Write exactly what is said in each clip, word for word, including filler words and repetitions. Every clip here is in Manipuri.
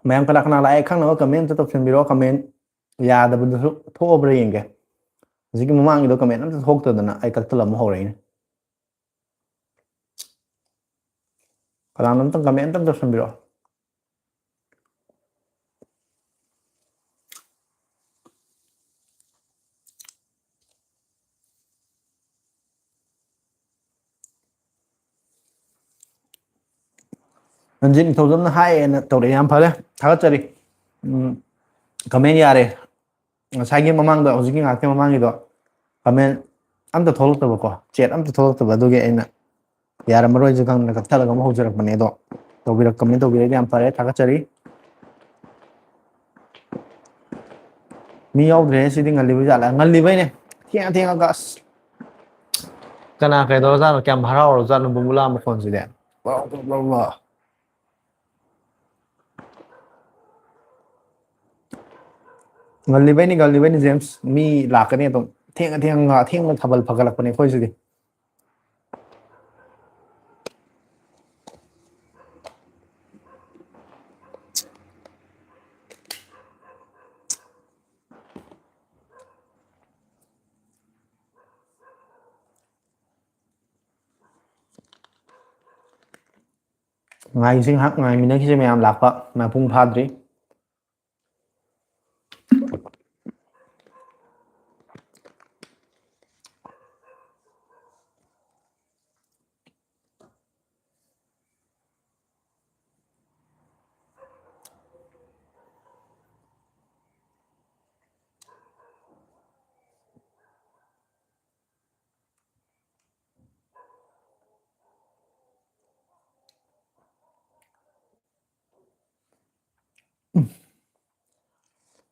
ꯃꯌꯥꯝ ꯀꯅꯥ ꯀꯅꯥ ꯂꯥꯛꯑꯦ ꯈꯪꯅꯕ comment ꯑꯝꯇ ꯇꯧꯁꯟꯕꯤꯔꯣ꯫ Comment ꯌꯥꯗꯕꯗꯨꯁꯨ ꯊꯣꯛꯑꯕ꯭ꯔꯥ ꯌꯦꯡꯒꯦ꯫ ꯍꯧꯖꯤꯛꯀꯤ ꯃꯃꯥꯡꯒꯤꯗꯣ comment ꯑꯝꯇ ꯊꯣꯛꯇꯗꯅ ꯑꯩ ꯀꯛꯊꯠꯂꯝꯕ ꯍꯧꯔꯛꯏꯅꯦ꯫ ꯀꯅꯥꯅꯣꯝꯇꯪ comment ꯑꯝꯇꯪ ꯇꯧꯁꯟꯕꯤꯔꯣ꯫ ꯔꯟꯖꯤꯠ ꯅꯤꯡꯊꯧꯖꯝꯅ ꯍꯥꯏꯌꯦꯅ ꯇꯧꯔꯛꯑꯦ, ꯌꯥꯝ ꯐꯔꯦ, ꯊꯥꯒꯠꯆꯔꯤ꯫ ꯎꯝ, comment ꯌꯥꯔꯦ꯫ ꯉꯁꯥꯏꯒꯤ ꯃꯃꯥꯡꯗ, ꯍꯧꯖꯤꯛꯀꯤ ꯉꯥꯏꯍꯥꯛꯀꯤ ꯃꯃꯥꯡꯒꯤꯗꯣ comment ꯑꯝꯇ ꯊꯣꯛꯂꯛꯇꯕꯀꯣ, chat ꯑꯝꯇ ꯊꯣꯛꯂꯛꯇꯕ, ꯑꯗꯨꯒꯤ ꯑꯩꯅ ꯌꯥꯔꯝꯃꯔꯣꯏꯁꯨ ꯈꯪꯗꯅ ꯀꯛꯊꯠꯂꯒ ꯑꯃꯨꯛ ꯍꯧꯖꯔꯛꯄꯅꯦ꯫ ꯑꯗꯣ ꯇꯧꯕꯤꯔꯛ comment ꯇꯧꯕꯤꯔꯛꯏꯗꯤ ꯌꯥꯝ ꯐꯔꯦ, ꯊꯥꯒꯠꯆꯔꯤ꯫ ꯃꯤ ꯌꯥꯎꯗ꯭ꯔꯦ ꯁꯤꯗꯤ꯫ ꯉꯜꯂꯤꯕ ꯖꯥꯠꯂ? ꯉꯜꯂꯤꯕꯩꯅꯦ꯫ ꯊꯦꯡꯉ ꯊꯦꯡꯉꯒ ꯑꯁ꯫ ꯀꯅꯥ ꯀꯩꯗꯧꯔꯖꯥꯠꯅꯣ? ꯀꯌꯥꯝ ꯍꯔꯥꯎꯔꯖꯥꯠꯅꯣ ꯕꯨꯝꯕꯨꯂꯥ ꯃꯈꯣꯟꯁꯤꯗꯤ? Bro, bro, bro, bro. ꯉꯜꯂꯤꯕꯩꯅꯤ, ꯉꯜꯂꯤꯕꯩꯅꯤ, ꯖꯦꯝꯁ꯫ ꯃꯤ ꯂꯥꯛꯀꯅꯤ ꯑꯗꯨꯝ꯫ ꯊꯦꯡꯉ ꯊꯦꯡꯉꯒ ꯑꯊꯦꯡꯕ ꯊꯥꯕꯜ ꯐꯒꯠꯂꯛꯄꯅꯦ ꯑꯩꯈꯣꯏ ꯁꯤꯗꯤ꯫ ꯉꯥꯏꯁꯤ ꯉꯥꯏꯍꯥꯛ, ꯉꯥꯏꯃꯤꯟꯅꯈꯤꯁꯦ ꯃꯌꯥꯝ ꯂꯥꯛꯄ꯫ ꯃꯄꯨꯡ ꯐꯥꯗ꯭ꯔꯤ꯫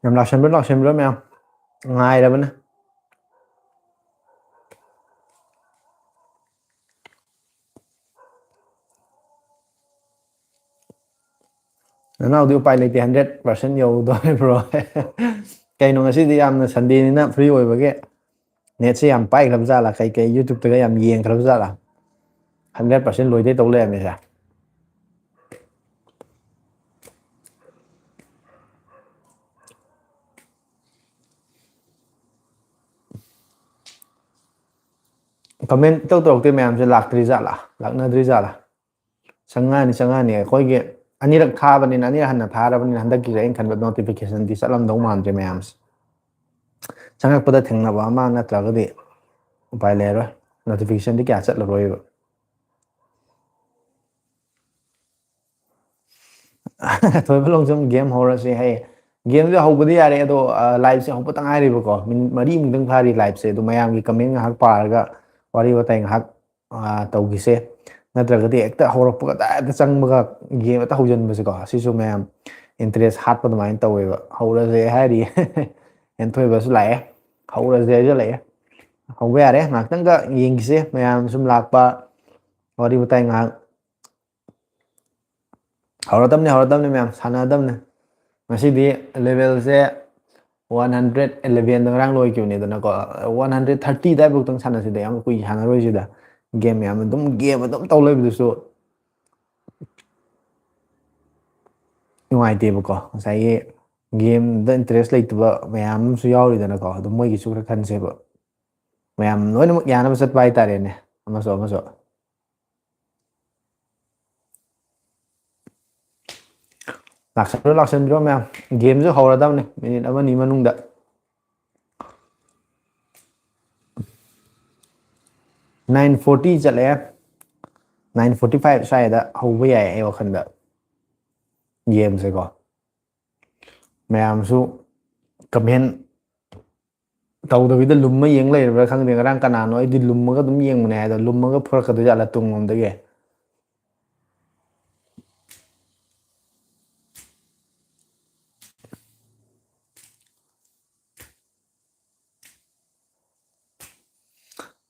ꯌꯥꯝ ꯂꯥꯛꯁꯟꯕ꯭ꯔꯥ, ꯂꯥꯛꯁꯟꯕ꯭ꯔꯥ ꯃꯌꯥꯝ? ꯉꯥꯏꯔꯕꯅꯦ꯫ ꯅꯅꯥꯎꯗꯤ ꯎꯄꯥꯏ ꯂꯩꯇꯦ, hundred percent ꯌꯧꯗꯣꯔꯤꯕ꯭ꯔꯣ? ꯀꯩꯅꯣ, ꯉꯁꯤꯗꯤ ꯌꯥꯝꯅ Sundayꯅꯤꯅ free ꯑꯣꯏꯕꯒꯤ netꯁꯦ ꯌꯥꯝ ꯄꯥꯏꯈ꯭ꯔꯕ ꯖꯥꯠꯂꯥ? ꯀꯩ ꯀꯩ YouTubeꯇꯒ ꯌꯥꯝ ꯌꯦꯡꯈ꯭ꯔꯕ ꯖꯥꯠꯂꯥ? Hundred percent ꯂꯣꯏꯗꯩ ꯇꯧ ꯂꯩꯔꯝꯃꯤꯁꯦ꯫ ꯀꯃꯦꯟ ꯏꯇꯧ ꯇꯧꯔꯛꯇꯦ ꯃꯌꯥꯝꯁꯦ, ꯂꯥꯛꯇ꯭ꯔꯤ ꯖꯥꯠꯂꯥ, ꯂꯥꯛꯅꯗ꯭ꯔꯤ ꯖꯥꯠꯂꯥ? ꯆꯪꯉꯛꯑꯅꯤ, ꯆꯪꯉꯛꯑꯅꯤ꯫ ꯑꯩꯈꯣꯏꯒꯤ ꯑꯅꯤꯔꯛ ꯊꯥꯕꯅꯤꯅ, ꯑꯅꯤꯔꯛ ꯍꯟꯅ ꯊꯥꯔꯕꯅꯤꯅ, ꯍꯟꯗꯛꯀꯤꯁꯦ ꯑꯩꯅ ꯈꯟꯕ ꯅꯣꯇꯤꯐꯤꯀꯦꯁꯟꯗꯤ ꯆꯠꯂꯝꯗꯧ ꯃꯥꯟꯗ꯭ꯔꯦ ꯃꯌꯥꯝꯁꯦ꯫ ꯆꯪꯉꯛꯄꯗ ꯊꯦꯡꯅꯕ ꯑꯃ ꯅꯠꯇ꯭ꯔꯒꯗꯤ ꯎꯄꯥꯏ ꯂꯩꯔꯔꯣꯏ, ꯅꯣꯇꯤꯐꯤꯀꯦꯁꯟꯗꯤ ꯀꯌꯥ ꯆꯠꯂꯔꯣꯏꯕ꯫ ꯊꯣꯏꯕ ꯂꯣꯡꯖꯝ, ꯒꯦꯝ ꯍꯧꯔꯁꯦ ꯍꯥꯏꯌꯦ꯫ ꯒꯦꯝꯁꯦ ꯍꯧꯕꯗꯤ ꯌꯥꯔꯦ, ꯑꯗꯣ ꯂꯥꯏꯞꯁꯦ ꯍꯧꯕꯇ ꯉꯥꯏꯔꯤꯕꯀꯣ, ꯃꯤꯅꯤꯠ ꯃꯔꯤꯃꯨꯛꯇꯪ ꯐꯥꯔꯤ ꯂꯥꯏꯞꯁꯦ꯫ ꯑꯗꯣ ꯃꯌꯥꯝꯒꯤ ꯀꯃꯦꯟ ꯉꯥꯏꯍꯥꯛ ꯄꯥꯔꯒ ꯋꯥꯔꯤ ꯋꯥꯇꯥꯏ ꯉꯥꯏꯍꯥꯛ ꯇꯧꯈꯤꯁꯦ꯫ ꯅꯠꯇ꯭ꯔꯒꯗꯤ ꯍꯦꯛꯇ ꯍꯧꯔꯛꯄꯒ ꯗꯥꯏꯔꯦꯛꯇ ꯆꯪꯕꯒ ꯒꯦꯝ ꯍꯦꯛꯇ ꯍꯧꯖꯤꯟꯕꯁꯦꯀꯣ, ꯁꯤꯁꯨ ꯃꯌꯥꯝ ꯏꯟꯇꯔꯦꯁ ꯍꯥꯠꯄ ꯑꯗꯨꯃꯥꯏꯅ ꯇꯧꯋꯦꯕ꯫ ꯍꯧꯔꯁꯦ ꯍꯥꯏꯔꯤ꯫ ꯍꯦꯟꯊꯣꯏꯕꯁꯨ ꯂꯥꯛꯑꯦ꯫ ꯍꯧꯔꯁꯦ ꯍꯥꯏꯖꯜꯂꯛꯑꯦ꯫ ꯍꯧꯕ ꯌꯥꯔꯦ, ꯉꯥꯏꯍꯥꯛꯇꯪꯒ ꯌꯦꯡꯈꯤꯁꯦ ꯃꯌꯥꯝ ꯁꯨꯝ ꯂꯥꯛꯄ, ꯋꯥꯔꯤ ꯋꯥꯇꯥꯏ ꯉꯥꯏꯍꯥꯛ꯫ ꯍꯧꯔꯗꯝꯅꯦ, ꯍꯧꯔꯗꯝꯅꯦ ꯃꯌꯥꯝ, ꯁꯥꯟꯅꯗꯝꯅꯦ꯫ ꯉꯁꯤꯗꯤ ꯂꯦꯚꯦꯜꯁꯦ ꯋꯥꯟ ꯍꯟꯗ꯭ꯔꯦꯠ ꯑꯦꯂꯦꯚꯦꯟꯗ ꯉꯔꯥꯡ ꯂꯣꯏꯈꯤꯕꯅꯤꯗꯅꯀꯣ, ꯋꯥꯟ ꯍꯟꯗ꯭ꯔꯦꯠ ꯊꯥꯔꯇꯤ ꯑꯗꯥꯏꯐꯥꯎꯇꯪ ꯁꯥꯟꯅꯁꯤꯗ, ꯌꯥꯝ ꯀꯨꯏ ꯁꯥꯟꯅꯔꯣꯏꯁꯤꯗ꯫ ꯒꯦꯝ ꯃꯌꯥꯝ ꯑꯗꯨꯝ, ꯒꯦꯝ ꯑꯗꯨꯝ ꯇꯧ ꯂꯩꯕꯗꯨꯁꯨ ꯅꯨꯡꯉꯥꯏꯇꯦꯕꯀꯣ꯫ ꯉꯁꯥꯏꯒꯤ ꯒꯦꯝꯗ ꯏꯟꯇꯔꯦꯁ ꯂꯩꯇꯕ ꯃꯌꯥꯝ ꯑꯃꯁꯨ ꯌꯥꯎꯔꯤꯗꯅꯀꯣ, ꯑꯗꯨꯝ ꯃꯣꯏꯒꯤꯁꯨ ꯈꯔ ꯈꯟꯁꯦꯕ꯫ ꯃꯌꯥꯝ ꯂꯣꯏꯅꯃꯛ ꯌꯥꯅꯕ ꯆꯠꯄ ꯍꯥꯏꯇꯥꯔꯦꯅꯦ, ꯑꯃꯁꯨ ꯑꯃꯁꯨ꯫ ꯂꯥꯛꯁꯟꯕꯤꯔꯣ, ꯂꯥꯛꯁꯟꯕꯤꯔꯣ ꯃꯌꯥꯝ꯫ ꯒꯦꯝꯁꯨ ꯍꯧꯔꯗꯕꯅꯤ ꯃꯤꯅꯤꯠ ꯑꯃꯅꯤ ꯃꯅꯨꯡꯗ꯫ ꯅꯥꯏꯟ ꯐꯣꯔꯇꯤ ꯆꯠꯂꯛꯑꯦ꯫ ꯅꯥꯏꯟ ꯐꯣꯔꯇꯤ ꯐꯥꯏꯚ ꯁ꯭ꯋꯥꯏꯗ ꯍꯧꯕ ꯌꯥꯏ ꯑꯩ ꯋꯥꯈꯜꯗ ꯒꯦꯝꯁꯦꯀꯣ꯫ ꯃꯌꯥꯝꯁꯨ ꯀꯃꯦꯟ ꯇꯧꯗꯕꯤꯗ ꯂꯨꯝꯃ ꯌꯦꯡ ꯂꯩꯔꯕ꯭ꯔꯥ ꯈꯪꯗꯦ꯫ ꯉꯔꯥꯡ ꯀꯅꯥꯅꯣ, ꯑꯩꯗꯤ ꯂꯨꯝꯃꯒ ꯑꯗꯨꯝ ꯌꯦꯡꯕꯅꯦ ꯍꯥꯏꯗꯣ, ꯂꯨꯝꯃꯒ ꯐꯨꯔꯛꯀꯗꯣꯏ ꯖꯥꯠꯂꯥ ꯇꯨꯡꯂꯣꯝꯗꯒꯤ?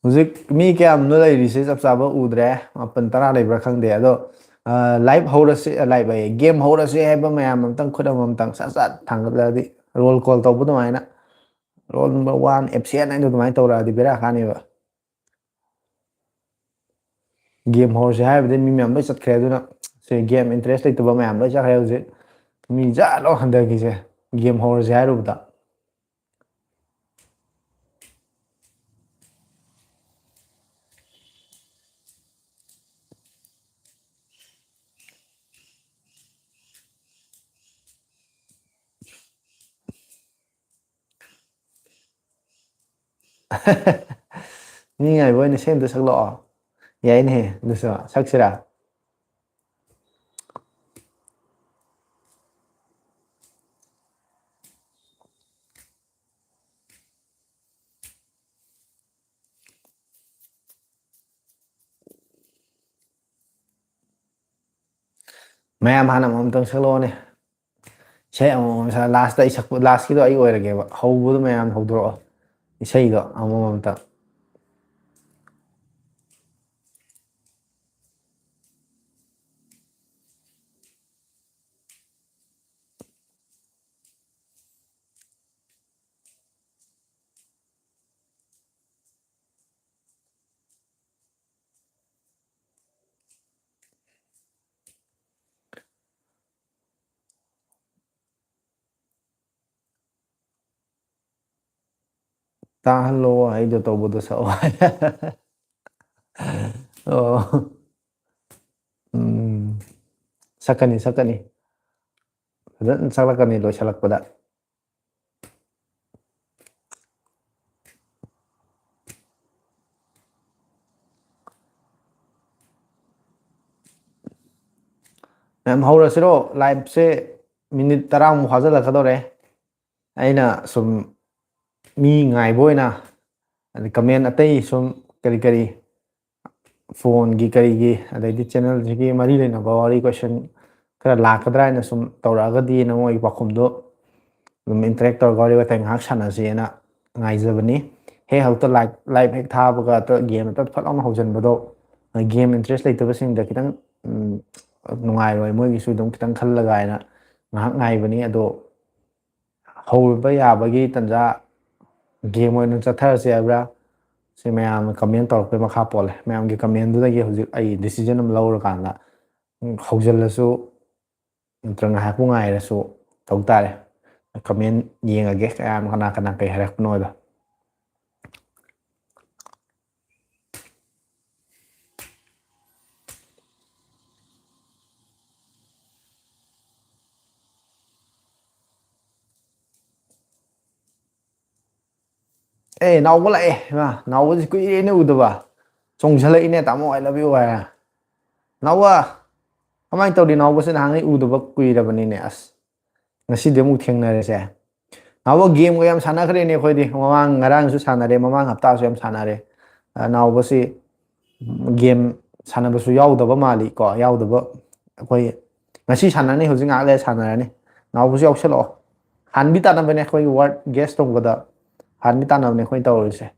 ꯍꯧꯖꯤꯛ ꯃꯤ ꯀꯌꯥꯝꯅꯣ ꯂꯩꯔꯤꯁꯦ ꯆꯞ ꯆꯥꯕ ꯎꯗ꯭ꯔꯦ, ꯃꯥꯄꯟ ꯇꯔꯥ ꯂꯩꯕ꯭ꯔꯥ ꯈꯪꯗꯦ꯫ ꯑꯗꯣ ꯂꯥꯏꯚ ꯍꯧꯔꯁꯤ, ꯂꯥꯏꯚ ꯑꯌꯦ, ꯒꯦꯝ ꯍꯧꯔꯁꯤ ꯍꯥꯏꯕ ꯃꯌꯥꯝ ꯑꯝꯇꯪ ꯈꯨꯠ ꯑꯃꯃꯝꯇꯪ ꯁꯠ ꯁꯠ ꯊꯥꯡꯒꯠꯂꯛꯑꯗꯤ, ꯔꯣꯜ ꯀꯣꯜ ꯇꯧꯕ ꯑꯗꯨꯃꯥꯏꯅ, ꯔꯣꯜ ꯅꯝꯕꯔ ꯋꯥꯟ ꯑꯦꯞꯁꯦꯟ ꯍꯥꯏꯅ ꯑꯗꯨꯃꯥꯏꯅ ꯇꯧꯔꯛꯑꯗꯤ ꯕꯦꯔꯥ ꯀꯥꯅꯦꯕ꯫ ꯒꯦꯝ ꯍꯧꯔꯁꯦ ꯍꯥꯏꯕꯗꯤ ꯃꯤ ꯃꯌꯥꯝ ꯂꯣꯏ ꯆꯠꯈ꯭ꯔꯦ꯫ ꯑꯗꯨꯅ ꯁꯤ ꯒꯦꯝ ꯏꯟꯇꯔꯦꯁ ꯂꯩꯇꯕ ꯃꯌꯥꯝ ꯂꯣꯏ ꯆꯠꯈ꯭ꯔꯦ ꯍꯧꯖꯤꯛ꯫ ꯃꯤ ꯖꯥꯠ ꯂꯣ ꯍꯟꯊꯈꯤꯁꯦ ꯒꯦꯝ ꯍꯧꯔꯁꯦ ꯍꯥꯏꯔꯨꯕꯗ꯫ ꯃꯤ ꯉꯥꯏꯕ ꯑꯣꯏꯅ ꯁꯦꯝꯗ ꯁꯛꯂꯛꯑꯣ꯫ ꯌꯥꯏꯅꯦꯍꯦ, ꯑꯗꯨꯁꯨ ꯁꯛꯁꯤꯔꯥ? ꯃꯌꯥꯝ ꯍꯥꯟꯅ ꯑꯃꯃꯝꯇꯪ ꯁꯛꯂꯛꯑꯣꯅꯦ꯫ ꯏꯁꯩ ꯑꯃꯃꯝ ꯁꯛ-, ꯂꯥꯁꯇ ꯑꯩ ꯁꯛꯄ, ꯂꯥꯁꯀꯤꯗꯣ ꯑꯩ ꯑꯣꯏꯔꯒꯦꯕ꯫ ꯍꯧꯕꯗꯣ ꯃꯌꯥꯝ ꯍꯧꯗꯣꯔꯛꯑꯣ꯫ ꯏꯁꯩꯗꯣ ꯑꯃꯃꯝꯇ꯫ ꯇꯥꯍꯜꯂꯣ, ꯑꯩꯗꯣ ꯇꯧꯕꯗꯣ ꯁꯛꯑꯣ꯫ ꯑꯣ꯫ ꯎꯝ꯫ ꯁꯛꯀꯅꯤ, ꯁꯛꯀꯅꯤ꯫ ꯐꯖꯅ ꯁꯛꯂꯛꯀꯅꯤ ꯂꯣꯏꯁꯤꯜꯂꯛꯄꯗ꯫ ꯃꯌꯥꯝ ꯍꯧꯔꯁꯤꯔꯣ? Liveꯁꯦ minute ꯇꯔꯥꯃꯨꯛ ꯐꯥꯖꯤꯜꯂꯛꯀꯗꯧꯔꯦ꯫ ꯑꯩꯅ ꯁꯨꯝ ꯃꯤ ꯉꯥꯏꯕ ꯑꯣꯏꯅ, ꯑꯗꯩ comment ꯑꯇꯩ ꯁꯨꯝ ꯀꯔꯤ ꯀꯔꯤ phoneꯒꯤ ꯀꯔꯤꯒꯤ, ꯑꯗꯩꯗꯤ channelꯁꯤꯒꯤ ꯃꯔꯤ ꯂꯩꯅꯕ ꯋꯥꯔꯤ question ꯈꯔ ꯂꯥꯛꯀꯗ꯭ꯔꯥ ꯍꯥꯏꯅ ꯁꯨꯝ ꯇꯧꯔꯛꯑꯒꯗꯤ ꯅꯃꯣꯏꯒꯤ ꯄꯥꯎꯈꯨꯝꯗꯣ ꯑꯗꯨꯝ interact ꯇꯧꯔꯒ ꯋꯥꯔꯤ ꯋꯥꯇꯥꯏ ꯉꯥꯏꯍꯥꯛ ꯁꯥꯟꯅꯁꯦꯅ ꯉꯥꯏꯖꯕꯅꯤ꯫ ꯍꯦꯛ ꯍꯧꯛꯇ live, live ꯍꯦꯛ ꯊꯥꯕꯒ ꯍꯦꯛꯇ game ꯑꯇ ꯐꯠ ꯂꯥꯎꯅ ꯍꯧꯖꯤꯟꯕꯗꯣ, game interest ꯂꯩꯇꯕꯁꯤꯡꯗ ꯈꯤꯇꯪ, ꯎꯝ, ꯅꯨꯡꯉꯥꯏꯔꯣꯏ, ꯃꯣꯏꯒꯤꯁꯨ ꯑꯗꯨꯝ ꯈꯤꯇꯪ ꯈꯜꯂꯒ ꯍꯥꯏꯅ ꯉꯥꯏꯍꯥꯛ ꯉꯥꯏꯕꯅꯤ꯫ ꯑꯗꯣ ꯍꯧꯕ ꯌꯥꯕꯒꯤ ꯇꯥꯟꯖꯥ game ꯑꯣꯏꯅ ꯆꯠꯊꯔꯁꯦ ꯍꯥꯏꯕ꯭ꯔꯥ? ꯁꯤ ꯃꯌꯥꯝꯅ comment ꯇꯧꯔꯛꯄꯒꯤ ꯃꯈꯥ ꯄꯣꯜꯂꯦ꯫ ꯃꯌꯥꯝꯒꯤ commentꯗꯨꯗꯒꯤ ꯍꯧꯖꯤꯛ ꯑꯩ decision ꯑꯃ ꯂꯧꯔꯀꯥꯟꯗ, ꯎꯝ, ꯍꯧꯖꯤꯜꯂꯁꯨ ꯅꯠꯇ꯭ꯔꯒ ꯉꯥꯏꯍꯥꯛꯄꯨ ꯉꯥꯏꯔꯁꯨ ꯇꯧ ꯇꯥꯔꯦ꯫ Comment ꯌꯦꯡꯉꯒꯦ ꯀꯌꯥꯝ, ꯀꯅꯥ ꯀꯅꯥ ꯀꯩ ꯍꯥꯏꯔꯛꯄꯅꯣꯗꯣ꯫ ꯑꯦ, ꯅꯥꯎꯕ ꯂꯥꯛꯑꯦ꯫ ꯏꯃꯥ, ꯅꯥꯎꯕꯁꯤ ꯀꯨꯏꯔꯦꯅꯦ ꯎꯗꯕ꯫ ꯆꯣꯡꯁꯤꯜꯂꯛꯏꯅꯦ, "ꯇꯥꯃꯣ, I love you" ꯍꯥꯏꯔ꯫ ꯅꯥꯎꯕ, ꯀꯃꯥꯏꯅ ꯇꯧꯔꯤ? ꯅꯥꯎꯕꯁꯤ ꯅꯍꯥꯟꯒꯩ ꯎꯗꯕ ꯀꯨꯏꯔꯕꯅꯤꯅꯦ꯫ ꯑꯁ, ꯉꯁꯤꯗꯤ ꯑꯃꯨꯛ ꯊꯦꯡꯅꯔꯦꯁꯦ꯫ ꯅꯥꯎꯕ, ꯒꯦꯝꯒ ꯌꯥꯝ ꯁꯥꯟꯅꯈ꯭ꯔꯦꯅꯦ ꯑꯩꯈꯣꯏꯗꯤ꯫ ꯃꯃꯥꯡ ꯉꯔꯥꯡꯁꯨ ꯁꯥꯟꯅꯔꯦ, ꯃꯃꯥꯡ ꯍꯞꯇꯥꯁꯨ ꯌꯥꯝ ꯁꯥꯟꯅꯔꯦ꯫ ꯑ, ꯅꯥꯎꯕꯁꯤ ꯒꯦꯝ ꯁꯥꯟꯅꯕꯁꯨ ꯌꯥꯎꯗꯕ ꯃꯥꯜꯂꯤ ꯀꯣ, ꯌꯥꯎꯗꯕ꯫ ꯑꯩꯈꯣꯏ ꯉꯁꯤ ꯁꯥꯟꯅꯅꯤ, ꯍꯧꯖꯤꯛ ꯉꯥꯏꯍꯥꯛ ꯂꯩꯔ ꯁꯥꯟꯅꯔꯅꯤ꯫ ꯅꯥꯎꯕꯁꯨ ꯌꯥꯎꯁꯜꯂꯛꯑꯣ꯫ ꯍꯥꯟꯕꯤ ꯇꯥꯟꯅꯕꯅꯦ ꯑꯩꯈꯣꯏꯒꯤ word guess ꯇꯧꯕꯗ, ꯍꯥꯟꯕꯤ ꯇꯥꯟꯅꯕꯅꯦ ꯑꯩꯈꯣꯏꯅ ꯇꯧꯔꯤꯁꯦ꯫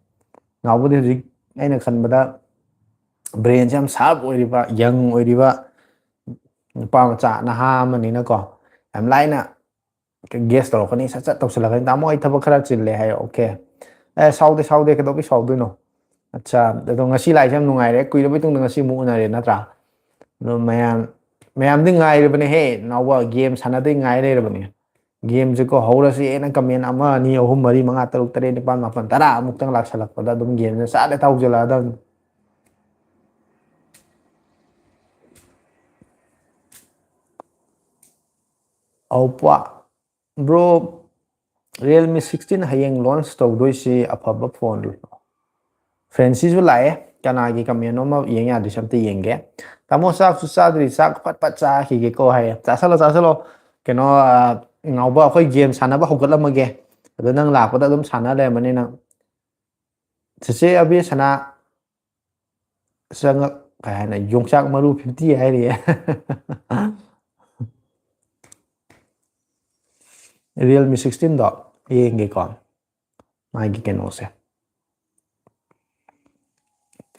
ꯅꯥꯎꯕꯗꯤ ꯍꯧꯖꯤꯛ ꯑꯩꯅ ꯈꯟꯕꯗ brainꯁꯦ ꯌꯥꯝ sharp ꯑꯣꯏꯔꯤꯕ, young ꯑꯣꯏꯔꯤꯕ ꯅꯨꯄꯥ ꯃꯆꯥ ꯅꯍꯥ ꯑꯃꯅꯤꯅꯀꯣ, ꯌꯥꯝ ꯂꯥꯏꯅ guess ꯇꯧꯔꯛꯀꯅꯤ, ꯁꯠ ꯁꯠ ꯇꯧꯁꯤꯜꯂꯛꯀꯅꯤ꯫ "ꯇꯥꯃꯣ, ꯑꯩ ꯊꯕꯛ ꯈꯔ ꯆꯤꯜꯂꯦ" ꯍꯥꯏꯌꯣ꯫ "Okay꯫ ꯑꯦ, ꯁꯥꯎꯗꯦ, ꯁꯥꯎꯗꯦ, ꯀꯩꯗꯧꯕꯩ ꯁꯥꯎꯗꯣꯏꯅꯣ? ꯑꯠꯆꯥ, ꯑꯗꯣ ꯉꯁꯤ ꯂꯥꯛꯏꯁꯦ ꯌꯥꯝ ꯅꯨꯡꯉꯥꯏꯔꯦ, ꯀꯨꯏꯔꯕꯩ ꯇꯨꯡꯗ ꯉꯁꯤ ꯑꯃꯨꯛ ꯎꯅꯔꯦ ꯅꯠꯇ꯭ꯔꯥ?" ꯑꯗꯣ ꯃꯌꯥꯝ, ꯃꯌꯥꯝꯗꯤ ꯉꯥꯏꯔꯕꯅꯦꯍꯦ, ꯅꯥꯎꯕ, ꯒꯦꯝ ꯁꯥꯟꯅꯗꯣꯏ ꯉꯥꯏ ꯂꯩꯔꯕꯅꯦ꯫ ꯒꯦꯝꯁꯦꯀꯣ ꯍꯧꯔꯁꯤ ꯍꯥꯏꯅ comment ꯑꯃ, ꯑꯅꯤ, ꯑꯍꯨꯝ, ꯃꯔꯤ, ꯃꯉꯥ, ꯇꯔꯨꯛ, ꯇꯔꯦꯠ, ꯅꯤꯄꯥꯜ, ꯃꯥꯄꯜ, ꯇꯔꯥ ꯑꯃꯨꯛꯇꯪ ꯂꯥꯛꯁꯜꯂꯛꯄꯗ ꯑꯗꯨꯝ ꯒꯦꯝꯁꯦ ꯆꯥꯗ ꯊꯥꯎꯖꯜꯂꯛꯑꯗꯕꯅꯤ꯫ ꯑꯧꯄ꯭ꯋꯥ꯫ Bro, Realme sixteen ꯍꯌꯦꯡ launch ꯇꯧꯗꯣꯏꯁꯤ ꯑꯐꯕ phone ꯂꯣ? ꯐ꯭ꯔꯦꯟꯁꯤꯁꯨ ꯂꯥꯛꯑꯦ꯫ ꯀꯅꯥꯒꯤ comment ꯑꯃ ꯌꯦꯡ ꯌꯥꯗꯣꯏꯁꯦ ꯑꯝꯇ ꯌꯦꯡꯒꯦ꯫ "ꯇꯥꯃꯣ, ꯆꯥꯛꯁꯨ ꯆꯥꯗ꯭ꯔꯤ, ꯆꯥꯛ ꯐꯠ ꯐꯠ ꯆꯥꯈꯤꯒꯦꯀꯣ" ꯍꯥꯏꯌꯦ꯫ ꯆꯥꯁꯜꯂꯣ, ꯆꯥꯁꯜꯂꯣ꯫ ꯀꯩꯅꯣ, ꯑ, ꯉꯥꯎꯕ, ꯑꯩꯈꯣꯏ ꯒꯦꯝ ꯁꯥꯟꯅꯕ ꯍꯧꯒꯠꯂꯝꯃꯒꯦ꯫ ꯑꯗꯣ ꯅꯪ ꯂꯥꯛꯄꯗ ꯑꯗꯨꯝ ꯁꯥꯟꯅ ꯂꯩꯔꯝꯃꯅꯤ ꯅꯪ꯫ ꯆꯦꯆꯦ ꯑꯕꯦꯁꯅꯥ ꯆꯪꯉꯛ-, ꯀꯩ ꯍꯥꯏꯅ, ꯌꯣꯡꯆꯥꯛ ꯃꯔꯨ fifty ꯍꯥꯏꯔꯤꯌꯦ꯫ Realme sixteenꯗꯣ ꯌꯦꯡꯒꯦꯀꯣ, ꯃꯥꯒꯤ ꯀꯩꯅꯣꯁꯦ꯫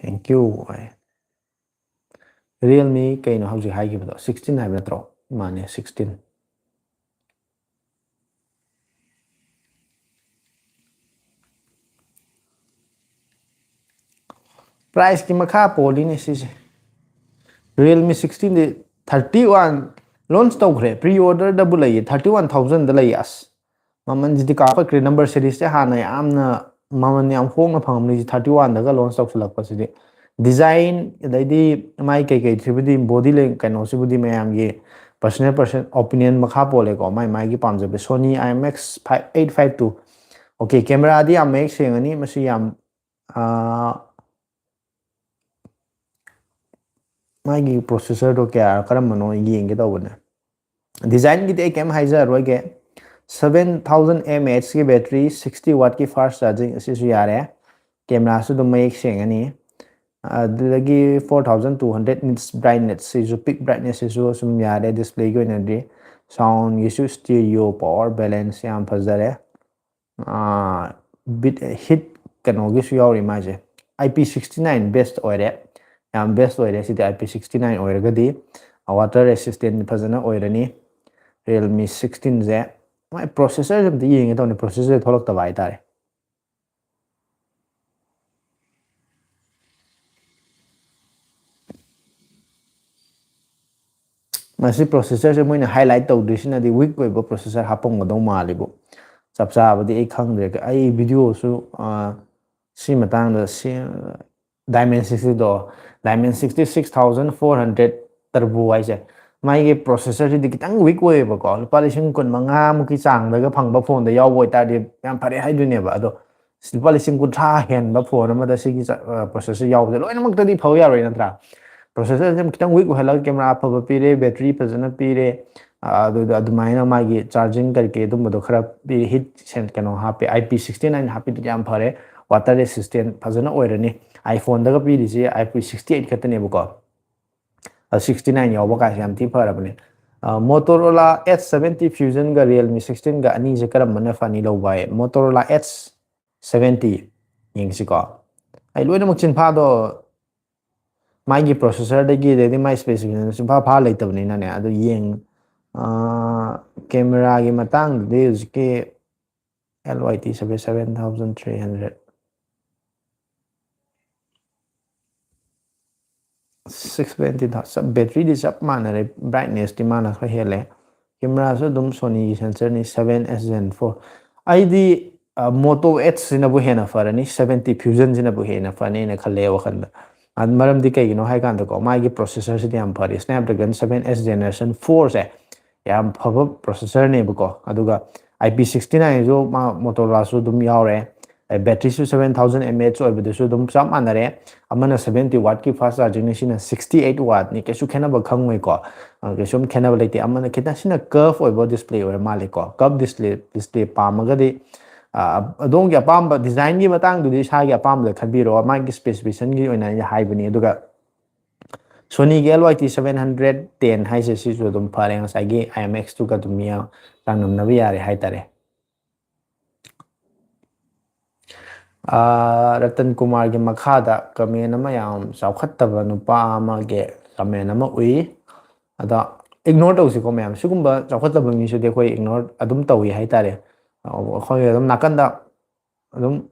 Thank you high. Realme ꯀꯩꯅꯣ ꯍꯧꯖꯤꯛ ꯍꯥꯏꯈꯤꯕꯗꯣ? Sixteen ꯍꯥꯏꯕ ꯅꯠꯇ꯭ꯔꯣ? ꯃꯥꯅꯦ, sixteen꯫ Priceꯀꯤ ꯃꯈꯥ ꯄꯣꯜꯂꯤꯅꯦ ꯁꯤꯁꯦ꯫ Realme sixteenꯗꯤ thirty one launch ꯇꯧꯈ꯭ꯔꯦ, pre orderꯗꯕꯨ ꯂꯩꯌꯦ, thirty one thousandꯗ ꯂꯩꯌꯦ꯫ ꯑꯁ, ꯃꯃꯜꯁꯤꯗꯤ ꯀꯥꯈꯠꯈ꯭ꯔꯦ꯫ Number seriesꯁꯦ ꯍꯥꯟꯅ ꯌꯥꯝꯅ ꯃꯃꯜ ꯌꯥꯝ ꯍꯣꯡꯅ ꯐꯪꯉꯝꯃꯤꯁꯦ, thirty oneꯗꯒ launch ꯇꯧꯁꯤꯜꯂꯛꯄꯁꯤꯗꯤ꯫ Design, ꯑꯗꯩꯗꯤ ꯃꯥꯏ ꯀꯩꯀꯩꯁꯤꯕꯨꯗꯤ, body ꯂꯦꯡ-, ꯀꯩꯅꯣꯁꯤꯕꯨꯗꯤ ꯃꯌꯥꯝꯒꯤ personal, personal opinion ꯃꯈꯥ ꯄꯣꯜꯂꯦꯀꯣ, ꯃꯥꯏ ꯃꯥꯏꯒꯤ ꯄꯥꯝꯖꯕ꯫ Sony IMX five eight five two, okay, ꯀꯦꯃꯦꯔꯥꯗꯤ ꯌꯥꯝ ꯃꯌꯦꯛ ꯁꯦꯡꯉꯅꯤ꯫ ꯃꯁꯤ ꯌꯥꯝ, ꯑꯥ, ꯃꯥꯒꯤ ꯄ꯭ꯔꯣꯁꯦꯁꯔꯗꯣ ꯀꯌꯥ, ꯀꯔꯝꯕꯅꯣ ꯌꯦꯡꯒꯦ ꯇꯧꯕꯅꯦ꯫ ꯗꯤꯖꯥꯏꯟꯒꯤꯗꯤ ꯑꯩ ꯀꯩꯝ ꯍꯥꯏꯖꯔꯔꯣꯏꯒꯦ꯫ Seven thousand mAh ꯀꯤ ꯕꯦꯇ꯭ꯔꯤ, sixty watt ꯀꯤ fast charging ꯑꯁꯤꯁꯨ ꯌꯥꯔꯦ꯫ ꯀꯦꯃꯦꯔꯥꯁꯨ ꯑꯗꯨꯝ ꯃꯌꯦꯛ ꯁꯦꯡꯉꯅꯤ꯫ ꯑꯗꯨꯗꯒꯤ four thousand two hundred nits brightness ꯁꯤꯁꯨ, peak brightness ꯁꯤꯁꯨ ꯁꯨꯝ ꯌꯥꯔꯦ ꯗꯤꯁꯄ꯭ꯂꯦꯒꯤ ꯑꯣꯏꯅꯗꯤ꯫ ꯁꯥꯎꯟꯒꯤꯁꯨ stereo, power balance ꯌꯥꯝ ꯐꯖꯔꯦ꯫ ꯕꯤꯠ ꯍꯤꯠ ꯀꯩꯅꯣꯒꯤꯁꯨ ꯌꯥꯎꯔꯤ ꯃꯥꯏꯁꯦ꯫ IP sixty nine best ꯑꯣꯏꯔꯦ, ꯌꯥꯝ best ꯑꯣꯏꯔꯦ ꯁꯤꯗꯤ꯫ IP sixty nine ꯑꯣꯏꯔꯒꯗꯤ water resistant ꯐꯖꯅ ꯑꯣꯏꯔꯅꯤ꯫ Realme sixteen ꯁꯦ꯫ ꯃꯥꯏ ꯄ꯭ꯔꯣꯁꯦꯁꯔꯁꯦ ꯑꯝꯇ ꯌꯦꯡꯒꯦ ꯇꯧꯅꯤ, ꯄ꯭ꯔꯣꯁꯦꯁꯔ ꯊꯣꯛꯂꯛꯇꯕ ꯍꯥꯏꯇꯥꯔꯦ꯫ ꯃꯁꯤ ꯄ꯭ꯔꯣꯁꯦꯁꯔꯁꯦ ꯃꯣꯏꯅ highlight ꯇꯧꯗ꯭ꯔꯤꯁꯤꯅꯗꯤ weak ꯑꯣꯏꯕ ꯄ꯭ꯔꯣꯁꯦꯁꯔ ꯍꯥꯞꯄꯝꯒꯗꯧ ꯃꯥꯜꯂꯤꯕꯨ꯫ ꯆꯞ ꯆꯥꯕꯗꯤ ꯑꯩ ꯈꯪꯗ꯭ꯔꯦ꯫ ꯑꯩ ꯚꯤꯗꯤꯑꯣꯁꯨ, ꯑꯥ, ꯁꯤ ꯃꯇꯥꯡꯗ ꯁꯤ, Dimensity ꯗꯣ, Dimensity six thousand four hundred turbo ꯍꯥꯏꯁꯦ, ꯃꯥꯒꯤ ꯄ꯭ꯔꯣꯁꯦꯁꯔꯁꯤꯗꯤ ꯈꯤꯇꯪ weak ꯑꯣꯏꯌꯦꯕꯀꯣ꯫ ꯂꯨꯄꯥ ꯂꯤꯁꯤꯡ ꯀꯨꯟ ꯃꯉꯥꯃꯨꯛꯀꯤ ꯆꯥꯡꯗꯒ ꯐꯪꯕ ꯐꯣꯟꯗ ꯌꯥꯎꯕ ꯑꯣꯏꯇꯥꯔꯗꯤ ꯌꯥꯝ ꯐꯔꯦ ꯍꯥꯏꯗꯣꯏꯅꯦꯕ꯫ ꯑꯗꯣ ꯂꯨꯄꯥ ꯂꯤꯁꯤꯡ ꯀꯨꯟꯊ꯭ꯔꯥ ꯍꯦꯟꯕ ꯐꯣꯟ ꯑꯃꯗ ꯁꯤꯒꯤ ꯆ-, ꯑ, ꯄ꯭ꯔꯣꯁꯦꯁꯔ ꯌꯥꯎꯕꯁꯦ ꯂꯣꯏꯅꯃꯛꯇꯗꯤ ꯐꯕ ꯌꯥꯔꯣꯏ ꯅꯠꯇ꯭ꯔꯥ? ꯄ꯭ꯔꯣꯁꯦꯁꯔꯁꯦ ꯈꯤꯇꯪ weak ꯑꯣꯏꯍꯜꯂꯒ ꯀꯦꯃꯦꯔꯥ ꯑꯐꯕ ꯄꯤꯔꯦ, ꯕꯦꯇ꯭ꯔꯤ ꯐꯖꯅ ꯄꯤꯔꯦ, ꯑ, ꯑꯗꯨꯗ ꯑꯗꯨꯃꯥꯏꯅ ꯃꯥꯒꯤ ꯆꯥꯔꯖꯤꯡ ꯀꯔꯤ ꯀꯔꯤ ꯑꯗꯨꯝꯕꯗꯣ ꯈꯔ ꯄꯤꯔꯦ, ꯍꯤꯠ ꯁꯦꯟ-, ꯀꯩꯅꯣ ꯍꯥꯞꯄꯦ, IP sixty nine ꯍꯥꯞꯄꯤꯗꯨꯗꯤ ꯌꯥꯝ ꯐꯔꯦ, water resistant ꯐꯖꯅ ꯑꯣꯏꯔꯅꯤ꯫ iPhone ꯗꯒ ꯄꯤꯔꯤꯁꯦ IP sixty eight ꯈꯛꯇꯅꯦꯕꯀꯣ꯫ ꯑ, sixty nine ꯌꯥꯎꯕ ꯀꯥꯏꯁꯦ ꯌꯥꯝ ꯊꯤ ꯐꯔꯕꯅꯦ꯫ ꯑ, Motorola H seventy Fusion ꯒ Realme sixteen ꯒ ꯑꯅꯤꯁꯦ ꯀꯔꯝꯕꯅ ꯐꯅꯤ ꯂꯧꯕ ꯍꯥꯏ? Motorola H seventy ꯌꯦꯡꯁꯤꯀꯣ꯫ ꯑꯩ ꯂꯣꯏꯅꯃꯛ ꯆꯤꯟꯐꯥꯗꯣ ꯃꯥꯒꯤ ꯄ꯭ꯔꯣꯁꯦꯁꯔꯗꯒꯤ, ꯑꯗꯩꯗꯤ ꯃꯥꯏ specification ꯆꯤꯟꯐꯥ ꯐꯥ ꯂꯩꯇꯕꯅꯤꯅꯅꯦ꯫ ꯑꯗꯨ ꯌꯦꯡ-, ꯑ, ꯀꯦꯃꯦꯔꯥꯒꯤ ꯃꯇꯥꯡꯗꯗꯤ ꯍꯧꯖꯤꯛꯀꯤ LYT seven thousand three hundred, six twenty ꯊꯥꯎ-, ꯆꯞ-, ꯕꯦꯇ꯭ꯔꯤꯗꯤ ꯆꯞ ꯃꯥꯟꯅꯔꯦ, brightness ꯇꯤ ꯃꯥꯅ ꯈꯔ ꯍꯦꯜꯂꯦ꯫ ꯀꯦꯃꯦꯔꯥꯁꯨ ꯑꯗꯨꯝ Sony ꯒꯤ sensor ꯅꯤ, seven S Gen four꯫ ꯑꯩꯗꯤ, ꯑ, Moto H ꯁꯤꯅꯕꯨ ꯍꯦꯟꯅ ꯐꯔꯅꯤ, seventy Fusion ꯁꯤꯅꯕꯨ ꯍꯦꯟꯅ ꯐꯅꯤꯅ ꯈꯜꯂꯦ ꯋꯥꯈꯜꯗ꯫ ꯑ, ꯃꯔꯝꯗꯤ ꯀꯩꯒꯤꯅꯣ ꯍꯥꯏ ꯀꯥꯟꯗꯀꯣ, ꯃꯥꯒꯤ ꯄ꯭ꯔꯣꯁꯦꯁꯔꯁꯤꯗꯤ ꯌꯥꯝ ꯐꯔꯤ, Snapdragon seven S Generation four ꯁꯦ ꯌꯥꯝ ꯐꯕ ꯄ꯭ꯔꯣꯁꯦꯁꯔꯅꯦꯕꯀꯣ꯫ ꯑꯗꯨꯒ I P sixty nine ꯁꯨ ꯃꯥ Motorola ꯁꯨ ꯑꯗꯨꯝ ꯌꯥꯎꯔꯦ꯫ ꯕꯦꯇ꯭ꯔꯤꯁꯨ seven thousand mAh ꯑꯣꯏꯕꯗꯁꯨ ꯑꯗꯨꯝ ꯆꯞ ꯃꯥꯟꯅꯔꯦ꯫ ꯑꯃꯅ seventy watt ꯀꯤ fast charging ꯅꯤ, ꯁꯤꯅ sixty eight watt ꯅꯤ꯫ ꯀꯩꯁꯨ ꯈꯦꯠꯅꯕ ꯈꯪꯉꯣꯏꯀꯣ꯫ ꯑ, ꯀꯩꯁꯨꯝ ꯈꯦꯠꯅꯕ ꯂꯩꯇꯦ꯫ ꯑꯃꯅ ꯈꯤꯇꯪ, ꯁꯤꯅ curve ꯑꯣꯏꯕ display ꯑꯣꯏꯔ ꯃꯥꯜꯂꯦꯀꯣ꯫ Curve display, display ꯄꯥꯝꯃꯒꯗꯤ, ꯑ, ꯑꯗꯣꯝꯒꯤ ꯑꯄꯥꯝꯕ design ꯒꯤ ꯃꯇꯥꯡꯗꯨꯗꯤ ꯏꯁꯥꯒꯤ ꯑꯄꯥꯝꯕꯗ ꯈꯟꯕꯤꯔꯣ꯫ ꯃꯥꯒꯤ specification ꯒꯤ ꯑꯣꯏꯅ ꯑꯩꯅ ꯍꯥꯏꯕꯅꯤ꯫ ꯑꯗꯨꯒ Sony ꯒꯤ L Y T seven hundred ten ꯍꯥꯏꯁꯦ ꯁꯤꯁꯨ ꯑꯗꯨꯝ ꯐꯔꯦ, ꯉꯁꯥꯏꯒꯤ I M X ꯇꯨꯒ ꯑꯗꯨꯝ ꯃꯤꯌꯥꯝ ꯆꯥꯡꯗꯝꯅꯕ ꯌꯥꯔꯦ ꯍꯥꯏꯇꯥꯔꯦ꯫ ꯑꯥ, ꯔꯇꯟ ꯀꯨꯃꯥꯔꯒꯤ ꯃꯈꯥꯗ comment ꯑꯃ, ꯌꯥꯝ ꯆꯥꯎꯈꯠꯇꯕ ꯅꯨꯄꯥ ꯑꯃꯒꯤ comment ꯑꯃ ꯎꯏ꯫ ꯑꯗ ignore ꯇꯧꯁꯤꯀꯣ ꯃꯌꯥꯝ, ꯁꯤꯒꯨꯝꯕ ꯆꯥꯎꯈꯠꯇꯕ ꯃꯤꯁꯤꯗꯤ ꯑꯩꯈꯣꯏ ignore ꯑꯗꯨꯝ ꯇꯧꯏ ꯍꯥꯏꯇꯥꯔꯦ꯫ ꯑꯩꯈꯣꯏ ꯑꯗꯨꯝ ꯅꯥꯀꯟꯗ ꯑꯗꯨꯝ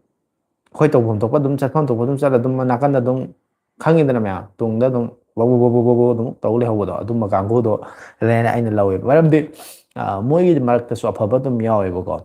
ꯑꯩꯈꯣꯏ ꯇꯧꯐꯝ ꯊꯣꯛꯄ ꯑꯗꯨꯝ, ꯆꯠꯐꯝ ꯊꯣꯛꯄ ꯑꯗꯨꯝ ꯆꯠꯂ ꯑꯗꯨꯝ ꯅꯥꯀꯟꯗ ꯑꯗꯨꯝ, ꯈꯪꯉꯤꯗꯅ ꯃꯌꯥꯝ, ꯇꯨꯡꯗ ꯑꯗꯨꯝ ꯕꯣ ꯕꯣ ꯕꯣ ꯕꯣ ꯕꯣ ꯕꯣ ꯑꯗꯨꯝ ꯇꯧ ꯂꯩꯍꯧꯕꯗꯣ, ꯑꯗꯨꯝꯕ ꯀꯥꯡꯕꯨꯗꯣ ꯑꯗꯨꯃꯥꯏꯅ ꯑꯩꯅ ꯂꯧꯋꯦꯕ꯫ ꯃꯔꯝꯗꯤ, ꯑ, ꯃꯣꯏꯒꯤ ꯃꯔꯛꯇꯁꯨ ꯑꯐꯕ ꯑꯗꯨꯝ ꯌꯥꯎꯋꯦꯕꯀꯣ꯫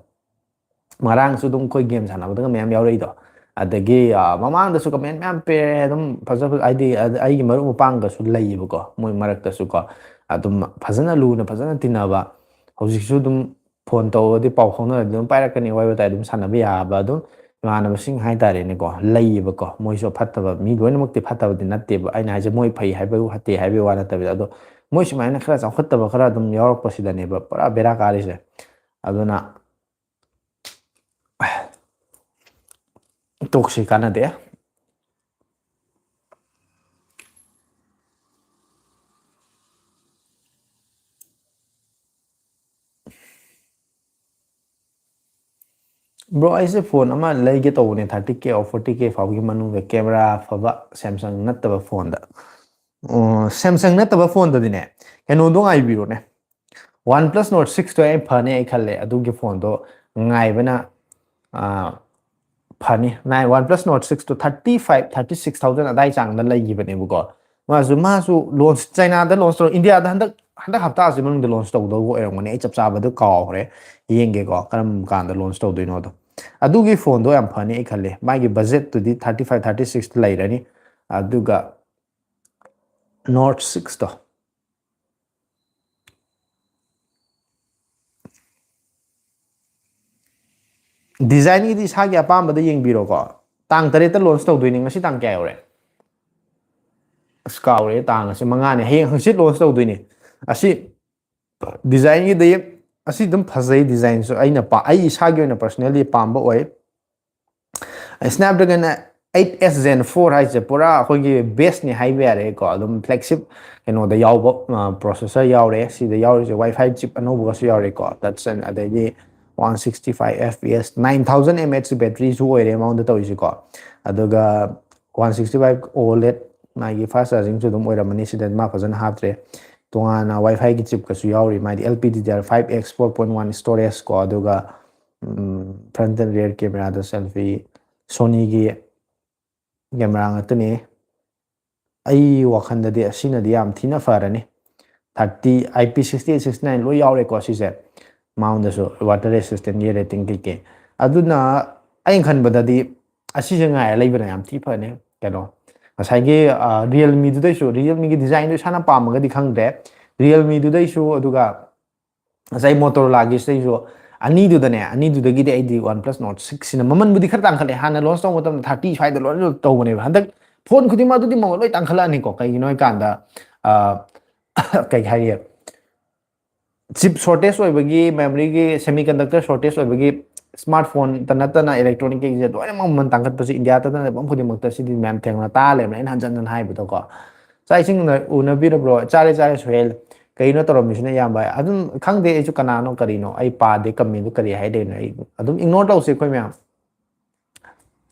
ꯉꯔꯥꯡꯁꯨ ꯑꯗꯨꯝ ꯑꯩꯈꯣꯏ game ꯁꯥꯟꯅꯕꯗꯒ ꯃꯌꯥꯝ ꯌꯥꯎꯔꯛꯏꯗꯣ꯫ ꯑꯗꯒꯤ, ꯑ, ꯃꯃꯥꯡꯗꯁꯨ comment ꯃꯌꯥꯝ ꯄꯤꯔꯛꯑꯦ ꯑꯗꯨꯝ ꯐꯖ ꯐꯖ, ꯍꯥꯏꯗꯤ, ꯑ, ꯑꯩꯒꯤ ꯃꯔꯨꯞ ꯃꯄꯥꯡꯒꯁꯨ ꯂꯩꯌꯦꯕꯀꯣ, ꯃꯣꯏ ꯃꯔꯛꯇꯁꯨꯀꯣ꯫ ꯑꯗꯨꯝ ꯐꯖꯅ ꯂꯨꯅ ꯐꯖꯅ ꯇꯤꯟꯅꯕ, ꯍꯧꯖꯤꯛꯁꯨ ꯑꯗꯨꯝ phone ꯇꯧꯔꯗꯤ ꯄꯥꯎ ꯐꯥꯎꯅꯔꯗꯤ ꯑꯗꯨꯝ ꯄꯥꯏꯔꯛꯀꯅꯤ, ꯋꯥꯔꯤ ꯋꯥꯇꯥꯏ ꯑꯗꯨꯝ ꯁꯥꯟꯅꯕ ꯌꯥꯕ ꯑꯗꯨꯝ ꯏꯃꯥꯟꯅꯕꯁꯤꯡ ꯍꯥꯏꯇꯥꯔꯦꯅꯦꯀꯣ, ꯂꯩꯌꯦꯕꯀꯣ꯫ ꯃꯣꯏꯁꯨ ꯐꯠꯇꯕ ꯃꯤ ꯂꯣꯏꯅꯃꯛꯇꯤ ꯐꯠꯇꯕꯗꯤ ꯅꯠꯇꯦꯕ, ꯑꯩꯅ ꯍꯥꯏꯁꯦ ꯃꯣꯏ ꯐꯩ ꯍꯥꯏꯕ, ꯐꯠꯇꯦ ꯍꯥꯏꯕꯒꯤ ꯋꯥ ꯅꯠꯇꯕꯤꯗ꯫ ꯑꯗꯣ ꯃꯣꯏ ꯁꯨꯃꯥꯏꯅ ꯈꯔ ꯆꯥꯎꯈꯠꯇꯕ ꯈꯔ ꯑꯗꯨꯝ ꯌꯥꯎꯔꯛꯄꯁꯤꯗꯅꯦꯕ ꯄꯨꯔꯥ ꯕꯦꯔꯥ ꯀꯥꯔꯤꯁꯦ꯫ ꯑꯗꯨꯅ ꯇꯣꯛꯁꯤ, ꯀꯥꯟꯅꯗꯦ꯫ Bro, ꯑꯩꯁꯦ phone ꯑꯃ ꯂꯩꯒꯦ ꯇꯧꯕꯅꯦ, thirty K or forty K ꯐꯥꯎꯒꯤ ꯃꯅꯨꯡꯗ camera ꯑꯐꯕ Samsung ꯅꯠꯇꯕ phoneꯗ꯫ ꯑꯣ, Samsung ꯅꯠꯇꯕ phoneꯗꯗꯤꯅꯦ, ꯀꯩꯅꯣꯗꯣ ꯉꯥꯏꯕꯤꯔꯣꯅꯦ, OnePlus Nord six ꯇꯣ ꯑꯩ ꯐꯅꯤ ꯑꯩ ꯈꯜꯂꯦ꯫ ꯑꯗꯨꯒꯤ phoneꯗꯣ ꯉꯥꯏꯕꯅ, ꯑꯥ, ꯐꯅꯤ꯫ ꯅꯥꯏ-, OnePlus Nord six ꯇꯣ thirty five, thirty six thousand ꯑꯗꯥꯏ ꯆꯥꯡꯗ ꯂꯩꯈꯤꯕꯅꯦꯕꯀꯣ꯫ ꯃꯥꯁꯨ, ꯃꯥꯁꯨ launch, China ꯗ launch ꯇꯧꯔ, India ꯗ ꯍꯟꯗꯛ, ꯍꯟꯗꯛ ꯍꯞꯇꯥꯁꯤ ꯃꯅꯨꯡꯗ launch ꯇꯧꯗꯧꯕ ꯑꯣꯏꯔꯝꯒꯅꯤ꯫ ꯑꯩ ꯆꯞ ꯆꯥꯕꯗꯣ ꯀꯥꯎꯈ꯭ꯔꯦ, ꯌꯦꯡꯒꯦꯀꯣ, ꯀꯔꯝ ꯀꯥꯟꯗ launch ꯇꯧꯗꯣꯏꯅꯣꯗꯣ꯫ ꯑꯗꯨꯒꯤ phoneꯗꯣ ꯌꯥꯝ ꯐꯅꯤ ꯑꯩ ꯈꯜꯂꯦ꯫ ꯃꯥꯒꯤ budget ꯇꯨꯗꯤ thirty five, thirty six ꯂꯩꯔꯅꯤ꯫ ꯑꯗꯨꯒ Nord six ꯇꯣ, ꯗꯤꯖꯥꯏꯟꯒꯤꯗꯤ ꯏꯁꯥꯒꯤ ꯑꯄꯥꯝꯕꯗ ꯌꯦꯡꯕꯤꯔꯣꯀꯣ꯫ ꯇꯥꯡ ꯇꯔꯦꯠꯇ ꯂꯣꯟꯁ ꯇꯧꯗꯣꯏꯅꯤ꯫ ꯉꯁꯤ ꯇꯥꯡ ꯀꯌꯥ ꯌꯧꯔꯦ? ꯑꯁ, ꯀꯥꯎꯔꯦ꯫ ꯇꯥꯡ ꯑꯁꯤ ꯃꯉꯥꯅꯤ, ꯍꯌꯦꯡ ꯍꯪꯆꯤꯠ ꯂꯣꯟꯁ ꯇꯧꯗꯣꯏꯅꯤ꯫ ꯑꯁꯤ ꯗꯤꯖꯥꯏꯟꯒꯤꯗꯤ ꯑꯁꯤ ꯑꯗꯨꯝ ꯐꯖꯩ꯫ ꯗꯤꯖꯥꯏꯟꯁꯨ ꯑꯩꯅ ꯄꯥ-, ꯑꯩ ꯏꯁꯥꯒꯤ ꯑꯣꯏꯅ ꯄꯔꯁꯅꯦꯜꯂꯤ ꯄꯥꯝꯕ ꯑꯣꯏ꯫ Snapdragon eight S Gen four ꯍꯥꯏꯁꯦ ꯄꯨꯔꯥ ꯑꯩꯈꯣꯏꯒꯤ ꯕꯦꯁꯅꯤ ꯍꯥꯏꯕ ꯌꯥꯔꯦꯀꯣ꯫ ꯑꯗꯨꯝ ꯐ꯭ꯂꯦꯒꯁꯤꯞ ꯀꯩꯅꯣꯗ ꯌꯥꯎꯕ ꯄ꯭ꯔꯣꯁꯦꯁꯔ ꯌꯥꯎꯔꯦ꯫ ꯁꯤꯗ ꯌꯥꯎꯔꯤꯁꯦ ꯋꯥꯏ ꯐꯥꯏ ꯆꯤꯞ ꯑꯅꯧꯕꯒꯁꯨ ꯌꯥꯎꯔꯦꯀꯣ꯫ ꯇꯆ ꯑꯗꯩꯗꯤ one sixty five F P S, nine thousand M H ꯕꯦꯇ꯭ꯔꯤꯁꯨ ꯑꯣꯏꯔꯦ ꯃꯉꯣꯟꯗ ꯇꯧꯔꯤꯁꯤꯀꯣ꯫ ꯑꯗꯨꯒ ꯋꯥꯟ ꯁꯤꯛꯁꯇꯤ ꯐꯥꯏꯚ ꯑꯣꯂꯦꯠ ꯃꯥꯒꯤ ꯐꯥꯁ ꯆꯥꯔꯖꯤꯡꯁꯨ ꯑꯗꯨꯝ ꯑꯣꯏꯔꯝꯃꯅꯤ꯫ ꯁꯤꯗ ꯃꯥ ꯐꯖꯅ ꯍꯥꯞꯇ꯭ꯔꯦ꯫ ꯇꯣꯉꯥꯟꯅ ꯋꯥꯏ ꯐꯥꯏꯒꯤ ꯆꯤꯞꯀꯁꯨ ꯌꯥꯎꯔꯤ꯫ ꯃꯥꯗꯤ L P D D R five X four point one storage ꯀꯣ, ꯑꯗꯨꯒ ꯐ꯭ꯔꯟꯠ ꯑꯦꯟ ꯔꯤꯌꯔ ꯀꯦꯃꯦꯔꯥꯗ ꯁꯦꯜꯐꯤ ꯁꯣꯅꯤꯒꯤ ꯀꯦꯃꯦꯔꯥ ꯉꯥꯛꯇꯅꯤ꯫ ꯑꯩ ꯋꯥꯈꯜꯗꯗꯤ ꯑꯁꯤꯅꯗꯤ ꯌꯥꯝ ꯊꯤꯅ ꯐꯔꯅꯤ꯫ Thirty, I P sixty eight, sixty nine ꯂꯣꯏ ꯌꯥꯎꯔꯦꯀꯣ ꯁꯤꯁꯦ꯫ ꯃꯉꯣꯟꯗꯁꯨ ꯋꯥꯇꯔ ꯔꯦꯁꯤꯁꯇꯦꯟꯒꯤ ꯔꯦꯇꯤꯡ ꯀꯩꯀꯩ꯫ ꯑꯗꯨꯅ ꯑꯩꯅ ꯈꯟꯕꯗꯗꯤ ꯑꯁꯤꯁꯦ ꯉꯥꯏꯔ ꯂꯩꯕꯅ ꯌꯥꯝ ꯊꯤ ꯐꯅꯤ꯫ ꯀꯩꯅꯣ, ꯉꯁꯥꯏꯒꯤ ꯔꯤꯌꯦꯜꯃꯤꯗꯨꯗꯩꯁꯨ, ꯔꯤꯌꯦꯜꯃꯤꯒꯤ ꯗꯤꯖꯥꯏꯟꯗꯣ ꯏꯁꯥꯅ ꯄꯥꯝꯃꯒꯗꯤ ꯈꯪꯗ꯭ꯔꯦ, ꯔꯤꯌꯦꯜꯃꯤꯗꯨꯗꯩꯁꯨ, ꯑꯗꯨꯒ ꯉꯁꯥꯏ ꯃꯣꯇꯣꯔꯣꯂꯥꯒꯤꯁꯤꯗꯩꯁꯨ ꯑꯅꯤꯗꯨꯗꯅꯦ, ꯑꯅꯤꯗꯨꯗꯒꯤꯗꯤ ꯑꯩꯗꯤ ꯋꯥꯟ ꯄ꯭ꯂꯁ ꯅꯣꯠ ꯁꯤꯛꯁꯁꯤꯅ ꯃꯃꯟꯕꯨꯗꯤ ꯈꯔ ꯇꯥꯡꯈꯠꯂꯦ꯫ ꯍꯥꯟꯅ ꯂꯣꯟꯁ ꯇꯧꯕ ꯃꯇꯝꯗ ꯊꯥꯔꯇꯤ ꯁ꯭ꯋꯥꯏꯗ ꯂꯣꯏꯅ ꯇꯧꯕꯅꯦꯕ꯫ ꯍꯟꯗꯛ ꯐꯣꯟ ꯈꯨꯗꯤꯡꯃꯛ ꯑꯗꯨꯗꯤ ꯃꯃꯜ ꯂꯣꯏ ꯇꯥꯡꯈꯠꯂꯛꯑꯅꯤꯀꯣ꯫ ꯀꯩꯒꯤꯅꯣ ꯍꯥꯏꯀꯥꯟꯗ, ꯑ, ꯀꯩ ꯍꯥꯏꯒꯦ, ꯆꯤꯞ ꯁꯣꯔꯇꯦꯖ ꯑꯣꯏꯕꯒꯤ, ꯃꯦꯃꯣꯔꯤꯒꯤ, ꯁꯦꯃꯤ ꯀꯟꯗꯛꯇꯔ ꯁꯣꯔꯇꯦꯖ ꯑꯣꯏꯕꯒꯤ, ꯁ꯭ꯃꯥꯔꯠ ꯐꯣꯟꯇ ꯅꯠꯇꯅ ꯏꯂꯦꯛꯇ꯭ꯔꯣꯅꯤꯛ ꯀꯩꯁꯦ ꯂꯣꯏꯅꯃꯛ ꯃꯃꯜ ꯇꯥꯡꯈꯠꯄꯁꯤ ꯏꯟꯗꯤꯌꯥꯗ ꯅꯠꯇꯅ ꯃꯐꯝ ꯈꯨꯗꯤꯡꯃꯛꯇ ꯁꯤꯗꯤ ꯃꯌꯥꯝ ꯊꯦꯡꯅ ꯇꯥ ꯂꯩꯕꯅꯦ꯫ ꯑꯩꯅ ꯍꯟꯖꯟ ꯍꯟꯖꯟ ꯍꯥꯏꯕꯗꯣꯀꯣ꯫ ꯆꯥꯛ ꯏꯁꯤꯡ ꯎꯅ-, ꯎꯅꯕꯤꯔꯕ꯭ꯔꯣ? ꯆꯥꯔꯦ, ꯆꯥꯔꯦ, ꯁꯨꯍꯦꯜ꯫ ꯀꯩꯅꯣ ꯇꯧꯔꯝꯃꯤꯁꯤꯅ, ꯏꯌꯥꯝꯕ? ꯑꯗꯨꯝ ꯈꯪꯗꯦ ꯑꯩꯁꯨ ꯀꯅꯥꯅꯣ ꯀꯔꯤꯅꯣ, ꯑꯩ ꯄꯥꯗꯦ, ꯀꯃꯦꯟꯗꯨ ꯀꯔꯤ ꯍꯥꯏꯗꯣꯏꯅꯣ꯫ ꯑꯩ ꯑꯗꯨꯝ ꯏꯒꯅꯣꯔ ꯇꯧꯁꯤ ꯑꯩꯈꯣꯏ ꯃꯌꯥꯝ꯫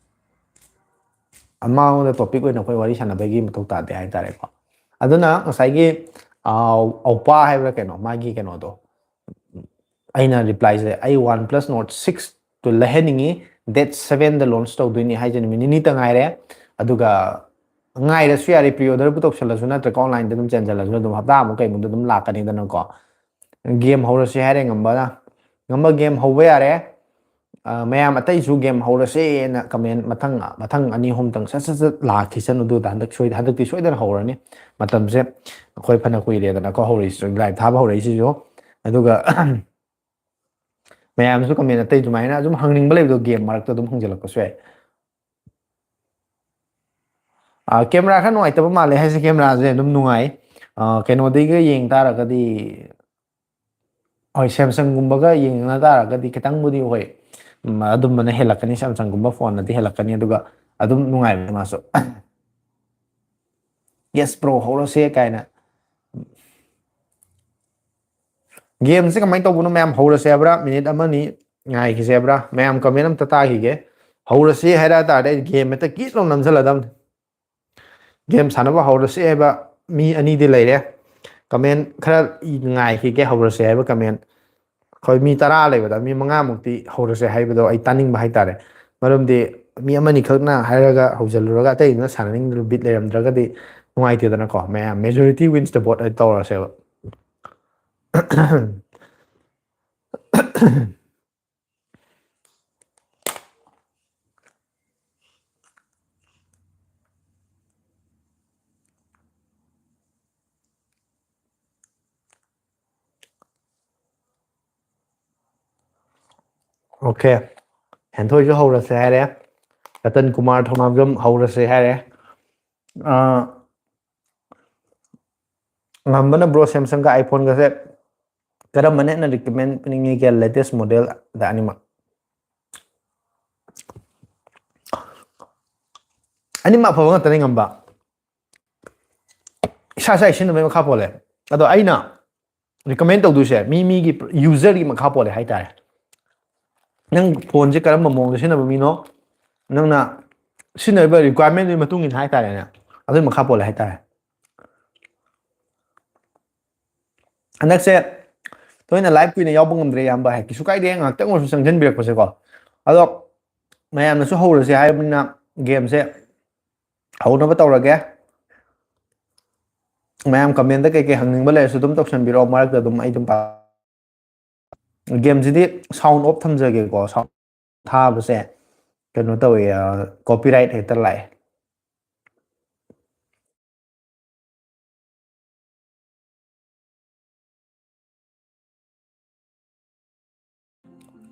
ꯑꯃꯥꯡꯂꯣꯝꯗ ꯇꯣꯄꯤꯛ ꯑꯣꯏꯅ ꯑꯩꯈꯣꯏ ꯋꯥꯔꯤ ꯁꯥꯟꯅꯕꯒꯤ ꯃꯊꯧ ꯇꯥꯗꯦ ꯍꯥꯏꯇꯥꯔꯦꯀꯣ꯫ ꯑꯗꯨꯅ ꯉꯁꯥꯏꯒꯤ, ꯑ, ꯑꯣꯄꯥ ꯍꯥꯏꯕ꯭ꯔꯥ ꯀꯩꯅꯣ, ꯃꯥꯒꯤ ꯀꯩꯅꯣꯗꯣ, ꯑꯩꯅ ꯔꯤꯄ꯭ꯂꯥꯏꯁꯦ, "ꯑꯩ one plus Nord six two ꯂꯩꯍꯟꯅꯤꯡꯉꯤ, ꯗꯦꯠ ꯁꯕꯦꯟꯗ ꯂꯣꯟꯁ ꯇꯧꯗꯣꯏꯅꯤ ꯍꯥꯏꯁꯦ ꯅꯨꯃꯤꯠ ꯅꯤꯅꯤꯇ ꯉꯥꯏꯔꯦ꯫ ꯑꯗꯨꯒ ꯉꯥꯏꯔꯁꯨ ꯌꯥꯔꯦ, ꯄ꯭ꯔꯤ ꯑꯣꯔꯗꯔꯕꯨ ꯇꯧꯁꯜꯂꯁꯨ ꯅꯠꯇ꯭ꯔꯒ ꯑꯣꯟꯂꯥꯏꯟꯗ ꯑꯗꯨꯝ ꯆꯦꯟꯖꯜꯂꯁꯨ ꯑꯗꯨꯝ ꯍꯞꯇꯥꯃꯨꯛ ꯀꯩꯃꯨꯛꯇ ꯑꯗꯨꯝ ꯂꯥꯛꯀꯅꯤꯗꯅꯀꯣ꯫ ꯒꯦꯝ ꯍꯧꯔꯁꯦ ꯍꯥꯏꯔꯦ ꯉꯝꯕꯅ, ꯉꯝꯕ ꯒꯦꯝ ꯍꯧꯕ ꯌꯥꯔꯦ꯫ ꯑ, ꯃꯌꯥꯝ ꯑꯇꯩꯁꯨ ꯒꯦꯝ ꯍꯧꯔꯁꯦꯅ ꯀꯃꯦꯟ ꯃꯊꯪ, ꯃꯊꯪ ꯑꯅꯤ ꯑꯍꯨꯝꯇꯪ ꯁꯠ ꯁꯠ ꯁꯠ ꯂꯥꯛꯈꯤꯁꯅꯨ꯫ ꯑꯗꯨꯗ ꯍꯟꯗꯛ ꯁꯣꯏ-, ꯍꯟꯗꯛꯇꯤ ꯁꯣꯏꯗꯅ ꯍꯧꯔꯅꯤ꯫ ꯃꯇꯝꯁꯦ ꯑꯩꯈꯣꯏ ꯐꯅ ꯀꯨꯏꯔꯦꯗꯅꯀꯣ ꯍꯧꯔꯛꯏꯁꯤꯁꯨ, ꯂꯥꯏꯞ ꯊꯥꯕ ꯍꯧꯔꯛꯏꯁꯤꯁꯨ꯫ ꯑꯗꯨꯒ ꯃꯌꯥꯝꯁꯨ ꯀꯃꯦꯟ ꯑꯇꯩ ꯑꯗꯨꯃꯥꯏꯅ ꯑꯗꯨꯝ ꯍꯪꯅꯤꯡꯕ ꯂꯩꯕꯗꯣ ꯒꯦꯝ ꯃꯔꯛꯇ ꯑꯗꯨꯝ ꯍꯪꯖꯜꯂꯛꯄꯁꯨ ꯌꯥꯏ꯫ ꯀꯦꯃꯦꯔꯥ ꯈꯔ ꯅꯨꯡꯉꯥꯏꯇꯕ ꯃꯥꯜꯂꯦ ꯍꯥꯏꯁꯦ, ꯀꯦꯃꯦꯔꯥꯁꯦ ꯑꯗꯨꯝ ꯅꯨꯡꯉꯥꯏ꯫ ꯀꯩꯅꯣꯗꯒꯤꯒ ꯌꯦꯡ ꯇꯥꯔꯒꯗꯤ, ꯍꯣꯏ, ꯁꯦꯝꯁꯪꯒꯨꯝꯕꯒ ꯌꯦꯡꯅ ꯇꯥꯔꯒꯗꯤ ꯈꯤꯇꯪꯕꯨꯗꯤ, ꯍꯣꯏ, ꯑꯗꯨꯝꯕꯅ ꯍꯦꯜꯂꯛꯀꯅꯤ, ꯁꯦꯝꯁꯪꯒꯨꯝꯕ ꯐꯣꯟꯅꯗꯤ ꯍꯦꯜꯂꯛꯀꯅꯤ, ꯑꯗꯨꯒ ꯑꯗꯨꯝ ꯅꯨꯡꯉꯥꯏꯕꯅꯤ ꯃꯥꯁꯨ꯫ Yes bro, ꯍꯧꯔꯁꯦ ꯀꯥꯏꯅ꯫ ꯒꯦꯝꯁꯦ ꯀꯃꯥꯏꯅ ꯇꯧꯕꯅꯣ ꯃꯌꯥꯝ? ꯍꯧꯔꯁꯦ ꯍꯥꯏꯕ꯭ꯔꯥ? ꯃꯤꯅꯤꯠ ꯑꯃꯅꯤ ꯉꯥꯏꯈꯤꯁꯦ ꯍꯥꯏꯕ꯭ꯔꯥ? ꯃꯌꯥꯝ ꯀꯃꯦꯟ ꯑꯝꯇ ꯇꯥꯈꯤꯒꯦ꯫ ꯍꯧꯔꯁꯦ ꯍꯥꯏꯔꯛꯑ ꯇꯥꯔꯗꯤ ꯑꯩ ꯒꯦꯝ ꯍꯦꯛꯇ ꯀꯤꯠ ꯂꯥꯎ ꯅꯝꯁꯤꯜꯂꯗꯝꯅꯤ꯫ ꯒꯦꯝ ꯁꯥꯟꯅꯕ ꯍꯧꯔꯁꯦ ꯍꯥꯏꯕ ꯃꯤ ꯑꯅꯤꯗꯤ ꯂꯩꯔꯦ꯫ ꯀꯃꯦꯟ ꯈꯔ ꯉꯥꯏꯈꯤꯒꯦ, ꯍꯧꯔꯁꯦ ꯍꯥꯏꯕ ꯀꯃꯦꯟ꯫ ꯑꯩꯈꯣꯏ ꯃꯤ ꯇꯔꯥ ꯂꯩꯕꯗ ꯃꯤ ꯃꯉꯥꯃꯨꯛꯇꯤ ꯍꯧꯔꯁꯦ ꯍꯥꯏꯕꯗꯣ ꯑꯩ ꯇꯥꯅꯤꯡꯕ ꯍꯥꯏꯇꯥꯔꯦ꯫ ꯃꯔꯝꯗꯤ ꯃꯤ ꯑꯃꯅꯤꯈꯛꯅ ꯍꯥꯏꯔꯒ ꯍꯧꯖꯤꯜꯂꯨꯔꯒ ꯑꯇꯩꯗꯨꯅ ꯁꯥꯟꯅꯅꯤꯡꯗꯕ ꯕꯤꯠ ꯂꯩꯔꯝꯗ꯭ꯔꯒꯗꯤ ꯅꯨꯡꯉꯥꯏꯇꯦꯗꯅꯀꯣ꯫ ꯃꯌꯥꯝ majority wins the vote high ꯇꯧꯔꯁꯦꯕ꯫ Okay, ꯍꯦꯟꯊꯣꯏꯁꯨ ꯍꯧꯔꯁꯦ ꯍꯥꯏꯔꯦ꯫ ꯔꯇꯟ ꯀꯨꯃꯥꯔ ꯊꯧꯅꯥꯝꯖꯝ ꯍꯧꯔꯁꯦ ꯍꯥꯏꯔꯦ꯫ ꯑꯥ, ꯉꯝꯕꯅ bro, ꯁꯦꯝꯁꯪꯒ ꯑꯥꯏꯐꯣꯟꯒꯁꯦ ꯀꯔꯝꯕꯅ ꯍꯦꯟꯅ recommend ꯄꯤꯅꯤꯡꯉꯤꯒꯦ, latest model ꯑꯗ ꯑꯅꯤꯃꯛ? ꯑꯅꯤꯃꯛ ꯑꯐꯕ ꯉꯥꯛꯇꯅꯤ ꯉꯝꯕ, ꯏꯁꯥ ꯏꯁꯥꯒꯤ ꯁꯤꯖꯤꯟꯅꯕꯒꯤ ꯃꯈꯥ ꯄꯣꯜꯂꯦ꯫ ꯑꯗꯣ ꯑꯩꯅ recommend ꯇꯧꯗꯣꯏꯁꯦ ꯃꯤ ꯃꯤꯒꯤ userꯒꯤ ꯃꯈꯥ ꯄꯣꯜꯂꯦ ꯍꯥꯏꯇꯥꯔꯦ꯫ ꯅꯪ ꯐꯣꯟꯁꯦ ꯀꯔꯝꯕ ꯃꯑꯣꯡꯗ ꯁꯤꯖꯤꯟꯅꯕ ꯃꯤꯅꯣ, ꯅꯪꯅ ꯁꯤꯖꯤꯟꯅꯔꯤꯕ requirementꯗꯨꯒꯤ ꯃꯇꯨꯡ ꯏꯟꯅ ꯍꯥꯏꯇꯥꯔꯦꯅꯦ, ꯑꯗꯨꯒꯤ ꯃꯈꯥ ꯄꯣꯜꯂꯦ ꯍꯥꯏꯇꯥꯔꯦ꯫ ꯍꯟꯗꯛꯁꯦ ꯊꯣꯏꯅ live ꯀꯨꯏꯅ ꯌꯥꯎꯕ ꯉꯝꯗ꯭ꯔꯦ ꯏꯌꯥꯝꯕ, ꯍꯥꯏ ꯀꯩꯁꯨ ꯀꯥꯏꯗꯦ, ꯉꯥꯏꯍꯥꯛꯇꯪ ꯑꯣꯏꯔꯁꯨ ꯆꯪꯁꯤꯟꯕꯤꯔꯛꯄꯁꯦꯀꯣ꯫ ꯑꯗꯣ ꯃꯌꯥꯝꯅꯁꯨ ꯍꯧꯔꯁꯦ ꯍꯥꯏꯕꯅꯤꯅ gameꯁꯦ ꯍꯧꯅꯕ ꯇꯧꯔꯒꯦ꯫ ꯃꯌꯥꯝ commentꯇ ꯀꯩꯀꯩ ꯍꯪꯅꯤꯡꯕ ꯂꯩꯔꯁꯨ ꯑꯗꯨꯝ ꯇꯧꯁꯟꯕꯤꯔꯛꯑꯣ, ꯃꯔꯛꯇ ꯑꯗꯨꯝ ꯑꯩ ꯑꯗꯨꯝ ꯄꯥ-, gameꯁꯤꯗꯤ sound off ꯊꯝꯖꯒꯦꯀꯣ, sound ꯊꯥꯕꯁꯦ ꯀꯩꯅꯣ ꯇꯧꯋꯦ, copyright ꯍꯦꯛꯇ ꯂꯥꯛꯑꯦ꯫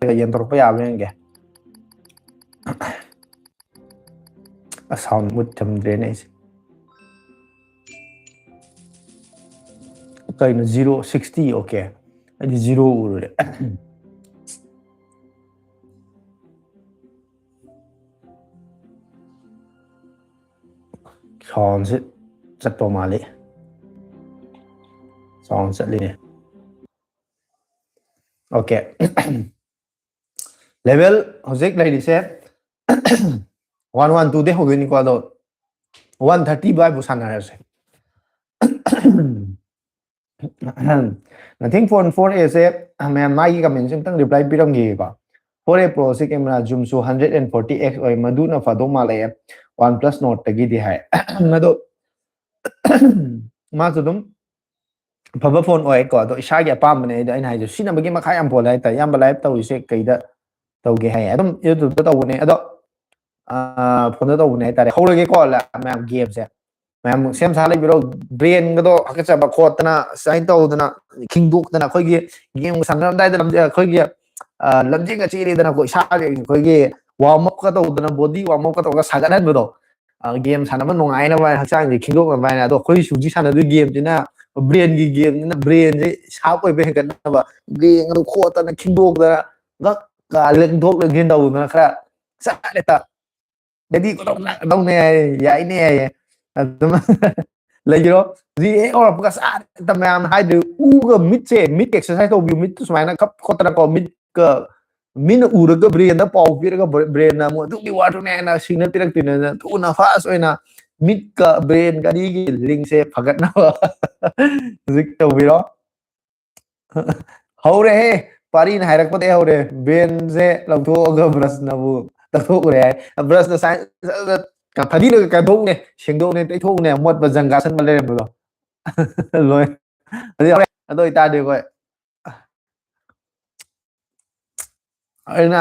ꯌꯦꯟꯊꯣꯔꯛꯄ ꯌꯥꯕ꯭ꯔꯥ ꯌꯦꯡꯒꯦ꯫ ꯑꯁ, sound ꯃꯨꯠ ꯊꯝꯗ꯭ꯔꯦꯅꯦ ꯑꯩꯁꯦ꯫ ꯀꯩꯅꯣ, zero sixty? Okay, ꯑꯩꯗꯤ zero ꯎꯔꯨꯔꯦ꯫ Soundꯁꯦ ꯆꯠꯄ ꯃꯥꯜꯂꯤ꯫ Sound ꯆꯠꯂꯤꯅꯦ꯫ Okay, level ꯍꯧꯖꯤꯛ ꯂꯩꯔꯤꯁꯦ one one two ꯗꯩ ꯍꯧꯗꯣꯏꯅꯤꯀꯣ, ꯑꯗꯣ one thirty ꯑꯗꯨꯋꯥꯏꯕꯨ ꯁꯥꯟꯅꯔꯁꯦ꯫ Nothing phone four A ꯁꯦ, ꯃꯌꯥꯝ ꯃꯥꯒꯤ comment ꯁꯦ ꯑꯝꯇꯪ reply ꯄꯤꯔꯝꯈꯤꯒꯦꯀꯣ꯫ Four A Pro ꯁꯤ camera zoom ꯁꯨ hundred and forty X ꯑꯣꯏ, ꯃꯗꯨꯅ ꯐꯗꯧ ꯃꯥꯜꯂꯛꯑꯦ, OnePlus Nord ꯇꯒꯤꯗꯤ ꯍꯥꯏ꯫ ꯑꯗꯣ ꯃꯥꯁꯨ ꯑꯗꯨꯝ ꯑꯐꯕ phone ꯑꯣꯏꯀꯣ, ꯑꯗꯣ ꯏꯁꯥꯒꯤ ꯑꯄꯥꯝꯕꯅꯦ꯫ ꯑꯩꯗꯣ, ꯑꯩꯅ ꯍꯥꯏꯁꯦ, ꯁꯤꯖꯤꯟꯅꯕꯒꯤ ꯃꯈꯥ ꯌꯥꯝ ꯄꯣꯜꯂꯦ ꯍꯥꯏꯇꯥꯔꯦ꯫ ꯏꯌꯥꯝꯕ live ꯇꯧꯔꯤꯁꯦ ꯀꯩꯗ ꯇꯧꯒꯦ ꯍꯥꯏ? ꯑꯗꯨꯝ YouTube ꯇ ꯇꯧꯕꯅꯦ, ꯑꯗꯣ ꯐꯣꯟꯗ ꯇꯧꯕꯅꯦ ꯍꯥꯏꯇꯥꯔꯦ꯫ ꯍꯧꯔꯒꯦꯀꯣ, ꯃꯌꯥꯝ game ꯁꯦ꯫ ꯃꯌꯥꯝ ꯁꯦꯝ ꯁꯥ ꯂꯩꯕꯤꯔꯣ꯫ Brain ꯒꯗꯣ ꯍꯥꯀꯠꯆꯕ ꯈꯣꯠꯇꯅ, ꯁꯨꯃꯥꯏꯅ ꯇꯧꯗꯅ, ꯈꯤꯡꯗꯣꯛꯇꯅ, ꯑꯩꯈꯣꯏꯒꯤ game ꯁꯥꯟꯅꯔꯝꯗꯥꯏꯗ ꯂꯝꯖꯦ-, ꯑꯩꯈꯣꯏꯒꯤ, ꯑ, ꯂꯝꯖꯦꯜꯒ ꯆꯦꯜꯂꯤꯗꯅꯀꯣ, ꯏꯁꯥꯒꯤ ꯑꯩꯈꯣꯏꯒꯤ warm up ꯀ ꯇꯧꯗꯅ, body warm up ꯀ ꯇꯧꯔꯒ ꯁꯥꯒꯠꯍꯟꯕꯗꯣ, ꯑ, game ꯁꯥꯟꯅꯕ ꯅꯨꯡꯉꯥꯏꯅꯕ ꯍꯥꯏꯅ, ꯍꯛꯆꯥꯡꯁꯦ ꯈꯤꯡꯗꯣꯛꯅꯕ ꯍꯥꯏꯅ꯫ ꯑꯗꯣ ꯑꯩꯈꯣꯏ ꯍꯧꯖꯤꯛ ꯁꯥꯟꯅꯗꯣꯏ game ꯁꯤꯅ brain ꯒꯤ game ꯅꯤꯅ, brain ꯁꯦ sharp ꯑꯣꯏꯕ ꯍꯦꯟꯒꯠꯅꯕ, brain ꯒꯗꯣ ꯈꯣꯠꯇꯅ, ꯈꯤꯡꯗꯣꯛꯇꯅ, ꯉꯛ ꯀꯥ ꯂꯦꯡꯊꯣꯛ ꯂꯦꯡꯁꯤꯟ ꯇꯧꯗꯅ ꯈꯔ ꯆꯠꯂꯦ꯫ ꯗꯗꯤ ꯀꯗꯧꯅ ꯀꯗꯧꯅꯦ ꯍꯥꯏꯌꯦ, ꯌꯥꯏꯅꯦ ꯍꯥꯏꯌꯦ꯫ ꯑꯗꯨꯝ ꯂꯩꯈ꯭ꯔꯣ꯫ ꯍꯧꯖꯤꯛ ꯍꯦꯛ ꯍꯧꯔꯛꯄꯒ ꯆꯥꯔꯦ꯫ ꯃꯌꯥꯝꯅ ꯍꯥꯏꯗꯣꯏ, ꯎꯒ ꯃꯤꯠꯁꯦ, ꯃꯤꯠ exercise ꯇꯧꯕꯤꯌꯨ, ꯃꯤꯠꯇꯨ ꯁꯨꯃꯥꯏꯅ ꯈꯞ ꯈꯣꯠꯇꯅꯀꯣ, ꯃꯤꯠꯀ, ꯃꯤꯅ ꯎꯔꯒ brain ꯗ ꯄꯥꯎ ꯄꯤꯔꯒ, brain ꯅ ꯑꯃꯨꯛ ꯑꯗꯨꯒꯤ ꯋꯥꯗꯨꯅꯦ ꯍꯥꯏꯅ ꯁꯤꯡꯅ ꯄꯤꯔꯛꯇꯣꯏꯅꯦꯅ, ꯊꯨꯅ fast ꯑꯣꯏꯅ ꯃꯤꯠꯀ brain ꯒ ꯑꯅꯤꯒꯤ link ꯁꯦ ꯐꯒꯠꯅꯕ ꯍꯧꯖꯤꯛ ꯇꯧꯕꯤꯔꯣ꯫ ꯍꯧꯔꯦꯍꯦ, ꯄꯥꯔꯤꯅ ꯍꯥꯏꯔꯛꯄꯗꯩ ꯍꯧꯔꯦ꯫ Brain ꯁꯦ ꯂꯧꯊꯣꯛꯑꯒ brush ꯅꯕꯨ ꯇꯧꯊꯣꯛꯎꯔꯦ ꯍꯥꯏ꯫ Brush ꯅ ꯁꯥꯏ-, ꯐꯗꯤꯅꯒ ꯀꯟꯊꯣꯛꯎꯅꯦ, ꯁꯦꯡꯗꯣꯛꯎꯅꯦ, ꯇꯩꯊꯣꯛꯎꯅꯦ, ꯑꯃꯣꯠꯄ ꯖꯪꯒꯥ ꯁꯟꯕ ꯂꯩꯔꯝꯕꯗꯣ꯫ ꯂꯣꯏ꯫ ꯑꯗꯨ ꯌꯥꯎꯔꯦ꯫ ꯑꯗꯨ ꯑꯣꯏꯇꯥꯔꯗꯤ ꯑꯩꯈꯣꯏ, ꯑꯩꯅ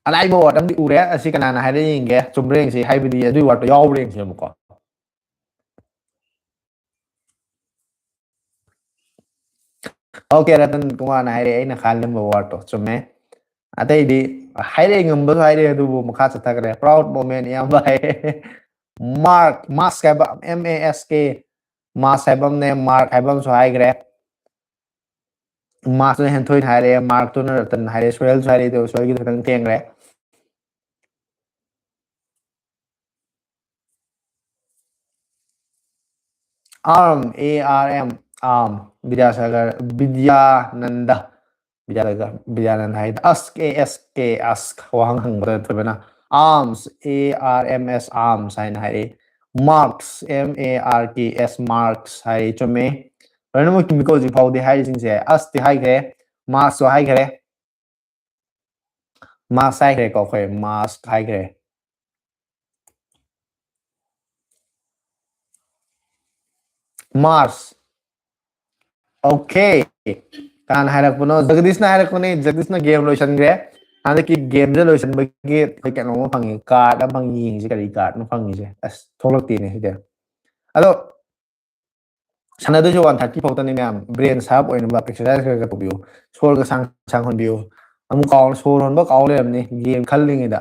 ꯑꯔꯥꯏꯕ word ꯑꯃꯗꯤ ꯎꯔꯦ꯫ ꯑꯁꯤ ꯀꯅꯥꯅ ꯍꯥꯏꯔꯦ ꯌꯦꯡꯒꯦ꯫ ꯆꯨꯝꯕ꯭ꯔꯥ ꯌꯦꯡꯁꯤ, ꯍꯥꯏꯕꯗꯤ ꯑꯗꯨꯒꯤ word ꯇꯣ ꯌꯥꯎꯕ꯭ꯔꯥ ꯌꯦꯡꯁꯦꯕꯀꯣ꯫ Okay, Ratan Kumar ꯅ ꯍꯥꯏꯔꯛꯑꯦ, ꯑꯩꯅ ꯈꯜꯂꯝꯕ word ꯇꯣ ꯆꯨꯝꯃꯦ꯫ ꯑꯇꯩꯗꯤ ꯍꯥꯏꯔꯛꯑꯦ, ꯉꯝꯕꯁꯨ ꯍꯥꯏꯔꯛꯑꯦ, ꯑꯗꯨꯕꯨ ꯃꯈꯥ ꯆꯠꯊꯈ꯭ꯔꯦ꯫ Proud moment ꯏꯌꯥꯝꯕ ꯍꯥꯏꯔꯦ꯫ Mark, mask ꯍꯥꯏꯕ, M A S K, mask ꯍꯥꯏꯕ ꯑꯃꯅꯦ, mark ꯍꯥꯏꯕ ꯑꯃꯁꯨ ꯍꯥꯏꯈ꯭ꯔꯦ꯫ Mask ꯇꯨꯅ ꯍꯦꯟꯊꯣꯏꯅ ꯍꯥꯏꯔꯛꯑꯦ, mark ꯇꯨꯅ ꯔꯇꯟ ꯍꯥꯏꯔꯛꯑꯦ, ꯁꯣꯍꯦꯜꯁꯨ ꯍꯥꯏꯔꯛꯑꯦ, ꯑꯗꯨꯒ ꯁꯣꯍꯦꯜꯒꯤꯗꯣ ꯈꯤꯇꯪ ꯊꯦꯡꯈ꯭ꯔꯦ꯫ Arm, A R M, arm, Vidyasagar, Bidyananda, Bidyananda, Bidyananda ꯍꯥꯏꯗꯤ ask, A S K, ask, ꯋꯥꯍꯪ ꯍꯪꯕꯗ ꯅꯠꯇ꯭ꯔꯒꯅ arms, A R M S, arms ꯍꯥꯏꯅ ꯍꯥꯏꯔꯛꯏ꯫ Marks, M A R K S, marks ꯍꯥꯏꯔꯛꯏ, ꯆꯨꯝꯃꯦ꯫ ꯂꯣꯏꯅꯃꯛ ꯆꯨꯝꯃꯤꯀꯣ ꯍꯧꯖꯤꯛ ꯐꯥꯎꯗꯤ ꯍꯥꯏꯔꯤꯁꯤꯡꯁꯦ꯫ Us ꯇꯤ ꯍꯥꯏꯈ꯭ꯔꯦ, mask ꯁꯨ ꯍꯥꯏꯈ꯭ꯔꯦ, mask ꯍꯥꯏꯈ꯭ꯔꯦꯀꯣ ꯑꯩꯈꯣꯏ, mask ꯍꯥꯏꯈ꯭ꯔꯦ꯫ Mars. Okay. ꯀꯅꯥꯅ ꯍꯥꯏꯔꯛꯄꯅꯣ? ꯖꯒꯗꯤꯁꯅ ꯍꯥꯏꯔꯛꯄꯅꯦ꯫ ꯖꯒꯗꯤꯁꯅ game ꯂꯣꯏꯁꯟꯈ꯭ꯔꯦ꯫ ꯍꯟꯗꯛꯀꯤ game ꯁꯦ ꯂꯣꯏꯁꯟꯕꯒꯤ ꯑꯩꯈꯣꯏ ꯀꯩꯅꯣꯝꯃ ꯐꯪꯉꯤ, card ꯑꯃ ꯐꯪꯉꯤ꯫ ꯌꯦꯡꯁꯤ ꯀꯔꯤ card ꯅꯣ ꯐꯪꯉꯤꯁꯦ꯫ ꯑꯁ, ꯊꯣꯛꯂꯛꯇꯦꯅꯦ ꯁꯤꯗꯤ꯫ ꯑꯗꯣ ꯁꯥꯟꯅꯗꯣꯏꯁꯦ one thirty ꯐꯥꯎꯇꯅꯤ ꯃꯌꯥꯝ꯫ Brain sharp ꯑꯣꯏꯅꯕ exercise ꯈꯔ ꯈꯔ ꯇꯧꯕꯤꯌꯨ꯫ ꯁꯣꯔꯒ ꯁꯥꯡ ꯁꯥꯡ ꯍꯣꯟꯕꯤꯌꯨ꯫ ꯑꯃꯨꯛ ꯀꯥꯎ, ꯁꯣꯔ ꯍꯣꯟꯕ ꯀꯥꯎ ꯂꯩꯔꯝꯅꯤ game ꯈꯜꯂꯤꯉꯩꯗ꯫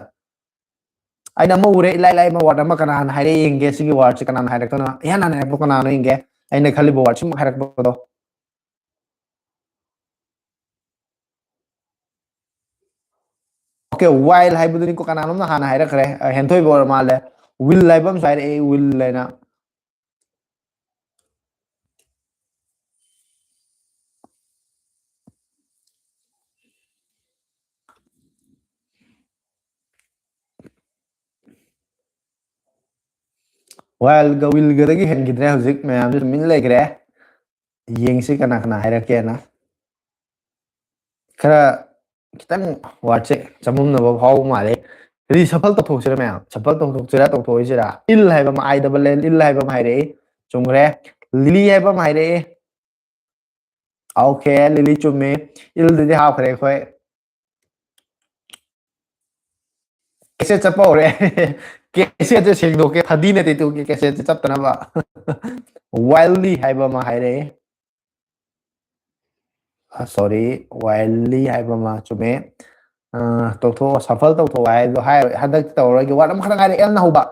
ꯑꯩꯅ ꯑꯃ ꯎꯔꯦ, ꯏꯂꯥꯏ ꯂꯥꯏꯕ word ꯑꯃ꯫ ꯀꯅꯥꯅ ꯍꯥꯏꯔꯛꯑꯦ ꯌꯦꯡꯒꯦ꯫ ꯁꯤꯒꯤ word ꯁꯦ ꯀꯅꯥꯅ ꯍꯥꯏꯔꯛꯇꯣꯏꯅꯣ? ꯏꯍꯥꯟ ꯍꯥꯟꯅ ꯍꯥꯏꯔꯛꯄ ꯀꯅꯥꯅꯣ ꯌꯦꯡꯒꯦ꯫ ꯑꯩꯅ ꯈꯜꯂꯤꯕ word ꯁꯤꯃꯛ ꯍꯥꯏꯔꯛꯄꯗꯣ꯫ Okay, while ꯍꯥꯏꯕꯗꯨꯅꯤꯀꯣ, ꯀꯅꯥꯅꯣꯝꯅ ꯍꯥꯟꯅ ꯍꯥꯏꯔꯛꯈ꯭ꯔꯦ꯫ ꯑ, ꯍꯦꯟꯊꯣꯏꯕ ꯑꯣꯏꯔ ꯃꯥꯜꯂꯦ꯫ Will ꯍꯥꯏꯕ ꯑꯃꯁꯨ ꯍꯥꯏꯔꯛꯑꯦ, will ꯍꯥꯏꯅ꯫ While ꯒ will ꯒꯗꯒꯤ ꯍꯦꯟꯈꯤꯗ꯭ꯔꯦ꯫ ꯍꯧꯖꯤꯛ ꯃꯌꯥꯝꯁꯨ ꯇꯨꯃꯤꯟ ꯂꯩꯈ꯭ꯔꯦ꯫ ꯌꯦꯡꯁꯤ ꯀꯅꯥ ꯀꯅꯥ ꯍꯥꯏꯔꯛꯀꯦꯅ꯫ ꯈꯔ ꯈꯤꯇꯪ word ꯁꯦ ꯆꯃꯝꯅꯕ ꯐꯥꯎꯕ ꯃꯥꯜꯂꯦ꯫ Reshuffle ꯇꯧꯊꯣꯛꯁꯤꯔꯥ ꯃꯌꯥꯝ? Shuffle ꯇꯧꯊꯣꯛꯁꯤꯔꯥ, ꯇꯧꯊꯣꯛꯑꯣꯏꯁꯤꯔꯥ? Ill ꯍꯥꯏꯕ ꯑꯃ, I double L, ill ꯍꯥꯏꯕ ꯑꯃ ꯍꯥꯏꯔꯛꯏ꯫ ꯆꯨꯝꯈ꯭ꯔꯦ꯫ Lily ꯍꯥꯏꯕ ꯑꯃ ꯍꯥꯏꯔꯛꯏ꯫ Okay, Lily ꯆꯨꯝꯃꯤ꯫ Ill ꯗꯨꯗꯤ ꯍꯥꯞꯈ꯭ꯔꯦ ꯑꯩꯈꯣꯏ꯫ Cassette ꯆꯞꯄ ꯍꯧꯔꯦ꯫ Cassette ꯁꯦ ꯁꯦꯡꯗꯣꯛꯀꯦ, ꯐꯗꯤꯅ ꯇꯩꯊꯣꯛꯀꯦ cassette ꯁꯦ ꯆꯞꯇꯅꯕ꯫ Wildly ꯍꯥꯏꯕ ꯑꯃ ꯍꯥꯏꯔꯛꯑꯦ꯫ ꯁꯣꯔꯤ, ꯋꯥꯏꯜꯂꯤ ꯍꯥꯏꯕ ꯑꯃ ꯆꯨꯝꯃꯦ꯫ ꯑ, ꯇꯧꯊꯣꯛꯑꯣ, ꯁꯐꯜ ꯇꯧꯊꯣꯛꯑꯣ ꯍꯥꯏꯗꯣ ꯍꯥꯏꯔꯣꯏ, ꯍꯟꯗꯛꯇꯤ ꯇꯧꯔꯔꯣꯏꯒꯦ꯫ ꯋꯥꯔꯗ ꯑꯃꯈꯛꯇ ꯉꯥꯏꯔꯦ, ꯑꯦꯜꯅ ꯍꯧꯕ꯫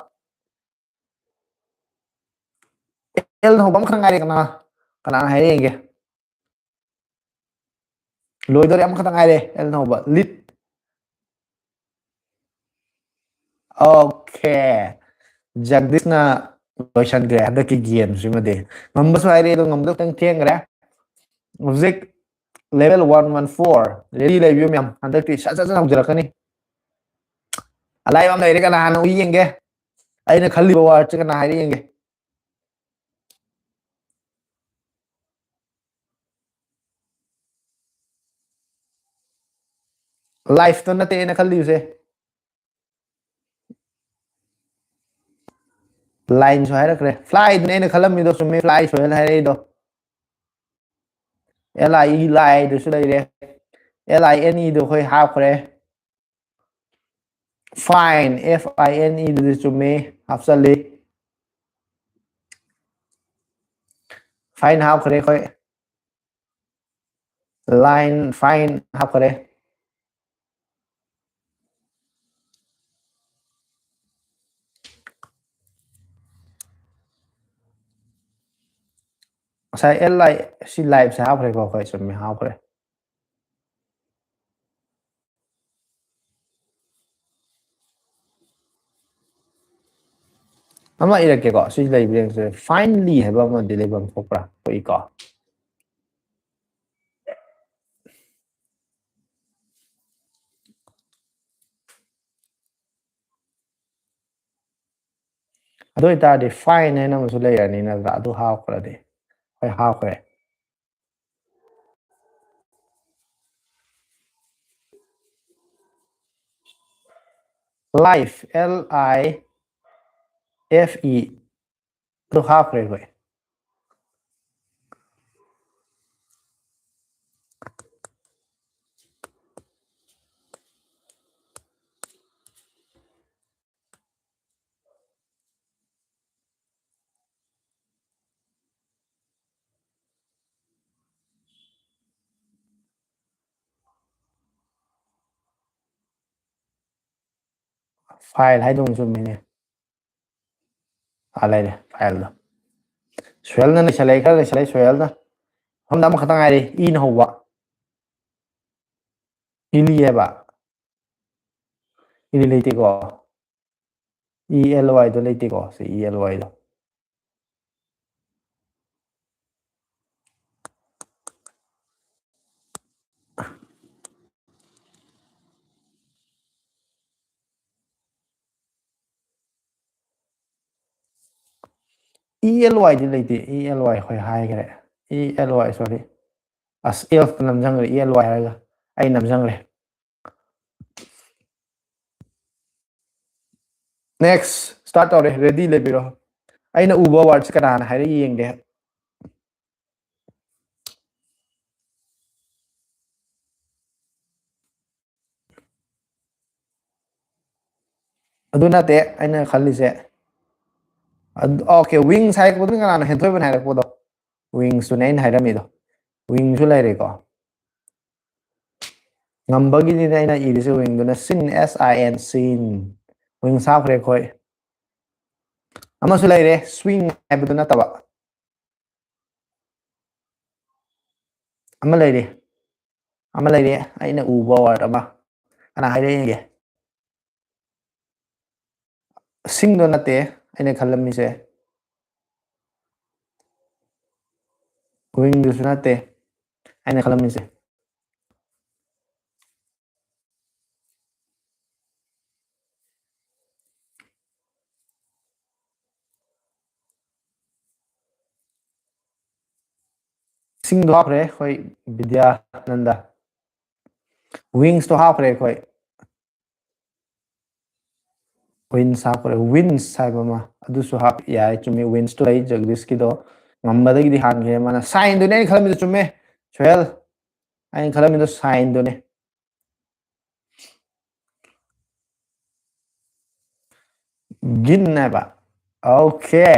ꯑꯦꯜꯅ ꯍꯧꯕ ꯑꯃꯈꯛꯇ ꯉꯥꯏꯔꯦ꯫ ꯀꯅꯥ, ꯀꯅꯥꯅ ꯍꯥꯏꯔꯦ ꯌꯦꯡꯒꯦ? ꯂꯣꯏꯗꯣꯔꯦ, ꯑꯃꯈꯛꯇ ꯉꯥꯏꯔꯦ, ꯑꯦꯜꯅ ꯍꯧꯕ꯫ ꯂꯤꯠ꯫ ꯑꯣꯀꯦ, ꯖꯒꯗꯤꯁꯅ ꯂꯣꯏꯁꯟꯈ꯭ꯔꯦ ꯍꯟꯗꯛꯀꯤ ꯒꯦꯝꯁꯤꯃꯗꯤ꯫ ꯉꯝꯕꯁꯨ ꯍꯥꯏꯔꯦ, ꯑꯗꯣ ꯉꯝꯕꯗꯣ ꯈꯤꯇꯪ ꯊꯦꯡꯈ꯭ꯔꯦ꯫ ꯍꯧꯖꯤꯛ level one one four ready ꯂꯩꯕꯤꯌꯨ ꯃꯌꯥꯝ, ꯍꯟꯗꯛꯇꯤ ꯁꯠ ꯁꯠ ꯁꯠ ꯍꯧꯖꯔꯛꯀꯅꯤ꯫ ꯑꯂꯥꯏꯕ ꯑꯃ ꯂꯩꯔꯦ, ꯀꯅꯥ ꯍꯥꯟꯅ ꯎꯏ ꯌꯦꯡꯒꯦ? ꯑꯩꯅ ꯈꯜꯂꯤꯕ ꯋꯥꯔꯗꯁꯦ ꯀꯅꯥ ꯍꯥꯏꯔꯤ ꯌꯦꯡꯒꯦ? ꯂꯥꯏꯐꯇꯣ ꯅꯠꯇꯦ ꯑꯩꯅ ꯈꯜꯂꯤꯕꯁꯦ꯫ ꯂꯥꯏꯟꯁꯨ ꯍꯥꯏꯔꯛꯈ꯭ꯔꯦ꯫ ꯐ꯭ꯂꯥꯏꯗꯨꯅꯦ ꯑꯩꯅ ꯈꯜꯂꯝꯃꯤꯗꯣ, ꯆꯨꯝꯃꯦ, ꯐ꯭ꯂꯥꯏ ꯁꯣꯏꯍꯜ ꯍꯥꯏꯔꯛꯏꯗꯣ꯫ ꯑꯦꯜ ꯑꯥꯏ ꯏ ꯂꯥꯏꯗꯨꯁꯨ ꯂꯩꯔꯦ꯫ ꯑꯦꯜ ꯑꯥꯏ ꯑꯦꯟ ꯏꯗꯣ ꯑꯩꯈꯣꯏ ꯍꯥꯞꯈ꯭ꯔꯦ꯫ ꯐꯥꯏꯟ, ꯑꯦꯐ ꯑꯥꯏ ꯑꯦꯟ ꯏꯗꯨꯗꯤ ꯆꯨꯝꯃꯦ, ꯍꯥꯞꯆꯜꯂꯤ꯫ ꯐꯥꯏꯟ ꯍꯥꯞꯈ꯭ꯔꯦ ꯑꯩꯈꯣꯏ꯫ ꯂꯥꯏꯟ ꯐꯥꯏꯟ ꯍꯥꯞꯈ꯭ꯔꯦ꯫ ꯉꯁꯥꯏ ꯑꯦꯜ ꯑꯥꯏ ꯁꯤ ꯂꯥꯏꯐꯁꯦ ꯍꯥꯞꯈ꯭ꯔꯦꯀꯣ ꯑꯩꯈꯣꯏ, ꯆꯨꯝꯃꯦ, ꯍꯥꯞꯈ꯭ꯔꯦ꯫ ꯑꯃ ꯏꯔꯛꯀꯦꯀꯣ, ꯁꯤ ꯂꯩꯕ꯭ꯔꯥ ꯌꯦꯡꯁꯦ꯫ ꯐꯥꯏꯟꯂꯤ ꯍꯥꯏꯕ ꯑꯃꯗꯤ ꯂꯩꯐꯝ ꯊꯣꯛꯄ꯭ꯔꯥ? ꯊꯣꯛꯏꯀꯣ꯫ ꯑꯗꯨ ꯑꯣꯏꯇꯥꯔꯗꯤ ꯐꯥꯏꯟ ꯍꯥꯏꯅ ꯑꯃꯁꯨ ꯂꯩꯔꯅꯤ ꯅꯠꯇ꯭ꯔꯥ? ꯑꯗꯨ ꯍꯥꯞꯈ꯭ꯔꯗꯤ, ꯍꯣꯏ, ꯍꯥꯞꯈ꯭ꯔꯦ꯫ ꯂꯥꯏꯐ, ꯑꯦꯜ ꯑꯥꯏ ꯑꯦꯐ ꯏ, ꯑꯗꯨ ꯍꯥꯞꯈ꯭ꯔꯦ ꯑꯩꯈꯣꯏ꯫ File ꯍꯥꯏꯗꯧꯅ ꯆꯨꯝꯃꯤꯅꯦ꯫ ꯑꯥ, ꯂꯩꯔꯦ fileꯗꯣ꯫ ꯁꯣꯍꯦꯜꯅ ꯂꯩꯁꯜꯂꯛꯑꯦ, ꯈꯔ ꯂꯩꯁꯜꯂꯛꯑꯦ ꯁꯣꯍꯦꯜꯅ꯫ ꯃꯐꯝꯗ ꯑꯃꯈꯛꯇ ꯉꯥꯏꯔꯦ, ꯏꯅ ꯍꯧꯕ꯫ ꯏꯂꯤ ꯍꯥꯏꯕ꯫ ꯏꯂꯤ ꯂꯩꯇꯦꯀꯣ꯫ E L Yꯗꯣ ꯂꯩꯇꯦꯀꯣ, ꯁꯤ E L Yꯗꯣ꯫ E L Yꯗꯤ ꯂꯩꯇꯦ꯫ E L Y ꯍꯣꯏ ꯍꯥꯏꯈ꯭ꯔꯦ꯫ E L Y, sorry꯫ ꯑꯁ, Lꯇ ꯅꯝꯖꯪꯈ꯭ꯔꯦ, E L Y ꯍꯥꯏꯔꯒ꯫ ꯑꯩ ꯅꯝꯖꯪꯈ꯭ꯔꯦ꯫ Next, start ꯇꯧꯔꯦ꯫ Ready ꯂꯩꯕꯤꯔꯣ꯫ ꯑꯩꯅ ꯎꯕ wordꯁꯦ ꯀꯅꯥꯅ ꯍꯥꯏꯔꯛꯏ ꯌꯦꯡꯒꯦ꯫ ꯑꯗꯨ ꯅꯠꯇꯦ ꯑꯩꯅ ꯈꯜꯂꯤꯁꯦ꯫ ꯑꯗꯨ, okay, wings ꯍꯥꯏꯔꯛꯄꯗꯨꯅ ꯀꯅꯥꯅꯣ? ꯍꯦꯟꯊꯣꯏꯕꯅ ꯍꯥꯏꯔꯛꯄꯗꯣ꯫ Wingsꯇꯨꯅꯦ ꯑꯩꯅ ꯍꯥꯏꯔꯝꯃꯤꯗꯣ꯫ Wingꯁꯨ ꯂꯩꯔꯦꯀꯣ꯫ ꯉꯝꯕꯒꯤꯅꯤꯅ ꯑꯩꯅ ꯏꯔꯤꯁꯦ wingꯗꯨꯅ꯫ Sin, S I N, sin꯫ Wings ꯍꯥꯞꯈ꯭ꯔꯦ ꯑꯩꯈꯣꯏ꯫ ꯑꯃꯁꯨ ꯂꯩꯔꯦ, swing ꯍꯥꯏꯕꯗꯨ ꯅꯠꯇꯕ꯫ ꯑꯃ ꯂꯩꯔꯦ꯫ ꯑꯃ ꯂꯩꯔꯦ, ꯑꯩꯅ ꯎꯕ word ꯑꯃ꯫ ꯀꯅꯥ ꯍꯥꯏꯔꯛꯏ ꯌꯦꯡꯒꯦ? Singꯗꯣ ꯅꯠꯇꯦ ꯑꯩꯅ ꯈꯜꯂꯝꯃꯤꯁꯦ꯫ Wingꯗꯨꯁꯨ ꯅꯠꯇꯦ ꯑꯩꯅ ꯈꯜꯂꯝꯃꯤꯁꯦ꯫ Singꯗꯣ ꯍꯥꯞꯈ꯭ꯔꯦ ꯑꯩꯈꯣꯏ ꯕꯤꯗ꯭ꯌꯥꯅꯟꯗ꯫ Wingsꯇꯣ ꯍꯥꯞꯈ꯭ꯔꯦ ꯑꯩꯈꯣꯏ꯫ Wins ꯍꯥꯞꯈ꯭ꯔꯦ꯫ Wins ꯍꯥꯏꯕ ꯑꯃ, ꯑꯗꯨꯁꯨ ꯍꯥꯞ ꯌꯥꯏ꯫ ꯆꯨꯝꯃꯤ, wingsꯇꯣ ꯂꯩ ꯖꯒꯗꯤꯁꯀꯤꯗꯣ꯫ ꯉꯝꯕꯗꯒꯤꯗꯤ ꯍꯥꯟꯈ꯭ꯔꯦ ꯃꯥꯅ꯫ Signꯗꯨꯅꯦ ꯑꯩꯅ ꯈꯜꯂꯝꯃꯤꯗꯣ꯫ ꯆꯨꯝꯃꯦ ꯁꯣꯍꯦꯜ, ꯑꯩꯅ ꯈꯜꯂꯝꯃꯤꯗꯣ signꯗꯨꯅꯦ꯫ Gin ꯍꯥꯏꯕ꯫ Okay꯫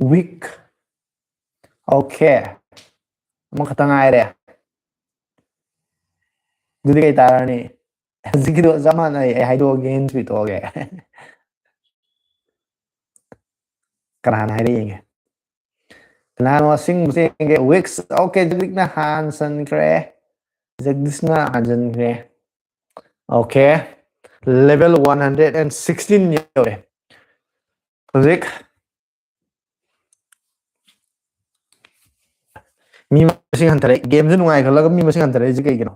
Weak. Okay. ꯑꯃꯈꯛꯇ ꯉꯥꯏꯔꯦ꯫ ꯑꯗꯨꯗꯤ ꯀꯩ ꯇꯥꯔꯅꯤ? ꯍꯧꯖꯤꯛꯀꯤꯗꯣ ꯆꯞ ꯃꯥꯟꯅꯩ꯫ ꯑꯩ ꯍꯥꯏꯗꯣꯛꯑꯒꯦ, hint ꯄꯤꯊꯣꯛꯑꯒꯦ꯫ ꯀꯅꯥꯅ ꯍꯥꯏꯔꯛꯏ ꯌꯦꯡꯒꯦ? ꯀꯅꯥꯅꯣ ꯑꯁꯤꯡꯕꯁꯦ ꯌꯦꯡꯒꯦ? Weak. Okay, ꯖꯒ꯭ꯔꯤꯛꯅ ꯍꯥꯟꯁꯟꯈ꯭ꯔꯦ꯫ ꯖꯒꯗꯤꯁꯅ ꯍꯥꯟꯁꯟꯈ꯭ꯔꯦ꯫ Okay. Level one hundred and sixteen ꯌꯧꯔꯦ꯫ ꯍꯧꯖꯤꯛ ꯃꯤ ꯃꯁꯤꯡ ꯍꯟꯊꯔꯛꯏ꯫ Gameꯁꯦ ꯅꯨꯡꯉꯥꯏ ꯈꯜꯂꯒ ꯃꯤ ꯃꯁꯤꯡ ꯍꯟꯊꯔꯛꯏꯁꯦ ꯀꯩꯒꯤꯅꯣ?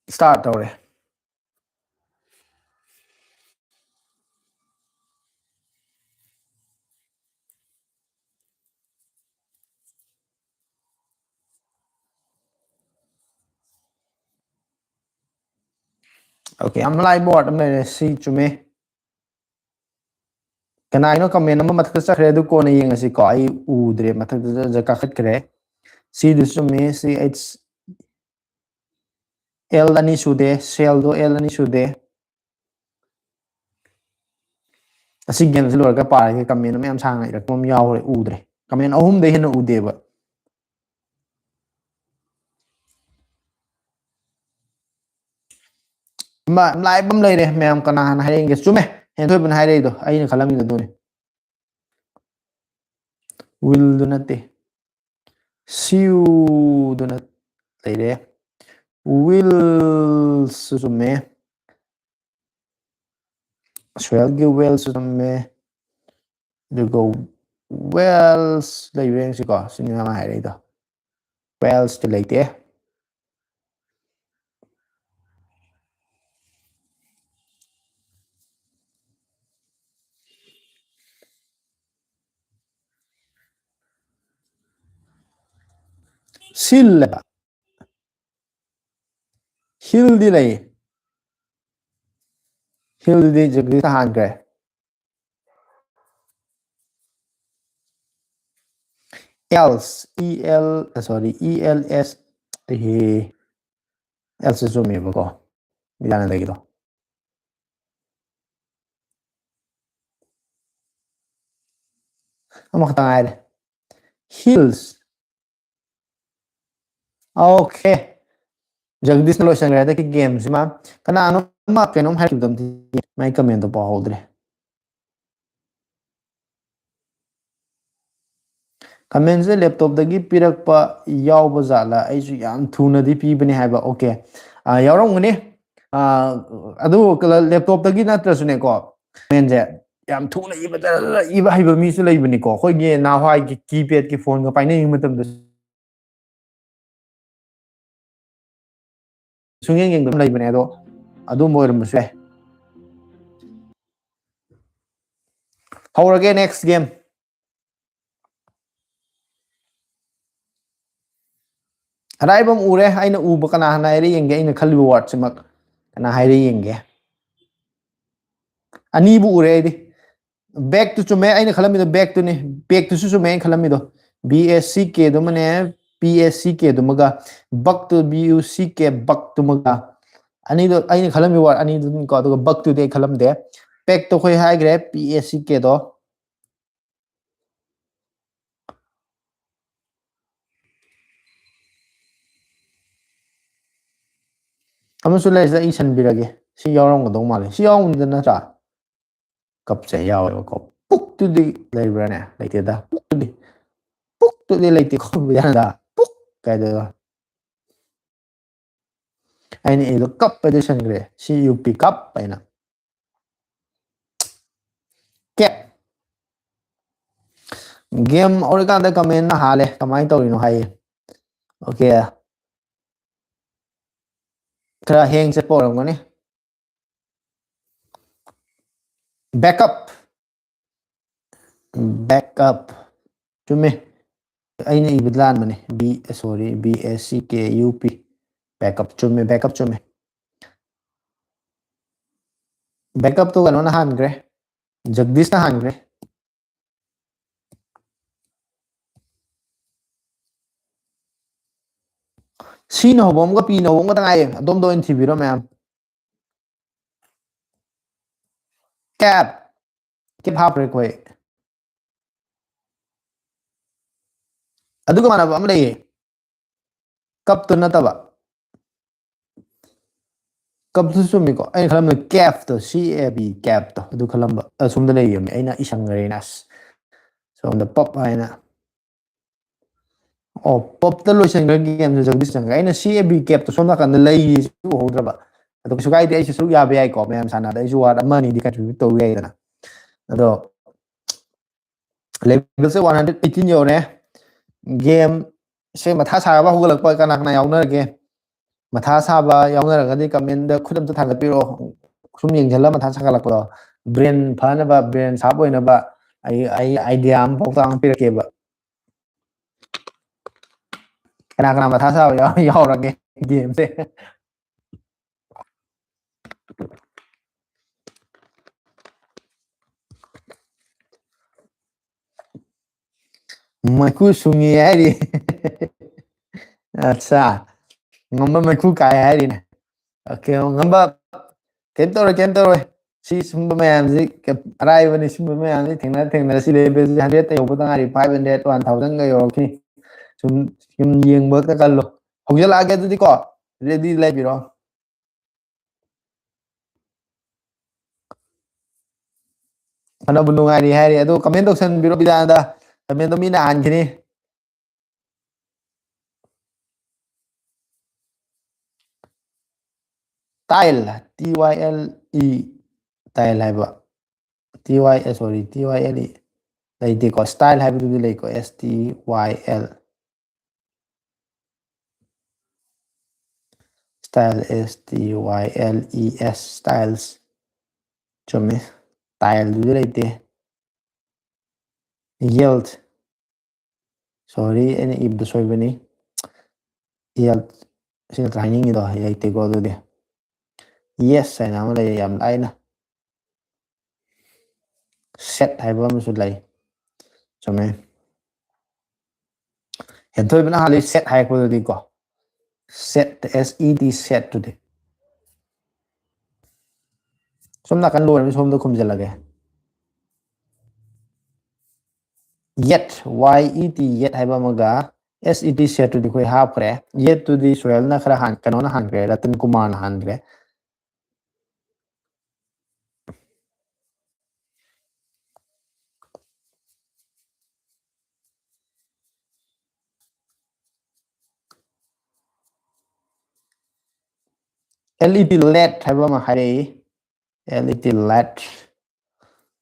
Start ꯇꯧꯔꯦ꯫ Okay, ꯌꯥꯝ ꯂꯥꯏꯕ word ꯑꯃ ꯂꯩꯔꯦ꯫ ꯁꯤ ꯆꯨꯝꯃꯦ꯫ ꯀꯅꯥꯒꯤꯅꯣ comment ꯑꯃ ꯃꯊꯛꯇ ꯆꯠꯈ꯭ꯔꯦ, ꯑꯗꯨ ꯀꯣꯟꯅ ꯌꯦꯡꯉꯁꯤꯀꯣ꯫ ꯑꯩ ꯎꯗ꯭ꯔꯦ, ꯃꯊꯛꯇ ꯀꯥꯈꯠꯈ꯭ꯔꯦ꯫ ꯁꯤꯗꯨꯁꯨ ꯆꯨꯝꯃꯤ꯫ C H L ꯑꯅꯤ ꯁꯨꯗꯦ, cellꯗꯣ L ꯑꯅꯤ ꯁꯨꯗꯦ꯫ ꯑꯁꯤ gameꯁꯤ ꯂꯣꯏꯔꯒ ꯄꯥꯔꯒꯦ꯫ Comment ꯃꯌꯥꯝ ꯁꯥꯡꯅ ꯏꯔꯛꯄ ꯑꯃ ꯌꯥꯎꯈ꯭ꯔꯦ, ꯎꯗ꯭ꯔꯦ꯫ Comment ꯑꯍꯨꯝꯗꯩ ꯍꯦꯟꯅ ꯎꯗꯦꯕ꯫ ꯑꯃ ꯂꯥꯏꯕ ꯑꯃ ꯂꯩꯔꯦ ꯃꯌꯥꯝ, ꯀꯅꯥ ꯍꯥꯟꯅ ꯍꯥꯏꯔꯛꯏꯒꯦ? ꯆꯨꯝꯃꯦ, ꯍꯦꯟꯊꯣꯏꯕꯅ ꯍꯥꯏꯔꯛꯏꯗꯣ ꯑꯩꯅ ꯈꯜꯂꯝꯃꯤꯗꯣ ꯑꯗꯨꯅꯦ꯫ Willꯗꯨ ꯅꯠꯇꯦ, sueꯗꯨꯅ ꯂꯩꯔꯦ꯫ Willꯁꯨ ꯆꯨꯝꯃꯦ, sueꯒꯤ wellꯁꯨ ꯆꯨꯝꯃꯦ꯫ ꯑꯗꯨꯒ wells ꯂꯩꯕ꯭ꯔꯥ ꯌꯦꯡꯁꯤꯀꯣ꯫ ꯁꯤꯅꯤ ꯃꯥ ꯍꯥꯏꯔꯛꯏꯗꯣ꯫ Wellsꯇꯤ ꯂꯩꯇꯦ꯫ Seal ꯍꯥꯏꯕ꯫ Healꯗꯤ ꯂꯩ꯫ Healꯗꯨꯗꯤ ꯖꯒꯗꯤꯁꯇ ꯍꯥꯟꯈ꯭ꯔꯦ꯫ Else, E L, sorry, E L S, ꯑꯦ, else ꯆꯨꯝꯃꯦꯕꯀꯣ, ꯕꯤꯗ꯭ꯌꯥꯅꯟꯗꯒꯤꯗꯣ꯫ ꯑꯃꯈꯛꯇ ꯉꯥꯏꯔꯦ꯫ Hills. Okay. ꯖꯒꯗꯤꯁꯅ ꯂꯣꯏꯁꯟꯈ꯭ꯔꯦ ꯍꯟꯗꯛꯀꯤ ꯒꯦꯝꯁꯤꯃ꯫ ꯀꯅꯥꯅꯣ ꯑꯃ ꯀꯩꯅꯣꯝ ꯍꯥꯏꯈꯤꯕꯗꯣ ꯑꯝꯇ ꯌꯦꯡꯒꯦ꯫ ꯃꯥꯏ ꯀꯃꯦꯟꯗꯣ ꯄꯥꯍꯧꯗ꯭ꯔꯦ꯫ ꯀꯃꯦꯟꯁꯦ ꯂꯦꯞꯇꯣꯞꯇꯒꯤ ꯄꯤꯔꯛꯄ ꯌꯥꯎꯕ ꯖꯥꯠꯂꯥ? ꯑꯩꯁꯨ ꯌꯥꯝ ꯊꯨꯅꯗꯤ ꯄꯤꯕꯅꯦ ꯍꯥꯏꯕ꯫ Okay. ꯑꯥ, ꯌꯥꯎꯔꯝꯒꯅꯤ꯫ ꯑꯥ, ꯑꯗꯨ ꯂꯦꯞꯇꯣꯞꯇꯒꯤ ꯅꯠꯇ꯭ꯔꯁꯨꯅꯦꯀꯣ, ꯀꯃꯦꯟꯁꯦ ꯌꯥꯝ ꯊꯨꯅ ꯏꯕ, ꯖꯔ ꯖꯔ ꯏꯕ ꯍꯩꯕ ꯃꯤꯁꯨ ꯂꯩꯕꯅꯤꯀꯣ꯫ ꯑꯩꯈꯣꯏꯒꯤ ꯅꯍꯥꯟꯋꯥꯏꯒꯤ ꯀꯤꯄꯦꯗꯀꯤ ꯐꯣꯟꯒ ꯄꯥꯏꯅꯔꯤꯉꯩ ꯃꯇꯝꯗ ꯁꯨꯡꯌꯦꯡ ꯌꯦꯡꯗꯕ ꯂꯩꯕꯅꯦ, ꯑꯗꯣ ꯑꯗꯨꯝꯕ ꯑꯣꯏꯔꯝꯕꯁꯨ ꯌꯥꯏ꯫ ꯍꯧꯔꯒꯦ next game꯫ ꯑꯔꯥꯏꯕ ꯑꯃ ꯎꯔꯦ꯫ ꯑꯩꯅ ꯎꯕ ꯀꯅꯥ ꯍꯥꯟꯅ ꯍꯥꯏꯔꯦ ꯌꯦꯡꯒꯦ, ꯑꯩꯅ ꯈꯜꯂꯤꯕ wordꯁꯤꯃꯛ ꯀꯅꯥ ꯍꯥꯏꯔꯦ ꯌꯦꯡꯒꯦ꯫ ꯑꯅꯤꯕꯨ ꯎꯔꯦ ꯑꯩꯗꯤ꯫ Back to ꯆꯨꯝꯃꯦ, ꯑꯩꯅ ꯈꯜꯂꯝꯃꯤꯗꯣ back toꯅꯤ꯫ Back toꯁꯨ ꯆꯨꯝꯃꯦ ꯑꯩꯅ ꯈꯜꯂꯝꯃꯤꯗꯣ꯫ B A C K ꯗꯨꯃꯅꯦ, P A C K ꯗꯨꯃꯒ, buck to, B U C K, buck ꯇꯨꯃꯒ꯫ ꯑꯅꯤꯗꯣ ꯑꯩꯅ ꯈꯜꯂꯝꯃꯤ word ꯑꯅꯤꯗꯨꯅꯤꯀꯣ, ꯑꯗꯨꯒ buck toꯗꯤ ꯑꯩ ꯈꯜꯂꯝꯗꯦ꯫ Pack ꯇꯣ ꯑꯩꯈꯣꯏ ꯍꯥꯏꯈ꯭ꯔꯦ, P A C K ꯗꯣ꯫ ꯑꯃꯁꯨ ꯂꯩꯔꯤꯁꯤꯗ ꯑꯩ ꯏꯁꯟꯕꯤꯔꯒꯦ꯫ ꯁꯤ ꯌꯥꯎꯔꯝꯒꯗꯧ ꯃꯥꯜꯂꯦ꯫ ꯁꯤ ꯌꯥꯎꯔꯝꯒꯅꯤꯗ ꯅꯠꯇ꯭ꯔꯥ? Cupꯁꯦ ꯌꯥꯎꯋꯦꯕꯀꯣ꯫ Puck ꯇꯨꯗꯤ ꯂꯩꯕ꯭ꯔꯥꯅꯦ? ꯂꯩꯇꯦꯗ꯫ Puck ꯇꯨꯗꯤ, puck ꯇꯨꯗꯤ ꯂꯩꯇꯦ꯫ ꯈꯨꯝꯕ ꯌꯥꯗ꯫ Puck ꯀꯥꯏꯗꯣꯏꯕ? ꯑꯩꯅ ꯏꯗꯣ cup ꯍꯥꯏꯗꯣ ꯏꯁꯟꯈ꯭ꯔꯦ꯫ C U P, cup ꯍꯥꯏꯅ꯫ Cap꯫ Game ꯍꯧꯔꯀꯥꯟꯗ commentꯅ ꯍꯥꯜꯂꯦ꯫ ꯀꯃꯥꯏꯅ ꯇꯧꯔꯤꯅꯣ ꯍꯥꯏꯌꯦ꯫ Okay꯫ ꯈꯔ hang ꯆꯠꯄ ꯑꯣꯏꯔꯝꯒꯅꯤ꯫ Backup꯫ Backup꯫ ꯆꯨꯝꯃꯦ꯫ ꯑꯩꯅ ꯏꯕ ꯂꯥꯟꯕꯅꯦ꯫ B, sorry, B A C K U P꯫ Backup꯫ ꯆꯨꯝꯃꯦ, backup ꯆꯨꯝꯃꯦ꯫ Backupꯇꯣ ꯀꯩꯅꯣꯅ ꯍꯥꯟꯈ꯭ꯔꯦ꯫ ꯖꯒꯗꯤꯁꯅ ꯍꯥꯟꯈ꯭ꯔꯦ꯫ ꯁꯤꯅ ꯍꯧꯕ ꯑꯃꯒ ꯄꯤꯅ ꯍꯧꯕ ꯑꯃꯒ ꯉꯥꯏꯌꯦ꯫ ꯑꯗꯣꯝꯗ ꯑꯣꯏꯅ ꯊꯤꯕꯤꯔꯣ ꯃꯌꯥꯝ꯫ ꯀꯦꯞ꯫ ꯀꯦꯞ ꯍꯥꯞꯈ꯭ꯔꯦ ꯑꯩꯈꯣꯏ꯫ ꯑꯗꯨꯒ ꯃꯥꯟꯅꯕ ꯑꯃ ꯂꯩꯌꯦ꯫ ꯀꯞꯇꯨ ꯅꯠꯇꯕ꯫ ꯀꯞꯇꯨ ꯆꯨꯝꯃꯤꯀꯣ꯫ ꯑꯩꯅ ꯈꯜꯂꯝꯕ ꯀꯦꯞꯇꯣ, ꯁꯤ ꯑꯦ ꯕꯤ ꯀꯦꯞꯇꯣ, ꯑꯗꯨ ꯈꯜꯂꯝꯕ꯫ ꯑꯁꯣꯝꯗ ꯂꯩꯔꯝꯃꯦ꯫ ꯑꯩꯅ ꯏꯁꯪꯈ꯭ꯔꯦꯅ꯫ ꯑꯁ, ꯁꯣꯝꯗ ꯄꯞ ꯍꯥꯏꯅ꯫ ꯑꯣ, ꯄꯞꯇ ꯂꯣꯏꯁꯤꯟꯈ꯭ꯔꯦ ꯒꯦꯝꯁꯦ, ꯖꯒꯗꯤꯁ ꯆꯪꯈ꯭ꯔꯦ꯫ ꯑꯩꯅ ꯁꯤ ꯑꯦ ꯕꯤ ꯀꯦꯞꯇꯣ ꯁꯣꯝ ꯅꯥꯀꯟꯗ ꯂꯩꯔꯤꯁꯦ ꯎꯍꯧꯗ꯭ꯔꯕ꯫ ꯑꯗꯣ ꯀꯩꯁꯨ ꯀꯥꯏꯗꯦ, ꯑꯩꯁꯨ ꯁꯔꯨꯛ ꯌꯥꯕ ꯌꯥꯏꯀꯣ꯫ ꯃꯌꯥꯝ ꯁꯥꯟꯅꯗ ꯑꯩꯁꯨ ꯋꯥꯔꯗ ꯑꯃ ꯑꯅꯤꯗꯤ ꯀꯟꯇ꯭ꯔꯤꯕ꯭ꯌꯨꯠ ꯇꯧꯕ ꯌꯥꯏꯗꯅ꯫ ꯑꯗꯣ ꯂꯦꯚꯦꯜꯁꯦ ꯋꯥꯟ ꯍꯟꯗ꯭ꯔꯦꯗ ꯑꯩꯠꯇꯤꯟ ꯌꯧꯔꯦ꯫ ꯒꯦꯝꯁꯦ ꯃꯊꯥ ꯁꯥꯔꯕ ꯍꯧꯒꯠꯂꯛꯄ ꯀꯅꯥ ꯀꯅꯥ ꯌꯥꯎꯅꯔꯒꯦ? ꯃꯊꯥ ꯁꯥꯕ ꯌꯥꯎꯅꯔꯒꯗꯤ ꯀꯃꯦꯟꯗ ꯈꯨꯠ ꯑꯝꯇ ꯊꯥꯡꯒꯠꯄꯤꯔꯛꯑꯣ꯫ ꯁꯨꯝ ꯌꯦꯡꯁꯤꯜꯂ ꯃꯊꯥ ꯁꯥꯒꯠꯂꯛꯄꯗꯣ꯫ ꯕ꯭ꯔꯦꯟ ꯐꯅꯕ, ꯕ꯭ꯔꯦꯟ ꯁꯥꯔꯞ ꯑꯣꯏꯅꯕ ꯑꯩ, ꯑꯩ ꯑꯥꯏꯗꯤꯌꯥ ꯑꯃ ꯄꯥꯎꯇꯥꯛ ꯑꯃ ꯄꯤꯔꯛꯀꯦꯕ꯫ ꯀꯅꯥ ꯀꯅꯥ ꯃꯊꯥ ꯁꯥꯕ ꯌꯥꯎ-, ꯌꯥꯎꯔꯒꯦ ꯒꯦꯝꯁꯦ? ꯃꯩꯈꯨ ꯁꯨꯡꯉꯤ ꯍꯥꯏꯔꯤ꯫ ꯑꯠꯆꯥ, ꯉꯝꯕ ꯃꯩꯈꯨ ꯀꯥꯏ ꯍꯥꯏꯔꯤꯅꯦ꯫ ꯑꯣꯀꯦ, ꯉꯝꯕ, ꯀꯩꯝ ꯇꯧꯔꯣꯏ, ꯀꯩꯝ ꯇꯧꯔꯣꯏ꯫ ꯁꯤ ꯁꯨꯝꯕ ꯃꯌꯥꯝꯁꯤ ꯀ-, ꯑꯔꯥꯏꯕꯅꯤ꯫ ꯁꯨꯝꯕ ꯃꯌꯥꯝꯁꯤ ꯊꯦꯡꯅ ꯊꯦꯡꯅꯔ ꯁꯤ ꯂꯦꯚꯦꯜꯁꯤ ꯍꯟꯗ꯭ꯔꯦꯗꯇ ꯌꯧꯕꯗ ꯉꯥꯏꯔꯤ, ꯐꯥꯏꯚ ꯍꯟꯗ꯭ꯔꯦꯗ, ꯋꯥꯟ ꯊꯥꯎꯖꯟꯒ ꯌꯧꯔꯛꯈꯤꯅꯤ꯫ ꯁꯨꯝ, ꯁꯨꯝ ꯌꯦꯡꯕ ꯈꯛꯇ ꯀꯜꯂꯣ꯫ ꯍꯧꯖꯤꯜꯂꯛꯑꯒꯦ ꯑꯗꯨꯗꯤꯀꯣ, ꯔꯦꯗꯤ ꯂꯩꯕꯤꯔꯣ꯫ ꯐꯅꯕꯨ ꯅꯨꯡꯉꯥꯏꯔꯤ ꯍꯥꯏꯔꯤ ꯑꯗꯣ, ꯀꯃꯦꯟ ꯇꯧꯁꯟꯕꯤꯔꯣ ꯕꯤꯗꯥꯟꯗ꯫ ꯀꯃꯦꯟꯗꯣ ꯃꯤꯅ ꯍꯥꯟꯈꯤꯅꯤ꯫ ꯇꯥꯏꯜ, ꯇꯤ ꯋꯥꯏ ꯑꯦꯜ ꯏ, ꯇꯥꯏꯜ ꯍꯥꯏꯕ꯫ ꯇꯤ ꯋꯥꯏ ꯑꯦ, ꯁꯣꯔꯤ, ꯇꯤ ꯋꯥꯏ ꯑꯦꯜ ꯏ ꯂꯩꯇꯦꯀꯣ, ꯁ꯭ꯇꯥꯏꯜ ꯍꯥꯏꯕꯗꯨꯗꯤ ꯂꯩꯀꯣ, ꯑꯦꯁ ꯇꯤ ꯋꯥꯏ ꯑꯦꯜ꯫ ꯁ꯭ꯇꯥꯏꯜ, ꯑꯦꯁ ꯇꯤ ꯋꯥꯏ ꯑꯦꯜ ꯏ ꯑꯦꯁ, ꯁ꯭ꯇꯥꯏꯜꯁ꯫ ꯆꯨꯝꯃꯤ꯫ ꯇꯥꯏꯜꯗꯨꯗꯤ ꯂꯩꯇꯦ꯫ ꯌꯦꯜꯠ꯫ ꯁꯣꯔꯤ, ꯑꯩꯅ ꯏꯕꯗ ꯁꯣꯏꯕꯅꯤ꯫ ꯌꯦꯜꯠ꯫ ꯁꯤ ꯅꯠꯇ꯭ꯔꯥ ꯍꯥꯏꯅꯤꯡꯉꯤꯗꯣ? ꯂꯩꯇꯦꯀꯣ ꯑꯗꯨꯗꯤ꯫ ꯌꯦꯁ ꯍꯥꯏꯅ ꯑꯃ ꯂꯩꯌꯦ, ꯌꯥꯝ ꯂꯥꯏꯅ꯫ ꯁꯦꯠ ꯍꯥꯏꯕ ꯑꯃꯁꯨ ꯂꯩ꯫ ꯆꯨꯝꯃꯦ꯫ ꯍꯦꯟꯊꯣꯏꯕꯅ ꯍꯥꯜꯂꯤ set ꯍꯥꯏꯔꯛꯄꯗꯨꯗꯤꯀꯣ꯫ Set, S E T, set ꯇꯨꯗꯤ꯫ ꯁꯣꯝ ꯅꯥꯀꯟ ꯂꯣꯏꯔꯕ ꯁꯣꯝꯗ ꯈꯨꯝꯖꯤꯜꯂꯒꯦ꯫ Yet, Y E T, yet ꯍꯥꯏꯕ ꯑꯃꯒ, S E T, set ꯇꯨꯗꯤ ꯑꯩꯈꯣꯏ ꯍꯥꯞꯈ꯭ꯔꯦ꯫ Yet ꯇꯨꯗꯤ ꯁꯣꯍꯦꯜꯅ ꯈꯔ ꯍꯥꯟ-, ꯀꯩꯅꯣꯅ ꯍꯥꯟꯈ꯭ꯔꯦ, ꯔꯇꯟ ꯀꯨꯃꯥꯔꯅ ꯍꯥꯟꯈ꯭ꯔꯦ꯫ L E T, let ꯍꯥꯏꯕ ꯑꯃ ꯍꯥꯏꯔꯛꯏ꯫ L E T, let꯫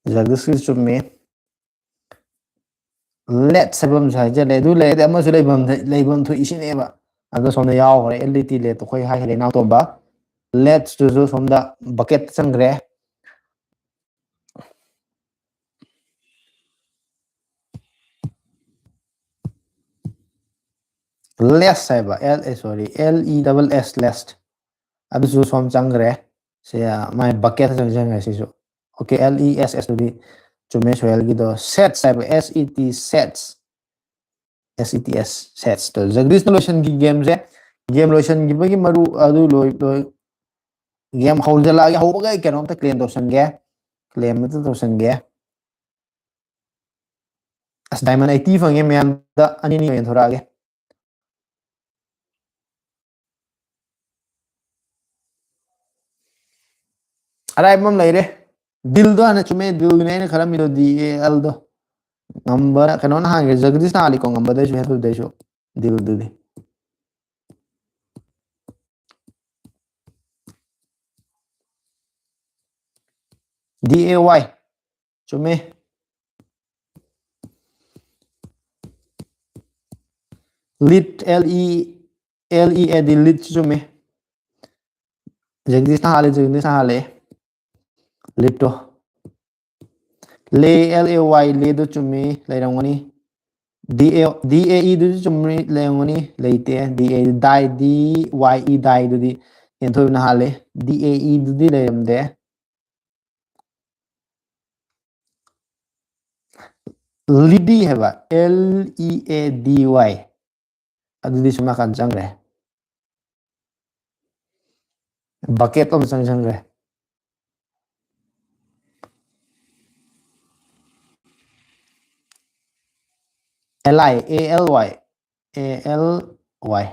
ꯖꯒꯗꯤꯁꯀꯤ ꯆꯨꯝꯃꯤ꯫ Let's ꯍꯥꯏꯕ ꯑꯃꯁꯨ ꯍꯥꯏꯖꯜꯂꯦ꯫ ꯑꯗꯨ ꯂꯩꯔꯗꯤ ꯑꯃꯁꯨ ꯂꯩꯐꯝ, ꯂꯩꯐꯝ ꯊꯣꯛꯏꯁꯤꯅꯦꯕ꯫ ꯑꯗꯣ ꯁꯣꯝꯗ ꯌꯥꯎꯈ꯭ꯔꯦ꯫ L E T, let ꯇꯣ ꯑꯩꯈꯣꯏ ꯍꯥꯏꯈ꯭ꯔꯦ, ꯏꯅꯥꯎꯇꯣꯝꯕ꯫ Let's ꯇꯨꯁꯨ ꯁꯣꯝꯗ bucket ꯆꯪꯈ꯭ꯔꯦ꯫ Less ꯍꯥꯏꯕ, L, ꯑꯦ, sorry, L E double S, less꯫ ꯑꯗꯨꯁꯨ ꯁꯣꯝ ꯆꯪꯈ꯭ꯔꯦ꯫ ꯁꯤ, ꯑ, ꯃꯥꯏ bucket ꯆꯪ-, ꯆꯪꯈ꯭ꯔꯦ ꯁꯤꯁꯨ꯫ Okay, L E S S ꯇꯨꯗꯤ ꯆꯨꯝꯃꯦ ꯁꯣꯍꯦꯜꯒꯤꯗꯣ꯫ Sets ꯍꯥꯏꯕ, S E T, sets꯫ S E T S, sets ꯇꯣ꯫ ꯖꯒꯗꯤꯁꯅ ꯂꯣꯏꯁꯤꯟꯈꯤ game ꯁꯦ꯫ Game ꯂꯣꯏꯁꯤꯟꯈꯤꯕꯒꯤ ꯃꯔꯨ ꯑꯗꯨ ꯂꯣꯏ, ꯂꯣꯏ, game ꯍꯧꯖꯤꯜꯂꯛꯑꯒꯦ꯫ ꯍꯧꯕꯒ ꯑꯩ ꯀꯩꯅꯣꯝꯇ claim ꯇꯧꯁꯟꯒꯦ꯫ Claim ꯑꯝꯇ ꯇꯧꯁꯟꯒꯦ꯫ ꯑꯁ, diamond eighty ꯐꯪꯉꯦ ꯃꯌꯥꯝꯗ, ꯑꯅꯤ ꯑꯅꯤ ꯑꯣꯏꯅ ꯌꯦꯟꯊꯣꯔꯛꯑꯒꯦ꯫ ꯑꯔꯥꯏꯕ ꯑꯃ ꯂꯩꯔꯦ꯫ Deal ꯗꯣ ꯍꯥꯟꯅ ꯆꯨꯝꯃꯦ, deal ꯗꯨꯅꯦ ꯑꯩꯅ ꯈꯜꯂꯝꯃꯤꯗꯣ, D A L ꯗꯣ꯫ ꯉꯝꯕꯅ, ꯀꯩꯅꯣꯅ ꯍꯥꯟꯈ꯭ꯔꯦ, ꯖꯒꯗꯤꯁꯅ ꯍꯥꯜꯂꯤꯀꯣ, ꯉꯝꯕꯗꯩꯁꯨ ꯍꯦꯟꯕꯗꯩꯁꯨ꯫ Deal ꯗꯨꯗꯤ꯫ D A Y꯫ ꯆꯨꯝꯃꯦ꯫ Lead, L E, L E A D, lead ꯁꯨ ꯆꯨꯝꯃꯦ꯫ ꯖꯒꯗꯤꯁꯅ ꯍꯥꯜꯂꯦ, ꯖꯒꯗꯤꯁꯅ ꯍꯥꯜꯂꯦ꯫ Lead to. Lay, L A Y, lay ꯗꯣ ꯆꯨꯝꯃꯤ, ꯂꯩꯔꯝꯒꯅꯤ꯫ D A, D A E ꯗꯨꯁꯨ ꯆꯨꯝꯃꯤ, ꯂꯩꯔꯝꯒꯅꯤ, ꯂꯩꯇꯦ꯫ D A, die, D Y E, die ꯗꯨꯗꯤ ꯌꯦꯟꯊꯣꯏꯕꯅ ꯍꯥꯜꯂꯦ꯫ D A E ꯗꯨꯗꯤ ꯂꯩꯔꯝꯗꯦ꯫ Leady ꯍꯥꯏꯕ, L E A D Y꯫ ꯑꯗꯨꯗꯤ ꯁꯨꯝ ꯅꯥꯀꯟ ꯆꯪꯈ꯭ꯔꯦ꯫ ꯕꯀꯦꯠ ꯑꯃ ꯆꯪꯁꯟꯈ꯭ꯔꯦ꯫ L I A L Y A L Y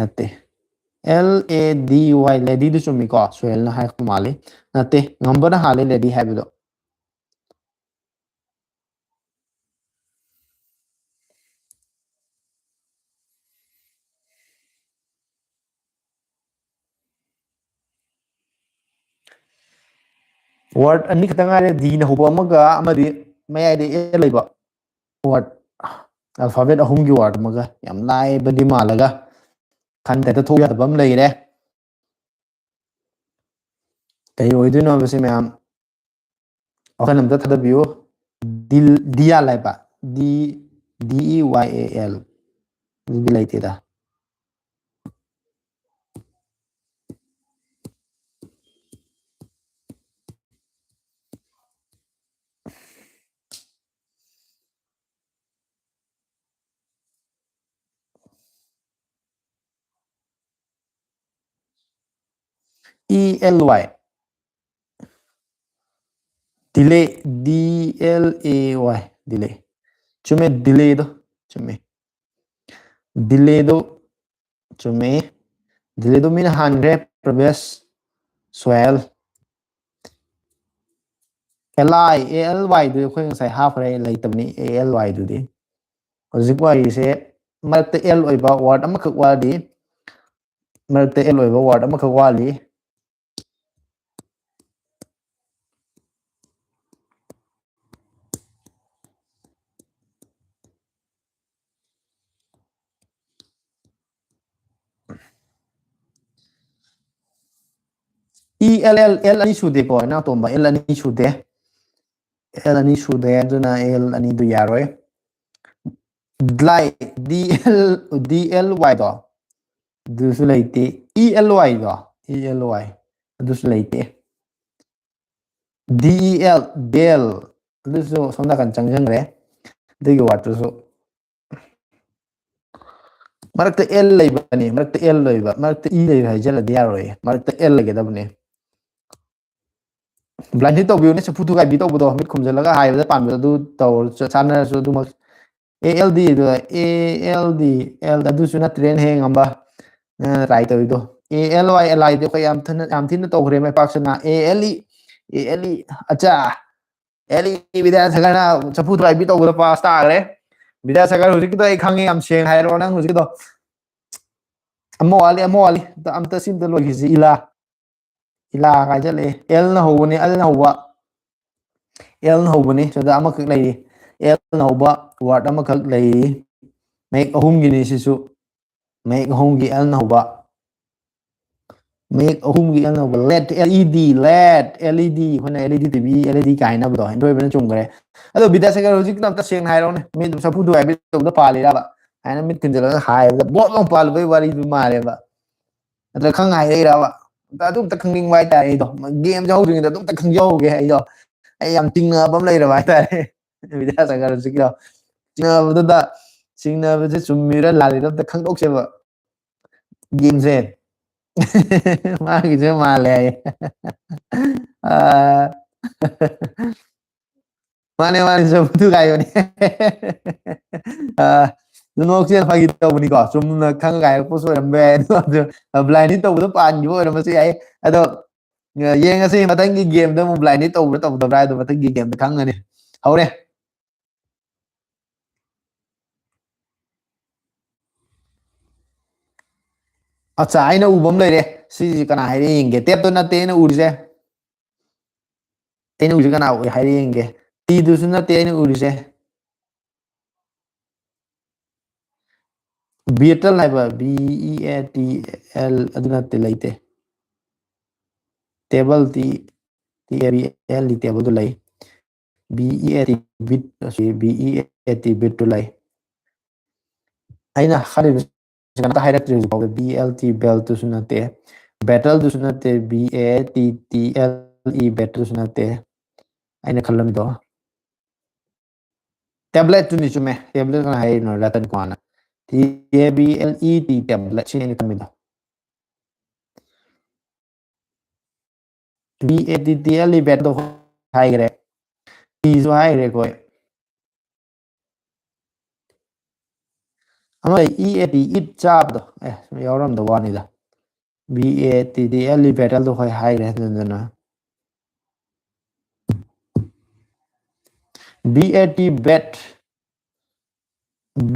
ꯅꯠꯇꯦ, ꯑꯦꯜ ꯑꯦ ꯗꯤ ꯋꯥꯏ, ꯂꯦꯗꯤꯗꯨ ꯆꯨꯝꯃꯤꯀꯣ? ꯁꯣꯍꯦꯜꯅ ꯍꯥꯏꯔꯛꯄ ꯃꯥꯜꯂꯤ꯫ ꯅꯠꯇꯦ, ꯉꯝꯕꯅ ꯍꯥꯜꯂꯦ ꯂꯦꯗꯤ ꯍꯥꯏꯕꯗꯣ꯫ ꯋꯥꯔꯗ ꯑꯅꯤ ꯈꯛꯇ ꯉꯥꯏꯔꯦ, ꯗꯤꯅ ꯍꯧꯕ ꯑꯃꯒ ꯑꯃꯗꯤ ꯃꯌꯥꯏꯗ ꯑꯦ ꯂꯩꯕ꯫ ꯋꯥꯔꯗ ꯑꯜꯐꯥꯕꯦꯠ ꯑꯍꯨꯝꯒꯤ ꯋꯥꯔꯗ ꯑꯃꯒ꯫ ꯌꯥꯝ ꯂꯥꯏꯕꯗꯤ ꯃꯥꯜꯂꯒ ꯈꯟꯗ ꯍꯦꯛꯇ ꯊꯣꯛ ꯌꯥꯗꯕ ꯑꯃ ꯂꯩꯔꯦ꯫ ꯀꯩ ꯑꯣꯏꯗꯣꯏꯅꯣ ꯍꯥꯏꯕꯁꯦ ꯃꯌꯥꯝ ꯋꯥꯈꯜ ꯑꯝꯇ ꯊꯥꯗꯕꯤꯌꯨ꯫ ꯗꯤ, ꯗꯤꯌꯥꯜ ꯍꯥꯏꯕ, ꯗꯤ, ꯗꯤ ꯏ ꯋꯥꯏ ꯑꯦ ꯑꯦꯜ꯫ ꯑꯗꯨꯗꯤ ꯂꯩꯇꯦꯗ꯫ E L Y. Delay, D L A Y, delay. ꯆꯨꯝꯃꯦ, ꯗꯤꯂꯦꯗꯣ ꯆꯨꯝꯃꯦ꯫ ꯗꯤꯂꯦꯗꯣ ꯆꯨꯝꯃꯦ꯫ ꯗꯤꯂꯦꯗꯣ ꯃꯤꯅ ꯍꯥꯟꯈ꯭ꯔꯦ, Pravesh, Sohel. L I A L ꯋꯥꯏꯗꯨꯗꯤ ꯑꯩꯈꯣꯏ ꯉꯁꯥꯏ ꯍꯥꯞꯈ꯭ꯔꯦ, ꯂꯩꯇꯕꯅꯤ ꯑꯦ ꯑꯦꯜ ꯋꯥꯏꯗꯨꯗꯤ꯫ ꯍꯧꯖꯤꯛ ꯋꯥꯔꯤꯁꯦ ꯃꯔꯛꯇ ꯑꯦꯜ ꯑꯣꯏꯕ ꯋꯥꯔꯗ ꯑꯃꯈꯛ ꯋꯥꯠꯂꯤ꯫ ꯃꯔꯛꯇ ꯑꯦꯜ ꯑꯣꯏꯕ ꯋꯥꯔꯗ ꯑꯃꯈꯛ ꯋꯥꯠꯂꯤ꯫ ꯏ ꯑꯦꯜ ꯑꯦꯜ, ꯑꯦꯜ ꯑꯅꯤ ꯁꯨꯗꯦꯀꯣ, ꯏꯅꯥꯎꯇꯣꯝꯕ, ꯑꯦꯜ ꯑꯅꯤ ꯁꯨꯗꯦ꯫ ꯑꯦꯜ ꯑꯅꯤ ꯁꯨꯗꯦ, ꯑꯗꯨꯅ ꯑꯦꯜ ꯑꯅꯤꯗꯨ ꯌꯥꯔꯣꯏ꯫ ꯗ꯭ꯂꯥꯏ, ꯗꯤ ꯑꯦꯜ, ꯗꯤ ꯑꯦꯜ ꯋꯥꯏꯗꯣ, ꯑꯗꯨꯁꯨ ꯂꯩꯇꯦ꯫ ꯏ ꯑꯦꯜ ꯋꯥꯏꯗꯣ, ꯏ ꯑꯦꯜ ꯋꯥꯏ, ꯑꯗꯨꯁꯨ ꯂꯩꯇꯦ꯫ ꯗꯤ ꯏ ꯑꯦꯜ, ꯗꯦꯜ, ꯑꯗꯨꯁꯨ ꯁꯣꯝ ꯅꯥꯀꯟ ꯆꯪꯁꯤꯟꯈ꯭ꯔꯦ, ꯑꯗꯨꯒꯤ ꯋꯥꯔꯗꯇꯨꯁꯨ꯫ ꯃꯔꯛꯇ ꯑꯦꯜ ꯂꯩꯕꯅꯤ, ꯃꯔꯛꯇ ꯑꯦꯜ ꯂꯩꯕ, ꯃꯔꯛꯇ ꯏ ꯂꯩꯕ ꯍꯥꯏꯖꯜꯂꯗꯤ ꯌꯥꯔꯣꯏꯌꯦ, ꯃꯔꯛꯇ ꯑꯦꯜ ꯂꯩꯒꯗꯕꯅꯤ꯫ ꯕ꯭ꯂꯥꯏꯟꯗꯤ ꯇꯧꯕꯤꯌꯨꯅꯦ, ꯆꯐꯨ ꯊꯨꯒꯥꯏꯕꯤ ꯇꯧꯕꯗꯣ, ꯃꯤꯠ ꯈꯨꯝꯖꯤꯜꯂꯒ ꯍꯥꯏꯕꯗ ꯄꯥꯟꯕꯗ ꯑꯗꯨ ꯇꯧꯔ ꯆ-, ꯆꯥꯟꯅꯔꯁꯨ ꯑꯗꯨꯃꯛ꯫ ꯑꯦ ꯑꯦꯜ ꯗꯤ ꯑꯗꯨ, ꯑꯦ ꯑꯦꯜ ꯗꯤ ꯑꯦꯜ ꯑꯗꯨꯁꯨ ꯅꯠꯇ꯭ꯔꯦꯅ ꯍꯦ ꯉꯝꯕ꯫ ꯅꯪꯅ ꯇ꯭ꯔꯥꯏ ꯇꯧꯔꯤꯗꯣ꯫ ꯑꯦ ꯑꯦꯜ ꯋꯥꯏ ꯑꯦꯜ ꯑꯥꯏꯗꯤ ꯑꯩꯈꯣꯏ ꯌꯥꯝ ꯊꯤꯅ, ꯌꯥꯝ ꯊꯤꯅ ꯇꯧꯈ꯭ꯔꯦ ꯃꯥꯏ ꯄꯥꯛꯁꯤꯅ꯫ A L E, A L E, ꯑꯆꯥ꯫ ꯑꯦꯜ ꯏ ꯕꯤꯗ꯭ꯌꯥꯁꯥꯒꯔꯅ ꯆꯐꯨ ꯊꯨꯒꯥꯏꯕꯤ ꯇꯧꯕꯗ ꯄꯥꯁ ꯇꯥꯈ꯭ꯔꯦ꯫ ꯕꯤꯗ꯭ꯌꯥꯁꯥꯒꯔ, ꯍꯧꯖꯤꯛꯀꯤꯗꯣ ꯑꯩ ꯈꯪꯉꯦ, ꯌꯥꯝ ꯁꯦꯡꯅ ꯍꯥꯏꯔꯛꯑꯣ ꯅꯪ ꯍꯧꯖꯤꯛꯀꯤꯗꯣ꯫ ꯑꯃ ꯋꯥꯠꯂꯤ, ꯑꯃ ꯋꯥꯠꯂꯤ꯫ ꯑꯝꯇ, ꯑꯝꯇ ꯁꯤ ꯑꯝꯇ ꯂꯣꯏꯈꯤꯁꯤ꯫ ꯏꯂꯥ꯫ ꯏꯂꯥ ꯀꯥꯏ ꯆꯠꯂꯦ? ꯑꯦꯜꯅ ꯍꯧꯕꯅꯦ, ꯑꯦꯜꯅ ꯍꯧꯕ꯫ ꯑꯦꯜꯅ ꯍꯧꯕꯅꯤ꯫ ꯁꯤꯗ ꯑꯃꯈꯛ ꯂꯩꯔꯤ꯫ ꯑꯦꯜꯅ ꯍꯧꯕ ꯋꯥꯔꯗ ꯑꯃꯈꯛ ꯂꯩꯔꯤ꯫ ꯃꯌꯦꯛ ꯑꯍꯨꯝꯒꯤꯅꯤ ꯁꯤꯁꯨ꯫ ꯃꯌꯦꯛ ꯑꯍꯨꯝꯒꯤ ꯑꯦꯜꯅ ꯍꯧꯕ꯫ ꯃꯌꯦꯛ ꯑꯍꯨꯝꯒꯤ ꯑꯦꯜꯅ ꯍꯧꯕ꯫ LED, L E D, LED, L E D. ꯑꯩꯈꯣꯏꯅ L E D T V, L E D ꯀꯥꯏꯅꯕꯗꯣ꯫ ꯑꯗꯨ ꯑꯣꯏꯕꯅ ꯆꯨꯝꯈ꯭ꯔꯦ꯫ ꯑꯗꯣ ꯕꯤꯗ꯭ꯌꯥꯁꯥꯒꯔ, ꯍꯧꯖꯤꯛꯀꯤꯗꯣ ꯑꯝꯇ ꯁꯦꯡꯅ ꯍꯥꯏꯔꯛꯎꯅꯦ꯫ ꯃꯤꯠ ꯆꯐꯨ ꯊꯨꯒꯥꯏꯕꯤ ꯇꯧꯕꯗ ꯄꯥꯜꯂꯤꯔꯕ? ꯍꯥꯏꯅ ꯃꯤꯠ ꯈꯨꯝꯖꯤꯜꯂꯒ ꯍꯥꯏꯕꯗ ꯕꯣꯠ ꯂꯥꯎ ꯄꯥꯜꯂꯨꯕꯩ ꯋꯥꯔꯤꯗꯨ ꯃꯥꯜꯂꯦꯕ꯫ ꯅꯠꯇ꯭ꯔ ꯈꯪ ꯍꯥꯏꯔꯛꯏꯔꯕ? ꯑꯗꯨ ꯑꯝꯇ ꯈꯪꯅꯤꯡꯕ ꯍꯥꯏꯇꯥꯔꯦ ꯑꯩꯗꯣ꯫ ꯒꯦꯝꯁꯦ ꯍꯧꯗ꯭ꯔꯤꯉꯩꯗ ꯑꯗꯨꯝꯇ ꯈꯪꯖꯍꯧꯒꯦ ꯑꯩꯗꯣ꯫ ꯑꯩ ꯌꯥꯝ ꯆꯤꯡꯅꯕ ꯑꯃ ꯂꯩꯔꯕ ꯍꯥꯏꯇꯥꯔꯦ꯫ ꯕꯤꯗ꯭ꯌꯥꯁꯥꯒꯔ ꯍꯧꯖꯤꯛꯀꯤꯗꯣ꯫ ꯆꯤꯡꯅꯕꯗꯨꯗ, ꯆꯤꯡꯅꯕꯁꯦ ꯆꯨꯝꯃꯤꯔ ꯂꯥꯜꯂꯤꯔ ꯑꯝꯇ ꯈꯪꯗꯣꯛꯁꯦꯕ꯫ ꯒꯦꯝꯁꯦ꯫ ꯃꯥꯒꯤꯁꯦ ꯃꯥꯜꯂꯦ ꯍꯥꯏꯌꯦ꯫ ꯑꯥ꯫ ꯃꯥꯅꯦ, ꯃꯥꯅꯦ, ꯆꯐꯨ ꯊꯨꯒꯥꯏꯕꯅꯦ꯫ ꯑꯥ, ꯅꯣꯛꯁꯦ ꯐꯥꯒꯤ ꯇꯧꯕꯅꯤꯀꯣ꯫ ꯆꯨꯝꯅ ꯈꯪ ꯀꯥꯏꯔꯛꯄꯁꯨ ꯑꯣꯏꯔꯝꯕ ꯌꯥꯏ꯫ ꯑꯗꯣ ꯕ꯭ꯂꯥꯏꯟꯗꯤ ꯇꯧꯕꯗꯣ ꯄꯥꯟꯈꯤꯕ ꯑꯣꯏꯔꯝꯕꯁꯨ ꯌꯥꯏ꯫ ꯑꯗꯣ, ꯑ, ꯌꯦꯡꯉꯁꯤ ꯃꯊꯪꯒꯤ ꯒꯦꯝꯗ ꯑꯃꯨꯛ ꯕ꯭ꯂꯥꯏꯟꯗꯤ ꯇꯧꯕ꯭ꯔꯥ ꯇꯧꯗꯕ꯭ꯔꯥ ꯍꯥꯏꯗꯣ ꯃꯊꯪꯒꯤ ꯒꯦꯝꯗ ꯈꯪꯒꯅꯤ꯫ ꯍꯧꯔꯦ꯫ ꯑꯠꯆꯥ, ꯑꯩꯅ ꯎꯕ ꯑꯃ ꯂꯩꯔꯦ꯫ ꯁꯤꯁꯤ ꯀꯅꯥ ꯍꯥꯏꯔꯦ ꯌꯦꯡꯒꯦ꯫ ꯇꯦꯞꯇꯣ ꯅꯠꯇꯦ ꯑꯩꯅ ꯎꯔꯤꯁꯦ꯫ ꯑꯩꯅ ꯎꯔꯤꯁꯦ ꯀꯅꯥ ꯎꯏ ꯍꯥꯏꯔꯦ ꯌꯦꯡꯒꯦ꯫ ꯇꯤꯗꯨꯁꯨ ꯅꯠꯇꯦ ꯑꯩꯅ ꯎꯔꯤꯁꯦ꯫ ꯕꯤꯇꯜ ꯍꯥꯏꯕ, B E A T L, ꯑꯗꯨ ꯅꯠꯇꯦ, ꯂꯩꯇꯦ꯫ Table T, T A B L D ꯇꯦꯕꯜꯗꯨ ꯂꯩ꯫ B E A T beat, ꯑꯁꯤ ꯕꯤ ꯏ ꯑꯦ ꯇꯤ ꯕꯤꯠꯇꯨ ꯂꯩ꯫ ꯑꯩꯅ ꯈꯜꯂꯤꯕꯁꯤ ꯀꯩꯝꯇ ꯍꯥꯏꯔꯛꯇ꯭ꯔꯤ ꯍꯧꯖꯤꯛ ꯐꯥꯎꯕ꯫ ꯕꯤ ꯑꯦꯜ ꯇꯤ ꯕꯦꯜꯇꯨꯁꯨ ꯅꯠꯇꯦ, ꯕꯦꯇꯜꯗꯨꯁꯨ ꯅꯠꯇꯦ, B A T T L E ꯕꯦꯇꯜꯁꯨ ꯅꯠꯇꯦ꯫ ꯑꯩꯅ ꯈꯜꯂꯝꯃꯤꯗꯣ꯫ ꯇꯦꯕ꯭ꯂꯦꯠꯇꯨꯅꯤ, ꯆꯨꯝꯃꯦ꯫ ꯇꯦꯕ꯭ꯂꯦꯠ ꯀꯅꯥ ꯍꯥꯏꯔꯤꯅꯣ? ꯔꯇꯟ ꯀꯨꯃꯥꯔꯅ꯫ T A B L E T, tablet ꯁꯤꯅꯤ ꯑꯩꯅ ꯇꯝꯃꯤꯗꯣ꯫ B A T T L E, battle ꯗꯣ ꯍꯥꯏꯈ꯭ꯔꯦ꯫ T ꯁꯨ ꯍꯥꯏꯈ꯭ꯔꯦ ꯑꯩꯈꯣꯏ꯫ ꯑꯃ E A T, eat, ꯆꯥꯕꯗꯣ, ꯑꯦ, ꯁꯨꯝ ꯌꯥꯎꯔꯝꯗꯕ ꯋꯥꯅꯤꯗ꯫ B A T T L E, battle ꯗꯣ ꯑꯩꯈꯣꯏ ꯍꯥꯏꯈ꯭ꯔꯦ꯫ ꯑꯗꯨꯗꯨꯅ B A T, bat,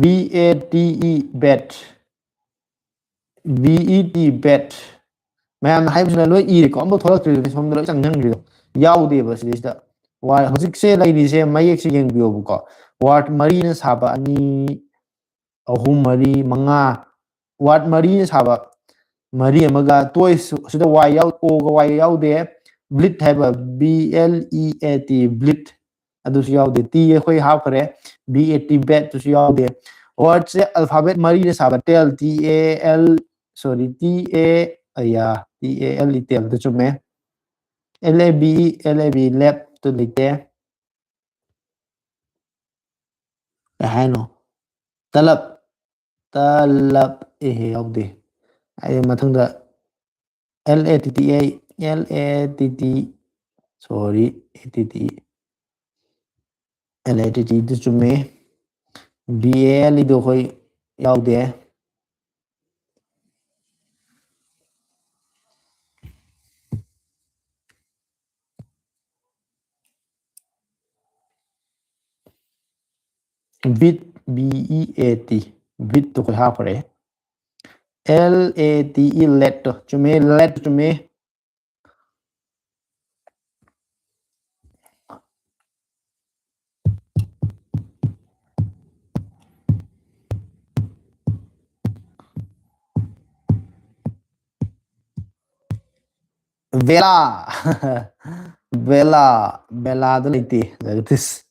B A T E, bat, B E T, bat꯫ ꯃꯌꯥꯝꯅ ꯍꯥꯏꯕꯁꯤꯅ ꯂꯣꯏ ꯏꯔꯦꯀꯣ, ꯑꯝꯐꯥꯎ ꯊꯣꯛꯂꯛꯇ꯭ꯔꯤꯗꯨꯅꯤ, ꯁꯣꯝꯗ ꯂꯣꯏ ꯆꯪꯁꯤꯟꯈ꯭ꯔꯤꯗꯣ꯫ ꯌꯥꯎꯗꯦꯕ ꯁꯤꯗꯩꯁꯤꯗ꯫ ꯋꯥ-, ꯍꯧꯖꯤꯛꯁꯦ ꯂꯩꯔꯤꯁꯦ ꯃꯌꯦꯛꯁꯦ ꯌꯦꯡꯕꯤꯌꯣꯕꯀꯣ꯫ Word ꯃꯔꯤꯅ ꯁꯥꯕ ꯑꯅꯤ, ꯑꯍꯨꯝ, ꯃꯔꯤ, ꯃꯉꯥ꯫ Word ꯃꯔꯤꯅ ꯁꯥꯕ ꯃꯔꯤ ꯑꯃꯒ, toys, ꯁꯤꯗ Y ꯌꯥꯎ-, O ꯒ Y ꯒ ꯌꯥꯎꯗꯦ꯫ Bleat ꯍꯥꯏꯕ, B L E A T, bleat꯫ ꯑꯗꯨꯁꯨ ꯌꯥꯎꯗꯦ꯫ T ꯑꯩꯈꯣꯏ ꯍꯥꯞꯈ꯭ꯔꯦ꯫ B A T, bat ꯇꯨꯁꯨ ꯌꯥꯎꯗꯦ꯫ Word ꯁꯦ alphabet ꯃꯔꯤꯅ ꯁꯥꯕ, tell, T A L, sorry, T A, ꯑꯌꯥ, T A L E, tell ꯗꯨ ꯆꯨꯝꯃꯦ꯫ L A B E, L A B, lab two ꯂꯩꯇꯦ꯫ ꯀꯩ ꯍꯥꯏꯅꯣ? ꯇꯂꯞ, ꯇꯂꯞ, ꯑꯦꯍꯦ, ꯌꯥꯎꯗꯦ꯫ ꯑꯩ ꯃꯊꯪꯗ L A T T A, L A T T, sorry, A T T, L A T T ꯗꯨ ꯆꯨꯝꯃꯦ꯫ B A L E ꯗꯣ ꯑꯩꯈꯣꯏ ꯌꯥꯎꯗꯦ꯫ Beat, B E A T, beat ꯇꯣ ꯑꯩꯈꯣꯏ ꯍꯥꯞꯈ꯭ꯔꯦ꯫ L A T E, late ꯇꯣ ꯆꯨꯝꯃꯦ, late ꯆꯨꯝꯃꯦ꯫ ꯕꯦꯂꯥ꯫ ꯕꯦꯂꯥ꯫ ꯕꯦꯂꯥꯗꯣ ꯂꯩꯇꯦ꯫ ꯖꯒꯗꯤꯁ꯫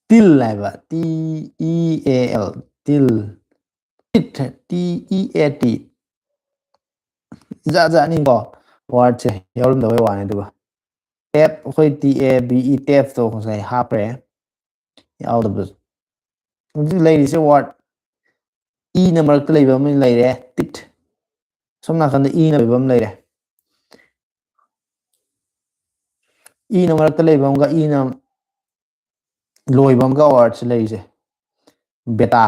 ꯇꯤꯜ ꯍꯥꯏꯕ, T E A L, ꯇꯤꯜ꯫ Teat, T E A T꯫ ꯖꯥꯠ ꯖꯥꯠꯅꯤꯀꯣ word ꯁꯦ, ꯌꯥꯎꯔꯝꯗꯕꯩ ꯋꯥꯅꯤ꯫ ꯑꯗꯨꯒ tab, ꯑꯩꯈꯣꯏ T A B E, tab ꯇꯣ ꯉꯁꯥꯏ ꯍꯥꯞꯈ꯭ꯔꯦ꯫ ꯌꯥꯎꯗꯕꯗꯨꯁꯨ꯫ ꯍꯧꯖꯤꯛ ꯂꯩꯔꯤꯁꯦ word ꯏꯅ ꯃꯔꯛꯇ ꯂꯩꯕ ꯑꯃ ꯂꯩꯔꯦ, tit꯫ ꯁꯣꯝ ꯅꯥꯀꯟꯗ ꯏꯅ ꯂꯩꯕ ꯑꯃ ꯂꯩꯔꯦ꯫ ꯏꯅ ꯃꯔꯛꯇ ꯂꯩꯕ ꯑꯃꯒ ꯏꯅ ꯂꯣꯏꯕ ꯑꯃꯒ wordꯁꯦ ꯂꯩꯔꯤꯁꯦ꯫ Beta,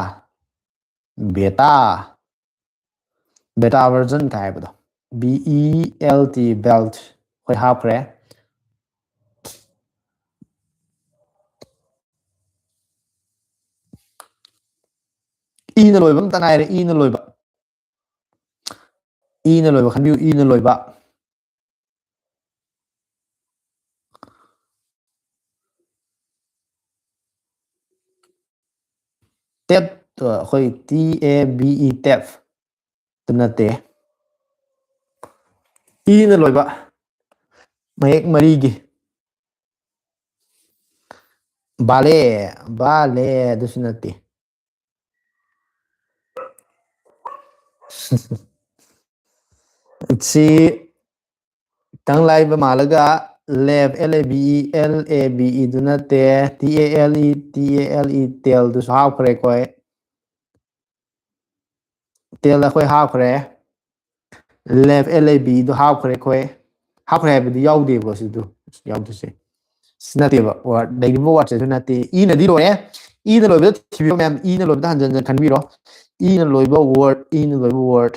beta, beta version ꯀꯥꯏ ꯍꯥꯏꯕꯗꯣ, B E L T, belt, ꯑꯩꯈꯣꯏ ꯍꯥꯞꯈ꯭ꯔꯦ꯫ ꯏꯅ ꯂꯣꯏꯕ ꯑꯝꯇ ꯉꯥꯏꯔꯦ, ꯏꯅ ꯂꯣꯏꯕ꯫ ꯏꯅ ꯂꯣꯏꯕ ꯈꯟꯕꯤꯌꯨ, ꯏꯅ ꯂꯣꯏꯕ꯫ Tab, ꯑꯩꯈꯣꯏ T A B E, tab꯫ ꯑꯗꯨ ꯅꯠꯇꯦ꯫ ꯏꯅ ꯂꯣꯏꯕ ꯃꯌꯦꯛ ꯃꯔꯤꯒꯤ꯫ Ballet, ballet, ꯑꯗꯨꯁꯨ ꯅꯠꯇꯦ꯫ ꯁꯤ ꯈꯤꯇꯪ ꯂꯥꯏꯕ ꯃꯥꯜꯂꯒ, lab, L A B E, L A B E ꯗꯨ ꯅꯠꯇꯦ, T A L E, T A L E, tail ꯗꯨꯁꯨ ꯍꯥꯞꯈ꯭ꯔꯦ ꯑꯩꯈꯣꯏ꯫ Tail ꯑꯩꯈꯣꯏ ꯍꯥꯞꯈ꯭ꯔꯦ꯫ Lab, L A B ꯗꯣ ꯍꯥꯞꯈ꯭ꯔꯦ ꯑꯩꯈꯣꯏ꯫ ꯍꯥꯞꯈ꯭ꯔꯦ ꯍꯥꯏꯕꯗꯤ ꯌꯥꯎꯗꯦꯕ ꯁꯤꯗꯨ, ꯌꯥꯎꯗꯣꯏꯁꯦ꯫ ꯁꯤ ꯅꯠꯇꯦꯕ word, ꯂꯩꯔꯤꯕ wordꯁꯦ ꯑꯗꯨ ꯅꯠꯇꯦ꯫ ꯏꯅꯗꯤ ꯂꯣꯏꯔꯦ꯫ ꯏꯅ ꯂꯣꯏꯕꯗ ꯊꯤꯕꯤꯔꯣ ꯃꯌꯥꯝ, ꯏꯅ ꯂꯣꯏꯕꯗ ꯍꯟꯖꯟ ꯍꯟꯖꯟ ꯈꯟꯕꯤꯔꯣ꯫ ꯏꯅ ꯂꯣꯏꯕ word, ꯏꯅ ꯂꯣꯏꯕ word꯫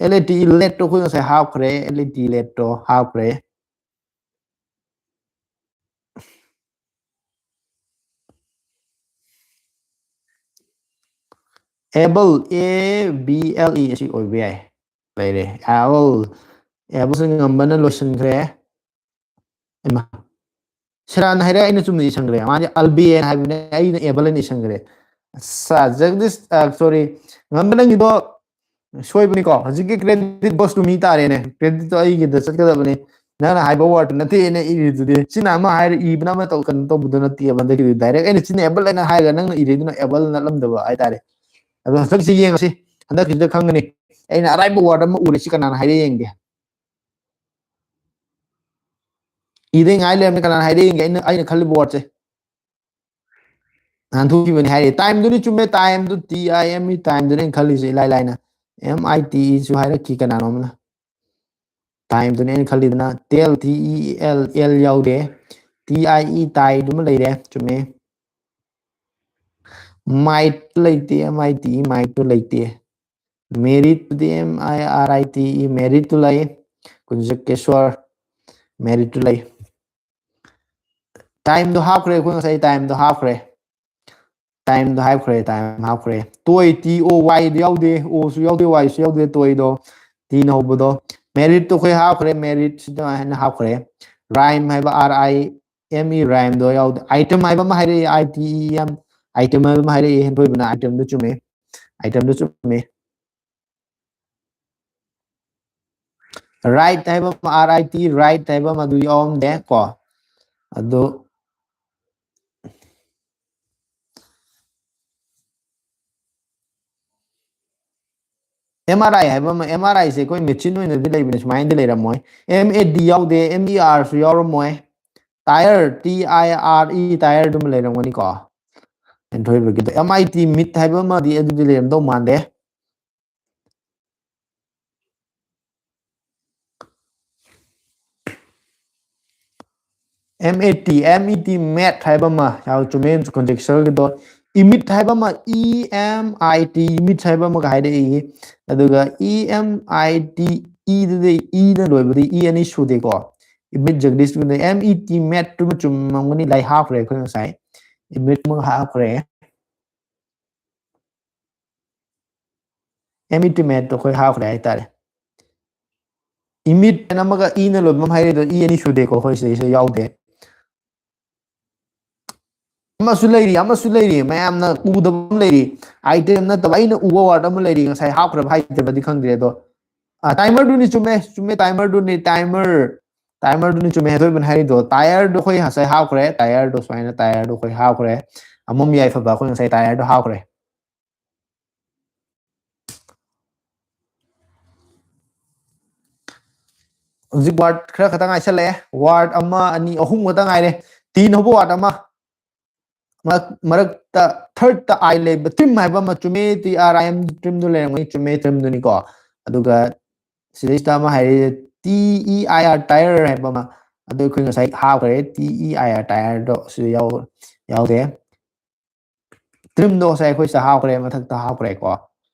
L A T, let ꯇꯣ ꯑꯩꯈꯣꯏ ꯉꯁꯥꯏ ꯍꯥꯞꯈ꯭ꯔꯦ, L A T, let to ꯍꯥꯞꯈ꯭ꯔꯦ꯫ Able, A B L E ꯑꯁꯤ ꯑꯣꯏꯕ ꯌꯥꯏ꯫ ꯂꯩꯔꯦ꯫ Able, able ꯁꯤ ꯉꯝꯕꯅ ꯂꯣꯏꯁꯤꯟꯈ꯭ꯔꯦ꯫ ꯏꯃꯥ꯫ ꯁꯦꯔꯥꯟ ꯍꯥꯏꯔꯦ, ꯑꯩꯅ ꯆꯨꯝꯅ ꯏꯁꯟꯈ꯭ꯔꯦ꯫ ꯃꯥꯗꯤ able ꯍꯥꯏꯕꯅꯦ, ꯑꯩꯅ able ꯍꯥꯏꯅ ꯏꯁꯟꯈ꯭ꯔꯦ꯫ ꯑꯁ, ꯖꯒꯗꯤꯁ, ꯑ, sorry, ꯉꯝꯕ, ꯅꯪꯒꯤꯗꯣ ꯁꯣꯏꯕꯅꯤꯀꯣ꯫ ꯍꯧꯖꯤꯛꯀꯤ credit goes to me ꯇꯥꯔꯦꯅꯦ, creditꯇꯣ ꯑꯩꯒꯤꯗ ꯆꯠꯀꯗꯕꯅꯤ꯫ ꯅꯪꯅ ꯍꯥꯏꯕ word ꯅꯠꯇꯦ ꯑꯩꯅ ꯏꯔꯤꯗꯨꯗꯤ꯫ ꯁꯤꯅ ꯑꯃ ꯍꯥꯏꯔ ꯏꯕꯅ ꯑꯃ ꯇꯧ-, ꯀꯩꯅꯣ ꯇꯧꯕꯗꯣ ꯅꯠꯇꯦꯕ꯫ ꯍꯟꯗꯛꯀꯤꯗꯤ direct ꯑꯩꯅ ꯁꯤꯅ able ꯍꯥꯏꯅ ꯍꯥꯏꯔꯒ ꯅꯪꯅ ꯏꯔꯤꯗꯨꯅ able ꯅꯠꯂꯝꯗꯕ ꯍꯥꯏꯇꯥꯔꯦ꯫ ꯑꯗꯣ ꯍꯟꯗꯛꯁꯤ ꯌꯦꯡꯉꯁꯤ, ꯍꯟꯗꯛꯁꯤꯗ ꯈꯪꯒꯅꯤ꯫ ꯑꯩꯅ ꯑꯔꯥꯏꯕ word ꯑꯃ ꯎꯔꯦ, ꯁꯤ ꯀꯅꯥꯅ ꯍꯥꯏꯔꯦ ꯌꯦꯡꯒꯦ꯫ ꯏꯗꯩ ꯉꯥꯏ ꯂꯩꯔꯝꯃꯦ, ꯀꯅꯥꯅ ꯍꯥꯏꯔꯦ ꯌꯦꯡꯒꯦ ꯑꯩꯅ, ꯑꯩꯅ ꯈꯜꯂꯤꯕ wordꯁꯦ꯫ ꯅꯥꯟꯊꯣꯛꯈꯤꯕꯅꯤ ꯍꯥꯏꯔꯤ꯫ Timeꯗꯨꯅꯤ ꯆꯨꯝꯃꯦ꯫ Timeꯗꯨ, T I M E, timeꯗꯨꯅꯤ ꯑꯩꯅ ꯈꯜꯂꯤꯁꯦ, ꯏꯂꯥꯏ ꯂꯥꯏꯅ꯫ M I T E ꯁꯨ ꯍꯥꯏꯔꯛꯈꯤ ꯀꯅꯥꯅꯣ ꯑꯃꯅ꯫ Timeꯗꯨꯅꯤ ꯑꯩꯅ ꯈꯜꯂꯤꯗꯅ꯫ Tell, T E L, L ꯌꯥꯎꯗꯦ꯫ T I E, tieꯗꯨꯃ ꯂꯩꯔꯦ, ꯆꯨꯝꯃꯦ꯫ Might ꯂꯩꯇꯦ, M I T E, might two ꯂꯩꯇꯦ꯫ Merit ꯇꯨꯗꯤ, M I R I T E, merit two ꯂꯩ꯫ ꯀꯨꯟꯖꯀꯦꯁ꯭ꯋꯔ, merit ꯇꯨ ꯂꯩ꯫ Timeꯗꯣ ꯍꯥꯞꯈ꯭ꯔꯦ ꯑꯩꯈꯣꯏ ꯉꯁꯥꯏ, timeꯗꯣ ꯍꯥꯞꯈ꯭ꯔꯦ꯫ Timeꯗꯣ ꯍꯥꯞꯈ꯭ꯔꯦ, time ꯍꯥꯞꯈ꯭ꯔꯦ꯫ Toy, T O Y ꯗꯤ ꯌꯥꯎꯗꯦ, O ꯁꯨ ꯌꯥꯎꯗꯦ, Y ꯁꯨ ꯌꯥꯎꯗꯦ, toyꯗꯣ꯫ Tꯅ ꯍꯧꯕꯗꯣ꯫ Meritꯇꯣ ꯑꯩꯈꯣꯏ ꯍꯥꯞꯈ꯭ꯔꯦ, merit ꯁꯤꯗ ꯍꯥꯏꯅ ꯍꯥꯞꯈ꯭ꯔꯦ꯫ Rhyme ꯍꯥꯏꯕ, R I M E, rhymeꯗꯣ ꯌꯥꯎꯗꯦ꯫ Item ꯍꯥꯏꯕ ꯑꯃ ꯍꯥꯏꯔꯛꯏ, I T E M, item ꯍꯥꯏꯕ ꯑꯃ ꯍꯥꯏꯔꯛꯏ, ꯍꯦꯟꯊꯣꯏꯕꯅ꯫ Itemꯗꯨ ꯆꯨꯝꯃꯦ, itemꯗꯨ ꯆꯨꯝꯃꯦ꯫ Right ꯍꯥꯏꯕ ꯑꯃ, R I T, right ꯍꯥꯏꯕ ꯑꯃ ꯑꯗꯨ ꯌꯥꯎꯔꯝꯗꯦ ꯀꯣ꯫ ꯑꯗꯨ M R I ꯍꯥꯏꯕ ꯑꯃ, M R I ꯁꯦ ꯑꯩꯈꯣꯏ machine ꯑꯣꯏꯅꯗꯤ ꯂꯩꯕꯅꯦ, ꯁꯨꯃꯥꯏꯅꯗꯤ ꯂꯩꯔꯝꯃꯣꯏ꯫ M A D ꯌꯥꯎꯗꯦ, M E R ꯁꯨ ꯌꯥꯎꯔꯝꯃꯣꯏ꯫ Tire, T I R E, tireꯗꯨꯃ ꯂꯩꯔꯝꯒꯅꯤꯀꯣ꯫ ꯍꯦꯟꯊꯣꯏꯕꯒꯤꯗꯣ꯫ M I T, mit ꯍꯥꯏꯕ ꯑꯃꯗꯤ ꯑꯗꯨꯗꯤ ꯂꯩꯔꯝꯗꯧ ꯃꯥꯟꯗꯦ꯫ M A T, M E T, met ꯍꯥꯏꯕ ꯑꯃ ꯌꯥꯎ ꯆꯨꯝꯃꯦ, conjectureꯒꯤꯗꯣ꯫ Emit ꯍꯥꯏꯕ ꯑꯃ, E M I T, emit ꯍꯥꯏꯕ ꯑꯃꯒ ꯍꯥꯏꯔꯛꯏ꯫ ꯑꯗꯨꯒ E M I T, E ꯗꯨꯗꯤ, E ꯅ ꯂꯣꯏꯕꯗꯤ E ꯑꯅꯤ ꯁꯨꯗꯦꯀꯣ꯫ Emit ꯖꯒꯗꯤꯁ ꯇꯨꯗꯤ, M E T, met ꯇꯨꯃ ꯆꯨꯝꯃꯝꯒꯅꯤ, ꯂꯥꯏ ꯍꯥꯞꯈ꯭ꯔꯦ ꯑꯩꯈꯣꯏ ꯉꯁꯥꯏ꯫ Emit ꯑꯃꯒ ꯍꯥꯞꯈ꯭ꯔꯦ꯫ M E T, metꯇꯣ ꯑꯩꯈꯣꯏ ꯍꯥꯞꯈ꯭ꯔꯦ ꯍꯥꯏꯇꯥꯔꯦ꯫ Emit ꯍꯥꯏꯅ ꯑꯃꯒ E ꯅ ꯂꯣꯏꯕ ꯑꯃ ꯍꯥꯏꯔꯛꯏꯗꯣ, E ꯑꯅꯤ ꯁꯨꯗꯦꯀꯣ, ꯑꯩꯈꯣꯏ ꯁꯤꯗꯩꯁꯤꯗ ꯌꯥꯎꯗꯦ꯫ ꯑꯃꯁꯨ ꯂꯩꯔꯤ, ꯑꯃꯁꯨ ꯂꯩꯔꯤ, ꯃꯌꯥꯝꯅ ꯎꯗꯕ ꯑꯃ ꯂꯩꯔꯤ꯫ Item ꯅꯠꯇꯕ ꯑꯩꯅ ꯎꯕ word ꯑꯃ ꯂꯩꯔꯤ, ꯉꯁꯥꯏ ꯍꯥꯞꯈ꯭ꯔꯕ ꯍꯥꯏꯗꯕꯗꯤ ꯈꯪꯗ꯭ꯔꯦ ꯑꯗꯣ꯫ ꯑ, timerꯗꯨꯅꯤ, ꯆꯨꯝꯃꯦ, ꯆꯨꯝꯃꯦ, timerꯗꯨꯅꯤ, timer꯫ Timerꯗꯨꯅꯤ ꯆꯨꯝꯃꯦ, ꯍꯦꯟꯊꯣꯏꯕꯅ ꯍꯥꯏꯔꯤꯗꯣ꯫ Tireꯗꯣ ꯑꯩꯈꯣꯏ ꯉꯁꯥꯏ ꯍꯥꯞꯈ꯭ꯔꯦ, tireꯗꯣ ꯁꯨꯃꯥꯏꯅ tireꯗꯣ ꯑꯩꯈꯣꯏ ꯍꯥꯞꯈ꯭ꯔꯦ꯫ ꯑꯃꯝ ꯌꯥꯏꯐꯕ ꯑꯩꯈꯣꯏ ꯉꯁꯥꯏ tireꯗꯣ ꯍꯥꯞꯈ꯭ꯔꯦ꯫ ꯍꯧꯖꯤꯛ word ꯈꯔ ꯈꯛꯇ ꯉꯥꯏꯁꯜꯂꯛꯑꯦ꯫ Word ꯑꯃ, ꯑꯅꯤ, ꯑꯍꯨꯝ ꯈꯛꯇ ꯉꯥꯏꯔꯦ꯫ Tꯅ ꯍꯧꯕ word ꯑꯃ꯫ ꯃꯔꯛ- ꯃꯔꯛꯇ ꯊꯥꯔꯠꯇ ꯑꯥꯏ ꯂꯩꯕ ꯇ꯭ꯔꯤꯝ ꯍꯥꯏꯕ ꯑꯃ ꯆꯨꯝꯃꯦ, ꯇꯤ ꯑꯥꯔ ꯑꯥꯏ ꯑꯦꯝ ꯇ꯭ꯔꯤꯝꯗꯨ ꯂꯩꯔꯝꯒꯅꯤ, ꯆꯨꯝꯃꯦ, ꯇ꯭ꯔꯤꯝꯗꯨꯅꯤꯀꯣ꯫ ꯑꯗꯨꯒ ꯁꯤꯗꯩꯁꯤꯗ ꯑꯃ ꯍꯥꯏꯔꯤ, ꯇꯤ ꯏ ꯑꯥꯏ ꯑꯥꯔ ꯇꯥꯏꯌꯔ ꯍꯥꯏꯕ ꯑꯃ, ꯑꯗꯨ ꯑꯩꯈꯣꯏ ꯉꯁꯥꯏ ꯍꯥꯞꯈ꯭ꯔꯦ, ꯇꯤ ꯏ ꯑꯥꯏ ꯑꯥꯔ ꯇꯥꯏꯌꯔꯗꯣ ꯁꯤꯗ ꯌꯥꯎ- ꯌꯥꯎꯗꯦ꯫ ꯇ꯭ꯔꯤꯝꯗꯣ ꯉꯁꯥꯏ ꯑꯩꯈꯣꯏ ꯁꯤꯗ ꯍꯥꯞꯈ꯭ꯔꯦ, ꯃꯊꯛꯇ ꯍꯥꯞꯈ꯭ꯔꯦꯀꯣ꯫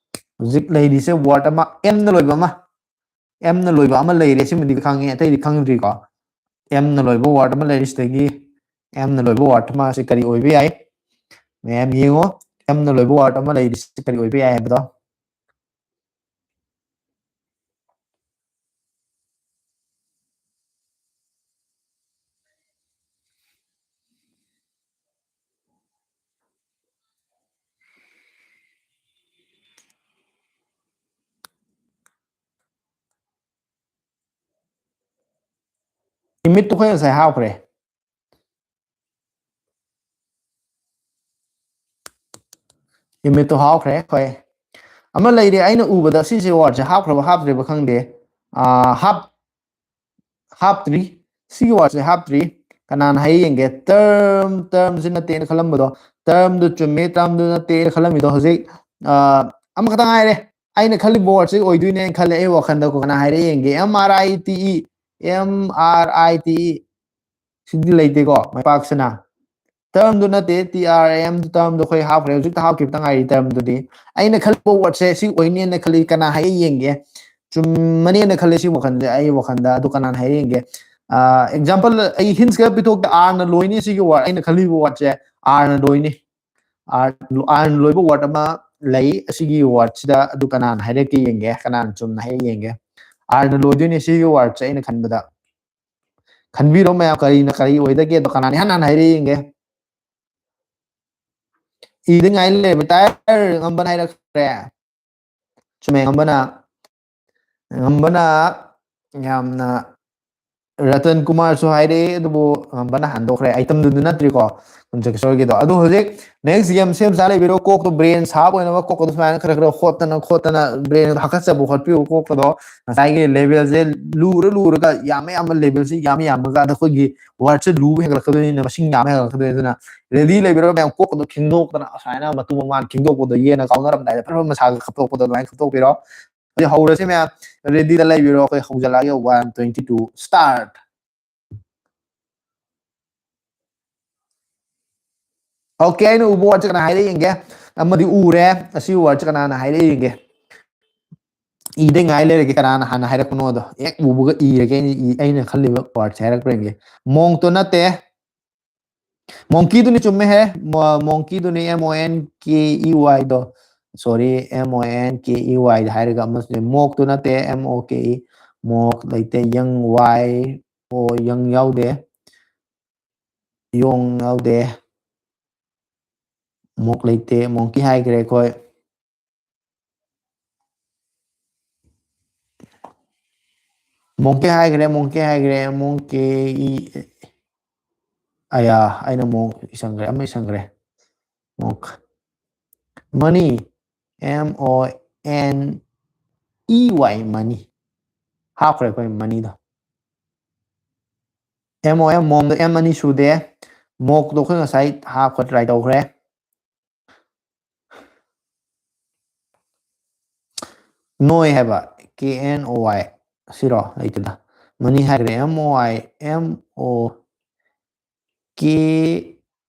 ꯍꯧꯖꯤꯛ ꯂꯩꯔꯤꯁꯦ ꯋꯥꯔꯗ ꯑꯃ, ꯑꯦꯝꯅ ꯂꯣꯏꯕ ꯑꯃ, ꯑꯦꯝꯅ ꯂꯣꯏꯕ ꯑꯃ ꯂꯩꯔꯦ, ꯁꯤꯃꯗꯤ ꯈꯪꯉꯦ, ꯑꯇꯩꯗꯤ ꯈꯪꯗ꯭ꯔꯤꯀꯣ꯫ ꯑꯦꯝꯅ ꯂꯣꯏꯕ ꯋꯥꯔꯗ ꯑꯃ ꯂꯩꯔꯤ ꯁꯤꯗꯒꯤ, ꯑꯦꯝꯅ ꯂꯣꯏꯕ ꯋꯥꯔꯗ ꯑꯃ ꯑꯁꯤ ꯀꯔꯤ ꯑꯣꯏꯕ ꯌꯥꯏ? ꯃꯌꯥꯝ ꯌꯦꯡꯉꯣ, ꯑꯦꯝꯅ ꯂꯣꯏꯕ ꯋꯥꯔꯗ ꯑꯃ ꯂꯩꯔꯤ ꯁꯤ ꯀꯔꯤ ꯑꯣꯏꯕ ꯌꯥꯏ ꯍꯥꯏꯕꯗꯣ꯫ ꯏꯃꯤꯠꯇꯨ ꯑꯩꯈꯣꯏ ꯉꯁꯥꯏ ꯍꯥꯞꯈ꯭ꯔꯦ꯫ ꯏꯃꯤꯠꯇꯣ ꯍꯥꯞꯈ꯭ꯔꯦ꯫ ꯍꯣꯏ, ꯑꯃ ꯂꯩꯔꯦ, ꯑꯩꯅ ꯎꯕꯗ ꯁꯤꯁꯦ ꯋꯥꯔꯗꯁꯦ ꯍꯥꯞꯈ꯭ꯔꯕ ꯍꯥꯞꯇ꯭ꯔꯤꯕ ꯈꯪꯗꯦ꯫ ꯑꯥ, ꯍꯥꯞ- ꯍꯥꯞꯇ꯭ꯔꯤ꯫ ꯁꯤꯒꯤ ꯋꯥꯔꯗꯁꯦ ꯍꯥꯞꯇ꯭ꯔꯤ꯫ ꯀꯅꯥꯅ ꯍꯥꯏ ꯌꯦꯡꯒꯦ? ꯇꯔꯝ, ꯇꯔꯝꯁꯤ ꯅꯠꯇꯦꯅ ꯈꯜꯂꯝꯕꯗꯣ, ꯇꯔꯝꯗꯨ ꯆꯨꯝꯃꯦ, ꯇꯔꯝꯗꯨ ꯅꯠꯇꯦꯅ ꯈꯜꯂꯝꯃꯤꯗꯣ, ꯍꯧꯖꯤꯛ, ꯑꯥ, ꯑꯃꯈꯛꯇ ꯉꯥꯏꯔꯦ꯫ ꯑꯩꯅ ꯈꯜꯂꯤꯕ ꯋꯥꯔꯗꯁꯦ ꯑꯣꯏꯗꯣꯏꯅꯦꯅ ꯈꯜꯂꯦ ꯑꯩ ꯋꯥꯈꯟꯗꯀꯣ꯫ ꯀꯅꯥ ꯍꯥꯏꯔꯦ ꯌꯦꯡꯒꯦ? ꯑꯦꯝ ꯑꯥꯔ ꯑꯥꯏ ꯇꯤ ꯏ, ꯑꯦꯝ ꯑꯥꯔ ꯑꯥꯏ ꯇꯤ ꯏ꯫ ꯁꯤꯗꯤ ꯂꯩꯇꯦꯀꯣ, ꯃꯥꯏ ꯄꯥꯛꯁꯤꯅ꯫ ꯇꯔꯝꯗꯨ ꯅꯠꯇꯦ, ꯇꯤ ꯑꯥꯔ ꯑꯦꯝ ꯇꯔꯝꯗꯣ ꯑꯩꯈꯣꯏ ꯍꯥꯞꯈ꯭ꯔꯦ, ꯍꯧꯖꯤꯛꯇ ꯍꯥꯞꯈꯤꯕꯇ ꯉꯥꯏꯔꯤ ꯇꯔꯝꯗꯨꯗꯤ꯫ ꯑꯩꯅ ꯈꯜꯂꯤꯕ ꯋꯥꯔꯗꯁꯦ ꯁꯤ ꯑꯣꯏꯅꯦꯅ ꯈꯜꯂꯤ, ꯀꯅꯥ ꯍꯥꯏ ꯌꯦꯡꯒꯦ? ꯆꯨꯝꯃꯅꯦꯅ ꯈꯜꯂꯦ ꯁꯤ ꯋꯥꯈꯜꯁꯦ, ꯑꯩ ꯋꯥꯈꯜꯗ꯫ ꯑꯗꯨ ꯀꯅꯥꯅ ꯍꯥꯏꯔꯛꯏꯒꯦ? ꯑꯦꯛꯖꯥꯝꯄꯜ ꯑꯩ ꯍꯤꯟꯁ ꯈꯔ ꯄꯤꯊꯣꯛꯀꯦ꯫ ꯑꯥꯔꯅ ꯂꯣꯏꯅꯤ ꯁꯤꯒꯤ ꯋꯥꯔꯗ, ꯑꯩꯅ ꯈꯜꯂꯤꯕ ꯋꯥꯔꯗꯁꯦ ꯑꯥꯔꯅ ꯂꯣꯏꯅꯤ꯫ ꯑꯥꯔ, ꯑꯥꯔꯅ ꯂꯣꯏꯕ ꯋꯥꯔꯗ ꯑꯃ ꯂꯩ ꯑꯁꯤꯒꯤ ꯋꯥꯔꯗꯁꯤꯗ, ꯑꯗꯨ ꯀꯅꯥꯅ ꯍꯥꯏꯔꯛꯀꯦ ꯌꯦꯡꯒꯦ, ꯀꯅꯥꯅ ꯆꯨꯝꯅ ꯍꯥꯏꯔꯛꯏ ꯌꯦꯡꯒꯦ꯫ ꯑꯥꯔꯅ ꯂꯣꯏꯗꯣꯏꯅꯦ ꯁꯤꯒꯤ ꯋꯥꯔꯗꯁꯦ ꯑꯩꯅ ꯈꯟꯕꯗ꯫ ꯈꯟꯕꯤꯔꯣ ꯃꯌꯥꯝ, ꯀꯔꯤꯅ ꯀꯔꯤ ꯑꯣꯏꯗꯒꯦ? ꯑꯗꯣ ꯀꯅꯥꯅ ꯏꯍꯥꯟ ꯍꯥꯟꯅ ꯍꯥꯏꯔꯛꯏ ꯌꯦꯡꯒꯦ? ꯏꯗ ꯉꯥꯏ ꯂꯩꯔꯕ ꯇꯥꯏꯔ ꯉꯝꯕꯅ ꯍꯥꯏꯔꯛꯈ꯭ꯔꯦ꯫ ꯆꯨꯝꯃꯦ, ꯉꯝꯕꯅ, ꯉꯝꯕꯅ ꯌꯥꯝꯅ ꯔꯇꯟ ꯀꯨꯃꯥꯔꯁꯨ ꯍꯥꯏꯔꯛꯑꯦ, ꯑꯗꯨꯕꯨ ꯑꯉꯝꯕꯅ ꯍꯟꯗꯣꯛꯈ꯭ꯔꯦ꯫ ꯑꯥꯏꯇꯝꯗꯨꯗꯤ ꯅꯠꯇ꯭ꯔꯤꯀꯣ, ꯀꯨꯟꯖꯀꯤꯁꯣꯔꯒꯤꯗꯣ꯫ ꯑꯗꯣ ꯍꯧꯖꯤꯛ next game ꯁꯦꯝ ꯁꯥ ꯂꯩꯕꯤꯔꯣ, ꯀꯣꯛꯇꯣ brain sharp ꯑꯣꯏꯅꯕ ꯀꯣꯛꯇꯣ ꯁꯨꯃꯥꯏꯅ ꯈꯔ ꯈꯔ ꯍꯣꯠꯇꯅ ꯈꯣꯠꯇꯅ brain ꯍꯥꯀꯠꯆꯕ ꯈꯣꯠꯄꯤꯌꯨ꯫ ꯀꯣꯛꯇꯣ ꯉꯁꯥꯏꯒꯤ levelꯁꯦ ꯂꯨꯔ ꯂꯨꯔꯒ, ꯌꯥꯝꯃ ꯌꯥꯝꯕ levelꯁꯦ ꯌꯥꯝꯃ ꯌꯥꯝꯃꯒ ꯑꯗ ꯑꯩꯈꯣꯏꯒꯤ wordꯁꯦ ꯂꯨꯕ ꯍꯦꯟꯒꯠꯂꯛꯀꯗꯣꯏꯅꯤꯅ, ꯃꯁꯤꯡ ꯌꯥꯝꯕ ꯍꯦꯟꯒꯠꯂꯛꯀꯗꯣꯏꯅꯤ꯫ ꯑꯗꯨꯅ ready ꯂꯩꯕꯤꯔꯣ ꯃꯌꯥꯝ, ꯀꯣꯛꯇꯣ ꯈꯤꯡꯗꯣꯛꯇꯅ ꯑꯁꯨꯃꯥꯏꯅ ꯃꯇꯨ ꯃꯃꯥꯟ ꯈꯤꯡꯗꯣꯛꯄꯗꯣ, ꯌꯦꯟꯅ ꯀꯥꯎꯅꯔꯝꯗꯥꯏꯗ ꯐꯠ ꯐꯠ ꯃꯁꯥꯒ ꯈꯞꯇꯣꯛꯄꯗꯣ ꯑꯗꯨꯃꯥꯏꯅ ꯈꯞꯇꯣꯛꯄꯤꯔꯣ꯫ ꯍꯧꯖꯤꯛ ꯍꯧꯔꯁꯤ ꯃꯌꯥꯝ, readyꯗ ꯂꯩꯕꯤꯔꯣ꯫ ꯑꯩꯈꯣꯏ ꯍꯧꯖꯤꯜꯂꯛꯑꯒꯦ, one, twenty two, start꯫ Okay, ꯑꯩꯅ ꯎꯕ wordꯁꯦ ꯀꯅꯥ ꯍꯥꯏꯔꯛꯏ ꯌꯦꯡꯒꯦ꯫ ꯑꯃꯗꯤ ꯎꯔꯦ꯫ ꯑꯁꯤ wordꯁꯦ ꯀꯅꯥꯅ ꯍꯥꯏꯔꯛꯏ ꯌꯦꯡꯒꯦ꯫ ꯏꯗ ꯉꯥꯏ ꯂꯩꯔꯒꯦ, ꯀꯅꯥꯅ ꯍꯥꯟꯅ ꯍꯥꯏꯔꯛꯄꯅꯣꯗꯣ꯫ ꯍꯦꯛ ꯎꯕꯒ ꯏꯔꯒꯦ ꯑꯩꯅ, ꯏ-, ꯑꯩꯅ ꯈꯜꯂꯤꯕ wordꯁꯦ ꯍꯥꯏꯔꯛꯄ꯭ꯔꯥ ꯌꯦꯡꯒꯦ꯫ Monkeyꯗꯣ ꯅꯠꯇꯦ꯫ Monkeyꯗꯨꯅꯤ ꯆꯨꯝꯃꯦꯍꯦ꯫ Mo-, monkeyꯗꯨꯅꯤ, M O N K E Y ꯗꯣ꯫ Sorry, M O N K E Y ꯍꯥꯏꯔꯒ ꯑꯃꯁꯨ ꯂꯩ꯫ Mokeꯇꯨ ꯅꯠꯇꯦ, M O K E꯫ Moke ꯂꯩꯇꯦ, young Y, O, young ꯌꯥꯎꯗꯦ꯫ Young ꯌꯥꯎꯗꯦ꯫ Moke ꯂꯩꯇꯦ, monkey ꯍꯥꯏꯈ꯭ꯔꯦ ꯑꯩꯈꯣꯏ꯫ Monkey ꯍꯥꯏꯈ꯭ꯔꯦ, monkey ꯍꯥꯏꯈ꯭ꯔꯦ, monkey ꯏ-, ꯑꯌꯥ, ꯑꯩꯅ moke ꯏꯁꯟꯈ꯭ꯔꯦ, ꯑꯃ ꯏꯁꯟꯈ꯭ꯔꯦ꯫ Moke꯫ Money, M O N E Y, money꯫ ꯍꯥꯞꯈ꯭ꯔꯦ ꯑꯩꯈꯣꯏ moneyꯗꯣ꯫ M O M, momꯗꯣ M ꯑꯅꯤ ꯁꯨꯗꯦ꯫ Mokeꯗꯣ ꯑꯩꯈꯣꯏ ꯉꯁꯥꯏ ꯍꯥꯞꯈ꯭ꯔ try ꯇꯧꯈ꯭ꯔꯦ꯫ Noi ꯍꯥꯏꯕ, K N O Y꯫ ꯁꯤꯔꯣ? ꯂꯩꯇꯦꯗ꯫ Money ꯍꯥꯏꯈ꯭ꯔꯦ, M O I, M O K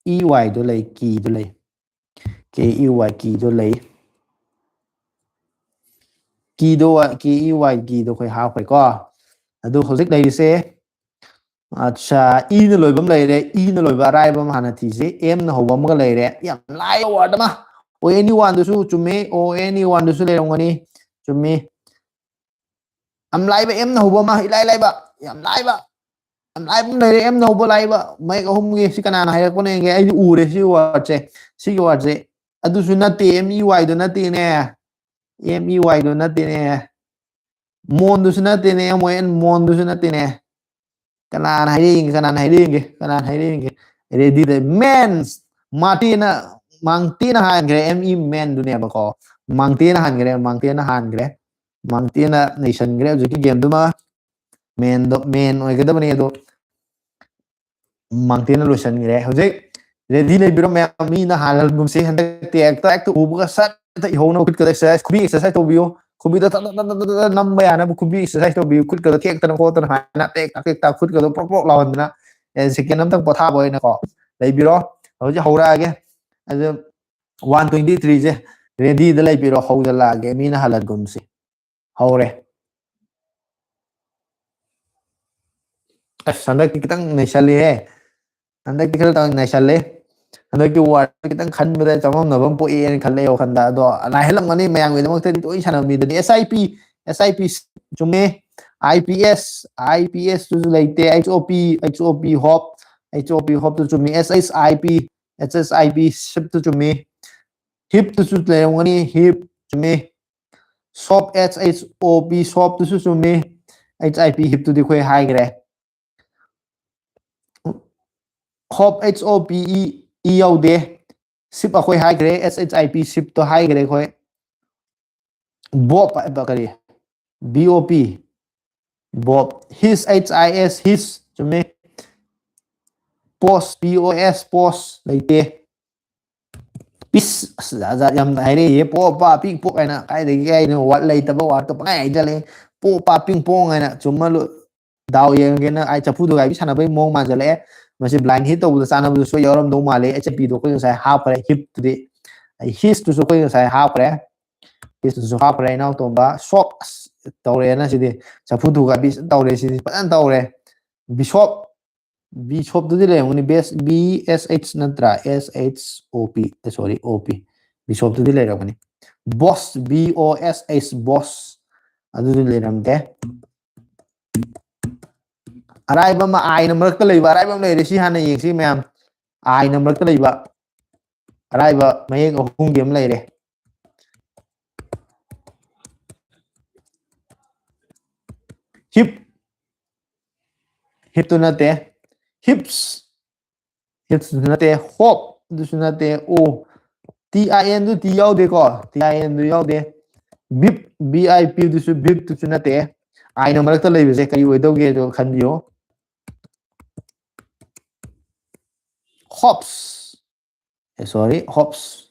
E Y ꯗꯣ ꯂꯩ, keyꯗꯣ ꯂꯩ꯫ K E Y, keyꯗꯣ ꯂꯩ꯫ Keyꯗꯣ, K E Y, keyꯗꯣ ꯑꯩꯈꯣꯏ ꯍꯥꯞꯈ꯭ꯔꯦꯀꯣ꯫ ꯑꯗꯨ ꯍꯧꯖꯤꯛ ꯂꯩꯔꯤꯁꯦ, ꯑꯠꯆꯥ, ꯏꯅ ꯂꯣꯏꯕ ꯑꯃ ꯂꯩꯔꯦ, ꯏꯅ ꯂꯣꯏꯕ ꯑꯔꯥꯏꯕ ꯑꯃ ꯍꯥꯟꯅ ꯊꯤꯁꯤ꯫ Mꯅ ꯍꯧꯕ ꯑꯃꯒ ꯂꯩꯔꯦ, ꯌꯥꯝ ꯂꯥꯏꯕ word ꯑꯃ꯫ O N E oneꯗꯨꯁꯨ ꯆꯨꯝꯃꯤ, O N E oneꯗꯨꯁꯨ ꯂꯩꯔꯝꯒꯅꯤ꯫ ꯆꯨꯝꯃꯤ꯫ ꯌꯥꯝ ꯂꯥꯏꯕ, Mꯅ ꯍꯧꯕ ꯑꯃ, ꯏꯂꯥꯏ ꯂꯥꯏꯕ, ꯌꯥꯝ ꯂꯥꯏꯕ꯫ ꯌꯥꯝ ꯂꯥꯏꯕ ꯑꯃ ꯂꯩꯔꯦ, Mꯅ ꯍꯧꯕ ꯂꯥꯏꯕ꯫ ꯃꯌꯦꯛ ꯑꯍꯨꯝꯒꯤ ꯁꯤ ꯀꯅꯥꯅ ꯍꯥꯏꯔꯛꯄꯅꯣ ꯌꯦꯡꯒꯦ꯫ ꯑꯩꯗꯤ ꯎꯔꯦ ꯁꯤ wordꯁꯦ, ꯁꯤꯒꯤ wordꯁꯦ꯫ ꯑꯗꯨꯁꯨ ꯅꯠꯇꯦ, M E Yꯗꯣ ꯅꯠꯇꯦꯅꯦ꯫ M E Yꯗꯣ ꯅꯠꯇꯦꯅꯦ꯫ Monꯗꯨꯁꯨ ꯅꯠꯇꯦꯅꯦ, M O N, monꯗꯨꯁꯨ ꯅꯠꯇꯦꯅꯦ꯫ ꯀꯅꯥꯅ ꯍꯥꯏꯔꯛꯏꯒꯦ? ꯀꯅꯥꯅ ꯍꯥꯏꯔꯛꯏꯒꯦ? ꯀꯅꯥꯅ ꯍꯥꯏꯔꯛꯏꯒꯦ? ꯔꯦꯗꯤꯗ ꯃꯦꯟ ꯃꯥꯔꯇꯤꯅ ꯃꯥꯡꯇꯦꯅ ꯍꯥꯟꯈ꯭ꯔꯦ꯫ M E ꯃꯦꯟꯗꯨꯅꯦꯕꯀꯣ꯫ ꯃꯥꯡꯇꯦꯅ ꯍꯥꯟꯈ꯭ꯔꯦ꯫ ꯃꯥꯡꯇꯦꯅ ꯍꯥꯟꯈ꯭ꯔꯦ꯫ ꯃꯥꯡꯇꯦꯅ ꯅꯩꯁꯟꯈ꯭ꯔꯦ ꯍꯧꯖꯤꯛꯀꯤ ꯒꯦꯝꯗꯨꯃ꯫ ꯃꯦꯟꯗꯣ ꯃꯦꯟ ꯑꯣꯏꯒꯗꯕꯅꯦ ꯑꯗꯣ ꯃꯥꯡꯇꯦꯅ ꯂꯣꯏꯁꯟꯈ꯭ꯔꯦ꯫ ꯍꯧꯖꯤꯛ ꯔꯦꯗꯤ ꯂꯩꯕꯤꯔꯣ ꯃꯌꯥꯝ? ꯃꯤꯅ ꯍꯥꯟꯅꯒꯨꯝꯁꯤ ꯍꯟꯗꯛꯇꯤ ꯍꯦꯛꯇ ꯍꯦꯛꯇ ꯎꯕꯒ ꯁꯠ ꯍꯦꯛꯇ ꯏꯍꯧꯅꯕ ꯈꯨꯠꯀꯗ ꯑꯦꯛꯁꯔꯁꯥꯏꯁ, ꯈꯨꯕꯤ ꯑꯦꯛꯁꯔꯁꯥꯏꯁ ꯇꯧꯕꯤꯌꯨ꯫ ꯈꯨꯕꯤꯗ ꯇꯛ ꯇꯛ ꯇꯛ ꯇꯛ ꯇꯛ ꯅꯝꯕ ꯌꯥꯅꯕ ꯈꯨꯕꯤ ꯑꯦꯛꯁꯔꯁꯥꯏꯁ ꯇꯧꯕꯤꯌꯨ꯫ ꯈꯨꯠꯀꯗ ꯊꯦꯛꯇꯅ ꯈꯣꯠꯇꯅ ꯍꯥꯏꯅ ꯇꯦꯛ ꯇꯥꯛ ꯇꯦꯛ ꯇꯥꯛ ꯈꯨꯠꯀꯗꯣ ꯄ꯭ꯔꯣꯛ ꯄ꯭ꯔꯣꯛ ꯂꯥꯎꯍꯟꯗꯅ ꯁꯦꯀꯦꯟ ꯑꯃꯇꯪ ꯄꯣꯊꯥꯕ ꯑꯣꯏꯅꯀꯣ ꯂꯩꯕꯤꯔꯣ꯫ ꯍꯧꯖꯤꯛ ꯍꯧꯔꯛꯑꯒꯦ꯫ ꯑꯗꯨ ꯋꯥꯟ ꯇ꯭ꯋꯦꯟꯇꯤ ꯊ꯭ꯔꯤꯁꯦ ꯔꯦꯗꯤꯗ ꯂꯩꯕꯤꯔꯣ꯫ ꯍꯧꯖꯤꯜꯂꯛꯑꯒꯦ ꯃꯤꯅ ꯍꯜꯍꯟꯒꯨꯝꯁꯤ꯫ ꯍꯧꯔꯦ꯫ ꯑꯁ ꯍꯟꯗꯛꯇꯤ ꯈꯤꯇꯪ ꯅꯩꯁꯜꯂꯤꯍꯦ꯫ ꯍꯟꯗꯛꯇꯤ ꯈꯔ ꯇꯧ ꯅꯩꯁꯜꯂꯦ꯫ ꯍꯟꯗꯛꯀꯤ ꯋꯥꯔꯗ ꯈꯤꯇꯪ ꯈꯟꯕꯗ ꯆꯃꯝꯅꯕ ꯑꯃ ꯄꯣꯛꯑꯦꯅ ꯈꯜꯂꯦ ꯋꯥꯈꯜꯗ꯫ ꯑꯗꯣ ꯂꯥꯏꯍꯜꯂꯝꯒꯅꯤ ꯃꯌꯥꯝꯒꯤꯗꯃꯛꯇꯗꯤ ꯂꯣꯏ ꯁꯥꯟꯅꯕ ꯃꯤꯗꯨꯅꯤ꯫ ꯑꯦꯁ I P, S I P ꯆꯨꯝꯃꯦ꯫ I P S, I P ꯑꯦꯁꯇꯨꯁꯨ ꯂꯩꯇꯦ꯫ ꯑꯩꯆ ꯑꯣ ꯄꯤ, ꯑꯩꯆ ꯑꯣ ꯄꯤ ꯍꯣꯞ, ꯑꯩꯆ ꯑꯣ ꯄꯤ ꯍꯣꯞꯇꯨ ꯆꯨꯝꯃꯤ꯫ ꯑꯦꯁ H I P, S H I P ꯁꯤꯞꯇꯨ ꯆꯨꯝꯃꯤ꯫ ꯍꯤꯞꯇꯨꯁꯨ ꯂꯩꯔꯝꯒꯅꯤ꯫ ꯍꯤꯞ ꯆꯨꯝꯃꯤ꯫ ꯁꯣꯞ, ꯑꯦꯁ ꯑꯩꯆ ꯑꯣ ꯄꯤ ꯁꯣꯞꯇꯨꯁꯨ ꯆꯨꯝꯃꯤ꯫ ꯑꯩꯆ ꯑꯥꯏ ꯄꯤ ꯍꯤꯞꯇꯨꯗꯤ ꯑꯩꯈꯣꯏ ꯍꯥꯏꯈ꯭ꯔꯦ꯫ ꯍꯣꯞ, ꯑꯩꯆ ꯑꯣ ꯄꯤ ꯏ, ꯏ ꯌꯥꯎꯗꯦ꯫ ꯁꯤꯞ ꯑꯩꯈꯣꯏ ꯍꯥꯏꯈ꯭ꯔꯦ꯫ ꯑꯦꯁ ꯑꯩꯆ ꯑꯥꯏ ꯄꯤ ꯁꯤꯞꯇꯣ ꯍꯥꯏꯈ꯭ꯔꯦ ꯑꯩꯈꯣꯏ꯫ ꯕꯣꯞ ꯍꯥꯏꯕ ꯀꯔꯤ? ꯕꯤ ꯑꯣ ꯄꯤ꯫ ꯕꯣꯞ꯫ ꯍꯤꯁ, ꯑꯩꯆ ꯑꯥꯏ ꯑꯦꯁ, ꯍꯤꯁ꯫ ꯆꯨꯝꯃꯤ꯫ ꯄꯣꯁ, ꯄꯤ ꯑꯣ ꯑꯦꯁ, ꯄꯣꯁ꯫ ꯂꯩꯇꯦ꯫ ꯄꯤꯁ꯫ ꯑꯁ ꯖꯥꯠ ꯖꯥꯠ ꯌꯥꯝ ꯍꯥꯏꯔꯛꯏꯌꯦ꯫ ꯄꯣ ꯄꯥ ꯄꯤꯛ ꯄꯣꯛ ꯍꯥꯏꯅ ꯀꯥꯏꯗꯒꯤ ꯀꯥꯏꯗꯅꯣ ꯋꯥꯔꯗ ꯂꯩꯇꯕ ꯋꯥꯔꯗꯇꯣ ꯄꯪꯍꯥꯏ ꯍꯥꯏꯖꯜꯂꯛꯑꯦ꯫ ꯄꯣ ꯄꯥ ꯄꯤꯡ ꯄꯣꯡ ꯍꯥꯏꯅ꯫ ꯆꯨꯝꯃ ꯂꯣ-, ꯗꯥꯎ ꯌꯦꯡꯉꯒꯦꯅ ꯑꯩ ꯆꯐꯨ ꯊꯨꯒꯥꯏꯕꯤ ꯁꯥꯟꯅꯕꯒꯤ ꯃꯑꯣꯡ ꯃꯥꯟꯖꯜꯂꯛꯑꯦ꯫ ꯃꯁꯤ ꯕ꯭ꯂꯥꯏꯟ ꯍꯤꯠ ꯇꯧꯕꯗ ꯆꯥꯟꯅꯕꯗꯨ ꯁꯣꯏ ꯌꯥꯎꯔꯝꯗꯧ ꯃꯥꯜꯂꯦ꯫ ꯑꯩꯆ ꯑꯥꯏ ꯄꯤꯗꯣ ꯑꯩꯈꯣꯏ ꯉꯁꯥꯏ ꯍꯥꯞꯈ꯭ꯔꯦ꯫ ꯍꯤꯞꯇꯨꯗꯤ ꯑꯩ ꯍꯤꯁꯇꯨꯁꯨ ꯑꯩꯈꯣꯏ ꯉꯁꯥꯏ ꯍꯥꯞꯈ꯭ꯔꯦ꯫ ꯍꯤꯁꯇꯨꯁꯨ ꯍꯥꯞꯈ꯭ꯔꯦ꯫ ꯏꯅꯥꯎꯇꯣꯝꯕ ꯁꯣꯛ ꯑꯁ ꯇꯧꯔꯦꯅ ꯁꯤꯗꯤ꯫ ꯆꯐꯨ ꯊꯨꯒꯥꯏꯕꯤ ꯇꯧꯔꯦ ꯁꯤꯗꯤ꯫ ꯐꯖꯅ ꯇꯧꯔꯦ꯫ ꯕꯤꯁꯣꯞ꯫ ꯕꯤꯁꯣꯞꯇꯨꯗꯤ ꯂꯩꯔꯝꯒꯅꯤ꯫ ꯕꯤ ꯑꯦꯁ, ꯕꯤ ꯑꯦꯁ ꯑꯩꯆ ꯅꯠꯇ꯭ꯔꯥ? ꯑꯦꯁ ꯑꯩꯆ ꯑꯣ ꯄꯤ꯫ ꯁꯣꯔꯤ, ꯑꯣ ꯄꯤ꯫ ꯕꯤꯁꯣꯞꯇꯨꯗꯤ ꯂꯩꯔꯝꯒꯅꯤ꯫ ꯕꯣꯁ, ꯕꯤ ꯑꯣ ꯑꯦꯁ ꯑꯩꯆ, ꯕꯣꯁ꯫ ꯑꯗꯨꯗꯤ ꯂꯩꯔꯝꯗꯦ꯫ ꯑꯔꯥꯏꯕ ꯑꯃ, ꯑꯥꯏꯅ ꯃꯔꯛꯇ ꯂꯩꯕ ꯑꯔꯥꯏꯕ ꯑꯃ ꯂꯩꯔꯦ꯫ ꯁꯤ ꯍꯥꯟꯅ ꯌꯦꯡꯁꯤ ꯃꯌꯥꯝ꯫ ꯑꯥꯏꯅ ꯃꯔꯛꯇ ꯂꯩꯕ ꯑꯔꯥꯏꯕ ꯃꯌꯦꯛ ꯑꯍꯨꯝꯒꯤ ꯑꯃ ꯂꯩꯔꯦ꯫ ꯍꯤꯞ꯫ ꯍꯤꯞꯇꯨ ꯅꯠꯇꯦ, ꯍꯤꯞꯁ, ꯍꯤꯞꯁꯇꯨꯁꯨ ꯅꯠꯇꯦ, ꯍꯣꯞ ꯑꯗꯨꯁꯨ ꯅꯠꯇꯦ꯫ ꯑꯣ, ꯇꯤ ꯑꯥꯏ ꯑꯦꯟꯗꯨ ꯇꯤ ꯌꯥꯎꯗꯦꯀꯣ, ꯇꯤ ꯑꯥꯏ ꯑꯦꯟꯗꯨ ꯌꯥꯎꯗꯦ꯫ ꯕꯤꯞ, ꯕꯤ ꯑꯥꯏ ꯄꯤꯗꯨꯁꯨ, ꯕꯤꯞꯇꯨꯁꯨ ꯅꯠꯇꯦ꯫ ꯑꯥꯏꯅ ꯃꯔꯛꯇ ꯂꯩꯕꯁꯦ ꯀꯔꯤ ꯑꯣꯏꯗꯧꯒꯦꯗꯣ ꯈꯟꯕꯤꯌꯨ꯫ ꯍꯣꯞꯁ, ꯁꯣꯔꯤ, ꯍꯣꯞꯁ,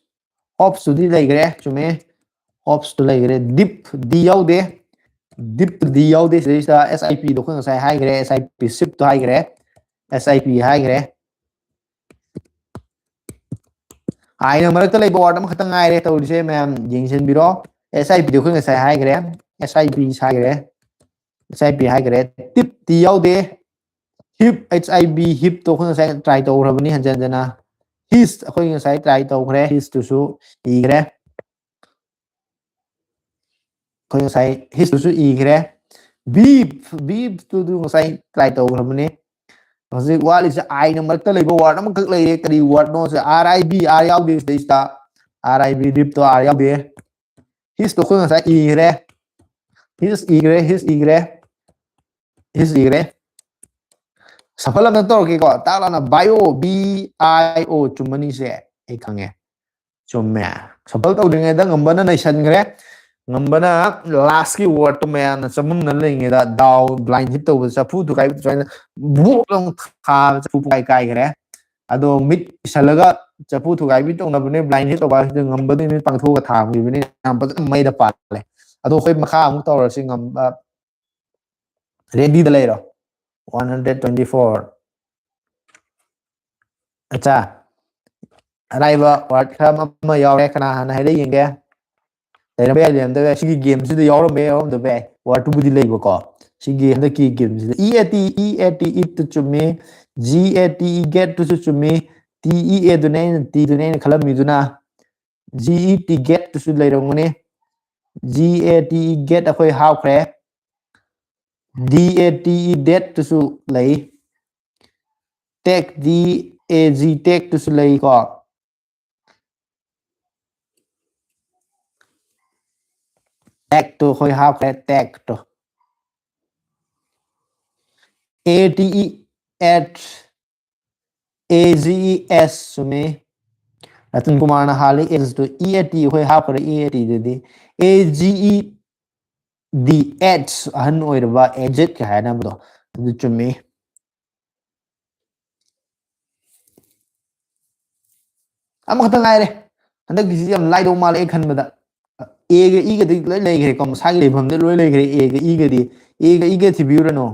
ꯍꯣꯞꯁꯇꯨꯗꯤ ꯂꯩꯈ꯭ꯔꯦ, ꯆꯨꯝꯃꯦ꯫ ꯍꯣꯞꯁꯇꯨ ꯂꯩꯈ꯭ꯔꯦ꯫ ꯗꯤꯞ, ꯗꯤ ꯌꯥꯎꯗꯦ꯫ ꯗꯤꯞ, ꯗꯤ ꯌꯥꯎꯗꯦ꯫ ꯁꯤꯗꯩꯁꯤꯗ ꯑꯦꯁ ꯑꯥꯏ ꯄꯤꯗꯣ ꯑꯩꯈꯣꯏ ꯉꯁꯥꯏ ꯍꯥꯏꯈ꯭ꯔꯦ, ꯑꯦꯁ ꯑꯥꯏ ꯄꯤ ꯁꯤꯞꯇꯣ ꯍꯥꯏꯈ꯭ꯔꯦ, ꯑꯦꯁ ꯑꯥꯏ ꯄꯤ ꯍꯥꯏꯈ꯭ꯔꯦ꯫ ꯑꯥꯏꯅ ꯃꯔꯛꯇ ꯂꯩꯕ ꯋꯥꯔꯗ ꯑꯃꯈꯛꯇꯪ ꯉꯥꯏꯔꯦ ꯇꯧꯔꯤꯁꯦ, ꯃꯌꯥꯝ ꯌꯦꯡꯁꯤꯟꯕꯤꯔꯣ꯫ ꯑꯦꯁ ꯑꯥꯏ ꯄꯤꯗꯤ ꯑꯩꯈꯣꯏ ꯉꯁꯥꯏ ꯍꯥꯏꯈ꯭ꯔꯦ, ꯑꯦꯁ ꯑꯥꯏ ꯄꯤ ꯍꯥꯏꯈ꯭ꯔꯦ, ꯑꯦꯁ ꯑꯥꯏ ꯄꯤ ꯍꯥꯏꯈ꯭ꯔꯦ꯫ ꯇꯤꯞ, ꯇꯤ ꯌꯥꯎꯗꯦ꯫ ꯍꯤꯞ, ꯑꯩꯆ ꯑꯥꯏ ꯚꯤ, ꯍꯤꯞꯇꯣ ꯑꯩꯈꯣꯏ ꯉꯁꯥꯏ ꯇ꯭ꯔꯥꯏ ꯇꯧꯈ꯭ꯔꯕꯅꯤ ꯍꯟꯖꯟ ꯍꯟꯖꯟꯅ꯫ ꯍꯤꯁ ꯑꯩꯈꯣꯏ ꯉꯁꯥꯏ ꯇ꯭ꯔꯥꯏ ꯇꯧꯈ꯭ꯔꯦ, ꯍꯤꯁꯇꯨꯁꯨ ꯏꯈ꯭ꯔꯦ꯫ ꯑꯩꯈꯣꯏ ꯉꯁꯥꯏ ꯍꯤꯁꯇꯨꯁꯨ ꯏꯈ꯭ꯔꯦ꯫ ꯕꯤꯞ, ꯕꯤꯞꯇꯨꯗꯨ ꯉꯁꯥꯏ ꯇ꯭ꯔꯥꯏ ꯇꯧꯈ꯭ꯔꯕꯅꯤ꯫ ꯍꯧꯖꯤꯛ ꯋꯥꯠꯂꯤꯁꯦ ꯑꯥꯏꯅ ꯃꯔꯛꯇ ꯂꯩꯕ ꯋꯥꯔꯗ ꯑꯃꯈꯛ ꯂꯩꯔꯦ꯫ ꯀꯔꯤ ꯋꯥꯔꯗꯅꯣ? C R I B, R ꯌꯥꯎꯗꯦ ꯁꯤꯗꯩꯁꯤꯗ꯫ ꯑꯥꯔ ꯑꯥꯏ ꯕꯤ, ꯔꯤꯞꯇꯣ ꯑꯥꯔ ꯌꯥꯎꯗꯦ꯫ ꯍꯤꯁꯇꯣ ꯑꯩꯈꯣꯏ ꯉꯁꯥꯏ ꯏꯈ꯭ꯔꯦ꯫ ꯍꯤꯁ ꯏꯈ꯭ꯔꯦ, ꯍꯤꯁ ꯏꯈ꯭ꯔꯦ, ꯍꯤꯁ ꯏꯈ꯭ꯔꯦ꯫ ꯁꯐꯜ ꯑꯝꯇ ꯇꯧꯔꯛꯀꯦꯀꯣ꯫ ꯇꯥꯛ ꯂꯥꯎꯅ ꯕꯥꯏꯑꯣ, ꯕꯤ ꯑꯥꯏ ꯑꯣ, ꯆꯨꯝꯃꯅꯤꯁꯦ ꯑꯩ ꯈꯪꯉꯦ꯫ ꯆꯨꯝꯃꯦ꯫ ꯁꯐꯜ ꯇꯧꯗ꯭ꯔꯤꯉꯩꯗ ꯉꯝꯕꯅ ꯅꯩꯁꯟꯈ꯭ꯔꯦ꯫ ꯉꯝꯕꯅ ꯂꯥꯁꯀꯤ ꯋꯥꯔꯗꯇꯣ ꯃꯌꯥꯝꯅ ꯆꯃꯝꯅ ꯂꯩꯔꯤꯉꯩꯗ ꯗꯥꯎ ꯕ꯭ꯂꯥꯏꯟ ꯍꯤꯠ ꯇꯧꯕꯗ ꯆꯐꯨ ꯊꯨꯒꯥꯏꯕ ꯁꯨꯃꯥꯏꯅ ꯕꯣꯛ ꯂꯥꯎꯅ ꯊꯥꯕ ꯆꯐꯨ ꯄꯨꯀꯥꯏ ꯀꯥꯏꯈ꯭ꯔꯦ꯫ ꯑꯗꯣ ꯃꯤꯠ ꯎꯏꯁꯜꯂꯒ ꯆꯐꯨ ꯊꯨꯒꯥꯏꯕꯤ ꯇꯧꯅꯕꯅꯦ꯫ ꯕ꯭ꯂꯥꯏꯟ ꯍꯤꯠ ꯇꯧꯕ ꯍꯥꯏꯁꯤꯗ ꯉꯝꯕꯗꯨꯒꯤ ꯃꯤꯠ ꯄꯥꯡꯊꯣꯛꯑꯒ ꯊꯥꯕꯤꯕꯅꯤ꯫ ꯌꯥꯝ ꯐꯖꯅ ꯃꯩꯗ ꯄꯥꯜꯂꯦ꯫ ꯑꯗꯣ ꯑꯩꯈꯣꯏ ꯃꯈꯥ ꯑꯃꯨꯛ ꯇꯧꯔꯁꯤ꯫ ꯉꯝꯕ ꯔꯦꯗꯤꯗ ꯂꯩꯔꯣ꯫ One hundred twenty four꯫ ꯑꯠꯆꯥ, ꯑꯔꯥꯏꯕ ꯋꯥꯔꯗ ꯈꯔ ꯑꯃ ꯌꯥꯎꯔꯦ꯫ ꯀꯅꯥ ꯍꯥꯟꯅ ꯍꯥꯏꯔꯛ ꯌꯦꯡꯒꯦ? ꯂꯩꯔꯝꯕ ꯌꯥꯏ, ꯂꯩꯔꯝꯗꯕ ꯌꯥꯏ꯫ ꯁꯤꯒꯤ ꯒꯦꯝꯁꯤꯗ ꯌꯥꯎꯔꯝꯕ ꯌꯥꯏ, ꯌꯥꯎꯔꯝꯗꯕ ꯌꯥꯏ꯫ ꯋꯥꯔꯗ ꯇꯨꯕꯨꯗꯤ ꯂꯩꯕꯀꯣ꯫ ꯁꯤꯒꯤ ꯍꯟꯗꯛꯀꯤ ꯒꯦꯝꯁꯤꯗ E A T, E A T, ꯏꯠꯇꯨ ꯆꯨꯝꯃꯤ꯫ ꯖꯤ ꯑꯦ ꯇꯤ ꯏ, ꯒꯦꯠꯇꯨꯁꯨ ꯆꯨꯝꯃꯤ꯫ ꯇꯤ ꯏ ꯑꯦꯗꯨꯅꯦ ꯑꯩꯅ, ꯇꯤꯗꯨꯅꯦ ꯑꯩꯅ ꯈꯜꯂꯝꯃꯤꯗꯨꯅ꯫ ꯖꯤ ꯏ ꯇꯤ, ꯒꯦꯠꯇꯨꯁꯨ ꯂꯩꯔꯝꯒꯅꯤ꯫ G A T E, get ꯑꯩꯈꯣꯏ ꯍꯥꯞꯈ꯭ꯔꯦ꯫ ꯗꯤ ꯑꯦ ꯇꯤ ꯏ, ꯗꯦꯠꯇꯨꯁꯨ ꯂꯩ꯫ ꯇꯦꯛ, ꯗꯤ ꯑꯦ ꯖꯤ, ꯇꯦꯛꯇꯨꯁꯨ ꯂꯩꯀꯣ꯫ ꯇꯦꯛꯇꯣ ꯑꯩꯈꯣꯏ ꯍꯥꯞꯈ꯭ꯔꯦ, ꯇꯦꯛꯇꯣ꯫ A T E, at, A G E S, ꯆꯨꯝꯃꯤ꯫ ꯔꯇꯟ ꯀꯨꯃꯥꯔꯅ ꯍꯥꯜꯂꯤ, S two E A T, ꯑꯩꯈꯣꯏ ꯍꯥꯞꯈ꯭ꯔꯦ E A T ꯗꯨꯗꯤ꯫ A G E D, ꯑꯍꯟ ꯑꯣꯏꯔꯕ, aged ꯀ ꯍꯥꯏꯅꯕꯗꯣ, ꯑꯗꯨ ꯆꯨꯝꯃꯤ꯫ ꯑꯃꯈꯛꯇ ꯉꯥꯏꯔꯦ꯫ ꯍꯟꯗꯛꯀꯤꯁꯤꯗꯤ ꯌꯥꯝ ꯂꯥꯏꯗꯧ ꯃꯥꯜꯂꯦ ꯑꯩ ꯈꯟꯕꯗ꯫ A ꯒ E ꯒꯗꯤ ꯂꯣꯏ ꯂꯩꯈ꯭ꯔꯦꯀꯣ, ꯃꯁꯥꯒꯤ ꯂꯩꯐꯝꯗ ꯂꯣꯏ ꯂꯩꯈ꯭ꯔꯦ꯫ A ꯒ E ꯒꯗꯤ, A ꯒ E ꯒ ꯊꯤꯕꯤꯔꯨꯔꯅꯨ꯫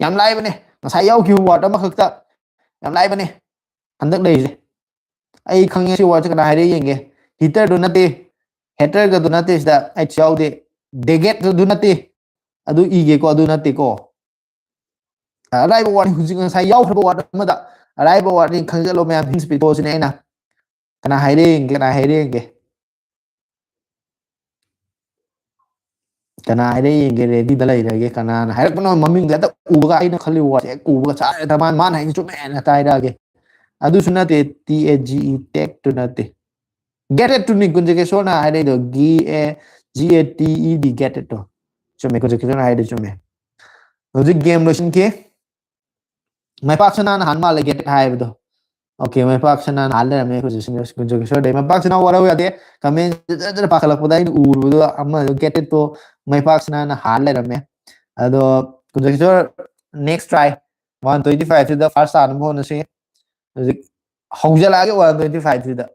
ꯌꯥꯝ ꯂꯥꯏꯕꯅꯦ꯫ ꯉꯁꯥꯏ ꯌꯥꯎꯈꯤꯕ word ꯑꯃꯈꯛꯇ꯫ ꯌꯥꯝ ꯂꯥꯏꯕꯅꯦ ꯍꯟꯗꯛ ꯂꯩꯔꯤꯁꯦ꯫ ꯑꯩ ꯈꯪꯉꯦ ꯁꯤ word ꯁꯦ ꯀꯅꯥ ꯍꯥꯏꯔꯦ ꯌꯦꯡꯒꯦ꯫ Heater ꯗꯨ ꯅꯠꯇꯦ, hater ꯒꯗꯨ ꯅꯠꯇꯦ, ꯁꯤꯗ H ꯌꯥꯎꯗꯦ꯫ Deget ꯗꯨ ꯅꯠꯇꯦ, ꯑꯗꯨ ꯏꯒꯦꯀꯣ, ꯑꯗꯨ ꯅꯠꯇꯦꯀꯣ꯫ ꯑꯔꯥꯏꯕ word ꯅꯤ, ꯍꯧꯖꯤꯛ ꯉꯁꯥꯏ ꯌꯥꯎꯈ꯭ꯔꯕ word ꯑꯃꯗ ꯑꯔꯥꯏꯕ word ꯅꯤ, ꯈꯪꯖꯜꯂꯣ ꯃꯌꯥꯝ, hints ꯄꯤꯊꯣꯛꯑꯁꯤꯅꯦ ꯑꯩꯅ꯫ ꯀꯅꯥ ꯍꯥꯏꯔꯦ ꯌꯦꯡꯒꯦ, ꯀꯅꯥ ꯍꯥꯏꯔꯦ ꯌꯦꯡꯒꯦ꯫ ꯀꯅꯥ ꯍꯥꯏꯔꯦ ꯌꯦꯡꯒꯦ, ready ꯗ ꯂꯩꯔꯒꯦ꯫ ꯀꯅꯥꯅ ꯍꯥꯏꯔꯛꯄꯅꯣ? ꯃꯃꯤꯡꯗ ꯍꯦꯛꯇ ꯎꯕꯒ, ꯑꯩꯅ ꯈꯜꯂꯤ word ꯁꯦ ꯍꯦꯛ ꯎꯕꯒ ꯆꯥꯔꯦ, ꯃꯥꯅ, ꯃꯥꯅ ꯍꯥꯏꯁꯦ ꯆꯨꯝꯃꯦꯅ ꯍꯦꯛꯇ ꯍꯥꯏꯔꯛꯑꯒꯦ꯫ ꯑꯗꯨꯁꯨ ꯅꯠꯇꯦ, T A G E, tag two ꯅꯠꯇꯦ꯫ Get it ꯇꯨꯅꯤ ꯀꯨꯟꯖꯀꯦꯁꯣꯔꯅ ꯍꯥꯏꯔꯛꯏꯗꯣ, G A, G A T E D, get it ꯇꯣ꯫ ꯆꯨꯝꯃꯦ, ꯀꯨꯟꯖꯀꯦꯁꯣꯔꯅ ꯍꯥꯏꯔꯤꯗꯣ ꯆꯨꯝꯃꯦ꯫ ꯍꯧꯖꯤꯛ game ꯂꯣꯏꯁꯤꯟꯈꯤ꯫ ꯃꯥꯏꯄꯥꯛ ꯁꯅꯥꯅ ꯍꯥꯟ ꯃꯥꯜꯂꯦ get it ꯍꯥꯏꯕꯗꯣ꯫ Okay, ꯃꯥꯏꯄꯥꯛ ꯁꯅꯥꯅ ꯍꯥꯟ ꯂꯩꯔꯝꯃꯦ꯫ ꯀꯨꯟꯖꯀꯦꯁꯣꯔꯗꯩ ꯃꯥꯏꯄꯥꯛ ꯁꯅꯥ ꯋꯥꯔꯧ ꯌꯥꯗꯦ꯫ Comment ꯖꯔ ꯖꯔ ꯄꯥꯈꯠꯂꯛꯄꯗ ꯑꯩꯅ ꯎꯔꯨꯕꯗꯣ ꯑꯃꯗꯣ get it ꯇꯣ ꯃꯥꯏꯄꯥꯛ ꯁꯅꯥꯅ ꯍꯥꯟ ꯂꯩꯔꯝꯃꯦ꯫ ꯑꯗꯣ ꯀꯨꯟꯖꯀꯦꯁꯣꯔ, next try, one twenty five ꯁꯤꯗ first ꯇꯥꯅꯕ ꯍꯣꯠꯅꯁꯤ꯫ ꯍꯧꯖꯤꯛ ꯍꯧꯖꯤꯜꯂꯛꯑꯒꯦ one twenty five ꯁꯤꯗ꯫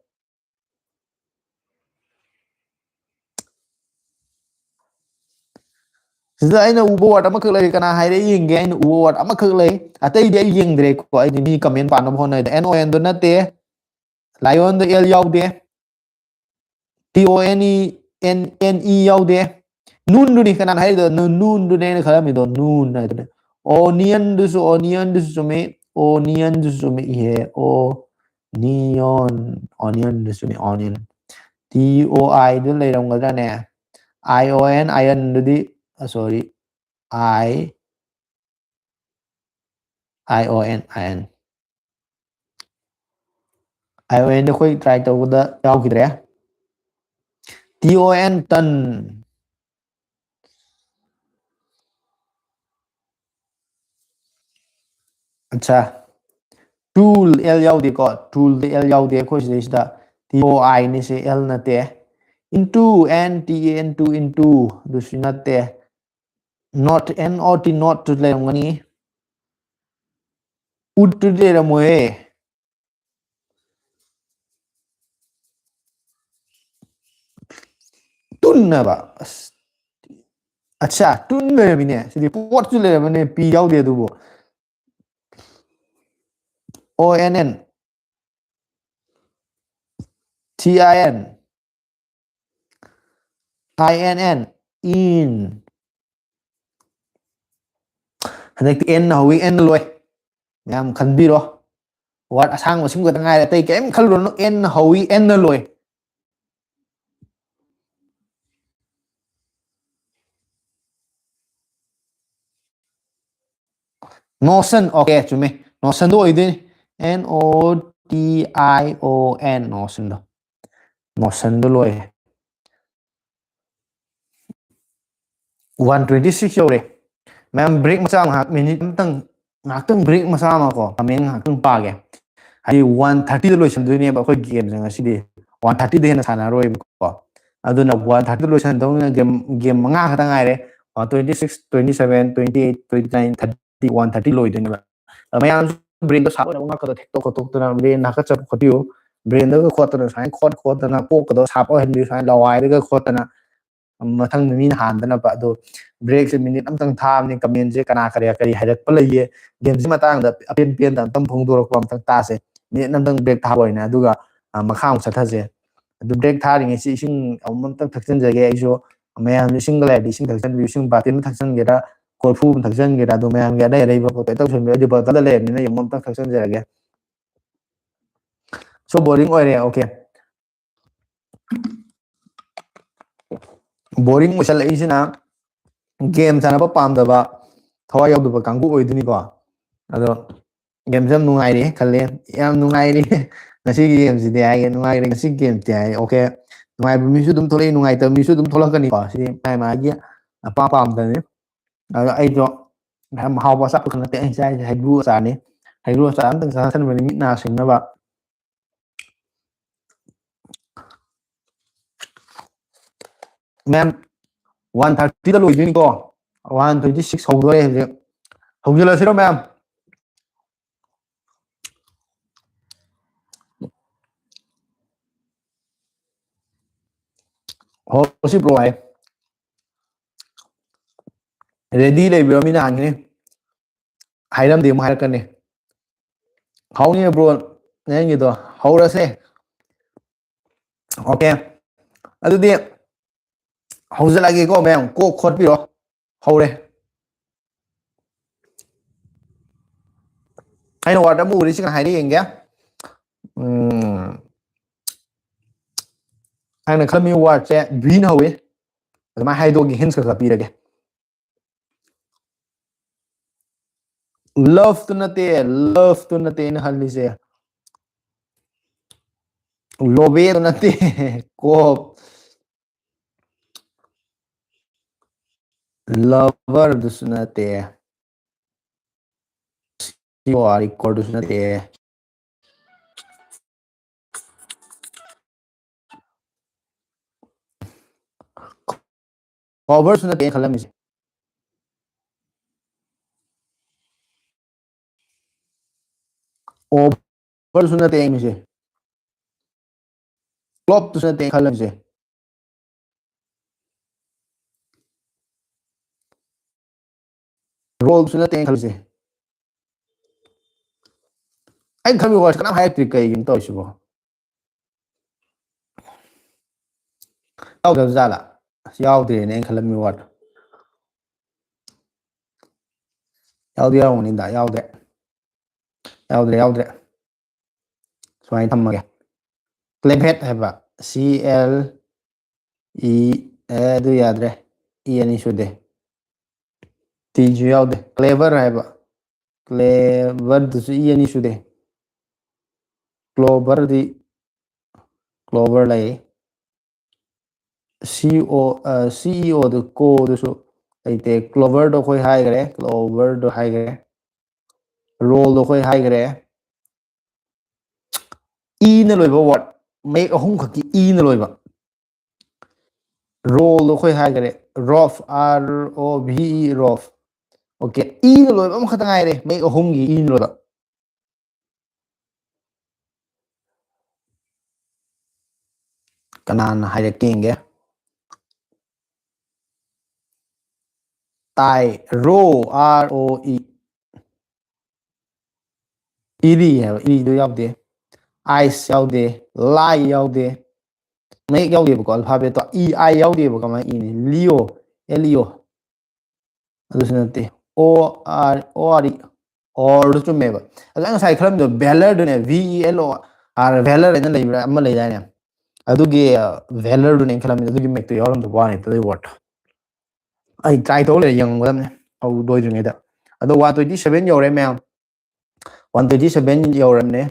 ꯁꯤꯗ ꯑꯩꯅ ꯎꯕ word ꯑꯃꯈꯛ ꯂꯩ꯫ ꯀꯅꯥ ꯍꯥꯏꯔꯦ ꯌꯦꯡꯒꯦ꯫ ꯑꯩꯅ ꯎꯕ word ꯑꯃꯈꯛ ꯂꯩ, ꯑꯇꯩꯗꯤ ꯑꯩ ꯌꯦꯡꯗ꯭ꯔꯦꯀꯣ꯫ ꯑꯩꯗꯤ ꯃꯤ comment ꯄꯥꯅꯕ ꯍꯣꯠꯅꯩꯗ꯫ N O N ꯗꯣ ꯅꯠꯇꯦ, lion ꯗꯣ L ꯌꯥꯎꯗꯦ, T O N E, N, N E ꯌꯥꯎꯗꯦ꯫ Noon ꯗꯨꯅꯤ ꯀꯅꯥꯅ ꯍꯥꯏꯔꯤꯗꯣ? Noon ꯗꯨꯅꯦ ꯑꯩꯅ ꯈꯜꯂꯝꯃꯤꯗꯣ, noon ꯍꯥꯏꯗꯨꯅꯦ꯫ Onion ꯗꯨꯁꯨ, onion ꯗꯨꯁꯨ ꯆꯨꯝꯃꯤ, onion ꯗꯨꯁꯨ ꯆꯨꯝꯃꯤ꯫ ꯏꯍꯦ, o, neon, onion ꯗꯨꯁꯨ ꯆꯨꯝꯃꯤ, onion꯫ T O I do ꯂꯩꯔꯝꯒꯗ꯭ꯔꯥꯅꯦ? I O N, ion ꯗꯨꯗꯤ, sorry, I, I O N, ion꯫ I O N ꯗꯤ ꯑꯩꯈꯣꯏ try ꯇꯧꯕꯗ ꯌꯥꯎꯈꯤꯗ꯭ꯔꯦ꯫ T O N, ton꯫ ꯑꯠꯆꯥ, ꯇꯨ ꯑꯦꯜ ꯌꯥꯎꯗꯦꯀꯣ, ꯇꯨꯗ ꯑꯦꯜ ꯌꯥꯎꯗꯦ ꯑꯩꯈꯣꯏ ꯁꯤꯗꯩꯁꯤꯗ꯫ ꯇꯤ ꯑꯣ ꯑꯥꯏꯅꯤ ꯁꯦ, ꯑꯦꯜ ꯅꯠꯇꯦ꯫ Into, N T A N two, into, ꯑꯗꯨꯁꯨ ꯅꯠꯇꯦ꯫ Not, N O T, not two ꯂꯩꯔꯝꯒꯅꯤ꯫ Would ꯇꯨꯗꯤ ꯂꯩꯔꯝꯃꯣꯏꯌꯦ꯫ ꯇꯨꯟ ꯍꯥꯏꯕ꯫ ꯑꯁ, ꯑꯠꯆꯥ, ꯇꯨꯟ ꯂꯩꯔꯝꯃꯤꯅꯦ꯫ ꯁꯤꯗꯤ ꯄꯣꯠꯁꯨ ꯂꯩꯔꯝꯃꯅꯦ, ꯄꯤ ꯌꯥꯎꯗꯦ ꯑꯗꯨꯕꯨ꯫ O N N, T I N, I N N, in꯫ ꯍꯟꯗꯛꯇꯤ ꯑꯦꯟꯅ ꯍꯧꯋꯤ, ꯑꯦꯟꯅ ꯂꯣꯏ꯫ ꯃꯌꯥꯝ ꯈꯟꯕꯤꯔꯣ꯫ ꯋꯥꯔꯗ ꯑꯁꯥꯡꯕ ꯁꯤꯝ ꯈꯛꯇ ꯉꯥꯏꯔꯦ, ꯑꯇꯩ ꯀꯔꯤꯝ ꯈꯜꯂꯨꯔꯅꯨ꯫ ꯑꯦꯟꯅ ꯍꯧꯋꯤ, ꯑꯦꯟꯅ ꯂꯣꯏ꯫ Notion, okay, ꯆꯨꯝꯃꯦ꯫ Notionꯗꯣ ꯑꯣꯏꯗꯣꯏꯅꯤ꯫ N O T I O N, Notionꯗꯣ꯫ Notionꯗꯣ ꯂꯣꯏꯔꯦ꯫ One twenty six ꯌꯧꯔꯦ꯫ ꯃꯌꯥꯝ ꯕ꯭ꯔꯦꯛ ꯃꯆꯥ ꯉꯥꯏꯍꯥꯛ, ꯃꯤꯅꯤꯠ ꯑꯃꯇꯪ, ꯉꯥꯏꯍꯥꯛꯇꯪ ꯕ꯭ꯔꯦꯛ ꯃꯆꯥ ꯑꯃ ꯀꯣ, ꯀꯃꯦꯟ ꯉꯥꯏꯍꯥꯛꯇꯪ ꯄꯥꯒꯦ꯫ ꯍꯥꯏꯗꯤ one thirtyꯗ ꯂꯣꯏꯁꯤꯟꯗꯣꯏꯅꯦꯕ ꯑꯩꯈꯣꯏ ꯒꯦꯝꯁꯦ ꯉꯁꯤꯗꯤ꯫ One thirtyꯗ ꯍꯦꯟꯅ ꯁꯥꯟꯅꯔꯣꯏꯕꯀꯣ꯫ ꯑꯗꯨꯅ one thirtyꯗ ꯂꯣꯏꯁꯤꯟꯗꯧꯅꯤꯅ ꯒꯦꯝ, ꯒꯦꯝ ꯃꯉꯥ ꯈꯛꯇ ꯉꯥꯏꯔꯦ꯫ Twenty six, twenty seven, twenty eight, twenty nine, thirty, one thirty ꯂꯣꯏꯗꯣꯏꯅꯦꯕ꯫ ꯃꯌꯥꯝꯁꯨ ꯕ꯭ꯔꯦꯟꯗꯣ ꯁꯥꯔꯞ ꯑꯣꯏꯅꯕ ꯉꯥꯛꯇꯗ ꯊꯦꯛꯇꯣꯛ ꯈꯣꯠꯇꯣꯛꯇꯅ, ꯕ꯭ꯔꯦꯟ ꯍꯥꯀꯠꯆꯕ ꯈꯣꯠꯄꯤꯌꯨ꯫ ꯕ꯭ꯔꯦꯟꯗꯒ ꯈꯣꯠꯇꯅ ꯁꯨꯃꯥꯏꯅ ꯈꯣꯠ ꯈꯣꯠꯇꯅ, ꯀꯣꯛꯀꯗꯣ ꯁꯥꯔꯞ ꯑꯣꯏꯍꯟꯕꯤꯌꯨ, ꯁꯨꯃꯥꯏꯅ ꯂꯋꯥꯏꯗꯒ ꯈꯣꯠꯇꯅ꯫ ꯃꯊꯪꯗ ꯃꯤꯅ ꯍꯥꯟꯗꯅꯕ꯫ ꯑꯗꯣ ꯕ꯭ꯔꯦꯛꯁꯦ ꯃꯤꯅꯤꯠ ꯑꯃꯇꯪ ꯊꯥꯕꯅꯤ꯫ ꯀꯃꯦꯟꯁꯦ ꯀꯅꯥ ꯀꯔꯤ ꯀꯔꯤ ꯍꯥꯏꯔꯛꯄ ꯂꯩꯒꯦ, ꯒꯦꯝꯁꯤ ꯃꯇꯥꯡꯗ ꯑꯄꯦꯟ ꯄꯦꯟꯗ ꯑꯝꯇꯪ ꯐꯣꯡꯗꯣꯔꯛꯄ ꯑꯝꯇꯪ ꯇꯥꯁꯦ꯫ ꯃꯤꯅꯤꯠ ꯑꯃꯇꯪ ꯕ꯭ꯔꯦꯛ ꯊꯥꯕ ꯑꯣꯏꯅ, ꯑꯗꯨꯒ, ꯑ, ꯃꯈꯥ ꯑꯃꯨꯛ ꯆꯠꯊꯁꯦ꯫ ꯑꯗꯨ ꯕ꯭ꯔꯦꯛ ꯊꯥꯔꯤꯉꯩꯁꯤ ꯏꯁꯤꯡ ꯑꯃꯃꯝꯇꯪ ꯊꯛꯆꯤꯟꯖꯒꯦ ꯑꯩꯁꯨ꯫ ꯃꯌꯥꯝꯁꯨ ꯏꯁꯤꯡꯒ ꯂꯩꯔꯗꯤ ꯏꯁꯤꯡ ꯊꯛꯆꯟꯕꯤꯌꯨ, ꯏꯁꯤꯡ ꯕꯥꯇꯤꯟ ꯑꯃ ꯊꯛꯆꯟꯒꯦꯔꯥ, ꯀꯣꯔꯐꯨ ꯑꯃ ꯊꯛꯆꯟꯒꯦꯔꯥ, ꯑꯗꯨ ꯃꯌꯥꯝꯒꯤ ꯑꯔꯩ ꯑꯔꯩꯕ ꯄꯣꯠꯇꯣ ꯇꯧꯁꯟꯕꯤꯌꯨ꯫ ꯑꯩꯗꯤ ꯕꯣꯇꯜꯗ ꯂꯩꯔꯕꯅꯤꯅ ꯌꯦꯡꯉꯣ ꯑꯝꯇꯪ ꯊꯛꯆꯟꯖꯔꯒꯦ꯫ So boring ꯑꯣꯏꯔꯦ, okay꯫ Boring ꯑꯣꯏꯁꯜꯂꯛꯏꯁꯤꯅ ꯒꯦꯝ ꯁꯥꯟꯅꯕ ꯄꯥꯝꯗꯕ, ꯊꯋꯥꯏ ꯌꯥꯎꯗꯕ ꯀꯥꯡꯕꯨ ꯑꯣꯏꯗꯣꯏꯅꯤꯀꯣ꯫ ꯑꯗꯣ ꯒꯦꯝꯁꯦ ꯌꯥꯝ ꯅꯨꯡꯉꯥꯏꯔꯤ ꯈꯜꯂꯦ, ꯌꯥꯝ ꯅꯨꯡꯉꯥꯏꯔꯤ꯫ ꯉꯁꯤꯒꯤ ꯒꯦꯝꯁꯤꯗꯤ ꯍꯥꯏꯒꯦ, ꯅꯨꯡꯉꯥꯏꯔꯤ ꯉꯁꯤꯒꯤ ꯒꯦꯝꯁꯤꯗꯤ ꯍꯥꯏ, okay꯫ ꯅꯨꯡꯉꯥꯏꯕ ꯃꯤꯁꯨ ꯑꯗꯨꯝ ꯊꯣꯛꯂꯛꯏ, ꯅꯨꯡꯉꯥꯏꯇꯕ ꯃꯤꯁꯨ ꯑꯗꯨꯝ ꯊꯣꯛꯂꯛꯀꯅꯤꯀꯣ, ꯁꯤꯗꯤ ꯃꯥꯏ ꯃꯥꯒꯤ ꯑꯄꯥꯝ ꯄꯥꯝꯗꯅꯤ꯫ ꯑꯗꯣ ꯑꯩꯁꯨ ꯌꯥꯝ ꯍꯥꯎꯕ ꯑꯆꯥꯄꯣꯠ ꯈꯛ ꯅꯠꯇꯦ ꯑꯩꯅ ꯆꯥꯏꯁꯦ, ꯍꯩꯒ꯭ꯔꯨ ꯑꯆꯥꯔꯅꯤ꯫ ꯍꯩꯒ꯭ꯔꯨ ꯑꯆꯥꯔ ꯑꯝꯇꯪ ꯆꯥꯁꯟꯕꯅꯤ ꯃꯤꯠ ꯅꯥ ꯁꯤꯡꯅꯕ꯫ ꯃꯌꯥꯝ, ꯋꯥꯟ ꯊꯥꯔꯇꯤꯗ ꯂꯣꯏꯗꯣꯏꯅꯤꯀꯣ꯫ ꯋꯥꯟ ꯇ꯭ꯋꯦꯟꯇꯤ ꯁꯤꯛꯁ ꯍꯧꯗꯣꯔꯦ ꯍꯧꯖꯤꯛ꯫ ꯍꯧꯖꯤꯜꯂꯁꯤꯔꯣ ꯃꯌꯥꯝ? ꯍꯧꯔꯁꯤ ꯕ꯭ꯔꯣ ꯍꯥꯏ꯫ ꯔꯦꯗꯤ ꯂꯩꯕꯤꯔꯣ? ꯃꯤꯅ ꯍꯥꯟꯈꯤꯅꯤ꯫ ꯍꯥꯏꯔꯝꯗꯦ ꯑꯃꯨꯛ ꯍꯥꯏꯔꯛꯀꯅꯤ꯫ ꯍꯧꯅꯤ ꯕ꯭ꯔꯣ, ꯅꯪꯒꯤꯗꯣ꯫ ꯍꯧꯔꯁꯦ꯫ ꯑꯣꯀꯦ, ꯑꯗꯨꯗꯤ ꯍꯧꯖꯤꯜꯂꯒꯦꯀꯣ ꯃꯌꯥꯝ, ꯀꯣꯛ ꯈꯣꯠꯄꯤꯔꯣ꯫ ꯍꯧꯔꯦ꯫ ꯑꯩꯅ ꯋꯥꯔꯗ ꯑꯃ ꯎꯔꯤꯁꯤ ꯀꯅꯥ ꯍꯥꯏꯔꯤ ꯌꯦꯡꯒꯦ꯫ ꯎꯝ, ꯑꯩꯅ ꯈꯜꯂꯝꯃꯤ ꯋꯥꯔꯗꯁꯦ ꯚꯤꯅ ꯍꯧꯋꯤ꯫ ꯑꯗꯨꯃꯥꯏꯅ ꯍꯥꯏꯗꯣꯛꯑꯒꯦ, ꯍꯤꯟꯁ ꯈꯔ ꯈꯔ ꯄꯤꯔꯒꯦ꯫ ꯂꯚꯇꯨ ꯅꯠꯇꯦ, ꯂꯚꯇꯨ ꯅꯠꯇꯦ ꯑꯩꯅ ꯍꯜꯂꯤꯁꯦ꯫ ꯂꯣꯕꯦꯗꯨ ꯅꯠꯇꯦ꯫ ꯀꯣꯞ꯫ ꯂꯚꯔꯗꯨꯁꯨ ꯅꯠꯇꯦ꯫ ꯁꯤ ꯑꯣ ꯑꯥꯔ ꯏ ꯀꯣꯔꯗꯨꯁꯨ ꯅꯠꯇꯦ꯫ ꯀꯣꯚꯔꯁꯨ ꯅꯠꯇꯦ ꯑꯩꯅ ꯈꯜꯂꯝꯃꯤꯁꯦ꯫ ꯑꯣꯚꯔꯁꯨ ꯅꯠꯇꯦ ꯑꯩꯅ ꯈꯜꯂꯝꯃꯤꯁꯦ꯫ ꯀ꯭ꯂꯣꯞꯇꯨꯁꯨ ꯅꯠꯇꯦ ꯑꯩꯅ ꯈꯜꯂꯝꯃꯤꯁꯦ꯫ ꯔꯣꯜꯁꯨ ꯅꯠꯇꯦ ꯑꯩꯅ ꯈꯜꯂꯤꯁꯦ꯫ ꯑꯩꯅ ꯈꯜꯂꯤ ꯋꯥꯔꯗꯁꯦ ꯀꯅꯥꯝ ꯍꯥꯏꯔꯛꯇ꯭ꯔꯤ, ꯀꯩꯒꯤꯅꯣ ꯇꯧꯔꯤꯁꯤꯕꯣ? ꯌꯥꯎꯗꯕ ꯖꯥꯠꯂꯥ? ꯑꯁ, ꯌꯥꯎꯗ꯭ꯔꯦꯅꯦ ꯑꯩꯅ ꯈꯜꯂꯝꯃꯤ ꯋꯥꯔꯗ꯫ ꯌꯥꯎꯗꯤ ꯌꯥꯎꯔꯝꯒꯅꯤꯗ, ꯌꯥꯎꯗ꯭ꯔꯦ꯫ ꯌꯥꯎꯗ꯭ꯔꯦ, ꯌꯥꯎꯗ꯭ꯔꯦ꯫ ꯁꯨꯃꯥꯏꯅ ꯊꯝꯃꯒꯦ꯫ ꯀ꯭ꯂꯦꯚꯦꯠ ꯍꯥꯏꯕ꯫ ꯁꯤ ꯑꯦꯜ ꯏ, ꯑꯦ, ꯑꯗꯨ ꯌꯥꯗ꯭ꯔꯦ꯫ ꯏ ꯑꯅꯤ ꯁꯨꯗꯦ꯫ ꯇꯤꯁꯨ ꯌꯥꯎꯗꯦ꯫ ꯀ꯭ꯂꯦꯚꯔ ꯍꯥꯏꯕ꯫ ꯀ꯭ꯂꯦꯚꯔꯗꯨꯁꯨ ꯏ ꯑꯅꯤ ꯁꯨꯗꯦ꯫ ꯀ꯭ꯂꯣꯚꯔꯗꯤ, ꯀ꯭ꯂꯣꯚꯔ ꯂꯩ꯫ ꯁꯤ ꯑꯣ, ꯑ, ꯁꯤ ꯏ ꯑꯣꯗꯨ, ꯀꯣꯗꯨꯁꯨ ꯂꯩꯇꯦ꯫ ꯀ꯭ꯂꯣꯚꯔꯗꯣ ꯑꯩꯈꯣꯏ ꯍꯥꯏꯈ꯭ꯔꯦ, ꯀ꯭ꯂꯣꯚꯔꯗꯣ ꯍꯥꯏꯈ꯭ꯔꯦ꯫ ꯔꯣꯜꯗꯣ ꯑꯩꯈꯣꯏ ꯍꯥꯏꯈ꯭ꯔꯦ꯫ ꯏꯅ ꯂꯣꯏꯕ ꯋꯥꯔꯗ, ꯃꯌꯦꯛ ꯑꯍꯨꯝ ꯈꯛꯀꯤ ꯏꯅ ꯂꯣꯏꯕ꯫ ꯔꯣꯜꯗꯣ ꯑꯩꯈꯣꯏ ꯍꯥꯏꯈ꯭ꯔꯦ, roof, R O V E, roof. Okay, ꯏꯅ ꯂꯣꯏꯕ ꯑꯃꯈꯛꯇ ꯉꯥꯏꯔꯦ, ꯃꯌꯦꯛ ꯑꯍꯨꯝꯒꯤ ꯏꯅ ꯂꯣꯏꯕ꯫ ꯀꯅꯥꯅ ꯍꯥꯏꯔꯛꯀꯦ ꯌꯦꯡꯒꯦ꯫ ꯇꯥꯏ, ꯔꯣ, R O E꯫ ꯏꯔꯤ ꯍꯥꯏꯕ, ꯏꯗꯣ ꯌꯥꯎꯗꯦ꯫ ꯑꯥꯏꯁ ꯌꯥꯎꯗꯦ꯫ ꯂꯥꯏ ꯌꯥꯎꯗꯦ꯫ ꯃꯌꯦꯛ ꯌꯥꯎꯗꯦꯕꯀꯣ, ꯑꯜꯐꯥꯕꯦꯠꯇꯣ꯫ ꯏ ꯑꯥꯏ ꯌꯥꯎꯗꯦꯕ꯫ ꯀꯃꯥꯏꯅ ꯏꯅꯤ? Leo, L E O꯫ ꯑꯗꯨꯁꯨ ꯅꯠꯇꯦ꯫ O R, O R E, ꯑꯣꯔꯗꯨ ꯆꯨꯝꯃꯦꯕ꯫ ꯑꯗ ꯑꯩ ꯉꯁꯥꯏ ꯈꯜꯂꯝꯃꯤꯗꯣ ꯚꯦꯂꯔꯗꯨꯅꯦ, V E L O R, Vellore ꯍꯥꯏꯅ ꯂꯩꯕ꯭ꯔꯥ ꯑꯃ ꯂꯩꯗꯥꯏꯅꯦ? ꯑꯗꯨꯒꯤ, ꯑ, ꯚꯦꯂꯔꯗꯨꯅꯦ ꯑꯩꯅ ꯈꯜꯂꯝꯃꯤꯗꯣ, ꯑꯗꯨꯒꯤ ꯃꯌꯦꯛꯇꯣ ꯌꯥꯎꯔꯝꯗꯕ ꯋꯥꯅꯦ, ꯑꯗꯨꯒꯤ ꯋꯥꯔꯗꯇꯣ꯫ ꯑꯩ ꯇ꯭ꯔꯥꯏ ꯇꯧ ꯂꯩꯔꯦ, ꯌꯦꯡꯉꯝꯒꯗꯕꯅꯦ ꯍꯧ-, ꯂꯣꯏꯗ꯭ꯔꯤꯉꯩꯗ꯫ ꯑꯗꯣ ꯋꯥꯟ ꯇ꯭ꯋꯦꯟꯇꯤ ꯁꯚꯦꯟ ꯌꯧꯔꯦ ꯃꯌꯥꯝ꯫ ꯋꯥꯟ ꯇ꯭ꯋꯦꯟꯇꯤ ꯁꯚꯦꯟ ꯌꯧꯔꯕꯅꯦ꯫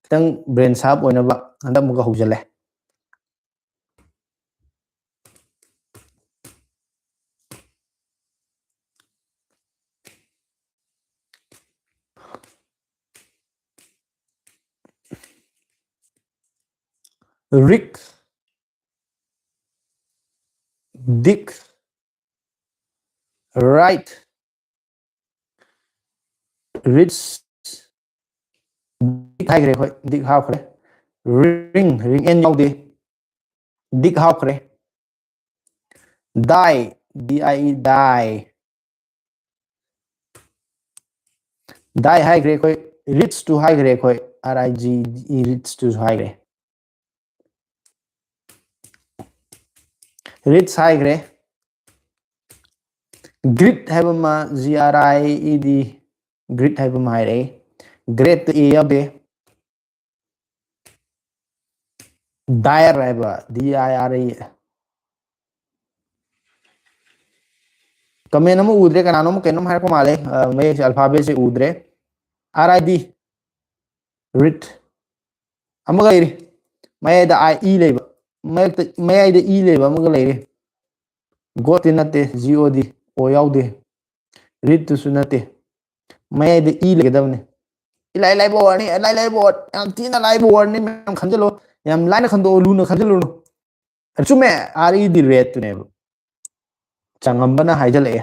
ꯈꯤꯇꯪ ꯕ꯭ꯔꯦꯟ ꯁꯥꯔꯞ ꯑꯣꯏꯅꯕ ꯍꯟꯗꯛ ꯑꯃꯨꯛꯀ ꯍꯧꯖꯤꯜꯂꯦ꯫ Rig, dig, right, ridge, dig ꯍꯥꯏꯈ꯭ꯔꯦ ꯑꯩꯈꯣꯏ, ꯗꯤꯛ ꯍꯥꯞꯈ꯭ꯔꯦ꯫ ꯔꯤꯡ, ꯔꯤꯡ ꯑꯦꯟ ꯌꯥꯎꯗꯦ, ꯗꯤꯛ ꯍꯥꯞꯈ꯭ꯔꯦ꯫ ꯗꯥꯏ, D I E, ꯗꯥꯏ꯫ ꯗꯥꯏ ꯍꯥꯏꯈ꯭ꯔꯦ ꯑꯩꯈꯣꯏ, ꯔꯤꯠꯁ ꯇꯨ ꯍꯥꯏꯈ꯭ꯔꯦ ꯑꯩꯈꯣꯏ, R I G E, ridge ꯇꯨꯁꯨ ꯍꯥꯏꯈ꯭ꯔꯦ꯫ ꯔꯤꯠꯁ ꯍꯥꯏꯈ꯭ꯔꯦ꯫ ꯒ꯭ꯔꯤꯠ ꯍꯥꯏꯕ ꯑꯃ, G R I E D, greet ꯍꯥꯏꯕ ꯑꯃ ꯍꯥꯏꯔꯛꯏ꯫ ꯒ꯭ꯔꯦꯠꯇ ꯑꯦ ꯌꯥꯎꯗꯦ꯫ ꯗꯥꯏꯔ ꯍꯥꯏꯕ, D I R E꯫ ꯀꯃꯦꯟ ꯑꯃ ꯎꯗ꯭ꯔꯦ, ꯀꯅꯥꯅꯣꯝ ꯀꯩꯅꯣꯝ ꯍꯥꯏꯔꯛꯄ ꯃꯥꯜꯂꯦ꯫ ꯑ, ꯃꯌꯦꯛꯁꯦ, ꯑꯜꯐꯥꯕꯦꯠꯁꯦ ꯎꯗ꯭ꯔꯦ꯫ R I D, read. ꯑꯃꯒ ꯂꯩꯔꯤ꯫ ꯃꯌꯥꯏꯗ I E ꯂꯩꯕ꯫ ꯃꯌꯥꯏꯗ, ꯃꯌꯥꯏꯗ E ꯂꯩꯕ ꯑꯃꯒ ꯂꯩꯔꯤ꯫ ꯒꯣꯠꯇꯤ ꯅꯠꯇꯦ, G O D, ꯑꯣ ꯌꯥꯎꯗꯦ꯫ ꯔꯤꯠꯇꯨꯁꯨ ꯅꯠꯇꯦ꯫ ꯃꯌꯥꯏꯗ ꯏ ꯂꯩꯒꯗꯕꯅꯤ꯫ ꯏꯂꯥꯏ ꯂꯥꯏꯕ ꯋꯥꯔꯅꯤ, ꯏꯂꯥꯏ ꯂꯥꯏꯕ ꯋꯥꯔ, ꯌꯥꯝ ꯊꯤꯅ ꯂꯥꯏꯕ ꯋꯥꯔꯅꯤ꯫ ꯃꯌꯥꯝ ꯈꯟꯖꯜꯂꯣ, ꯌꯥꯝ ꯂꯥꯏꯅ ꯈꯟꯗꯣꯛꯑꯣ, ꯂꯨꯅ ꯈꯟꯖꯜꯂꯨꯅꯨ꯫ ꯑꯗꯨ ꯆꯨꯝꯃꯦ, R E D ꯔꯦꯠꯇꯨꯅꯦꯕ꯫ ꯆꯪꯉꯝꯕꯅ ꯍꯥꯏꯖꯜꯂꯛꯑꯦ,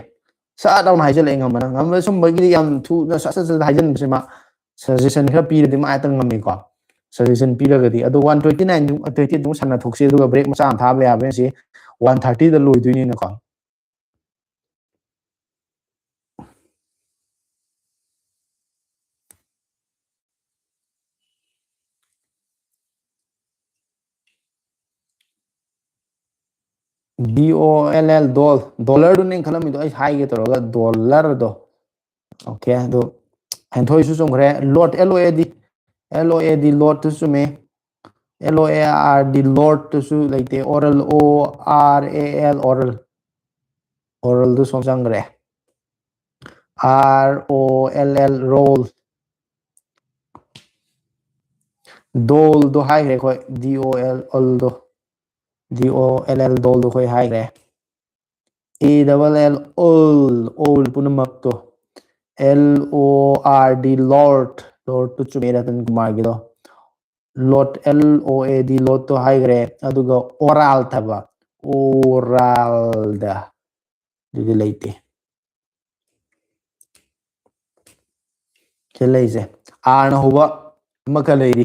ꯁꯠ ꯂꯥꯎꯅ ꯍꯥꯏꯖꯜꯂꯛꯑꯦ꯫ ꯉꯝꯕꯅ ꯉꯝꯕ ꯁꯨꯝꯕꯒꯤꯗꯤ ꯌꯥꯝ ꯊꯨꯅ ꯁꯠ ꯁꯠ ꯁꯠ ꯍꯥꯏꯖꯟꯕꯁꯦ ꯃꯥ suggestion ꯈꯔ ꯄꯤꯔꯗꯤ ꯃꯥ ꯍꯦꯛꯇ ꯉꯝꯃꯤꯀꯣ꯫ Suggestion ꯄꯤꯔꯒꯗꯤ ꯑꯗꯣ one twenty nine twenty ꯑꯗꯨꯝ ꯁꯥꯟꯅ ꯊꯣꯛꯁꯤ, ꯑꯗꯨꯒ break ꯃꯆꯥ ꯑꯃ ꯊꯥꯕ ꯌꯥꯕ꯭ꯔꯥ ꯌꯦꯡꯁꯤ꯫ One thirty ꯗ ꯂꯣꯏꯗꯣꯏꯅꯤꯅꯀꯣ꯫ D O L L, doll, dollar ꯗꯨꯅꯦ ꯑꯩꯅ ꯈꯜꯂꯝꯃꯤꯗꯣ, ꯑꯩ ꯍꯥꯏꯒꯦ ꯇꯧꯔꯒ dollar ꯗꯣ꯫ Okay, ꯑꯗꯨ ꯍꯦꯟꯊꯣꯏꯁꯨ ꯆꯨꯝꯈ꯭ꯔꯦ꯫ Load, L O A D, L O A D, load two ꯆꯨꯝꯃꯦ꯫ L O A R D, load ꯇꯨꯁꯨ ꯂꯩꯇꯦ꯫ Oral, O R A L, oral, oral ꯗꯨ ꯁꯣꯝ ꯆꯪꯈ꯭ꯔꯦ꯫ R O L L, roll, doll ꯗꯣ ꯍꯥꯏꯈ꯭ꯔꯦ ꯑꯩꯈꯣꯏ, D O L, oll ꯗꯣ, D O L L, doll ꯗꯣ ꯑꯩꯈꯣꯏ ꯍꯥꯏꯈ꯭ꯔꯦ꯫ A double L, oll, oll ꯄꯨꯝꯅꯃꯛꯇꯣ꯫ L O R D, lord, lord two ꯆꯨꯝꯃꯦ Ratan ꯀꯨꯃꯥꯔꯒꯤꯗꯣ꯫ Load, L O A D, load ꯇꯣ ꯍꯥꯏꯈ꯭ꯔꯦ꯫ ꯑꯗꯨꯒ oral ꯊꯕ, oral ꯗ, ꯑꯗꯨꯗꯤ ꯂꯩꯇꯦ꯫ ꯁꯤ ꯂꯩꯁꯦ꯫ R ꯅ ꯍꯧꯕ ꯑꯃꯈꯛ ꯂꯩꯔꯤ꯫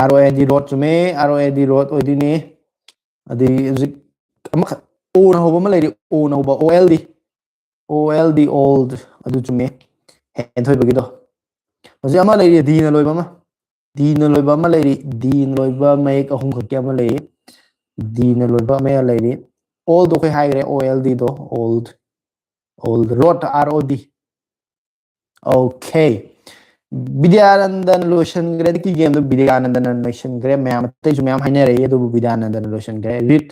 R O A D, road ꯆꯨꯝꯃꯦ, R O A D, road ꯑꯣꯏꯗꯣꯏꯅꯤ꯫ ꯑꯗꯩ ꯍꯧꯖꯤꯛ ꯑꯃꯈꯛ O ꯅ ꯍꯧꯕ ꯑꯃ ꯂꯩꯔꯤ, O ꯅ ꯍꯧꯕ, O L D, O L D, old, ꯑꯗꯨ ꯆꯨꯝꯃꯦ, ꯍꯦꯟꯊꯣꯏꯕꯒꯤꯗꯣ꯫ ꯍꯧꯖꯤꯛ ꯑꯃ ꯂꯩꯔꯤ, D ꯅ ꯂꯣꯏꯕ ꯑꯃ, D ꯅ ꯂꯣꯏꯕ ꯑꯃ ꯂꯩꯔꯤ, D ꯅ ꯂꯣꯏꯕ ꯃꯌꯦꯛ ꯑꯍꯨꯝ ꯈꯛꯀꯤ ꯑꯃ ꯂꯩꯔꯤ, D ꯅ ꯂꯣꯏꯕ ꯑꯃ ꯂꯩꯔꯤ꯫ Old ꯗꯣ ꯑꯩꯈꯣꯏ ꯍꯥꯏꯈ꯭ꯔꯦ, O L D ꯗꯣ, old, old, road, R O D꯫ Okay, ꯕꯤꯗ꯭ꯌꯥꯅꯟꯗꯟ ꯂꯣꯏꯁꯟꯈ꯭ꯔꯦ꯫ ꯍꯧꯖꯤꯛꯀꯤ game ꯗꯣ ꯕꯤꯗ꯭ꯌꯥꯅꯟꯗꯟ ꯂꯣꯏꯁꯟꯈ꯭ꯔꯦ꯫ ꯃꯌꯥꯝ ꯑꯇꯩꯁꯨ ꯃꯌꯥꯝ ꯍꯥꯏꯅꯔꯛꯏ, ꯑꯗꯨꯕꯨ ꯕꯤꯗ꯭ꯌꯥꯅꯟꯗꯟ ꯂꯣꯏꯁꯟꯈ꯭ꯔꯦ꯫ Read,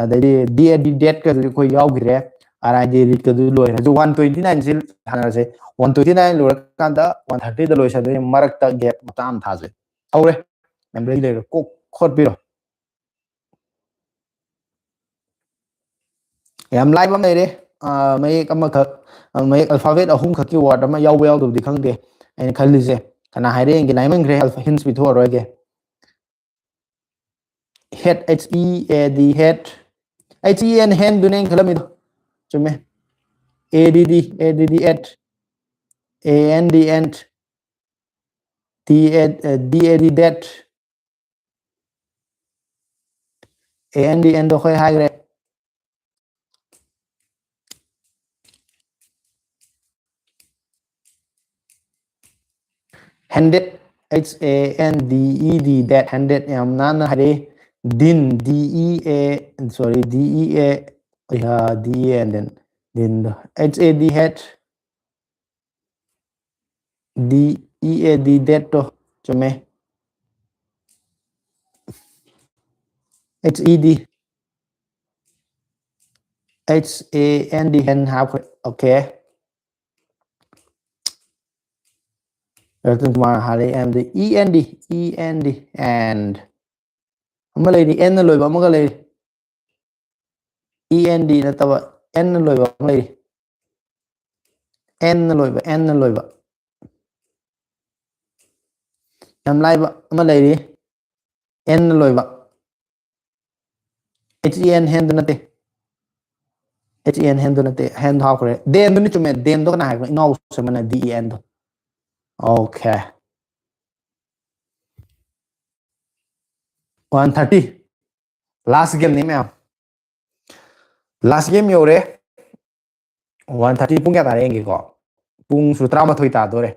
ꯑꯗꯩꯗꯤ D A D, dead ꯀꯗꯨꯗꯤ ꯑꯩꯈꯣꯏ ꯌꯥꯎꯈꯤꯗ꯭ꯔꯦ꯫ R I D, read ꯀꯗꯨꯗꯤ ꯂꯣꯏꯔꯦ꯫ ꯑꯗꯨ one twenty nine ꯁꯤ ꯁꯥꯟꯅꯔꯁꯦ꯫ One twenty nine ꯂꯣꯏꯔꯀꯥꯟꯗ one thirty ꯗ ꯂꯣꯏꯁꯟꯗꯣꯏꯅꯦ꯫ ꯃꯔꯛꯇ gap ꯃꯆꯥ ꯑꯃ ꯊꯥꯁꯦ꯫ ꯍꯧꯔꯦ꯫ ꯌꯥꯝ ready ꯂꯩꯔꯦ꯫ ꯀꯣꯛ ꯈꯣꯠꯄꯤꯔꯣ꯫ ꯌꯥꯝ ꯂꯥꯏꯕ ꯑꯃ ꯂꯩꯔꯦ꯫ ꯃꯌꯦꯛ ꯑꯃꯈꯛ, ꯃꯌꯦꯛ alphabet ꯑꯍꯨꯝ ꯈꯛꯀꯤ word ꯑꯃ ꯌꯥꯎꯕ ꯌꯥꯎꯗꯕꯗꯤ ꯈꯪꯗꯦ꯫ ꯑꯩꯅ ꯈꯜꯂꯤꯁꯦ, ꯀꯅꯥ ꯍꯥꯏꯔꯦ ꯌꯦꯡꯒꯦ꯫ ꯂꯥꯏꯃꯟꯈ꯭ꯔꯦ, hints ꯄꯤꯊꯣꯛꯑꯔꯣꯏꯒꯦ꯫ Head, H E A D, head. H E N, handꯗꯨꯅꯦ ꯑꯩꯅ ꯈꯜꯂꯝꯃꯤꯗꯣ꯫ ꯆꯨꯝꯃꯦ꯫ A D D, A D D, at. A N D, and. D A, D A D, that. A N D, andꯗꯣ ꯑꯩꯈꯣꯏ ꯍꯥꯏꯈ꯭ꯔꯦ꯫ Handed, H A N D E D, that, handed, ꯌꯥꯝ ꯅꯥꯟꯅ ꯍꯥꯏꯔꯛꯏ꯫ Din, D E A, sorry, D E A, yeah, D E A, and then dinꯗꯣ, H A D, had, D E A D, thatꯇꯣ ꯆꯨꯝꯃꯦ꯫ H E D, H A N D, hand ꯍꯥꯞꯈ꯭ꯔꯦ꯫ Okay꯫ Ratan Kumar ꯍꯥꯔꯦ, and, E N D, E N D, and꯫ ꯑꯃ ꯂꯩꯔꯤ, N ꯅ ꯂꯣꯏꯕ ꯑꯃꯒ ꯂꯩꯔꯤ꯫ E N D ꯅꯠꯇꯕ, N ꯅ ꯂꯣꯏꯕ ꯑꯃ ꯂꯩꯔꯤ꯫ N ꯅ ꯂꯣꯏꯕ, N ꯅ ꯂꯣꯏꯕ꯫ ꯌꯥꯝ ꯂꯥꯏꯕ ꯑꯃ ꯂꯩꯔꯤ꯫ N ꯅ ꯂꯣꯏꯕ꯫ H E N, handꯗꯨ ꯅꯠꯇꯦ꯫ H E N, handꯗꯨ ꯅꯠꯇꯦ꯫ Handꯗꯣ ꯍꯥꯞꯈ꯭ꯔꯦ꯫ Denꯗꯨꯅꯤ ꯆꯨꯝꯃꯦ꯫ Denꯗꯣ ꯀꯅꯥ ꯍꯥꯏꯕꯅꯣ? ꯏꯅꯥꯎ ꯁꯦꯝꯕꯅ, D E Nꯗꯣ꯫ Okay꯫ One thirty꯫ Last gameꯅꯤ ꯃꯌꯥꯝ꯫ Last game ꯌꯧꯔꯦ꯫ One thirty꯫ ꯄꯨꯡ ꯀꯌꯥ ꯇꯥꯔꯦ ꯌꯦꯡꯒꯦꯀꯣ꯫ ꯄꯨꯡꯁꯨ ꯇꯔꯥꯃꯥꯊꯣꯏ ꯇꯥꯗꯣꯔꯦ꯫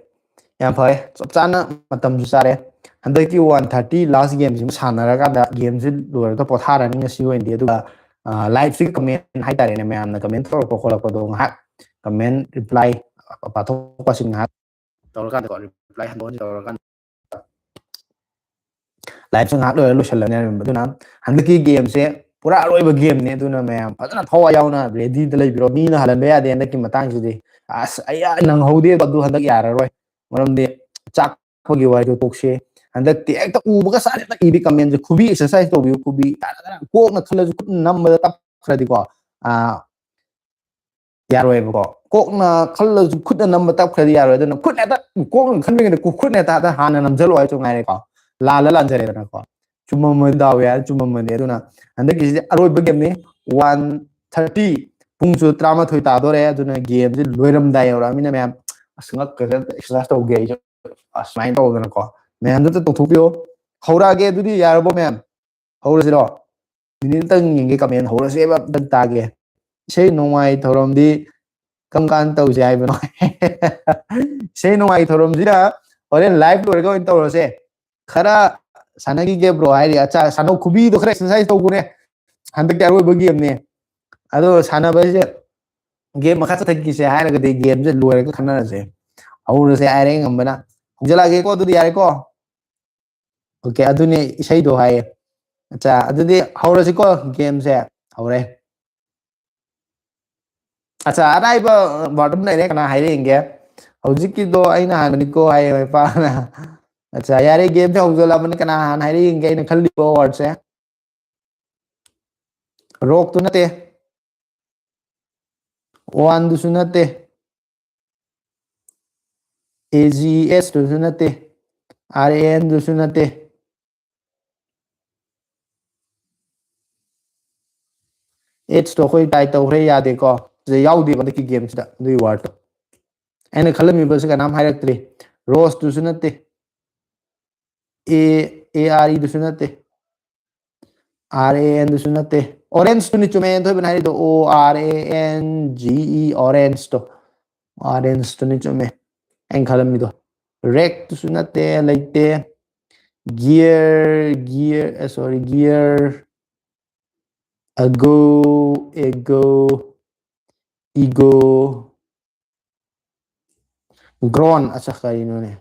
ꯌꯥꯝ ꯐꯔꯦ, ꯆꯞ ꯆꯥꯅ ꯃꯇꯝꯁꯨ ꯆꯥꯔꯦ꯫ ꯍꯟꯗꯛꯀꯤ one thirty last gameꯁꯤꯃ ꯁꯥꯟꯅꯔꯀꯥꯟꯗ gameꯁꯤ ꯂꯣꯏꯔꯒ ꯄꯣꯊꯥꯔꯅꯤ ꯉꯁꯤ ꯑꯣꯏꯅꯗꯤ꯫ ꯑꯗꯨꯒ, ꯑ, liveꯁꯤꯒꯤ comment ꯍꯥꯏꯇꯥꯔꯦꯅꯦ, ꯃꯌꯥꯝꯅ comment ꯇꯧꯔꯛꯄ ꯈꯣꯠꯂꯛꯄꯗꯣ ꯉꯥꯏꯍꯥꯛ comment reply ꯄꯥꯊꯣꯛ ꯄꯥꯁꯤꯟ ꯉꯥꯏꯍꯥꯛ ꯇꯧꯔꯀꯥꯟꯗꯀꯣ, reply ꯍꯟꯗꯣꯛ ꯍꯟꯖꯤꯟ ꯇꯧꯔꯀꯥꯟꯗ liveꯁꯦ ꯉꯥꯏꯍꯥꯛ ꯂꯩꯔ ꯂꯣꯏꯁꯤꯜꯂꯅꯤ꯫ ꯑꯗꯨꯅ ꯍꯟꯗꯛꯀꯤ gameꯁꯦ ꯄꯨꯔꯥ ꯑꯔꯣꯏꯕ gameꯅꯦ꯫ ꯑꯗꯨꯅ ꯃꯌꯥꯝ ꯐꯖꯅ ꯊꯋꯥꯏ ꯌꯥꯎꯅ readyꯗ ꯂꯩꯕꯤꯔꯣ꯫ ꯃꯤꯅ ꯍꯜꯍꯟꯕ ꯌꯥꯗꯦ ꯍꯟꯗꯛꯀꯤ ꯃꯇꯥꯡꯁꯤꯗꯤ꯫ ꯑꯁ, ꯑꯩ ꯅꯪꯍꯧꯗꯦꯕ, ꯑꯗꯨ ꯍꯟꯗꯛ ꯌꯥꯔꯔꯣꯏ꯫ ꯃꯔꯝꯗꯤ ꯆꯥꯛꯄꯒꯤ ꯋꯥꯔꯤꯗꯣ ꯇꯣꯛꯁꯦ꯫ ꯍꯟꯗꯛꯇꯤ ꯍꯦꯛꯇ ꯎꯕꯒ ꯁꯠ ꯍꯦꯛꯇ ꯏꯕꯤ commentꯁꯦ꯫ ꯈꯨꯕꯤ exercise ꯇꯧꯕꯤꯌꯨ, ꯈꯨꯕꯤ꯫ ꯀꯣꯛꯅ ꯈꯜꯂꯁꯨ ꯈꯨꯠꯅ ꯅꯝꯕꯗ ꯇꯞꯈ꯭ꯔꯗꯤꯀꯣ, ꯑꯥ, ꯌꯥꯔꯣꯏꯕꯀꯣ꯫ ꯀꯣꯛꯅ ꯈꯜꯂꯁꯨ ꯈꯨꯠꯅ ꯅꯝꯕ ꯇꯞꯈ꯭ꯔꯗꯤ ꯌꯥꯔꯣꯏ꯫ ꯑꯗꯨꯅ ꯈꯨꯠꯅ ꯍꯦꯛꯇ, ꯀꯣꯛꯅ ꯈꯟꯕꯤꯉꯩꯗ ꯈꯨꯠꯅ ꯍꯦꯛꯇ ꯍꯥꯟꯅ ꯅꯝꯁꯤꯜꯂꯣ ꯍꯥꯏꯁꯨ ꯉꯥꯏꯔꯦꯀꯣ꯫ ꯂꯥꯜꯂ ꯂꯥꯟꯖꯔꯦꯗꯅꯀꯣ꯫ ꯆꯨꯝꯃꯝꯃꯗꯤ ꯗꯥꯎ ꯌꯥꯏ, ꯆꯨꯝꯃꯝꯃꯗꯤ꯫ ꯑꯗꯨꯅ ꯍꯟꯗꯛꯀꯤꯁꯤꯗꯤ ꯑꯔꯣꯏꯕ ꯒꯦꯝꯅꯤ꯫ ꯋꯥꯟ ꯊꯥꯔꯇꯤ, ꯄꯨꯡꯁꯨ ꯇꯔꯥꯃꯥꯊꯣꯏ ꯇꯥꯗꯣꯔꯦ꯫ ꯑꯗꯨꯅ ꯒꯦꯝꯁꯤ ꯂꯣꯏꯔꯝꯗꯥꯏ ꯌꯧꯔꯛꯑꯃꯤꯅ ꯃꯌꯥꯝ, ꯑꯁ, ꯉꯛꯀꯁꯦ ꯑꯝꯇ ꯑꯦꯛꯁꯔꯁꯥꯏꯁ ꯇꯧꯒꯦ ꯑꯩꯁꯨ꯫ ꯑꯁ, ꯁꯨꯃꯥꯏꯅ ꯇꯧꯗꯅꯀꯣ꯫ ꯃꯌꯥꯝꯗꯨ ꯑꯝꯇ ꯇꯧꯊꯣꯛꯄꯤꯌꯣ꯫ ꯍꯧꯔꯛꯑꯒꯦ ꯑꯗꯨꯗꯤ, ꯌꯥꯔꯕꯣ ꯃꯌꯥꯝ? ꯍꯧꯔꯁꯤꯔꯣ? ꯃꯤꯅꯤꯠ ꯑꯝꯇꯪ ꯌꯦꯡꯒꯦ, ꯀꯃꯦꯟ ꯍꯧꯔꯁꯦꯕ, ꯑꯝꯇꯪ ꯇꯥꯒꯦ꯫ ꯏꯁꯩ ꯅꯣꯡꯃꯥꯏ ꯊꯧꯔꯝꯗꯤ ꯀꯔꯝ ꯀꯥꯟ ꯇꯧꯁꯦ ꯍꯥꯏꯕꯅꯣ? ꯏꯁꯩ ꯅꯣꯡꯃꯥꯏ ꯊꯧꯔꯝꯁꯤꯅ ꯍꯣꯔꯦꯟ ꯂꯥꯏꯚ ꯂꯣꯏꯔꯒ ꯑꯣꯏꯅ ꯇꯧꯔꯁꯦ꯫ ꯈꯔ ꯁꯥꯟꯅꯈꯤꯒꯦ ꯕ꯭ꯔꯣ ꯍꯥꯏꯔꯤ꯫ ꯑꯠꯆꯥ, ꯁꯥꯟꯅꯧ, ꯈꯨꯕꯤꯗꯣ ꯈꯔ ꯑꯦꯛꯁꯔꯁꯥꯏꯁ ꯇꯧꯈꯣꯅꯦ꯫ ꯍꯟꯗꯛꯇꯤ ꯑꯔꯣꯏꯕ ꯒꯦꯝꯅꯦ꯫ ꯑꯗꯣ ꯁꯥꯟꯅꯕꯁꯦ, ꯒꯦꯝ ꯃꯈꯥ ꯆꯠꯊꯈꯤꯁꯦ ꯍꯥꯏꯔꯒꯗꯤ ꯒꯦꯝꯁꯦ ꯂꯣꯏꯔꯒ ꯈꯟꯅꯔꯁꯦ꯫ ꯍꯧꯔꯁꯦ ꯍꯥꯏꯔꯦ ꯑꯉꯝꯕꯅ꯫ ꯍꯧꯖꯤꯜꯂꯛꯑꯒꯦꯀꯣ, ꯑꯗꯨꯗꯤ ꯌꯥꯔꯦꯀꯣ? ꯑꯣꯀꯦ, ꯑꯗꯨꯅꯦ ꯏꯁꯩꯗꯣ ꯍꯥꯏꯌꯦ꯫ ꯑꯠꯆꯥ, ꯑꯗꯨꯗꯤ ꯍꯧꯔꯁꯤꯀꯣ, ꯒꯦꯝꯁꯦ ꯍꯧꯔꯦ꯫ ꯑꯠꯆꯥ, ꯑꯔꯥꯏꯕ ꯋꯥꯔꯗ ꯑꯃ ꯂꯩꯔꯦ, ꯀꯅꯥ ꯍꯥꯏꯔꯦ ꯌꯦꯡꯒꯦ? ꯍꯧꯖꯤꯛꯀꯤꯗꯣ ꯑꯩꯅ ꯍꯥꯟꯕꯅꯤꯀꯣ ꯍꯥꯏꯌꯦ ꯏꯄꯥꯅ꯫ ꯑꯠꯆꯥ, ꯌꯥꯔꯦ, ꯒꯦꯝꯁꯦ ꯍꯧꯖꯤꯜꯂꯛꯑꯕꯅꯤ, ꯀꯅꯥ ꯍꯥꯟꯅ ꯍꯥꯏꯔꯦ ꯌꯦꯡꯒꯦ ꯑꯩꯅ ꯈꯜꯂꯤꯕ ꯋꯥꯔꯗꯁꯦ? ꯔꯣꯛꯇꯨ ꯅꯠꯇꯦ, ꯋꯥꯟꯗꯨꯁꯨ ꯅꯠꯇꯦ, ꯑꯦ ꯖꯤ ꯑꯦꯁ ꯇꯨꯁꯨ ꯅꯠꯇꯦ, ꯑꯥꯔ ꯑꯦ ꯑꯦꯟꯗꯨꯁꯨ ꯅꯠꯇꯦ꯫ ꯑꯦꯠꯁꯇꯣ ꯑꯩꯈꯣꯏ ꯇꯥꯏ ꯇꯧꯈ꯭ꯔꯦ, ꯌꯥꯗꯦꯀꯣ꯫ ꯁꯤꯗ ꯌꯥꯎꯗꯦꯕ ꯍꯟꯗꯛꯀꯤ ꯒꯦꯝꯁꯤꯗ ꯑꯗꯨꯒꯤ ꯋꯥꯔꯗꯇꯣ꯫ ꯑꯩꯅ ꯈꯜꯂꯝꯃꯤꯕꯁꯤ ꯀꯅꯥꯝ ꯍꯥꯏꯔꯛꯇ꯭ꯔꯤ꯫ ꯔꯣꯁꯇꯨꯁꯨ ꯅꯠꯇꯦ, ꯑꯦ, ꯑꯦ ꯑꯥꯔ ꯏꯗꯨꯁꯨ ꯅꯠꯇꯦ, ꯑꯥꯔ ꯑꯦ ꯑꯦꯟꯗꯨꯁꯨ ꯅꯠꯇꯦ꯫ ꯑꯣꯔꯦꯟꯖꯇꯨꯅꯤ ꯆꯨꯝꯃꯦ ꯑꯊꯣꯏꯕꯅ ꯍꯥꯏꯔꯤꯗꯣ, O R A N G E, ꯑꯣꯔꯦꯟꯖꯇꯣ꯫ ꯑꯣꯔꯦꯟꯖꯇꯨꯅꯤ ꯆꯨꯝꯃꯦ ꯑꯩꯅ ꯈꯜꯂꯝꯃꯤꯗꯣ꯫ ꯔꯦꯛꯇꯨꯁꯨ ꯅꯠꯇꯦ, ꯂꯩꯇꯦ꯫ Gear, gear, sorry, gear, ago, ego, ego, grown. ꯑꯁ, ꯀꯔꯤꯅꯣꯅꯦ?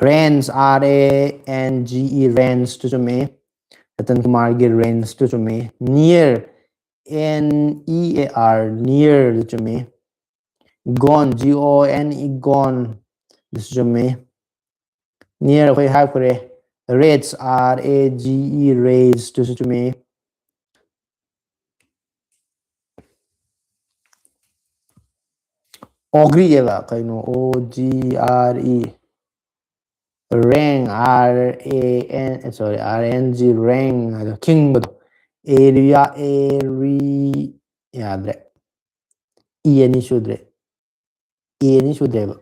Range, R A N G E, ꯔꯦꯟꯖꯇꯨ ꯆꯨꯝꯃꯤ꯫ ꯔꯇꯟ ꯀꯨꯃꯥꯔꯒꯤ ꯔꯦꯟꯖꯇꯨ ꯆꯨꯝꯃꯤ꯫ Near, N E A R, ꯅꯤꯌꯔꯗꯨ ꯆꯨꯝꯃꯤ꯫ Gone, G O N E, gone, ꯑꯗꯨꯁꯨ ꯆꯨꯝꯃꯤ꯫ ꯅꯤꯌꯔ ꯑꯩꯈꯣꯏ ꯍꯥꯞꯈ꯭ꯔꯦ꯫ Rage, R A G E, Rage ꯇꯨꯁꯨ ꯆꯨꯝꯃꯤ꯫ Ogre ꯍꯥꯏꯕ ꯀꯩꯅꯣ? O G R E, Rang, R A N, sorry, R N G, Rang ꯍꯥꯏꯗꯣ, ꯈꯤꯡꯕꯗꯣ꯫ Area, Airy, ꯌꯥꯗ꯭ꯔꯦ꯫ E ꯑꯅꯤ ꯁꯨꯗ꯭ꯔꯦ꯫ E ꯑꯅꯤ ꯁꯨꯗ꯭ꯔꯦꯕ,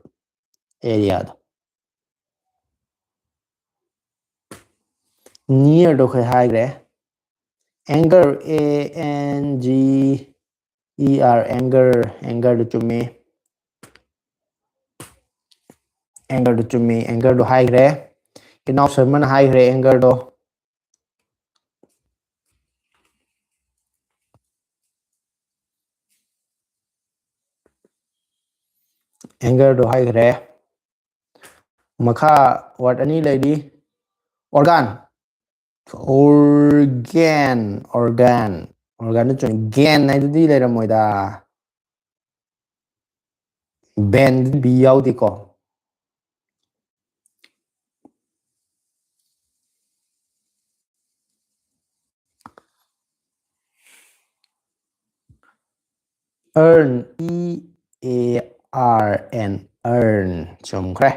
areaꯗꯣ꯫ Nearꯗꯣ ꯑꯩꯈꯣꯏ ꯍꯥꯏꯈ꯭ꯔꯦ꯫ Anger, A N G E R, anger, angerꯗꯣ ꯆꯨꯝꯃꯤ꯫ Angerꯗꯣ ꯆꯨꯝꯃꯤ, angerꯗꯣ ꯍꯥꯏꯈ꯭ꯔꯦ꯫ ꯏꯅꯥꯎ ꯁꯔꯃꯅ ꯍꯥꯏꯈ꯭ꯔꯦ angerꯗꯣ꯫ Angerꯗꯣ ꯍꯥꯏꯈ꯭ꯔꯦ꯫ ꯃꯈꯥ word ꯑꯅꯤ ꯂꯩꯔꯤ꯫ Organ꯫ Organ, organ, organꯗꯣ ꯆꯨꯝꯃꯤ꯫ Gan ꯍꯥꯏꯗꯨꯗꯤ ꯂꯩꯔꯝꯃꯣꯏꯗ꯫ Ban ꯗꯨꯗꯤ B ꯌꯥꯎꯗꯦꯀꯣ꯫ Earn, E A R N, earn, ꯆꯨꯝꯈ꯭ꯔꯦ꯫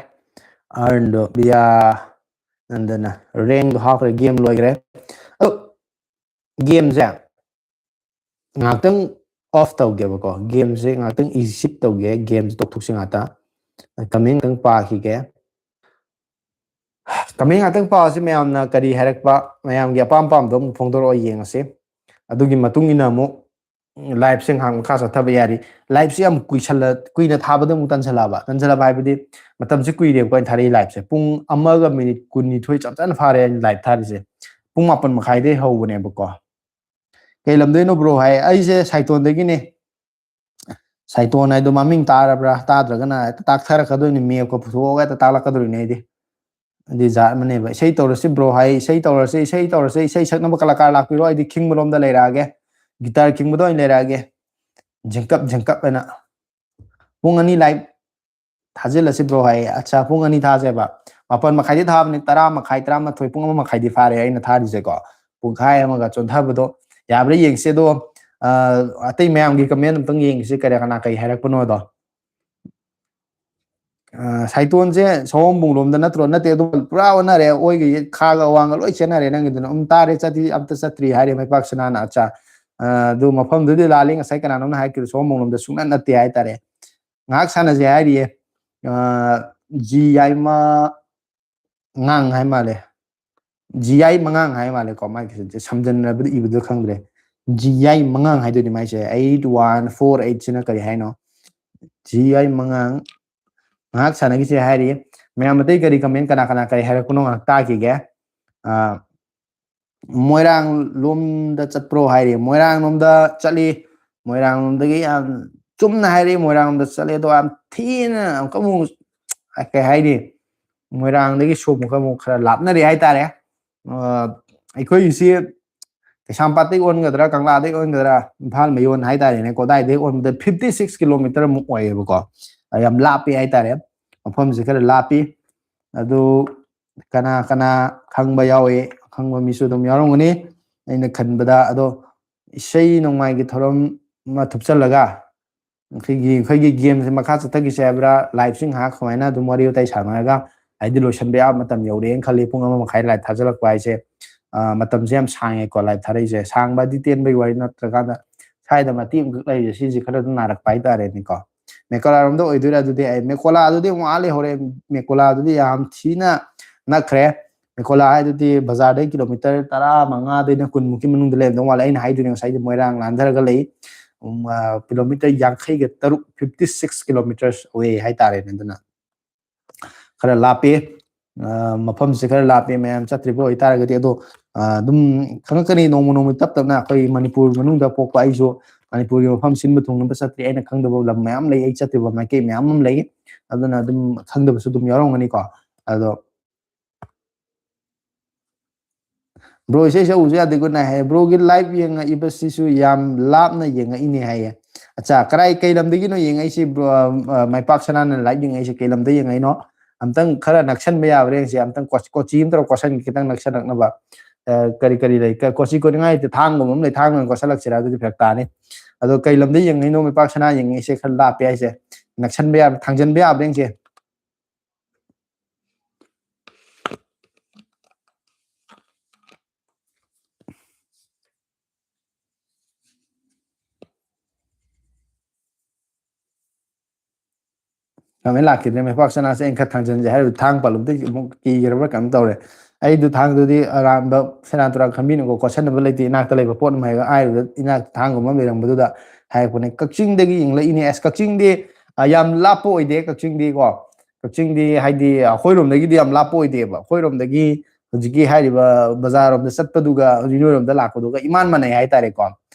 Earnꯗꯣ ꯕꯤꯌꯥ ꯅꯟꯗꯅ ꯔꯦꯡꯗꯣ ꯍꯥꯞꯈ꯭ꯔꯦ, game ꯂꯣꯏꯈ꯭ꯔꯦ꯫ ꯑꯗꯣ gameꯁꯦ ꯉꯥꯛꯇꯪ off ꯇꯧꯒꯦꯕꯀꯣ, gameꯁꯦ ꯉꯥꯛꯇꯪ exit ꯇꯧꯒꯦ, gameꯁꯦ ꯇꯧꯊꯣꯛꯁꯤ ꯉꯥꯛꯇꯪ꯫ Comment ꯉꯥꯛꯇꯪ ꯄꯥꯈꯤꯒꯦ꯫ Comment ꯉꯥꯛꯇꯪ ꯄꯥꯁꯤ, ꯃꯌꯥꯝꯅ ꯀꯔꯤ ꯍꯥꯏꯔꯛꯄ, ꯃꯌꯥꯝꯒꯤ ꯑꯄꯥꯝ ꯑꯄꯥꯝꯕꯗꯣ ꯑꯃꯨꯛ ꯐꯣꯡꯗꯣꯔꯛꯑꯣ, ꯌꯦꯡꯉꯁꯤ꯫ ꯑꯗꯨꯒꯤ ꯃꯇꯨꯡ ꯏꯟꯅ ꯑꯃꯨꯛ liveꯁꯦ ꯉꯥꯏꯍꯥꯛ ꯃꯈꯥ ꯆꯠꯊꯕ ꯌꯥꯔꯤ꯫ Liveꯁꯦ ꯌꯥꯝ ꯀꯨꯏꯁꯜꯂ-, ꯀꯨꯏꯅ ꯊꯥꯕꯗ ꯑꯃꯨꯛ ꯇꯟꯁꯜꯂꯛꯑꯕ, ꯇꯟꯁꯜꯂꯛꯑꯕ ꯍꯥꯏꯕꯗꯤ ꯃꯇꯝꯁꯦ ꯀꯨꯏꯔꯦꯕꯀꯣ ꯑꯩꯅ ꯊꯥꯔꯛꯏ liveꯁꯦ꯫ ꯄꯨꯡ ꯑꯃꯒ minute ꯀꯨꯟꯅꯤꯊꯣꯏ ꯆꯞ ꯆꯥꯅ ꯐꯥꯔꯦ ꯑꯩꯅ live ꯊꯥꯔꯤꯁꯦ꯫ ꯄꯨꯡ ꯃꯥꯄꯟ ꯃꯈꯥꯏꯗꯩ ꯍꯧꯕꯅꯦꯕꯀꯣ꯫ "ꯀꯩ ꯂꯝꯗꯩꯅꯣ bro?" ꯍꯥꯏ꯫ "ꯑꯩꯁꯦ ꯁꯥꯏꯇꯣꯟꯗꯒꯤꯅꯦ꯫" ꯁꯥꯏꯇꯣꯟ ꯍꯥꯏꯗꯣ ꯃꯃꯤꯡ ꯇꯥꯔꯕ꯭ꯔꯥ? ꯇꯥꯗ꯭ꯔꯒꯅ ꯍꯦꯛꯇ ꯇꯥꯛꯊꯔꯛꯀꯗꯣꯏꯅꯤ, mapꯀ ꯄꯨꯊꯣꯛꯑꯒ ꯍꯦꯛꯇ ꯇꯥꯛꯂꯛꯀꯗꯣꯔꯤꯅꯦ ꯑꯩꯗꯤ꯫ ꯑꯗꯨꯗꯤ ꯖꯥꯠ ꯑꯃꯅꯦꯕ꯫ "ꯏꯁꯩ ꯇꯧꯔꯁꯤ bro" ꯍꯥꯏ, "ꯏꯁꯩ ꯇꯧꯔꯁꯤ, ꯏꯁꯩ ꯇꯧꯔꯁꯤ, ꯏꯁꯩ ꯁꯛꯅꯕ ꯀꯂꯥꯀꯥꯔ ꯂꯥꯛꯄꯤꯔꯣ, ꯑꯩꯗꯤ ꯈꯤꯡꯕꯔꯣꯝꯗ ꯂꯩꯔꯛꯑꯒꯦ, guitar ꯈꯤꯡꯕꯗ ꯑꯣꯏꯅ ꯂꯩꯔꯛꯑꯒꯦ, ꯖꯦꯡꯀꯞ ꯖꯦꯡꯀꯞ" ꯍꯥꯏꯅ꯫ "ꯄꯨꯡ ꯑꯅꯤ live ꯊꯥꯖꯤꯜꯂꯁꯤ bro" ꯍꯥꯏ꯫ "ꯑꯠꯆꯥ, ꯄꯨꯡ ꯑꯅꯤ ꯊꯥꯁꯦꯕ"꯫ ꯃꯥꯄꯟ ꯃꯈꯥꯏꯗꯤ ꯊꯥꯕꯅꯤ, ꯇꯔꯥ ꯃꯈꯥꯏ, ꯇꯔꯥꯃꯥꯊꯣꯏ, ꯄꯨꯡ ꯑꯃ ꯃꯈꯥꯏꯗꯤ ꯐꯥꯔꯦ ꯑꯩꯅ ꯊꯥꯔꯤꯁꯦꯀꯣ꯫ ꯄꯨꯡꯈꯥꯏ ꯑꯃꯒ ꯆꯣꯟꯊꯕꯗꯣ ꯌꯥꯕ꯭ꯔꯥ ꯌꯦꯡꯁꯦ꯫ ꯑꯗꯣ ꯑꯇꯩ ꯃꯌꯥꯝꯒꯤ ꯀꯃꯦꯟ ꯑꯝꯇꯪ ꯌꯦꯡꯁꯤ, ꯀꯔꯤ ꯀꯅꯥ ꯀꯩ ꯍꯥꯏꯔꯛꯄꯅꯣꯗꯣ꯫ ꯁꯥꯏꯇꯣꯟꯁꯦ ꯁꯑꯣꯝꯕꯨꯡ ꯂꯣꯝꯗ ꯅꯠꯇ꯭ꯔꯣ? ꯅꯠꯇꯦ, ꯑꯗꯨ ꯄꯨꯔꯥ ꯑꯣꯟꯅꯔꯦ꯫ ꯑꯣꯏꯒ ꯈꯥꯒ ꯑꯋꯥꯡꯒ ꯂꯣꯏ ꯆꯦꯟꯅꯔꯦ ꯅꯪꯒꯤꯗꯨꯅ꯫ ꯎꯝ, ꯇꯥꯔꯦ, ꯆꯠꯇꯤ ꯑꯝꯇ ꯆꯠꯇ꯭ꯔꯤ ꯍꯥꯏꯔꯦ ꯃꯩꯄꯥꯛ ꯁꯅꯥꯅ꯫ ꯑꯠꯆꯥ, ꯑꯗꯨ ꯃꯐꯝꯗꯨꯗꯤ ꯂꯥꯜꯂꯤ꯫ ꯉꯁꯥꯏ ꯀꯅꯥꯅꯣꯝꯅ ꯍꯥꯏꯈꯤꯕ ꯁꯑꯣꯝꯕꯨꯡ ꯂꯣꯝꯗ ꯁꯨꯡꯅꯠ ꯅꯠꯇꯦ ꯍꯥꯏꯇꯥꯔꯦ꯫ ꯉꯥꯏꯍꯥꯛ ꯁꯥꯟꯅꯁꯦ ꯍꯥꯏꯔꯤꯌꯦ꯫ ꯖꯤ ꯌꯥꯏꯃ ꯉꯥꯡ ꯍꯥꯏ ꯃꯥꯜꯂꯦ꯫ ꯖꯤ ꯌꯥꯏ ꯃꯉꯥꯡ ꯍꯥꯏ ꯃꯥꯜꯂꯦꯀꯣ꯫ ꯃꯥꯒꯤ ꯁꯝꯖꯟꯅꯕꯗ ꯏꯕꯗꯨ ꯈꯪꯗ꯭ꯔꯦ꯫ ꯖꯤ ꯌꯥꯏ ꯃꯉꯥꯡ ꯍꯥꯏꯗꯣꯏꯅꯤ ꯃꯥꯏꯁꯦ꯫ Eight one four eight ꯁꯤꯅ ꯀꯔꯤ ꯍꯥꯏꯅꯣ? ꯖꯤ ꯌꯥꯏ ꯃꯉꯥꯡ ꯉꯥꯏꯍꯥꯛ ꯁꯥꯟꯅꯈꯤꯁꯦ ꯍꯥꯏꯔꯤ꯫ ꯃꯌꯥꯝ ꯑꯇꯩ ꯀꯔꯤ ꯀꯃꯦꯟ, ꯀꯅꯥ ꯀꯅꯥ ꯀꯔꯤ ꯍꯥꯏꯔꯛꯄꯅꯣ ꯉꯥꯏꯍꯥꯛ ꯇꯥꯈꯤꯒꯦ꯫ ꯃꯣꯏꯔꯥꯡ ꯂꯣꯝꯗ ꯆꯠꯄ꯭ꯔꯣ ꯍꯥꯏꯔꯤ꯫ ꯃꯣꯏꯔꯥꯡ ꯂꯣꯝꯗ ꯆꯠꯂꯤ꯫ ꯃꯣꯏꯔꯥꯡ ꯂꯣꯝꯗꯒꯤ ꯌꯥꯝ ꯆꯨꯝꯅ ꯍꯥꯏꯔꯛꯏ, ꯃꯣꯏꯔꯥꯡ ꯂꯣꯝꯗ ꯆꯠꯂꯤ꯫ ꯑꯗꯣ ꯌꯥꯝ ꯊꯤꯅ ꯑꯃꯨꯛꯀ ꯑꯃꯨꯛ ꯀꯩ ꯍꯥꯏꯅꯤ, ꯃꯣꯏꯔꯥꯡꯗꯒꯤ ꯁꯣꯝ ꯑꯃꯨꯛꯀ ꯑꯃꯨꯛ ꯈꯔ ꯂꯥꯞꯅꯔꯦ ꯍꯥꯏꯇꯥꯔꯦ꯫ ꯑꯩꯈꯣꯏꯒꯤꯁꯤ ꯀꯩꯁꯥꯝꯄꯥꯠꯇꯒꯤ ꯑꯣꯟꯒꯗ꯭ꯔꯥ, ꯀꯪꯂꯥꯗꯒꯤ ꯑꯣꯟꯒꯗ꯭ꯔꯥ, ꯏꯝꯐꯥꯜ ꯃꯌꯣꯟ ꯍꯥꯏꯇꯥꯔꯦꯅꯦꯀꯣ, ꯑꯗꯥꯏꯗꯒꯤ ꯑꯣꯟꯕꯗ fifty six kilometer ꯑꯃꯨꯛ ꯑꯣꯏꯌꯦꯕꯀꯣ꯫ ꯌꯥꯝ ꯂꯥꯞꯄꯤ ꯍꯥꯏꯇꯥꯔꯦ, ꯃꯐꯝꯁꯦ ꯈꯔ ꯂꯥꯞꯄꯤ꯫ ꯑꯗꯨ ꯀꯅꯥ ꯀꯅꯥ ꯈꯪꯕ ꯌꯥꯎꯏ? ꯈꯪꯕ ꯃꯤꯁꯨ ꯑꯗꯨꯝ ꯌꯥꯎꯔꯝꯒꯅꯤ꯫ ꯑꯩꯅ ꯈꯟꯕꯗ ꯑꯗꯣ ꯏꯁꯩ ꯅꯣꯡꯃꯥꯏꯒꯤ ꯊꯧꯔꯝ ꯑꯃ ꯊꯨꯞꯆꯜꯂꯒ ꯑꯩꯈꯣꯏꯒꯤ ꯑꯩꯈꯣꯏꯒꯤ ꯒꯦꯝꯁꯦ ꯃꯈꯥ ꯆꯠꯊꯈꯤꯁꯦ ꯍꯥꯏꯕ꯭ꯔꯥ? ꯂꯥꯏꯐꯁꯤ ꯉꯥꯏꯍꯥꯛ ꯁꯨꯃꯥꯏꯅ ꯑꯗꯨꯝ ꯋꯥꯔꯤ ꯋꯥꯇꯥꯏ ꯁꯥꯟꯅꯔꯒ ꯍꯥꯏꯗꯤ ꯂꯣꯏꯁꯤꯟꯕ ꯌꯥꯕ ꯃꯇꯝ ꯌꯧꯔꯛꯑꯦꯅ ꯈꯜꯂꯤ꯫ ꯄꯨꯡ ꯑꯃ ꯃꯈꯥꯏ ꯂꯥꯏꯐ ꯊꯥꯖꯤꯜꯂꯛꯄ ꯍꯥꯏꯁꯦ ꯃꯇꯝꯁꯦ ꯌꯥꯝ ꯁꯥꯡꯉꯦꯀꯣ꯫ ꯂꯥꯏꯐ ꯊꯥꯔꯛꯏꯁꯦ ꯁꯥꯡꯕ ꯍꯥꯏꯗꯤ ꯇꯦꯟꯕꯒꯤ ꯋꯥꯔꯤ ꯅꯠꯇ꯭ꯔꯀꯥꯟꯗ ꯁ꯭ꯋꯥꯏꯗ ꯃꯇꯦꯛ ꯑꯃꯈꯛ ꯂꯩꯔꯤꯁꯦ ꯁꯤꯁꯦ ꯈꯔ ꯑꯗꯨꯝ ꯅꯥꯔꯛꯄ ꯍꯥꯏꯇꯥꯔꯦꯅꯦꯀꯣ꯫ ꯃꯦꯀꯣꯂꯥꯔꯣꯝꯗ ꯑꯣꯏꯗꯣꯏꯔꯥ? ꯑꯗꯨꯗꯤ ꯑꯩ ꯃꯦꯀꯣꯂꯥꯗꯨꯗꯤ ꯑꯃꯨꯛ ꯑꯥ ꯂꯩꯍꯧꯔꯦ꯫ ꯃꯦꯀꯣꯂꯥꯗꯨꯗꯤ ꯌꯥꯝ ꯊꯤꯅ ꯅꯛꯈ꯭ꯔꯦ꯫ ꯃꯦꯀꯣꯂꯥ ꯍꯥꯏꯗꯨꯗꯤ ꯕꯖꯥꯔꯗꯩ ꯀꯤꯂꯣꯃꯤꯇꯔ ꯇꯔꯥꯃꯉꯥꯗꯩꯅ ꯀꯨꯟꯃꯨꯛꯀꯤ ꯃꯅꯨꯡꯗ ꯂꯩꯔꯝꯗꯧ ꯃꯥꯜꯂꯦ꯫ ꯑꯩꯅ ꯍꯥꯏꯗꯣꯏꯅꯦ ꯉꯁꯥꯏꯗꯤ ꯃꯣꯏꯔꯥꯡ ꯂꯥꯟꯊꯔꯒ ꯂꯩ꯫ ꯎꯝ, ꯑ, ꯀꯤꯂꯣꯃꯤꯇꯔ ꯌꯥꯡꯈꯩꯒ ꯇꯔꯨꯛ, fifty six kilometers away ꯍꯥꯏꯇꯥꯔꯦꯅꯦ꯫ ꯑꯗꯨꯅ ꯈꯔ ꯂꯥꯞꯄꯤ꯫ ꯑ, ꯃꯐꯝꯁꯦ ꯈꯔ ꯂꯥꯞꯄꯤ꯫ ꯃꯌꯥꯝ ꯆꯠꯇ꯭ꯔꯤꯕ ꯑꯣꯏꯇꯥꯔꯒꯗꯤ ꯑꯗꯣ, ꯑ, ꯑꯗꯨꯝ ꯈꯪꯉꯛꯀꯅꯤ ꯅꯣꯡꯃ ꯅꯣꯡꯃꯒꯤ ꯇꯞ ꯇꯞꯅ꯫ ꯑꯩꯈꯣꯏ ꯃꯅꯤꯄꯨꯔ ꯃꯅꯨꯡꯗ ꯄꯣꯛꯄ ꯑꯩꯁꯨ ꯃꯅꯤꯄꯨꯔꯒꯤ ꯃꯐꯝ ꯁꯤꯟꯕ ꯊꯨꯡꯅꯕ ꯆꯠꯇ꯭ꯔꯤ꯫ ꯑꯩꯅ ꯈꯪꯗꯕ ꯂꯝ ꯃꯌꯥꯝ ꯂꯩ, ꯑꯩ ꯆꯠꯇ꯭ꯔꯤꯕ ꯃꯥꯏꯀꯩ ꯃꯌꯥꯝ ꯑꯃ ꯂꯩ꯫ ꯑꯗꯨꯅ ꯑꯗꯨꯝ ꯈꯪꯗꯕꯁꯨ ꯑꯗꯨꯝ ꯌꯥꯎꯔꯝꯒꯅꯤꯀꯣ꯫ ꯑꯗꯣ ꯕ꯭ꯔꯣ, ꯏꯁꯩ ꯁꯛꯎꯁꯨ ꯌꯥꯗꯦ, ꯒꯨꯗ ꯅꯥꯏꯠ ꯍꯥꯏꯌꯦ꯫ ꯕ꯭ꯔꯣꯒꯤ ꯂꯥꯏꯚ ꯌꯦꯡꯉꯛꯏꯕꯁꯤꯁꯨ ꯌꯥꯝ ꯂꯥꯞꯅ ꯌꯦꯡꯉꯛꯏꯅꯦ ꯍꯥꯏꯌꯦ꯫ ꯑꯠꯆꯥ, ꯀꯔꯥꯏ, ꯀꯩ ꯂꯝꯗꯒꯤꯅꯣ ꯌꯦꯡꯉꯛꯏꯁꯤ? ꯕ꯭ꯔꯣ, ꯑ, ꯃꯥꯏꯄꯥꯛ ꯁꯅꯥꯅ ꯂꯥꯏꯚ ꯌꯦꯡꯉꯛꯏꯁꯦ ꯀꯩ ꯂꯝꯗ ꯌꯦꯡꯉꯛꯏꯅꯣ? ꯑꯝꯇꯪ ꯈꯔ ꯅꯛꯁꯟꯕ ꯌꯥꯕ꯭ꯔꯥ ꯌꯦꯡꯁꯦ꯫ ꯑꯝꯇꯪ ꯀꯣ-, ꯀꯣꯆꯤ ꯑꯃ ꯇꯧꯔ ꯀꯣꯠꯁꯟꯒꯦ, ꯈꯤꯇꯪ ꯅꯛꯁꯜꯂꯛꯅꯕ꯫ ꯑ, ꯀꯔꯤ ꯀꯔꯤ ꯂꯩ? ꯀ-, ꯀꯣꯆꯤ ꯀꯣꯠꯅꯤꯡꯉꯥꯏ ꯂꯩꯇꯦ, ꯊꯥꯡꯒꯨꯝꯕ ꯑꯃ ꯂꯩ, ꯊꯥꯡ ꯑꯣꯏꯅ ꯀꯣꯠꯁꯜꯂꯛꯁꯤꯔꯥ? ꯑꯗꯨꯗꯤ ꯐꯔꯛ ꯇꯥꯅꯤ꯫ ꯑꯗꯣ ꯀꯩ ꯂꯝꯗ ꯌꯦꯡꯉꯤꯅꯣ? ꯃꯩꯄꯥꯛ ꯁꯅꯥ ꯌꯦꯡꯉꯤꯁꯦ ꯈꯔ ꯂꯥꯞꯄꯦ ꯍꯥꯏꯁꯦ꯫ ꯅꯛꯁꯟꯕ ꯌꯥꯕ, ꯊꯥꯡꯖꯟꯕ ꯌꯥꯕ꯭ꯔꯥ ꯌꯦꯡꯁꯦ꯫ ꯀꯃꯦꯟ ꯂꯥꯛꯈꯤꯗ꯭ꯔꯦ꯫ ꯃꯩꯄꯥꯛ ꯁꯅꯥꯁꯦ ꯑꯩꯅ ꯈꯔ ꯊꯥꯡꯖꯟꯁꯦ ꯍꯥꯏꯔꯨꯕ, ꯊꯥꯡ ꯄꯜꯂꯨꯕꯗꯒꯤ ꯑꯃꯨꯛ ꯀꯤꯈ꯭ꯔꯕ꯭ꯔꯥ ꯀꯩꯅꯣꯝ ꯇꯧꯔꯦ꯫ ꯑꯩꯗꯨ ꯊꯥꯡꯗꯨꯗꯤ ꯑꯔꯥꯟꯕ ꯁꯦꯔꯥꯟ ꯇꯨꯔꯥꯟ ꯈꯟꯕꯤꯅꯨꯀꯣ, ꯀꯣꯠꯁꯟꯅꯕ ꯂꯩꯇꯦ꯫ ꯏꯅꯥꯛꯇ ꯂꯩꯕ ꯄꯣꯠ ꯑꯃ ꯍꯥꯏꯔꯒ ꯍꯥꯏꯔꯨꯕꯗ ꯏꯅꯥꯛꯇ ꯊꯥꯡꯒꯨꯝꯕ ꯑꯃ ꯂꯩꯔꯝꯕꯗꯨꯗ ꯍꯥꯏꯔꯛꯄꯅꯦ꯫ ꯀꯛꯆꯤꯡꯗꯒꯤ ꯌꯦꯡꯂꯛꯏꯅꯦ꯫ ꯑꯁ, ꯀꯛꯆꯤꯡꯗꯤ, ꯑ, ꯌꯥꯝ ꯂꯥꯞꯄ ꯑꯣꯏꯗꯦ꯫ ꯀꯛꯆꯤꯡꯗꯤꯀꯣ, ꯀꯛꯆꯤꯡꯗꯤ ꯍꯥꯏꯗꯤ ꯑꯩꯈꯣꯏꯔꯣꯝꯗꯒꯤꯗꯤ ꯌꯥꯝ ꯂꯥꯞꯄ ꯑꯣꯏꯗꯦꯕ꯫ ꯑꯩꯈꯣꯏꯔꯣꯝꯗꯒꯤ ꯍꯧꯖꯤꯛꯀꯤ ꯍꯥꯏꯔꯤꯕ ꯕꯖꯥꯔꯔꯣꯝꯗ ꯆꯠꯄꯗꯨꯒ ꯍꯧꯖꯤꯛ ꯅꯣꯏꯔꯣꯝꯗ ꯂꯥꯛꯄꯗꯨꯒ ꯏꯃꯥꯟ ꯃꯥꯟꯅꯩ ꯍꯥꯏꯇꯥꯔꯦꯀꯣ꯫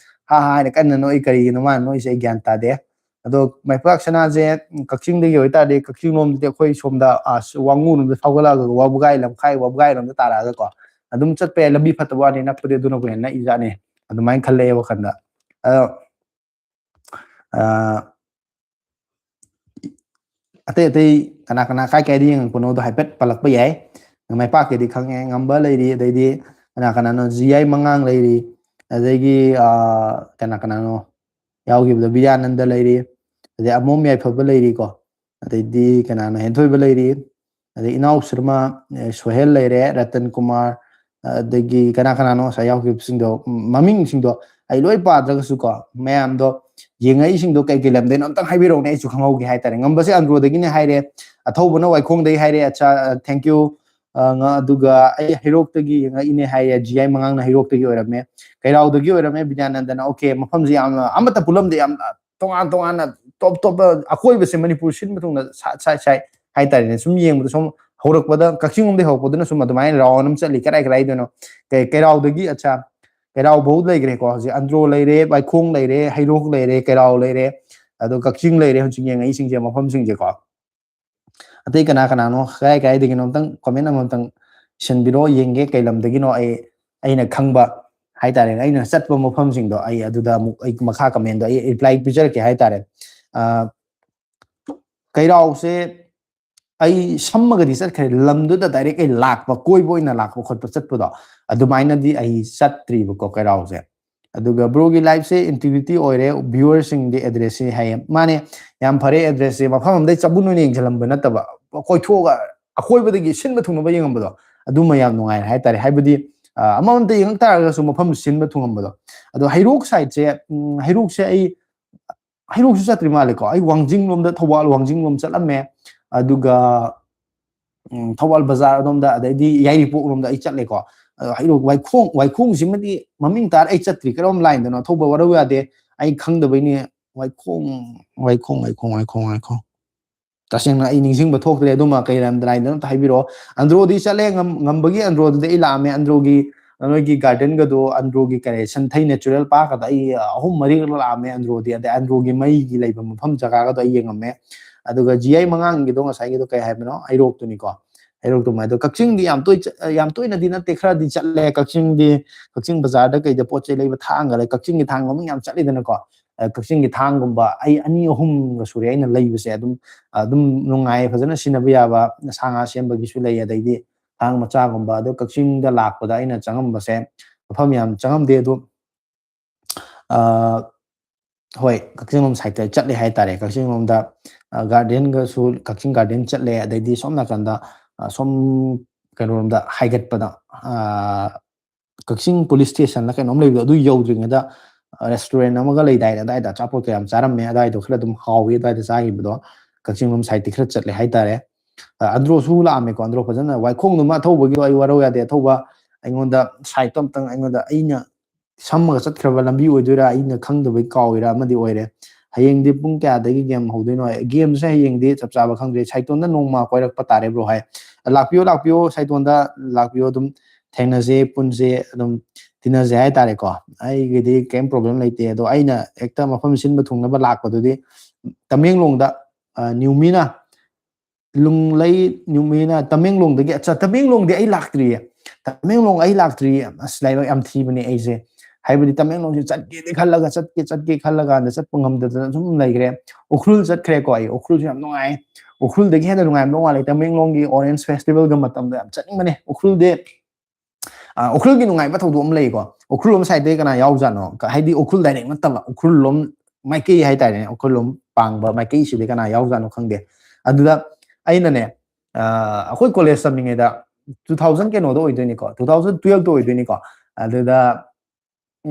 ꯍꯥ ꯍꯥ ꯍꯥꯏꯅ ꯀꯟꯅ ꯅꯣꯛꯏ, ꯀꯔꯤꯒꯤꯅꯣ ꯃꯥꯅ ꯅꯣꯛꯏꯁꯦ ꯑꯩ ꯒ꯭ꯌꯥꯟ ꯇꯥꯗꯦ꯫ ꯑꯗꯣ ꯃꯩꯄꯥꯛ ꯁꯅꯥꯁꯦ, ꯎꯝ, ꯀꯛꯆꯤꯡꯗꯒꯤ ꯑꯣꯏꯇꯥꯔꯗꯤ ꯀꯛꯆꯤꯡ ꯂꯣꯝꯗꯗꯤ ꯑꯩꯈꯣꯏ ꯁꯣꯝꯗ, ꯑ, ꯋꯥꯉꯨ ꯂꯣꯝꯗ ꯊꯧꯒꯠꯂꯛꯑꯒ ꯋꯥꯕꯒꯥꯏ ꯂꯝꯈꯥꯏ, ꯋꯥꯕꯒꯥꯏ ꯂꯣꯝꯗ ꯇꯥꯔꯛꯑꯒꯀꯣ ꯑꯗꯨꯝ ꯆꯠꯄ ꯌꯥꯏ꯫ ꯂꯝꯕꯤ ꯐꯠꯇꯕ ꯋꯥꯅꯤ, ꯅꯛꯄꯗꯤ ꯑꯗꯨꯅꯕꯨ ꯍꯦꯟꯅ ꯅꯛꯏꯖꯥꯠꯅꯤ꯫ ꯑꯗꯨꯃꯥꯏꯅ ꯈꯜꯂꯛꯑꯦ ꯋꯥꯈꯜꯗ꯫ ꯑꯗꯣ, ꯑ, ꯑꯇꯩ ꯑꯇꯩ ꯀꯅꯥ ꯀꯅꯥ ꯀꯥꯏ ꯀꯥꯏꯗ ꯌꯦꯡꯉꯛꯄꯅꯣꯗꯣ ꯍꯥꯏꯐꯦꯠ ꯄꯜꯂꯛꯄ ꯌꯥꯏ꯫ ꯃꯥꯏꯄꯥꯛꯀꯤꯗꯤ ꯈꯪꯉꯦ, ꯉꯝꯕ ꯂꯩꯔꯤ, ꯑꯗꯩꯗꯤ ꯀꯅꯥ ꯀꯅꯥꯅꯣ, ꯖꯤ ꯑꯥꯏ ꯃꯉꯥꯡ ꯂꯩꯔꯤ, ꯑꯗꯒꯤ, ꯑ, ꯀꯅꯥ ꯀꯅꯥꯅꯣ ꯌꯥꯎꯈꯤꯕꯗꯣ, ꯕꯤꯗ꯭ꯌꯥꯅꯟꯗ ꯂꯩꯔꯤ, ꯑꯗꯩ ꯑꯃꯣꯝ ꯌꯥꯏꯐꯕ ꯂꯩꯔꯤꯀꯣ, ꯑꯗꯩꯗꯤ ꯀꯅꯥꯅꯣ, ꯍꯦꯟꯊꯣꯏꯕ ꯂꯩꯔꯤ, ꯑꯗꯩ ꯏꯅꯥꯎ ꯁꯔꯃ, ꯑꯦ, ꯁꯣꯍꯦꯜ ꯂꯩꯔꯦ, ꯔꯇꯟ ꯀꯨꯃꯥꯔ, ꯑꯗꯒꯤ ꯀꯅꯥ ꯀꯅꯥꯅꯣ ꯉꯁꯥꯏ ꯌꯥꯎꯈꯤꯕꯁꯤꯡꯗꯣ, ꯎꯝ, ꯃꯃꯤꯡꯁꯤꯡꯗꯣ ꯑꯩ ꯂꯣꯏ ꯄꯥꯗ꯭ꯔꯒꯁꯨꯀꯣ, ꯃꯌꯥꯝꯗꯣ ꯌꯦꯡꯉꯛꯏꯁꯤꯡꯗꯣ ꯀꯩ ꯀꯩ ꯂꯝꯗꯩꯅꯣ ꯑꯝꯇꯪ ꯍꯥꯏꯕꯤꯔꯛꯎꯅꯦ, ꯑꯩꯁꯨ ꯈꯪꯍꯧꯒꯦ ꯍꯥꯏꯇꯥꯔꯦ꯫ ꯉꯝꯕꯁꯦ ꯑꯟꯗ꯭ꯔꯣꯗꯒꯤꯅꯦ ꯍꯥꯏꯔꯦ, ꯑꯊꯧꯕꯅ ꯋꯥꯏꯈꯣꯡꯗꯒꯤ ꯍꯥꯏꯔꯦ, ꯑꯠꯆꯥ, thank you꯫ ꯑ, ꯉ-, ꯑꯗꯨꯒ ꯑꯩ ꯍꯩꯔꯣꯛꯇꯒꯤ ꯌꯦꯡꯉꯛꯏꯅꯦ ꯍꯥꯏꯔꯦ, ꯖꯤ ꯑꯥꯏ ꯃꯉꯥꯡꯅ ꯍꯩꯔꯣꯛꯇꯒꯤ ꯑꯣꯏꯔꯝꯃꯦ, ꯀꯩꯔꯥꯎꯗꯒꯤ ꯑꯣꯏꯔꯝꯃꯦ, ꯕꯤꯗ꯭ꯌꯥꯅꯟꯗꯅ꯫ ꯑꯣꯀꯦ, ꯃꯐꯝꯁꯦ ꯌꯥꯝꯅ ꯑꯃꯠꯇ ꯄꯨꯜꯂꯝꯗꯦ, ꯌꯥꯝ ꯇꯣꯉꯥꯟ ꯇꯣꯉꯥꯟꯅ ꯇꯣꯞ ꯇꯣꯞꯄ ꯑꯀꯣꯏꯕꯁꯦ ꯃꯅꯤꯄꯨꯔ ꯁꯤꯟꯕ ꯊꯨꯡꯅ ꯁꯥꯏ ꯁꯥꯏ ꯁꯥꯏ ꯍꯥꯏꯇꯥꯔꯦꯅꯦ꯫ ꯁꯨꯝ ꯌꯦꯡꯕꯗ ꯁꯨꯝ ꯍꯧꯔꯛꯄꯗ ꯀꯛꯆꯤꯡꯂꯣꯝꯗꯒꯤ ꯍꯧꯔꯛꯄꯗꯨꯅ ꯁꯨꯝ ꯑꯗꯨꯃꯥꯏꯅ ꯔꯥꯎꯟ ꯑꯃ ꯆꯠꯂꯤ꯫ ꯀꯔꯥꯏ ꯀꯔꯥꯏꯗꯅꯣ? ꯀꯩ-, ꯀꯩꯔꯥꯎꯗꯒꯤ, ꯑꯠꯆꯥ, ꯀꯩꯔꯥꯎ ꯐꯥꯎ ꯂꯩꯈ꯭ꯔꯦꯀꯣ꯫ ꯍꯧꯖꯤꯛ ꯑꯟꯗ꯭ꯔꯣ ꯂꯩꯔꯦ, ꯋꯥꯏꯈꯣꯡ ꯂꯩꯔꯦ, ꯍꯩꯔꯣꯛ ꯂꯩꯔꯦ, ꯀꯩꯔꯥꯎ ꯂꯩꯔꯦ, ꯑꯗꯣ ꯀꯛꯆꯤꯡ ꯂꯩꯔꯦ꯫ ꯍꯧꯖꯤꯛ ꯌꯦꯡꯉꯛꯏꯁꯤꯡꯁꯦ, ꯃꯐꯝꯁꯤꯡꯁꯦꯀꯣ꯫ ꯑꯇꯩ ꯀꯅꯥ ꯀꯅꯥꯅꯣ, ꯀꯗꯥꯏ ꯀꯗꯥꯏꯗꯒꯤꯅꯣ ꯑꯝꯇꯪ ꯀꯣꯃꯦꯟ ꯑꯃꯃꯝꯇꯪ ꯏꯁꯤꯟꯕꯤꯔꯣ, ꯌꯦꯡꯒꯦ ꯀꯩ ꯂꯝꯗꯒꯤꯅꯣ꯫ ꯑꯩ, ꯑꯩꯅ ꯈꯪꯕ ꯍꯥꯏꯇꯥꯔꯦꯅꯦ, ꯑꯩꯅ ꯆꯠꯄ ꯃꯐꯝꯁꯤꯡꯗꯣ ꯑꯩ ꯑꯗꯨꯗ ꯑꯃꯨꯛ ꯑꯩ ꯃꯈꯥ ꯀꯃꯦꯟꯗꯣ ꯑꯩ ꯔꯤꯄ꯭ꯂꯥꯏ ꯄꯤꯖꯔꯛꯀꯦ ꯍꯥꯏꯇꯥꯔꯦ꯫ ꯑ, ꯀꯩꯔꯥꯎꯁꯦ ꯑꯩ ꯁꯝꯃꯒꯗꯤ ꯆꯠꯈ꯭ꯔꯦ, ꯂꯝꯗꯨꯗ ꯗꯥꯏꯔꯦꯛ ꯑꯩ ꯂꯥꯛꯄ, ꯀꯣꯏꯕ ꯑꯣꯏꯅ ꯂꯥꯛꯄ ꯈꯣꯠꯄ ꯆꯠꯄꯗꯣ, ꯑꯗꯨꯃꯥꯏꯅꯗꯤ ꯑꯩ ꯆꯠꯇ꯭ꯔꯤꯕꯀꯣ ꯀꯩꯔꯥꯎꯁꯦ꯫ ꯑꯗꯨꯒ ꯕ꯭ꯔꯣꯒꯤ ꯂꯥꯏꯐꯁꯦ ꯏꯟꯇꯤꯒ꯭ꯔꯤꯇꯤ ꯑꯣꯏꯔꯦ, ꯚ꯭ꯌꯨꯋꯔꯁꯤꯡꯗꯤ ꯑꯦꯗ꯭ꯔꯦꯁꯁꯤ ꯍꯥꯏꯌꯦ꯫ ꯃꯥꯅꯦ, ꯌꯥꯝ ꯐꯔꯦ꯫ ꯑꯦꯗ꯭ꯔꯦꯁꯁꯦ ꯃꯐꯝ ꯑꯝꯗꯩ ꯆꯕꯨꯟ ꯑꯣꯏꯅ ꯌꯦꯡꯁꯤꯜꯂꯝꯕ ꯅꯠꯇꯕ, ꯀꯣꯏꯊꯣꯛꯑꯒ ꯑꯀꯣꯏꯕꯗꯒꯤ ꯁꯤꯟꯕ ꯊꯨꯡꯅꯕ ꯌꯦꯡꯉꯝꯕꯗꯣ, ꯑꯗꯨꯃ ꯌꯥꯝ ꯅꯨꯡꯉꯥꯏꯔꯦ ꯍꯥꯏꯇꯥꯔꯦ꯫ ꯍꯥꯏꯕꯗꯤ ꯑꯃꯃꯝꯇ ꯌꯦꯡꯉꯛ ꯇꯥꯔꯒꯁꯨ ꯃꯐꯝ ꯁꯤꯟꯕ ꯊꯨꯡꯉꯝꯕꯗꯣ꯫ ꯑꯗꯣ ꯍꯩꯔꯣꯛ ꯁꯥꯏꯠꯁꯦ, ꯍꯩꯔꯣꯛꯁꯦ ꯑꯩ ꯍꯩꯔꯣꯛꯁꯨ ꯆꯠꯇ꯭ꯔꯤ ꯃꯥꯜꯂꯦꯀꯣ꯫ ꯑꯩ ꯋꯥꯡꯖꯤꯡ ꯂꯣꯝꯗ, ꯊꯧꯕꯥꯜ ꯋꯥꯡꯖꯤꯡ ꯂꯣꯝ ꯆꯠꯂꯝꯃꯦ꯫ ꯑꯗꯨꯒ ꯎꯝ, ꯊꯧꯕꯥꯜ ꯕꯖꯥꯔ ꯑꯗꯣꯝꯗ, ꯑꯗꯩꯗꯤ ꯌꯥꯏꯔꯤꯄꯣꯛ ꯂꯣꯝꯗ ꯑꯩ ꯆꯠꯂꯦꯀꯣ꯫ ꯑꯗꯣ ꯍꯩꯔꯣꯛ ꯋꯥꯏꯈꯣꯡ, ꯋꯥꯏꯈꯣꯡꯁꯤꯃꯗꯤ ꯃꯃꯤꯡ ꯇꯥꯔ ꯑꯩ ꯆꯠꯇ꯭ꯔꯤ꯫ ꯀꯔꯝ ꯂꯥꯏꯟꯗꯅꯣ? ꯊꯧꯕ ꯋꯥꯔꯧ ꯌꯥꯗꯦ, ꯑꯩ ꯈꯪꯗꯕꯩꯅꯦ꯫ ꯋꯥꯏꯈꯣꯡ, ꯋꯥꯏꯈꯣꯡ, ꯋꯥꯏꯈꯣꯡ, ꯋꯥꯏꯈꯣꯡ, ꯋꯥꯏꯈꯣꯡ꯫ ꯇꯁꯦꯡꯅ ꯑꯩ ꯅꯤꯡꯁꯤꯡꯕ ꯊꯣꯛꯇ꯭ꯔꯦ꯫ ꯑꯗꯨꯃ ꯀꯩ ꯂꯝ ꯂꯥꯏꯟꯗꯅꯣ ꯑꯝꯇ ꯍꯥꯏꯕꯤꯔꯛꯑꯣ꯫ ꯑꯟꯗ꯭ꯔꯣꯗꯤ ꯆꯠꯂꯦ, ꯉꯝ-, ꯉꯝꯕꯒꯤ ꯑꯟꯗ꯭ꯔꯣꯗꯨꯗꯤ ꯑꯩ ꯂꯥꯛꯑꯝꯃꯦ꯫ ꯑꯟꯗ꯭ꯔꯣꯒꯤ ꯅꯣꯏꯒꯤ ꯒꯥꯔꯗꯦꯟꯒꯗꯣ, ꯑꯟꯗ꯭ꯔꯣꯒꯤ ꯀꯔꯤ, ꯁꯟꯊꯩ ꯅꯦꯆꯔꯦꯜ ꯄꯥꯔꯛꯀꯗꯣ ꯑꯩ ꯑꯍꯨꯝ ꯃꯔꯤꯔꯛ ꯂꯥꯛꯑꯝꯃꯦ꯫ ꯑꯟꯗ꯭ꯔꯣꯗꯤ, ꯑꯗꯩ ꯑꯟꯗ꯭ꯔꯣꯒꯤ ꯃꯩꯒꯤ ꯂꯩꯕ ꯃꯐꯝ ꯖꯒꯥꯒꯗꯣ ꯑꯩ ꯌꯦꯡꯉꯝꯃꯦ꯫ ꯑꯗꯨꯒ ꯖꯤ ꯑꯥꯏ ꯃꯉꯥꯡꯒꯤꯗꯣ, ꯉꯁꯥꯏꯒꯤꯗꯣ ꯀꯩ ꯍꯥꯏꯕꯅꯣ? ꯍꯩꯔꯣꯛꯇꯨꯅꯤꯀꯣ꯫ ꯍꯩꯔꯣꯛꯇꯨꯃ꯫ ꯑꯗꯣ ꯀꯛꯆꯤꯡꯗꯤ ꯌꯥꯝ ꯇꯣꯏ ꯆꯠ-, ꯌꯥꯝ ꯇꯣꯏꯅꯗꯤ ꯅꯠꯇꯦ, ꯈꯔꯗꯤ ꯆꯠꯂꯦ꯫ ꯀꯛꯆꯤꯡꯗꯤ, ꯀꯛꯆꯤꯡ ꯕꯖꯥꯔꯗ ꯀꯩꯗ ꯄꯣꯠ ꯆꯩ ꯂꯩꯕ ꯊꯥꯡꯒ ꯂꯩ꯫ ꯀꯛꯆꯤꯡꯒꯤ ꯊꯥꯡ ꯃꯃꯤꯡ ꯌꯥꯝ ꯆꯠꯂꯤꯗꯅꯀꯣ꯫ ꯑ, ꯀꯛꯆꯤꯡꯒꯤ ꯊꯥꯡꯒꯨꯝꯕ ꯑꯩ ꯑꯅꯤ ꯑꯍꯨꯝꯒ ꯁꯨꯔꯦ ꯑꯩꯅ ꯂꯩꯕꯁꯦ꯫ ꯑꯗꯨꯝ, ꯑꯗꯨꯝ ꯅꯨꯡꯉꯥꯏ, ꯐꯖꯅ ꯁꯤꯖꯤꯟꯅꯕ ꯌꯥꯕ, ꯁꯥ ꯉꯥ ꯁꯦꯝꯕꯒꯤꯁꯨ ꯂꯩ, ꯑꯗꯩꯗꯤ ꯊꯥꯡ ꯃꯆꯥꯒꯨꯝꯕ꯫ ꯑꯗꯣ ꯀꯛꯆꯤꯡꯗ ꯂꯥꯛꯄꯗ ꯑꯩꯅ ꯆꯪꯉꯝꯕꯁꯦ, ꯃꯐꯝ ꯌꯥꯝ ꯆꯪꯉꯝꯗꯦ꯫ ꯑꯗꯣ ꯑ, ꯍꯣꯏ, ꯀꯛꯆꯤꯡꯂꯣꯝ ꯁꯥꯏꯠꯇ ꯆꯠꯂꯦ ꯍꯥꯏꯇꯥꯔꯦ꯫ ꯀꯛꯆꯤꯡꯂꯣꯝꯗ, ꯑ, ꯒꯥꯔꯗꯦꯟꯒꯁꯨ, ꯀꯛꯆꯤꯡ ꯒꯥꯔꯗꯦꯟ ꯆꯠꯂꯦ, ꯑꯗꯩꯗꯤ ꯁꯣꯝ ꯅꯥꯀꯟꯗ, ꯑ, ꯁꯣꯝ ꯀꯩꯅꯣꯔꯣꯝꯗ ꯍꯥꯏꯒꯠꯄꯗ, ꯑ, ꯀꯛꯆꯤꯡ ꯄꯨꯂꯤꯁ ꯁ꯭ꯇꯦꯁꯟꯗ ꯀꯩꯅꯣꯝ ꯂꯩꯕꯗꯣ, ꯑꯗꯨ ꯌꯧꯗ꯭ꯔꯤꯉꯩꯗ, ꯑ, ꯔꯦꯁꯇꯨꯔꯦꯟ ꯑꯃꯒ ꯂꯩꯗꯥꯏꯅꯦ, ꯑꯗꯥꯏꯗ ꯑꯆꯥꯄꯣꯠꯀ ꯌꯥꯝ ꯆꯥꯔꯝꯃꯦ꯫ ꯑꯗꯥꯏꯗꯣ ꯈꯔ ꯑꯗꯨꯝ ꯍꯥꯎꯋꯤ, ꯑꯗꯥꯏꯗ ꯆꯥꯈꯤꯕꯗꯣ꯫ ꯀꯛꯆꯤꯡꯂꯣꯝ ꯁꯥꯏꯠꯇꯤ ꯈꯔ ꯆꯠꯂꯦ ꯍꯥꯏꯇꯥꯔꯦ꯫ ꯑ, ꯑꯟꯗ꯭ꯔꯣꯁꯨ ꯂꯥꯛꯑꯝꯃꯦꯀꯣ꯫ ꯑꯟꯗ꯭ꯔꯣ ꯐꯖꯅ, ꯋꯥꯏꯈꯣꯡꯗꯨꯃ ꯑꯊꯧꯕꯒꯤꯗꯣ ꯑꯩ ꯋꯥꯔꯧ ꯌꯥꯗꯦ꯫ ꯑꯊꯧꯕ ꯑꯩꯉꯣꯟꯗ ꯁꯥꯏꯠꯇꯣ ꯑꯝꯇꯪ, ꯑꯩꯉꯣꯟꯗ, ꯑꯩꯅ ꯁꯝꯃꯒ ꯆꯠꯈ꯭ꯔꯕ ꯂꯝꯕꯤ ꯑꯣꯏꯗꯣꯏꯔꯥ, ꯑꯩꯅ ꯈꯪꯗꯕꯩ ꯀꯥꯎꯔꯤꯔꯥ ꯑꯃꯗꯤ ꯑꯣꯏꯔꯦ꯫ ꯍꯌꯦꯡꯗꯤ ꯄꯨꯡ ꯀꯌꯥꯗꯒꯤ ꯒꯦꯝ ꯍꯧꯗꯣꯏꯅꯣ? ꯒꯦꯝꯁꯦ ꯍꯌꯦꯡꯗꯤ ꯆꯞ ꯆꯥꯕ ꯈꯪꯗ꯭ꯔꯦ꯫ ꯁꯥꯏꯇꯣꯟꯗ ꯅꯣꯡꯃ ꯀꯣꯏꯔꯛꯄ ꯇꯥꯔꯦ, ꯕ꯭ꯔꯣ ꯍꯥꯏ꯫ ꯂꯥꯛꯄꯤꯌꯣ, ꯂꯥꯛꯄꯤꯌꯣ, ꯁꯥꯏꯇꯣꯟꯗ ꯂꯥꯛꯄꯤꯌꯣ, ꯑꯗꯨꯝ ꯊꯦꯡꯅꯁꯦ, ꯄꯨꯟꯁꯦ, ꯑꯗꯨꯝ ꯇꯤꯟꯅꯁꯦ ꯍꯥꯏꯇꯥꯔꯦꯀꯣ꯫ ꯑꯩꯒꯤꯗꯤ ꯀꯩꯝ ꯄ꯭ꯔꯣꯕ꯭ꯂꯦꯝ ꯂꯩꯇꯦ꯫ ꯑꯗꯣ ꯑꯩꯅ ꯍꯦꯛꯇ ꯃꯐꯝ ꯁꯤꯟꯕ ꯊꯨꯡꯅꯕ ꯂꯥꯛꯄꯗꯨꯗꯤ ꯇꯃꯦꯡꯂꯣꯡꯗ, ꯑ, ꯅ꯭ꯌꯨꯃꯤꯅ ꯂꯨꯡꯂꯩ ꯅ꯭ꯌꯨꯃꯤꯅ ꯇꯃꯦꯡꯂꯣꯡꯗꯒꯤ, ꯑꯠꯆꯥ, ꯇꯃꯦꯡꯂꯣꯡꯗꯤ ꯑꯩ ꯂꯥꯛꯇ꯭ꯔꯤꯌꯦ꯫ ꯇꯃꯦꯡꯂꯣꯡ ꯑꯩ ꯂꯥꯛꯇ꯭ꯔꯤꯌꯦ꯫ ꯑꯁ, ꯂꯥꯏꯕꯛ ꯌꯥꯝ ꯊꯤꯕꯅꯦ ꯑꯩꯁꯦ꯫ ꯍꯥꯏꯕꯗꯤ ꯇꯃꯦꯡꯂꯣꯡꯁꯦ ꯆꯠꯀꯦꯗꯤ ꯈꯜꯂꯒ, ꯆꯠꯀꯦ ꯆꯠꯀꯦ ꯈꯜꯂꯒ ꯆꯠꯄ ꯉꯝꯗꯗꯅ ꯁꯨꯝ ꯂꯩꯈ꯭ꯔꯦ꯫ ꯎꯈ꯭ꯔꯨꯜ ꯆꯠꯈ꯭ꯔꯦꯀꯣ ꯑꯩ꯫ ꯎꯈ꯭ꯔꯨꯜꯁꯨ ꯌꯥꯝ ꯅꯨꯡꯉꯥꯏ꯫ ꯎꯈ꯭ꯔꯨꯜꯗꯒꯤ ꯍꯦꯟꯅ ꯅꯨꯡꯉꯥꯏꯕ ꯃꯥꯜꯂꯦ꯫ ꯇꯃꯦꯡꯂꯣꯡꯒꯤ Orange Festivalꯒ ꯃꯇꯝꯗ ꯌꯥꯝ ꯆꯠꯅꯤꯡꯕꯅꯦ꯫ ꯎꯈ꯭ꯔꯨꯜꯗꯤ, ꯑ, ꯎꯈ꯭ꯔꯨꯜꯒꯤ ꯅꯨꯡꯉꯥꯏꯕ ꯊꯧꯗꯣꯛ ꯑꯃ ꯂꯩꯀꯣ꯫ ꯎꯈ꯭ꯔꯨꯜ ꯂꯣꯝ sideꯇꯩ ꯀꯅꯥ ꯌꯥꯎꯖꯥꯠꯅꯣ? ꯀ-, ꯍꯥꯏꯗꯤ ꯎꯈ꯭ꯔꯨꯜ direct ꯅꯠꯇꯕ, ꯎꯈ꯭ꯔꯨꯜ ꯂꯣꯝ ꯃꯥꯏꯀꯩ ꯍꯥꯏꯇꯥꯔꯦꯅꯦ, ꯎꯈ꯭ꯔꯨꯜ ꯂꯣꯝ ꯄꯥꯡꯕ ꯃꯥꯏꯀꯩꯁꯤꯗꯤ ꯀꯅꯥ ꯌꯥꯎꯖꯥꯠꯅꯣ ꯈꯪꯗꯦ꯫ ꯑꯗꯨꯗ ꯑꯩꯅꯅꯦ, ꯑ, ꯑꯩꯈꯣꯏ college ꯇꯝꯃꯤꯉꯩꯗ two thousand ꯀꯩꯅꯣꯗ ꯑꯣꯏꯗꯣꯏꯅꯤꯀꯣ, two thousand twelveꯇ ꯑꯣꯏꯗꯣꯏꯅꯤꯀꯣ꯫ ꯑꯗꯨꯗ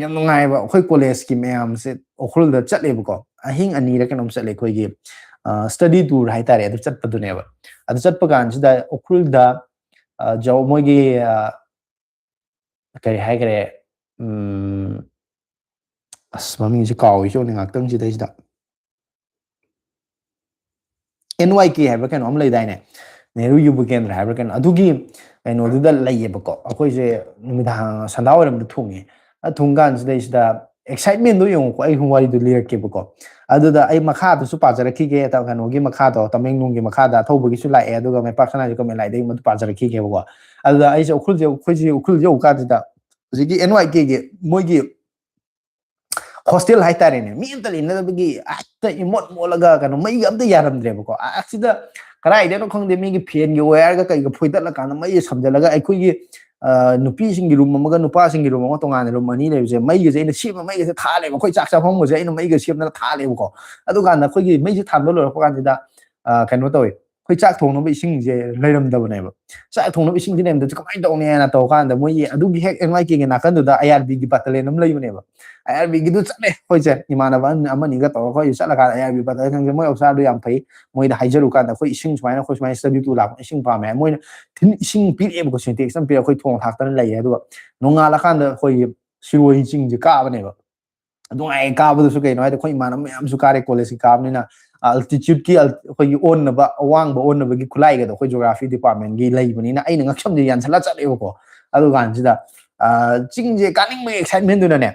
ꯌꯥꯝ ꯅꯨꯡꯉꯥꯏꯕ, ꯑꯩꯈꯣꯏ collegeꯀꯤ ꯃꯌꯥꯝꯁꯦ ꯎꯈ꯭ꯔꯨꯜꯗ ꯆꯠꯂꯦꯕꯀꯣ꯫ ꯑꯍꯤꯡ ꯑꯅꯤꯔ ꯀꯩꯅꯣꯝ ꯆꯠꯂꯦ ꯑꯩꯈꯣꯏꯒꯤ, ꯑ, study tour ꯍꯥꯏꯇꯥꯔꯦ, ꯑꯗꯨ ꯆꯠꯄꯗꯨꯅꯦꯕ꯫ ꯑꯗꯨ ꯆꯠꯄ ꯀꯥꯟꯁꯤꯗ ꯎꯈ꯭ꯔꯨꯜꯗ, ꯑ, ꯖꯧ-, ꯃꯣꯏꯒꯤ, ꯑ, ꯀꯔꯤ ꯍꯥꯏꯈ꯭ꯔꯦ? ꯎꯝ, ꯑꯁ, ꯃꯃꯤꯡꯁꯦ ꯀꯥꯎꯏ ꯁꯣꯛꯅꯤ ꯉꯥꯛꯇꯪ ꯁꯤꯗꯩꯁꯤꯗ꯫ NYK ꯍꯥꯏꯕ꯭ꯔꯥ ꯀꯩꯅꯣ ꯑꯃ ꯂꯩꯗꯥꯏꯅꯦ? ꯅꯦꯍꯔꯨ ꯌꯨꯕ ꯀꯦꯟꯗ꯭ꯔ ꯍꯥꯏꯕ꯭ꯔꯥ ꯀꯩꯅꯣ? ꯑꯗꯨꯒꯤ ꯀꯩꯅꯣꯗꯨꯗ ꯂꯩꯌꯦꯕꯀꯣ꯫ ꯑꯩꯈꯣꯏꯁꯦ ꯅꯨꯃꯤꯗꯥꯡ ꯁꯟꯗꯥ ꯋꯥꯏꯔꯝꯗ ꯊꯨꯡꯉꯦ꯫ ꯑ, ꯊꯨꯡ ꯀꯥꯟꯁꯤꯗꯩꯁꯤꯗ excitementꯗꯣ ꯌꯦꯡꯉꯨꯀꯣ, ꯑꯩ ꯁꯨꯝ ꯋꯥꯔꯤꯗꯨ ꯂꯤꯔꯛꯀꯦꯕꯀꯣ꯫ ꯑꯗꯨꯗ ꯑꯩ ꯃꯈꯥꯗꯁꯨ ꯄꯥꯖꯔꯛꯈꯤꯒꯦ, ꯇ-, ꯀꯩꯅꯣꯒꯤ ꯃꯈꯥꯗꯣ, ꯇꯃꯦꯡꯂꯣꯡꯒꯤ ꯃꯈꯥꯗ ꯑꯊꯧꯕꯒꯤꯁꯨ ꯂꯥꯛꯑꯦ, ꯑꯗꯨꯒ ꯃꯩꯄꯥꯛ ꯁꯅꯥꯁꯨ ꯀꯃꯦꯟ ꯂꯥꯏꯗꯒꯤ ꯃꯗꯨ ꯄꯥꯖꯔꯛꯈꯤꯒꯦꯕꯀꯣ꯫ ꯑꯗꯨꯗ ꯑꯩꯁꯦ ꯎꯈ꯭ꯔꯨꯜꯁꯦ, ꯑꯩꯈꯣꯏꯁꯦ ꯎꯈ꯭ꯔꯨꯜ ꯌꯧ ꯀꯥꯟꯁꯤꯗ ꯍꯧꯖꯤꯛꯀꯤ NYKꯒꯤ ꯃꯣꯏꯒꯤ hostel ꯍꯥꯏꯇꯥꯔꯦꯅꯦ, ꯃꯤ ꯑꯝꯇ ꯂꯩꯅꯗꯕꯒꯤ ꯍꯦꯛꯇ ꯏꯃꯣꯠ ꯃꯣꯠꯂꯒ ꯀꯩꯅꯣ ꯃꯩꯒ ꯑꯝꯇ ꯌꯥꯔꯝꯗ꯭ꯔꯦꯕꯀꯣ꯫ ꯑꯁꯤꯗ ꯀꯗꯥꯏꯗꯅꯣ ꯈꯪꯗꯦ, ꯃꯤꯒꯤ fanꯒꯤ wireꯒ ꯀꯩꯒ ꯐꯣꯏꯗꯠꯂꯀꯥꯟꯗ ꯃꯩꯁꯦ ꯁꯝꯖꯜꯂꯒ ꯑꯩꯈꯣꯏꯒꯤ, ꯑ, ꯅꯨꯄꯤꯁꯤꯡꯒꯤ room ꯑꯃꯒ ꯅꯨꯄꯥꯁꯤꯡꯒꯤ room ꯑꯃꯒ ꯇꯣꯉꯥꯟꯅ room ꯑꯅꯤ ꯂꯩꯕꯁꯦ, ꯃꯩꯒꯁꯦ ꯑꯩꯅ ꯁꯦꯝꯕ ꯃꯩꯒꯁꯦ ꯊꯥꯜꯂꯦꯕ꯫ ꯑꯩꯈꯣꯏ ꯆꯥꯛ ꯆꯥꯐꯝꯒꯁꯦ ꯑꯩꯅ ꯃꯩꯒ ꯁꯦꯝꯗꯅ ꯊꯥꯜꯂꯦꯕꯀꯣ꯫ ꯑꯗꯨꯀꯥꯟꯗ ꯑꯩꯈꯣꯏꯒꯤ ꯃꯩꯁꯦ ꯊꯥꯟꯕ ꯂꯣꯏꯔꯛꯄ ꯀꯥꯟꯁꯤꯗ, ꯑ, ꯀꯩꯅꯣ ꯇꯧꯋꯦ, ꯑꯩꯈꯣꯏ ꯆꯥꯛ ꯊꯣꯡꯅꯕ ꯏꯁꯤꯡꯁꯦ ꯂꯩꯔꯝꯗꯕꯅꯦꯕ꯫ ꯆꯥꯛ ꯊꯣꯡꯅꯕ ꯏꯁꯤꯡꯁꯦ ꯂꯩꯔꯝꯗꯕꯁꯦ ꯀꯃꯥꯏꯅ ꯇꯧꯅꯤꯅ ꯇꯧ ꯀꯥꯟꯗ ꯃꯣꯏꯒꯤ ꯑꯗꯨꯒꯤ ꯍꯦꯛ NYKꯒꯤ ꯅꯥꯀꯟꯗꯨꯗ IRBꯒꯤ battalion ꯑꯃ ꯂꯩꯕꯅꯦꯕ꯫ IRBꯒꯤꯗꯨ ꯆꯠꯂꯦ ꯑꯩꯈꯣꯏꯁꯦ, ꯏꯃꯥꯟꯅꯕ ꯑꯃ-, ꯑꯃꯅꯤꯒ ꯇꯧꯔꯒ ꯑꯩꯈꯣꯏ ꯆꯠꯂꯀꯥꯟꯗ IRB battalionꯁꯦ ꯃꯣꯏ officerꯗꯨ ꯌꯥꯝ ꯐꯩ꯫ ꯃꯣꯏꯗ ꯍꯥꯏꯖꯔꯨ ꯀꯥꯟꯗ ꯑꯩꯈꯣꯏ ꯏꯁꯤꯡ ꯁꯨꯃꯥꯏꯅ, ꯑꯩꯈꯣꯏ ꯁꯨꯃꯥꯏꯅ study tour ꯂꯥꯛꯄ ꯏꯁꯤꯡ ꯄꯥꯝꯃꯦ ꯍꯥꯏ꯫ ꯃꯣꯏꯅ ꯊꯤꯟ ꯏꯁꯤꯡ ꯄꯤꯔꯛꯑꯦꯕꯀꯣ, Sintex ꯑꯃ ꯄꯤꯔꯛꯑꯦ꯫ ꯑꯩꯈꯣꯏ ꯊꯣꯡ ꯊꯥꯛꯇꯅ ꯂꯩꯌꯦ꯫ ꯑꯗꯨꯒ ꯅꯣꯡꯉꯥꯜꯂꯀꯥꯟꯗ ꯑꯩꯈꯣꯏꯒꯤ ꯁꯤꯔꯣꯏ ꯆꯤꯡꯁꯦ ꯀꯥꯕꯅꯦꯕ꯫ ꯅꯨꯡꯉꯥꯏ ꯀꯥꯕꯗꯨꯁꯨ꯫ ꯀꯩꯅꯣ ꯍꯥꯏꯗꯤ ꯑꯩꯈꯣꯏ ꯏꯃꯥꯟꯅꯕ ꯃꯌꯥꯝꯁꯨ ꯀꯥꯔꯦ, collegeꯀꯤ ꯀꯥꯕꯅꯤꯅ꯫ Altitudeꯀꯤ ꯑꯜ-, ꯑꯩꯈꯣꯏꯒꯤ ꯑꯣꯟꯅꯕ, ꯑꯋꯥꯡꯕ ꯑꯣꯟꯅꯕꯒꯤ ꯈꯨꯠꯂꯥꯏꯒꯗꯣ ꯑꯩꯈꯣꯏ geography departmentꯀꯤ ꯂꯩꯕꯅꯤꯅ ꯑꯩꯅ ꯉꯛꯁꯝꯁꯦ ꯌꯥꯟꯁꯜꯂ ꯆꯠꯂꯦꯕꯀꯣ꯫ ꯑꯗꯨ ꯀꯥꯟꯁꯤꯗ, ꯑ, ꯆꯤꯡꯁꯦ ꯀꯥꯅꯤꯡꯕꯒꯤ excitementꯗꯨꯅꯅꯦ,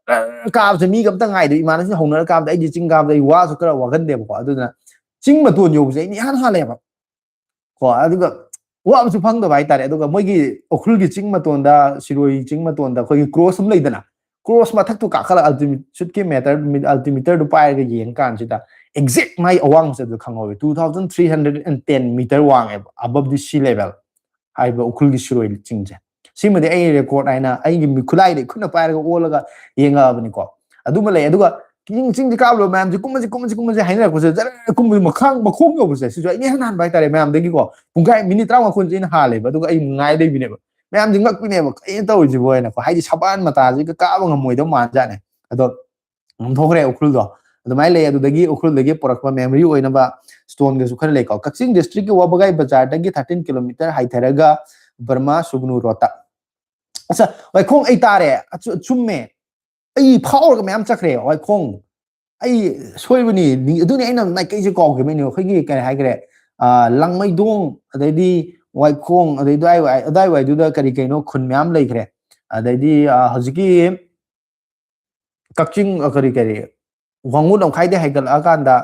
ꯑ, ꯀꯥꯕꯁꯦ ꯃꯤꯒ ꯑꯝꯇ ꯉꯥꯏꯗꯦ꯫ ꯏꯃꯥꯟꯅꯕꯁꯤꯡ ꯍꯧꯅꯔ ꯀꯥꯕꯗ ꯑꯩꯗꯤ ꯆꯤꯡ ꯀꯥꯕꯗ ꯑꯩ ꯋꯥꯁꯨ ꯈꯔ ꯋꯥꯒꯟꯗꯦꯕꯀꯣ꯫ ꯑꯗꯨꯅ ꯆꯤꯡ ꯃꯇꯣꯟ ꯌꯧꯕꯁꯦ ꯑꯩꯅ ꯏꯍꯥꯟ ꯍꯥꯜꯂꯦꯕ꯫ ꯀꯣ, ꯑꯗꯨꯒ ꯋꯥꯕꯁꯨ ꯐꯪꯗꯕ ꯍꯥꯏꯇꯥꯔꯦ꯫ ꯑꯗꯨꯒ ꯃꯣꯏꯒꯤ ꯎꯈ꯭ꯔꯨꯜꯒꯤ ꯆꯤꯡ ꯃꯇꯣꯟꯗ, ꯁꯤꯔꯣꯏ ꯆꯤꯡ ꯃꯇꯣꯟꯗ ꯑꯩꯈꯣꯏꯒꯤ cross ꯑꯃ ꯂꯩꯗꯅ, ꯀ꯭ꯔꯣꯁ ꯃꯊꯛꯇꯨ ꯀꯥꯈꯠꯂ ꯑꯜꯇꯤꯃꯤꯇꯔꯗꯨ ꯄꯥꯏꯔꯒ ꯌꯦꯡ ꯀꯥꯟꯁꯤꯗ ꯑꯦꯛꯖꯦꯛ ꯃꯥꯏ ꯑꯋꯥꯡꯕꯁꯦ ꯑꯗꯨ ꯈꯪꯍꯧꯋꯦ, two thousand three hundred and ten meter ꯋꯥꯡꯉꯦꯕ, above the sea level ꯍꯥꯏꯕ ꯎꯈ꯭ꯔꯨꯜꯒꯤ ꯁꯤꯔꯣꯏ ꯆꯤꯡꯁꯦ꯫ ꯁꯤꯃꯗꯤ ꯑꯩ ꯔꯦꯀꯣꯔꯠ ꯍꯥꯏꯅ ꯑꯩꯒꯤ ꯃꯤ ꯈꯨꯠꯂꯥꯏꯗꯩ ꯈꯨꯠꯅ ꯄꯥꯏꯔꯒ ꯑꯣꯜꯂꯒ ꯌꯦꯡꯉꯛꯑꯕꯅꯤꯀꯣ꯫ ꯑꯗꯨꯃ ꯂꯩ꯫ ꯑꯗꯨꯒ ꯆꯤꯡ ꯆꯤꯡꯁꯤ ꯀꯥꯕ ꯂꯣꯏ ꯃꯌꯥꯝꯁꯦ ꯀꯨꯝꯃꯁꯤ ꯀꯨꯝꯃꯁꯤ ꯀꯨꯝꯃꯁꯤ ꯍꯥꯏꯅꯔꯛꯄꯁꯦ ꯖꯔ ꯀꯨꯝꯕꯁꯤ ꯃꯈꯥꯡ ꯃꯈꯣꯡ ꯌꯧꯕꯁꯦ ꯁꯤꯁꯨ ꯑꯩꯅ ꯍꯦꯟꯅ ꯍꯥꯟꯕ ꯍꯥꯏꯇꯥꯔꯦ ꯃꯌꯥꯝꯗꯒꯤꯀꯣ꯫ ꯄꯨꯡꯈꯥꯏ ꯃꯤꯅꯤꯠ ꯇꯔꯥꯃꯉꯥ ꯀꯨꯟꯁꯦ ꯑꯩꯅ ꯍꯥꯜꯂꯦꯕ꯫ ꯑꯗꯨꯒ ꯑꯩ ꯉꯥꯏ ꯂꯩꯕꯤꯅꯦꯕ꯫ ꯃꯌꯥꯝꯁꯦ ꯉꯛꯄꯤꯅꯦꯕ, "ꯀꯩꯅꯣ ꯇꯧꯔꯤꯁꯤꯕꯣ?" ꯍꯥꯏꯅꯀꯣ꯫ ꯍꯥꯏꯗꯤ ꯁꯕꯥꯟ ꯃꯇꯥꯁꯤꯒ ꯀꯥꯕ ꯉꯝꯃꯣꯏꯗꯕ ꯃꯥꯟꯖꯥꯠꯅꯦ꯫ ꯑꯗꯣ ꯉꯝꯊꯣꯛꯈ꯭ꯔꯦ ꯎꯈ꯭ꯔꯨꯜꯗꯣ꯫ ꯑꯗꯨꯃꯥꯏꯅ ꯂꯩ꯫ ꯑꯗꯨꯗꯒꯤ ꯎꯈ꯭ꯔꯨꯜꯗꯒꯤ ꯄꯨꯔꯛꯄ memory ꯑꯣꯏꯅꯕ stoneꯒꯁꯨ ꯈꯔ ꯂꯩꯀꯣ꯫ ꯀꯛꯆꯤꯡ districtꯀꯤ ꯋꯥꯕꯒꯥꯏ ꯕꯖꯥꯔꯗꯒꯤ thirteen kilometer ꯍꯥꯏꯊꯔꯒ ꯕꯔꯃꯥ ꯁꯨꯒꯅꯨ roadꯇ꯫ ꯑꯁ, ꯋꯥꯏꯈꯣꯡ ꯑꯩ ꯇꯥꯔꯦ꯫ ꯑꯆꯨ-, ꯆꯨꯝꯃꯦ꯫ ꯑꯩ ꯐꯥꯎꯔꯒ ꯃꯌꯥꯝ ꯆꯠꯈ꯭ꯔꯦ ꯋꯥꯏꯈꯣꯡ꯫ ꯑꯩ ꯁꯣꯏꯕꯅꯤ꯫ ꯅꯤ-, ꯑꯗꯨꯅꯤ ꯑꯩꯅ ꯅꯥꯏꯀꯩꯁꯦ ꯀꯥꯎꯈꯤꯕꯩꯅꯦ꯫ ꯑꯩꯈꯣꯏꯒꯤ ꯀꯔꯤ ꯍꯥꯏꯈ꯭ꯔꯦ? ꯑ, ꯂꯥꯡꯃꯩꯗꯣꯡ, ꯑꯗꯩꯗꯤ ꯋꯥꯏꯈꯣꯡ, ꯑꯗꯩ ꯑꯗꯨꯋꯥꯏ-, ꯑꯗꯨꯋꯥꯏꯋꯥꯏꯗꯨꯗ ꯀꯔꯤ ꯀꯩꯅꯣ ꯈꯨꯟ ꯃꯌꯥꯝ ꯂꯩꯈ꯭ꯔꯦ꯫ ꯑꯗꯩꯗꯤ, ꯑ, ꯍꯧꯖꯤꯛꯀꯤ ꯀꯛꯆꯤꯡ, ꯑ, ꯀꯔꯤ, ꯀꯔꯤ, ꯋꯥꯡꯉꯨ ꯂꯝꯈꯥꯏꯗꯩ ꯍꯥꯏꯒꯠꯂꯛꯑꯀꯥꯟꯗ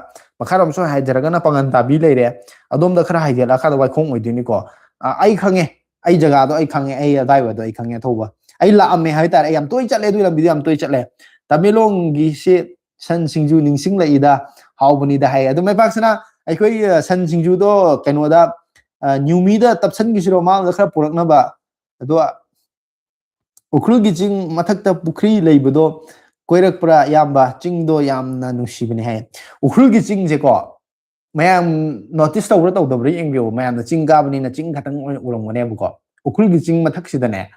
ꯃꯈꯥꯔꯣꯝ ꯁꯨꯝ ꯍꯥꯏꯊꯔꯒꯅ ꯄꯥꯉꯟ ꯇꯥꯕꯤ ꯂꯩꯔꯦ꯫ ꯑꯗꯣꯝꯗ ꯈꯔ ꯍꯥꯏꯒꯠꯂꯛꯑꯀꯥꯟꯗ ꯋꯥꯏꯈꯣꯡ ꯑꯣꯏꯗꯣꯏꯅꯤꯀꯣ꯫ ꯑ, ꯑꯩ ꯈꯪꯉꯦ꯫ ꯑꯩ ꯖꯒꯥꯗꯣ ꯑꯩ ꯈꯪꯉꯦ꯫ ꯑꯩ ꯑꯗꯥꯏꯋꯥꯏꯗꯣ ꯑꯩ ꯈꯪꯉꯦ ꯊꯧꯕ꯫ ꯑꯩ ꯂꯥꯛꯑꯝꯃꯦ ꯍꯥꯏꯇꯥꯔꯦ꯫ ꯑꯩ ꯌꯥꯝ ꯇꯣꯏ ꯆꯠꯂꯦ꯫ ꯑꯗꯨꯒꯤ ꯂꯝꯕꯤꯗꯣ ꯌꯥꯝ ꯇꯣꯏ ꯆꯠꯂꯦ꯫ ꯇꯃꯦꯡꯂꯣꯡꯒꯤꯁꯤ ꯁꯟ ꯁꯤꯡꯖꯨ ꯅꯤꯡꯁꯤꯡꯂꯛꯏꯗ, ꯍꯥꯎꯕꯅꯤꯗ ꯍꯥꯏ꯫ ꯑꯗꯨ ꯃꯥꯏꯄꯥꯛꯁꯅꯥ ꯑꯩꯈꯣꯏ, ꯑ, ꯁꯟ ꯁꯤꯡꯖꯨꯗꯣ ꯀꯩꯅꯣꯗ, ꯑ, ꯅ꯭ꯌꯨꯃꯤꯗ ꯇꯞꯁꯟꯈꯤꯁꯤꯔꯣ, ꯃꯥꯡꯗ ꯈꯔ ꯄꯨꯔꯛꯅꯕ? ꯑꯗꯣ ꯎꯈ꯭ꯔꯨꯜꯒꯤ ꯆꯤꯡ ꯃꯊꯛꯇ ꯄꯨꯈ꯭ꯔꯤ ꯂꯩꯕꯗꯣ ꯀꯣꯏꯔꯛꯄ꯭ꯔꯥ ꯏꯌꯥꯝꯕ? ꯆꯤꯡꯗꯣ ꯌꯥꯝꯅ ꯅꯨꯡꯁꯤꯕꯅꯦ ꯍꯥꯏ꯫ ꯎꯈ꯭ꯔꯨꯜꯒꯤ ꯆꯤꯡꯁꯦꯀꯣ, ꯃꯌꯥꯝ notice ꯇꯧꯕ꯭ꯔꯥ ꯇꯧꯗꯕ꯭ꯔꯥ ꯌꯦꯡꯕꯤꯌꯣ꯫ ꯃꯌꯥꯝꯅ ꯆꯤꯡ ꯀꯥꯕꯅꯤꯅ ꯆꯤꯡ ꯈꯛꯇꯪ ꯑꯣꯏꯅ ꯎꯔꯝꯒꯅꯦꯕꯀꯣ꯫ ꯎꯈ꯭ꯔꯨꯜꯒꯤ ꯆꯤꯡ ꯃꯊꯛꯁꯤꯗꯅꯦ,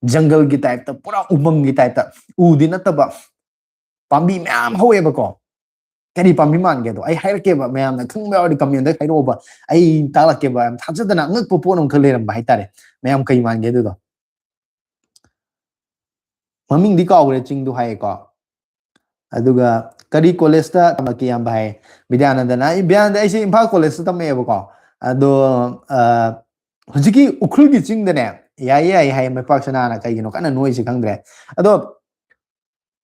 ꯖꯪꯒꯜꯒꯤ typeꯇ, ꯄꯨꯔꯥ ꯎꯃꯪꯒꯤ typeꯇ, ꯎꯗꯤ ꯅꯠꯇꯕ, ꯄꯥꯝꯕꯤ ꯃꯌꯥꯝ ꯍꯧꯋꯦꯕꯀꯣ꯫ ꯀꯔꯤ ꯄꯥꯝꯕꯤ ꯃꯥꯟꯒꯦꯗꯣ ꯑꯩ ꯍꯥꯏꯔꯛꯀꯦꯕ, ꯃꯌꯥꯝꯅ ꯈꯪꯕ ꯌꯥꯎꯔꯗꯤ commentꯗ ꯍꯥꯏꯔꯛꯑꯣꯕ꯫ ꯑꯩ ꯇꯥꯛꯂꯛꯀꯦꯕ꯫ ꯌꯥꯝ ꯊꯥꯖꯗꯅ ꯑꯉꯛꯄ ꯄꯣꯠ ꯑꯃꯈꯛ ꯂꯩꯔꯝꯕ ꯍꯥꯏꯇꯥꯔꯦ꯫ ꯃꯌꯥꯝ ꯀꯩ ꯃꯥꯟꯒꯦ ꯑꯗꯨꯗꯣ? ꯃꯃꯤꯡꯗꯤ ꯀꯥꯎꯈ꯭ꯔꯦ, ꯆꯤꯡꯗꯨ ꯍꯥꯏꯌꯦꯀꯣ꯫ ꯑꯗꯨꯒ ꯀꯔꯤ collegeꯇ ꯇꯝꯃꯛꯀꯦ ꯏꯌꯥꯝꯕ ꯍꯥꯏ꯫ ꯕꯤꯗ꯭ꯌꯥꯅꯟꯗꯅ, ꯑꯩ, ꯕꯤꯗ꯭ꯌꯥꯅꯟꯗ, ꯑꯩꯁꯦ ꯏꯝꯐꯥꯜ collegeꯇ ꯇꯝꯃꯛꯑꯦꯕꯀꯣ꯫ ꯑꯗꯣ, ꯑ, ꯍꯧꯖꯤꯛꯀꯤ ꯎꯈ꯭ꯔꯨꯜꯒꯤ ꯆꯤꯡꯗꯅꯦ, ꯌꯥꯏꯌꯦ, ꯌꯥꯏꯌꯦ ꯍꯥꯏ ꯃꯥꯏꯄꯥꯛꯁꯅꯥꯅ, ꯀꯩꯒꯤꯅꯣ ꯀꯟꯅ ꯅꯣꯏꯁꯤ ꯈꯪꯗ꯭ꯔꯦ꯫ ꯑꯗꯣ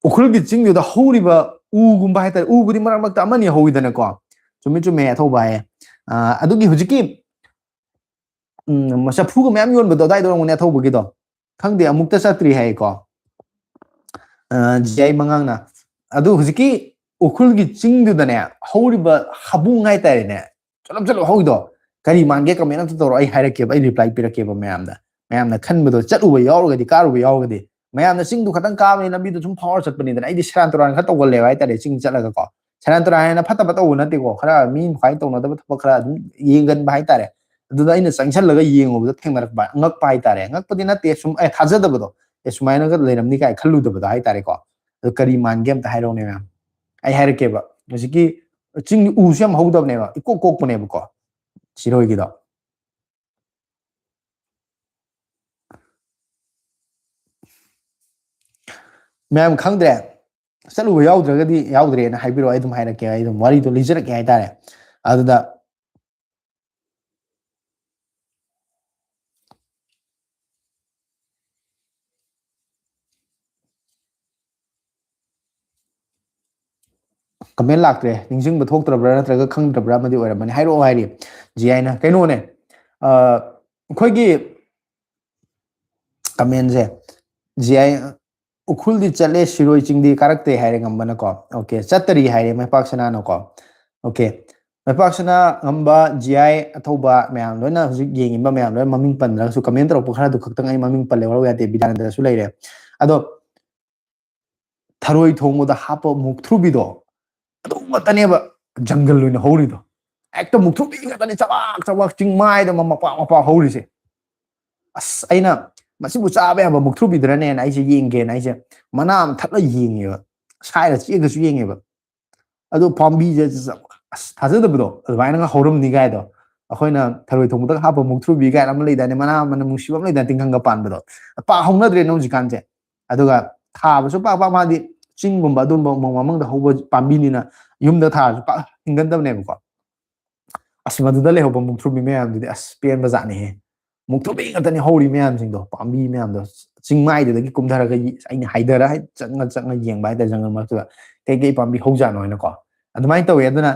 ꯎꯈ꯭ꯔꯨꯜꯒꯤ ꯆꯤꯡꯗꯨꯗ ꯍꯧꯔꯤꯕ ꯎꯒꯨꯝꯕ ꯍꯥꯏꯇꯥꯔꯦ, ꯎꯕꯨꯗꯤ ꯃꯔꯛ ꯃꯔꯛꯇ ꯑꯃꯅꯤ ꯍꯧꯋꯤꯗꯅꯀꯣ꯫ ꯆꯨꯝꯃꯤ, ꯆꯨꯝꯃꯦ, ꯑꯊꯧꯕ ꯍꯥꯏꯌꯦ꯫ ꯑ, ꯑꯗꯨꯒꯤ ꯍꯧꯖꯤꯛꯀꯤ, ꯎꯝ, ꯆꯐꯨꯒ ꯃꯌꯥꯝ ꯌꯣꯟꯕꯗꯣ ꯑꯗꯥꯏꯗ ꯑꯣꯏꯔꯝꯒꯅꯤ ꯑꯊꯧꯕꯒꯤꯗꯣ꯫ ꯈꯪꯗꯦ, ꯑꯃꯨꯛꯇ ꯆꯠꯇ꯭ꯔꯤ ꯍꯥꯏꯌꯦꯀꯣ꯫ ꯖꯤ ꯑꯥꯏ ꯃꯉꯥꯡꯅ꯫ ꯑꯗꯨ ꯍꯧꯖꯤꯛꯀꯤ ꯎꯈ꯭ꯔꯨꯜꯒꯤ ꯆꯤꯡꯗꯨꯗꯅꯦ, ꯍꯧꯔꯤꯕ ꯍꯥꯕꯨꯡ ꯍꯥꯏꯇꯥꯔꯦꯅꯦ, ꯆꯠꯂꯞ ꯆꯠꯂꯞ ꯍꯧꯔꯤꯗꯣ, ꯀꯔꯤ ꯃꯥꯟꯒꯦ? ꯀꯃꯦꯟ ꯑꯝꯇ ꯇꯧꯔꯣ, ꯑꯩ ꯍꯥꯏꯔꯛꯀꯦꯕ, ꯑꯩ ꯔꯤꯄ꯭ꯂꯥꯏ ꯄꯤꯔꯛꯀꯦꯕ ꯃꯌꯥꯝꯗ꯫ ꯃꯌꯥꯝꯅ ꯈꯟꯕꯗꯣ, ꯆꯠꯂꯨꯕ ꯌꯥꯎꯔꯒꯗꯤ, ꯀꯥꯔꯨꯕ ꯌꯥꯎꯔꯒꯗꯤ, ꯃꯌꯥꯝꯅ ꯆꯤꯡꯗꯨ ꯈꯇꯪ ꯀꯥꯕꯅꯤ, ꯂꯝꯕꯤꯗꯣ ꯁꯨꯝ ꯐꯥꯎꯔ ꯆꯠꯄꯅꯤꯗꯅ꯫ ꯑꯩꯗꯤ ꯁꯦꯔꯥꯟ ꯇꯨꯔꯥꯟ ꯈꯔ ꯇꯧꯒꯜꯂꯦꯕ ꯍꯥꯏꯇꯥꯔꯦ, ꯆꯤꯡ ꯆꯠꯂꯒꯀꯣ꯫ ꯁꯦꯔꯥꯟ ꯇꯨꯔꯥꯟ ꯍꯥꯏꯅ ꯐꯠꯇꯕ ꯇꯧꯕ ꯅꯠꯇꯦꯀꯣ, ꯈꯔ ꯃꯤ ꯃꯈꯥꯏ ꯇꯧꯅꯗꯕ ꯊꯕꯛ ꯈꯔ ꯑꯗꯨꯝ ꯌꯦꯡꯒꯟꯕ ꯍꯥꯏꯇꯥꯔꯦ꯫ ꯑꯗꯨꯗ ꯑꯩꯅ ꯆꯪꯁꯜꯂꯒ ꯌꯦꯡꯉꯨꯕꯗ ꯊꯦꯡꯅꯔꯛꯄ, ꯉꯛꯄ ꯍꯥꯏꯇꯥꯔꯦ꯫ ꯉꯛꯄꯗꯤ ꯅꯠꯇꯦ, ꯁꯨꯝ ꯑꯦ ꯊꯥꯖꯗꯕꯗꯣ, ꯑꯦ ꯁꯨꯃꯥꯏꯅꯒ ꯂꯩꯔꯝꯅꯤ ꯀꯥꯏ ꯈꯜꯂꯨꯗꯕꯗꯣ ꯍꯥꯏꯇꯥꯔꯦꯀꯣ꯫ ꯑꯗꯣ ꯀꯔꯤ ꯃꯥꯟꯒꯦ ꯑꯝꯇ ꯍꯥꯏꯔꯛꯎꯅꯦ ꯃꯌꯥꯝ꯫ ꯑꯩ ꯍꯥꯏꯔꯛꯀꯦꯕ, ꯍꯧꯖꯤꯛꯀꯤ ꯆꯤꯡ ꯎꯁꯨ ꯌꯥꯝ ꯍꯧꯗꯕꯅꯦꯕ, ꯏꯀꯣꯛ ꯀꯣꯛꯄꯅꯦꯕꯀꯣ, ꯁꯤꯔꯣꯏꯒꯤꯗꯣ꯫ ꯃꯌꯥꯝ ꯈꯪꯗ꯭ꯔꯦ, ꯆꯠꯂꯨꯕ ꯌꯥꯎꯗ꯭ꯔꯒꯗꯤ ꯌꯥꯎꯗ꯭ꯔꯦꯅ ꯍꯥꯏꯕꯤꯔꯛꯑꯣ, ꯑꯩ ꯑꯗꯨꯝ ꯍꯥꯏꯔꯛꯀꯦ, ꯑꯩ ꯑꯗꯨꯝ ꯋꯥꯔꯤꯗꯣ ꯂꯤꯖꯔꯛꯀꯦ ꯍꯥꯏꯇꯥꯔꯦ꯫ ꯑꯗꯨꯗ ꯀꯃꯦꯟ ꯂꯥꯛꯇ꯭ꯔꯦ, ꯅꯤꯡꯁꯤꯡꯕ ꯊꯣꯛꯇ꯭ꯔꯕ꯭ꯔꯥ ꯅꯠꯇ꯭ꯔꯒ ꯈꯪꯗ꯭ꯔꯕ꯭ꯔꯥ ꯑꯃꯗꯤ ꯑꯣꯏꯔꯝꯃꯅꯤ꯫ ꯍꯥꯏꯔꯛꯑꯣ ꯍꯥꯏꯔꯤ ꯖꯤ ꯑꯥꯏꯅ꯫ ꯀꯩꯅꯣꯅꯦ, ꯑ, ꯑꯩꯈꯣꯏꯒꯤ ꯀꯃꯦꯟꯁꯦ, ꯖꯤ ꯑꯥꯏ, "ꯎꯈ꯭ꯔꯨꯜꯗꯤ ꯆꯠꯂꯦ, ꯁꯤꯔꯣꯏ ꯆꯤꯡꯗꯤ ꯀꯥꯔꯛꯇꯦ" ꯍꯥꯏꯔꯦ ꯉꯝꯕꯅꯀꯣ꯫ ꯑꯣꯀꯦ, ꯆꯠꯇꯔꯤ ꯍꯥꯏꯔꯦ ꯃꯩꯄꯥꯛ ꯁꯅꯥꯅꯀꯣ꯫ ꯑꯣꯀꯦ, ꯃꯩꯄꯥꯛ ꯁꯅꯥ, ꯉꯝꯕ, ꯖꯤ ꯑꯥꯏ, ꯑꯊꯧꯕ ꯃꯌꯥꯝ ꯂꯣꯏꯅ, ꯍꯧꯖꯤꯛ ꯌꯦꯡꯉꯤꯕ ꯃꯌꯥꯝ ꯂꯣꯏꯅ ꯃꯃꯤꯡ ꯄꯟꯗ꯭ꯔꯒꯁꯨ, ꯀꯃꯦꯟ ꯇꯧꯔꯛꯄ ꯈꯔꯗꯨ ꯈꯛꯇꯪ ꯑꯩ ꯃꯃꯤꯡ ꯄꯜꯂꯦ, ꯋꯥꯔꯧ ꯌꯥꯗꯦ, ꯕꯤꯗ꯭ꯌꯥꯅꯟꯗꯁꯨ ꯂꯩꯔꯦ꯫ ꯑꯗꯣ ꯊꯔꯣꯏ ꯊꯣꯡꯕꯗ ꯍꯥꯞꯄ ꯃꯨꯛꯊ꯭ꯔꯨꯕꯤꯗꯣ, ꯑꯗꯨ ꯉꯥꯛꯇꯅꯦꯕ ꯖꯪꯒꯜ ꯑꯣꯏꯅ ꯍꯧꯔꯤꯗꯣ꯫ ꯍꯦꯛꯇ ꯃꯨꯛꯊ꯭ꯔꯨꯕꯤ ꯉꯥꯛꯇꯅꯦ, ꯆꯕꯥꯛ ꯆꯕꯥꯛ ꯆꯤꯡ ꯃꯥꯏꯗ ꯃ-, ꯃꯄꯥꯛ ꯃꯄꯥꯛ ꯍꯧꯔꯤꯁꯦ꯫ ꯑꯁ, ꯑꯩꯅ ꯃꯁꯤꯕꯨ ꯆꯥꯕ ꯌꯥꯕ ꯃꯨꯛꯊ꯭ꯔꯨꯕꯤꯗ꯭ꯔꯅꯦꯅ ꯑꯩꯁꯦ ꯌꯦꯡꯒꯦꯅ ꯑꯩꯁꯦ ꯃꯅꯥ ꯑꯃ ꯊꯠꯂ ꯌꯦꯡꯉꯦꯕ, ꯁꯥꯏꯔ ꯆꯤꯛꯑꯒꯁꯨ ꯌꯦꯡꯉꯦꯕ꯫ ꯑꯗꯣ ꯄꯥꯝꯕꯤꯁꯦ, ꯑꯁ, ꯊꯥꯖꯗꯕꯗꯣ, ꯑꯗꯨꯃꯥꯏꯅꯒ ꯍꯧꯔꯝꯅꯤ ꯀꯥꯏꯗꯣ꯫ ꯑꯩꯈꯣꯏꯅ ꯊꯔꯣꯏ ꯊꯣꯡꯕꯗꯒ ꯍꯥꯞꯄ ꯃꯨꯛꯊ꯭ꯔꯨꯕꯤ ꯀꯥꯏꯅ ꯑꯃ ꯂꯩꯗꯥꯏꯅꯦ, ꯃꯅꯥ ꯑꯃꯅ ꯅꯨꯡꯁꯤꯕ ꯑꯃ ꯂꯩꯗꯥꯏꯅꯦ, ꯇꯤꯡꯈꯪꯒ ꯄꯥꯟꯕꯗꯣ꯫ ꯄꯥꯛ ꯍꯧꯅꯗ꯭ꯔꯦꯅ ꯍꯧꯖꯤꯛꯀꯥꯟꯁꯦ꯫ ꯑꯗꯨꯒ ꯊꯥꯕꯁꯨ ꯄꯥꯛ ꯄꯥꯛ, ꯃꯥꯗꯤ ꯆꯤꯡꯒꯨꯝꯕ ꯑꯗꯨꯝꯕ ꯎꯃꯪ ꯋꯥꯃꯪꯗ ꯍꯧꯕ ꯄꯥꯝꯕꯤꯅꯤꯅ ꯌꯨꯝꯗ ꯊꯥꯔꯁꯨ ꯄꯥꯛ ꯍꯤꯡꯒꯟꯗꯕꯅꯦꯕꯀꯣ꯫ ꯑꯁ, ꯃꯗꯨꯗ ꯂꯩꯍꯧꯕ ꯃꯨꯛꯊ꯭ꯔꯨꯕꯤ ꯃꯌꯥꯝꯗꯨꯗꯤ ꯑꯁ ꯄꯦꯟꯕ ꯖꯥꯠꯅꯤꯍꯦ꯫ ꯃꯨꯛꯊ꯭ꯔꯨꯕꯤ ꯉꯥꯛꯇꯅꯤ ꯍꯧꯔꯤ ꯃꯌꯥꯝꯁꯤꯡꯗꯣ, ꯄꯥꯝꯕꯤ ꯃꯌꯥꯝꯗꯣ꯫ ꯆꯤꯡꯃꯥꯏꯗꯨꯗꯒꯤ ꯀꯨꯝꯊꯔꯒ ꯌꯦ-, ꯑꯩꯅ ꯍꯥꯏꯊꯔ ꯍꯥꯏ-, ꯆꯪꯉ ꯆꯪꯉ ꯌꯦꯡꯕ ꯍꯥꯏꯇꯥꯔꯦ, ꯖꯪꯒꯜ ꯃꯔꯛꯇꯨꯗ ꯀꯩ ꯀꯩ ꯄꯥꯝꯕꯤ ꯍꯧꯖꯥꯠꯅꯣ ꯍꯥꯏꯅꯀꯣ꯫ ꯑꯗꯨꯃꯥꯏꯅ ꯇꯧꯋꯦ꯫ ꯑꯗꯨꯅ,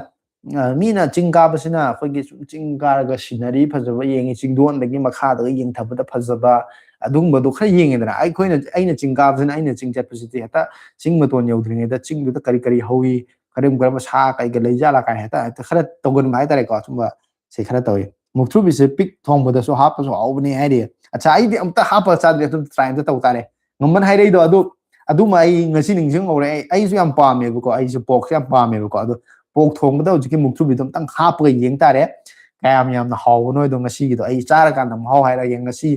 ꯑ, ꯃꯤꯅ ꯆꯤꯡ ꯀꯥꯕꯁꯤꯅ ꯑꯩꯈꯣꯏꯒꯤ ꯁꯨꯝ ꯆꯤꯡ ꯀꯥꯔꯒ ꯁꯤꯅꯔꯤ ꯐꯖꯕ ꯌꯦꯡꯉꯤ, ꯆꯤꯡꯗꯣꯟꯗꯒꯤ ꯃꯈꯥꯗꯒ ꯌꯦꯡꯊꯕꯗ ꯐꯖꯕ, ꯑꯗꯨꯒꯨꯝꯕꯗꯣ ꯈꯔ ꯌꯦꯡꯉꯦꯗꯅ꯫ ꯑꯩꯈꯣꯏꯅ, ꯑꯩꯅ ꯆꯤꯡ ꯀꯥꯕꯁꯤꯅ, ꯑꯩꯅ ꯆꯤꯡ ꯆꯠꯄꯁꯤꯗꯤ ꯍꯦꯛꯇ ꯆꯤꯡ ꯃꯇꯣꯟ ꯌꯧꯗ꯭ꯔꯤꯉꯩꯗ ꯆꯤꯡꯗꯨꯗ ꯀꯔꯤ ꯀꯔꯤ ꯍꯧꯏ, ꯀꯔꯝ ꯀꯔꯝꯕ ꯁꯥ ꯀꯩꯀꯩ ꯂꯩꯖꯥꯠꯂꯥ ꯀꯥꯏꯅ ꯍꯦꯛꯇ, ꯍꯦꯛꯇ ꯈꯔ ꯇꯧꯒꯟꯕ ꯍꯥꯏꯇꯥꯔꯦꯀꯣ꯫ ꯁꯨꯝꯕ ꯁꯤ ꯈꯔ ꯇꯧꯏ꯫ ꯃꯨꯛꯊ꯭ꯔꯨꯕꯤꯁꯦ ꯄꯤꯛ ꯊꯣꯡꯕꯗꯁꯨ ꯍꯥꯞꯄꯁꯨ ꯍꯥꯎꯕꯅꯦ ꯍꯥꯏꯔꯤ꯫ ꯑꯠꯆꯥ, ꯑꯩꯗꯤ ꯑꯝꯇ ꯍꯥꯞꯄꯒ ꯆꯥꯗ꯭ꯔꯤ, ꯑꯗꯨꯝ try ꯑꯝꯇ ꯇꯧ ꯇꯥꯔꯦ꯫ ꯉꯝꯕꯅ ꯍꯥꯏꯔꯛꯏꯗꯣ ꯑꯗꯨ, ꯑꯗꯨꯃ ꯑꯩ ꯉꯁꯤ ꯅꯤꯡꯁꯤꯡꯍꯧꯔꯦ꯫ ꯑꯩ, ꯑꯩꯁꯨ ꯌꯥꯝ ꯄꯥꯝꯃꯦꯕꯀꯣ, ꯑꯩꯁꯨ porkꯁꯦ ꯌꯥꯝ ꯄꯥꯝꯃꯦꯕꯀꯣ꯫ ꯑꯗꯣ pork ꯊꯣꯡꯕꯗ ꯍꯧꯖꯤꯛꯀꯤ ꯃꯨꯛꯊ꯭ꯔꯨꯕꯤꯗꯣ ꯑꯝꯇꯪ ꯍꯥꯞꯄꯒ ꯌꯦꯡ ꯇꯥꯔꯦ, ꯀꯌꯥꯝ ꯌꯥꯝꯅ ꯍꯥꯎꯕꯅꯣ ꯍꯥꯏꯗꯣ꯫ ꯉꯁꯤꯒꯤꯗꯣ ꯑꯩ ꯆꯥꯔꯀꯥꯟꯗ ꯃꯍꯥꯎ ꯍꯥꯏꯔꯛꯑꯒꯦ꯫ ꯉꯁꯤ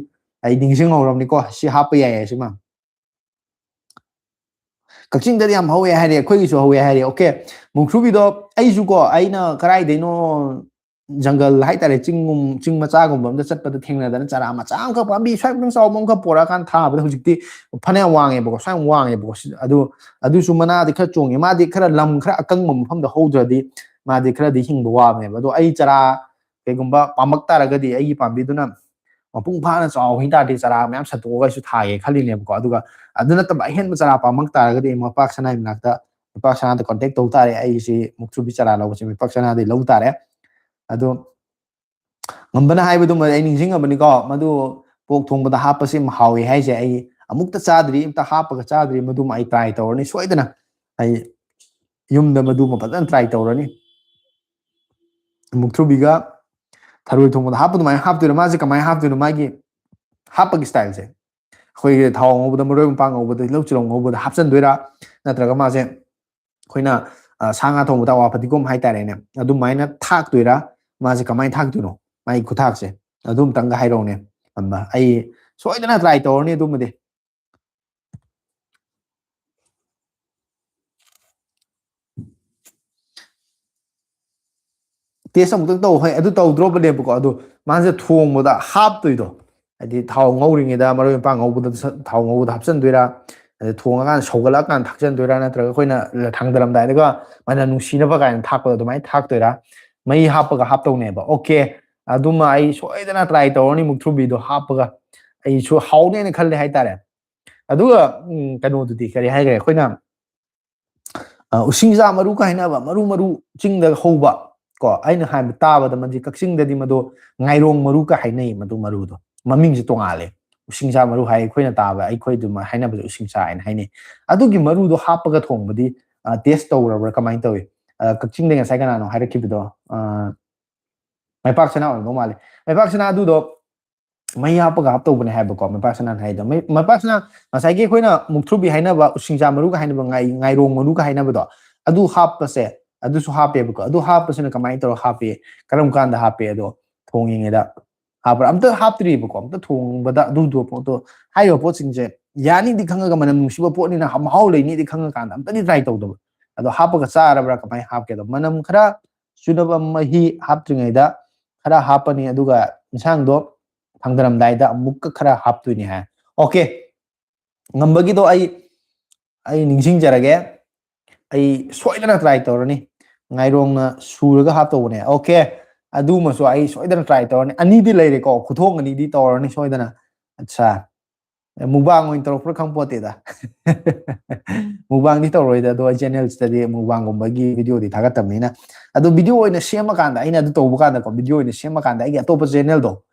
ꯑꯩ ꯅꯤꯡꯁꯤꯡꯍꯧꯔꯕꯅꯤꯀꯣ, ꯁꯤ ꯍꯥꯞꯄ ꯌꯥꯏ ꯍꯥꯏꯁꯤꯃ꯫ ꯀꯛꯆꯤꯡꯗꯗꯤ ꯌꯥꯝ ꯍꯧꯋꯦ ꯍꯥꯏꯔꯦ, ꯑꯩꯈꯣꯏꯒꯤꯁꯨ ꯍꯧꯋꯦ ꯍꯥꯏꯔꯦ꯫ Okay, ꯃꯨꯛꯊ꯭ꯔꯨꯕꯤꯗꯣ ꯑꯩꯁꯨ ꯀꯣ, ꯑꯩꯅ ꯀꯗꯥꯏꯗꯩꯅꯣ, ꯖꯪꯒꯜ ꯍꯥꯏꯇꯥꯔꯦ, ꯆꯤꯡꯒꯨꯝ, ꯆꯤꯡ ꯃꯆꯥꯒꯨꯝꯕ ꯑꯝꯗ ꯆꯠꯄꯗ ꯊꯦꯡꯅꯗꯅ ꯆꯔꯥ ꯃꯆꯥ ꯑꯃꯈꯛ, ꯄꯥꯝꯕꯤ ꯁ꯭ꯋꯥꯏꯃꯨꯛꯇꯪ ꯆꯥꯎꯕ ꯑꯃꯈꯛ ꯄꯣꯔꯛꯑꯀꯥꯟꯗ ꯊꯥꯕꯗ ꯍꯧꯖꯤꯛꯇꯤ ꯐꯅꯌꯥꯝ ꯋꯥꯡꯉꯦꯕꯀꯣ, ꯁ꯭ꯋꯥꯏꯃꯨꯛ ꯋꯥꯡꯉꯦꯕꯀꯣ꯫ ꯁꯤ-, ꯑꯗꯨ, ꯑꯗꯨꯁꯨ ꯃꯅꯥꯗꯤ ꯈꯔ ꯆꯣꯡꯉꯦ꯫ ꯃꯥꯗꯤ ꯈꯔ ꯂꯝ ꯈꯔ ꯑꯀꯪꯕ ꯃꯐꯝꯗ ꯍꯧꯗ꯭ꯔꯗꯤ ꯃꯥꯗꯤ ꯈꯔꯗꯤ ꯍꯤꯡꯕ ꯋꯥꯕꯅꯦꯕ꯫ ꯑꯗꯣ ꯑꯩ ꯆꯔꯥ ꯀꯩꯒꯨꯝꯕ ꯄꯥꯝꯃꯛ ꯇꯥꯔꯒꯗꯤ, ꯑꯩꯒꯤ ꯄꯥꯝꯕꯤꯗꯨꯅ ꯃꯄꯨꯡ ꯐꯥꯅ ꯆꯥꯎ ꯍꯥꯏꯇꯥꯔꯗꯤ, ꯆꯔꯥ ꯃꯌꯥꯝ ꯁꯟꯇꯣꯛꯑꯒ ꯑꯩꯁꯨ ꯊꯥꯒꯦ ꯈꯜꯂꯤꯅꯦꯕꯀꯣ꯫ ꯑꯗꯨꯒ ꯑꯗꯨ ꯅꯠꯇꯕ ꯑꯍꯦꯟꯕ ꯆꯔꯥ ꯄꯥꯝꯃꯛ ꯇꯥꯔꯒꯗꯤ, ꯑꯩ ꯃꯄꯥꯛ ꯁꯅꯥꯒꯤ ꯃꯅꯥꯛꯇ, ꯃꯄꯥꯛ ꯁꯅꯥꯗ contact ꯇꯧ ꯇꯥꯔꯦ꯫ ꯑꯩꯁꯤ ꯃꯨꯛꯊ꯭ꯔꯨꯕꯤ ꯆꯔꯥ ꯂꯧꯕꯁꯦ ꯃꯄꯥꯛ ꯁꯅꯥꯗꯩ ꯂꯧ ꯇꯥꯔꯦ꯫ ꯑꯗꯣ ꯉꯝꯕꯅ ꯍꯥꯏꯕꯗꯨꯃ ꯑꯩ ꯅꯤꯡꯁꯤꯡꯉꯕꯅꯤꯀꯣ, ꯃꯗꯨ pork ꯊꯣꯡꯕꯗ ꯍꯥꯞꯄꯁꯤ ꯌꯥꯝ ꯍꯥꯎꯋꯤ ꯍꯥꯏꯁꯦ꯫ ꯑꯩ ꯑꯃꯨꯛꯇ ꯆꯥꯗ꯭ꯔꯤ, ꯑꯝꯇ ꯍꯥꯞꯄꯒ ꯆꯥꯗ꯭ꯔꯤ, ꯃꯗꯨꯃ ꯑꯩ try ꯇꯧꯔꯅꯤ ꯁꯣꯏꯗꯅ꯫ ꯑꯩ ꯌꯨꯝꯗ ꯃꯗꯨꯃ ꯐꯖꯅ try ꯇꯧꯔꯅꯤ꯫ ꯃꯨꯛꯊ꯭ꯔꯨꯕꯤꯒ ꯊꯔꯣꯏ ꯊꯣꯡꯕꯗ ꯍꯥꯞꯄ ꯑꯗꯨꯃꯥꯏꯅ ꯍꯥꯞꯇꯣꯏꯔꯣ? ꯃꯥꯁꯦ ꯀꯃꯥꯏꯅ ꯍꯥꯞꯇꯣꯏꯅꯣ? ꯃꯥꯒꯤ ꯍꯥꯞꯄꯒꯤ styleꯁꯦ, ꯑꯩꯈꯣꯏꯒꯤ ꯊꯥꯎ ꯉꯧꯕꯗ, ꯃꯔꯣꯏ ꯃꯄꯥꯡ ꯉꯧꯕꯗ, ꯇꯤꯜꯍꯧ ꯆꯅꯝ ꯉꯧꯕꯗ ꯍꯥꯞꯆꯤꯟꯗꯣꯏꯔꯥ? ꯅꯠꯇ꯭ꯔꯒ ꯃꯥꯁꯦ ꯑꯩꯈꯣꯏꯅ, ꯑ, ꯁꯥ ꯉꯥ ꯊꯣꯡꯕꯗ ꯑꯋꯥ ꯐꯗꯤꯒꯣꯝ ꯍꯥꯏꯇꯥꯔꯦꯅꯦ, ꯑꯗꯨꯃꯥꯏꯅ ꯊꯥꯛꯇꯣꯏꯔꯥ? ꯃꯥꯁꯦ ꯀꯃꯥꯏꯅ ꯊꯥꯛꯇꯣꯏꯅꯣ? ꯃꯥꯒꯤ ꯈꯨꯊꯥꯛꯁꯦ ꯑꯗꯨꯝꯇꯪꯒ ꯍꯥꯏꯔꯛꯎꯅꯦ꯫ ꯑꯝꯕ, ꯑꯩ ꯁꯣꯏꯗꯅ try ꯇꯧꯔꯅꯤ ꯑꯗꯨꯃꯗꯤ꯫ Taste ꯑꯃꯨꯛꯇꯪ ꯇꯧ꯫ ꯍꯣꯏ, ꯑꯗꯨ ꯇꯧꯗ꯭ꯔꯣꯕꯅꯦꯕꯀꯣ, ꯑꯗꯣ ꯃꯥꯁꯦ ꯊꯣꯡꯕꯗ ꯍꯥꯞꯇꯣꯏꯗꯣ, ꯍꯥꯏꯗꯤ ꯊꯥꯎ ꯉꯧꯔꯤꯉꯩꯗ, ꯃꯔꯣꯏ ꯃꯄꯥꯡ ꯉꯧꯕꯗ ꯁ-, ꯊꯥꯎ ꯉꯧꯕꯗ ꯍꯥꯞꯆꯤꯟꯗꯣꯏꯔꯥ, ꯑꯗ ꯊꯣꯡꯉꯀꯥꯟꯗ ꯁꯧꯒꯠꯂꯛꯑꯀꯥꯟꯗ ꯊꯥꯛꯆꯤꯟꯗꯣꯏꯔꯥ, ꯅꯠꯇ꯭ꯔꯒ ꯑꯩꯈꯣꯏꯅ ꯊꯥꯡꯗꯔꯝꯗꯥꯏꯗꯒ ꯃꯅꯝ ꯅꯨꯡꯁꯤꯅꯕ ꯀꯥꯏꯅ ꯊꯥꯛꯄꯗꯣ ꯑꯗꯨꯃꯥꯏꯅ ꯊꯥꯛꯇꯣꯏꯔꯥ? ꯃꯍꯤ ꯍꯥꯞꯄꯒ ꯍꯥꯞꯇꯧꯅꯦꯕ꯫ Okay, ꯑꯗꯨꯃ ꯑꯩ ꯁꯣꯏꯗꯅ try ꯇꯧꯔꯅꯤ, ꯃꯨꯛꯊ꯭ꯔꯨꯕꯤꯗꯣ ꯍꯥꯞꯄꯒ꯫ ꯑꯩꯁꯨ ꯍꯥꯎꯅꯦꯅ ꯈꯜꯂꯦ ꯍꯥꯏꯇꯥꯔꯦ꯫ ꯑꯗꯨꯒ, ꯎꯝ, ꯀꯩꯅꯣꯗꯨꯗꯤ ꯀꯔꯤ ꯍꯥꯏꯈ꯭ꯔꯦ? ꯑꯩꯈꯣꯏꯅ, ꯑ, ꯎꯁꯤꯡꯖꯥ ꯃꯔꯨ ꯀ ꯍꯥꯏꯅꯕ, ꯃꯔꯨ, ꯃꯔꯨ ꯆꯤꯡꯗ ꯍꯧꯕ, ꯀꯣ, ꯑꯩꯅ ꯍꯥꯏꯕ ꯇꯥꯕꯗ ꯃꯗꯤ ꯀꯛꯆꯤꯡꯗꯗꯤ ꯃꯗꯨ ꯉꯥꯏꯔꯣꯡ ꯃꯔꯨ ꯀ ꯍꯥꯏꯅꯩ꯫ ꯃꯗꯨ ꯃꯔꯨꯗꯣ ꯃꯃꯤꯡꯁꯦ ꯇꯣꯉꯥꯜꯂꯦ꯫ ꯎꯁꯤꯡꯁꯥ ꯃꯔꯨ ꯍꯥꯏ, ꯑꯩꯈꯣꯏꯅ ꯇꯥꯕ, ꯑꯩꯈꯣꯏ ꯑꯗꯨꯃꯥꯏꯅ ꯍꯥꯏꯅꯕꯗ ꯎꯁꯤꯡꯁꯥ ꯍꯥꯏꯅ ꯍꯥꯏꯅꯩ꯫ ꯑꯗꯨꯒꯤ ꯃꯔꯨꯗꯣ ꯍꯥꯞꯄꯒ ꯊꯣꯡꯕꯗꯤ ꯇꯦꯁ ꯇꯧꯔꯕ꯭ꯔꯥ, ꯀꯃꯥꯏꯅ ꯇꯧꯏ? ꯀꯛꯆꯤꯡꯗ ꯉꯁꯥꯏ ꯀꯅꯥꯅꯣ ꯍꯥꯏꯔꯛꯈꯤꯕꯗꯣ? ꯃꯥꯏꯄꯥꯛ ꯁꯅꯥ ꯑꯣꯏꯔꯝꯗꯧ ꯃꯥꯜꯂꯦ꯫ ꯃꯥꯏꯄꯥꯛ ꯁꯅꯥ ꯑꯗꯨꯗꯣ ꯃꯍꯤ ꯍꯥꯞꯄꯒ ꯍꯥꯞꯇꯧꯕꯅꯦ ꯍꯥꯏꯕꯀꯣ, ꯃꯥꯏꯄꯥꯛ ꯁꯅꯥꯅ ꯍꯥꯏꯗꯣ꯫ ꯃꯥꯏꯄꯥꯛ ꯁꯅꯥ, ꯉꯁꯥꯏꯒꯤ ꯑꯩꯈꯣꯏꯅ ꯃꯨꯛꯊ꯭ꯔꯨꯕꯤ ꯍꯥꯏꯅꯕ, ꯎꯁꯤꯡꯁꯥ ꯃꯔꯨꯒ ꯍꯥꯏꯅꯕ, ꯉꯥꯏꯔꯣꯡ ꯃꯔꯨꯒ ꯍꯥꯏꯅꯕꯗꯣ, ꯑꯗꯨ ꯍꯥꯞꯄꯁꯦ, ꯑꯗꯨꯁꯨ ꯍꯥꯞꯄꯦꯕꯀꯣ꯫ ꯑꯗꯨ ꯍꯥꯞꯄꯁꯤꯅ ꯀꯃꯥꯏꯅ ꯇꯧꯔꯒ ꯍꯥꯞꯄꯤ, ꯀꯔꯝ ꯀꯥꯟꯗ ꯍꯥꯞꯄꯤ? ꯑꯗꯣ ꯊꯣꯡꯉꯤꯉꯩꯗ ꯍꯥꯞꯄ꯭ꯔꯥ? ꯑꯝꯇ ꯍꯥꯞꯇ꯭ꯔꯤꯕꯀꯣ꯫ ꯑꯝꯇ ꯊꯣꯡꯕꯗ ꯑꯗꯨꯗꯣ ꯄꯣꯠꯇꯣ, ꯍꯥꯏꯔꯤꯕ ꯄꯣꯠꯁꯤꯡꯁꯦ ꯌꯥꯅꯤꯗꯤ ꯈꯪꯉꯒ, ꯃꯅꯝ ꯅꯨꯡꯁꯤꯕ ꯄꯣꯠꯅꯤꯅ, ꯃꯍꯥꯎ ꯂꯩꯅꯤꯗꯤ ꯈꯪꯉꯀꯥꯟꯗ ꯑꯝꯇꯗꯤ ꯇ꯭ꯔꯥꯏ ꯇꯧꯗꯕ꯫ ꯑꯗꯣ ꯍꯥꯞꯄꯒ ꯆꯥꯔꯕ꯭ꯔꯥ, ꯀꯃꯥꯏꯅ ꯍꯥꯞꯀꯦꯗꯣ? ꯃꯅꯝ ꯈꯔ ꯆꯨꯅꯕ ꯃꯍꯤ ꯍꯥꯞꯇ꯭ꯔꯤꯉꯩꯗ ꯈꯔ ꯍꯥꯞꯄꯅꯤ, ꯑꯗꯨꯒ ꯏꯟꯁꯥꯡꯗꯣ ꯊꯥꯡꯗꯔꯝꯗꯥꯏꯗ ꯑꯃꯨꯛꯀ ꯈꯔ ꯍꯥꯞꯇꯣꯏꯅꯤ ꯍꯥꯏ꯫ ꯑꯣꯀꯦ, ꯉꯝꯕꯒꯤꯗꯣ ꯑꯩ, ꯑꯩ ꯅꯤꯡꯁꯤꯡꯖꯔꯒꯦ꯫ ꯑꯩ ꯁꯣꯏꯗꯅ ꯇ꯭ꯔꯥꯏ ꯇꯧꯔꯅꯤ꯫ ꯉꯥꯏꯔꯣꯡꯅ ꯁꯨꯔꯒ ꯍꯥꯞꯇꯧꯕꯅꯦ꯫ ꯑꯣꯀꯦ, ꯑꯗꯨꯃꯁꯨ ꯑꯩ ꯁꯣꯏꯗꯅ ꯇ꯭ꯔꯥꯏ ꯇꯧꯔꯅꯤ꯫ ꯑꯅꯤꯗꯤ ꯂꯩꯔꯦꯀꯣ, ꯈꯨꯊꯣꯡ ꯑꯅꯤꯗꯤ ꯇꯧꯔꯅꯤ ꯁꯣꯏꯗꯅ꯫ ꯑꯠꯁꯥ, ꯃꯨꯛꯕꯥꯡ ꯑꯣꯏꯅ ꯇꯧꯔꯛꯄ꯭ꯔꯥ ꯈꯪꯄꯣꯠꯇꯦꯗ꯫ ꯃꯨꯛꯕꯥꯡꯗꯤ ꯇꯧꯔꯣꯏꯗ, ꯑꯗꯣ ꯑꯩ ꯆꯦꯅꯦꯜꯁꯤꯗꯗꯤ ꯃꯨꯛꯕꯥꯡꯒꯨꯝꯕꯒꯤ ꯚꯤꯗꯤꯑꯣꯗꯤ ꯊꯥꯒꯠꯇꯕꯅꯤꯅ꯫ ꯑꯗꯣ ꯚꯤꯗꯤꯑꯣ ꯑꯣꯏꯅ ꯁꯦꯝꯃꯀꯥꯟꯗ, ꯑꯩꯅ ꯑꯗꯨ ꯇꯧꯕ ꯀꯥꯟꯗꯀꯣ, ꯚꯤꯗꯤꯑꯣ ꯑꯣꯏꯅ ꯁꯦꯝꯃꯀꯥꯟꯗ ꯑꯩꯒꯤ ꯑꯇꯣꯞꯄ ꯆꯦꯅꯦꯜꯗꯣ,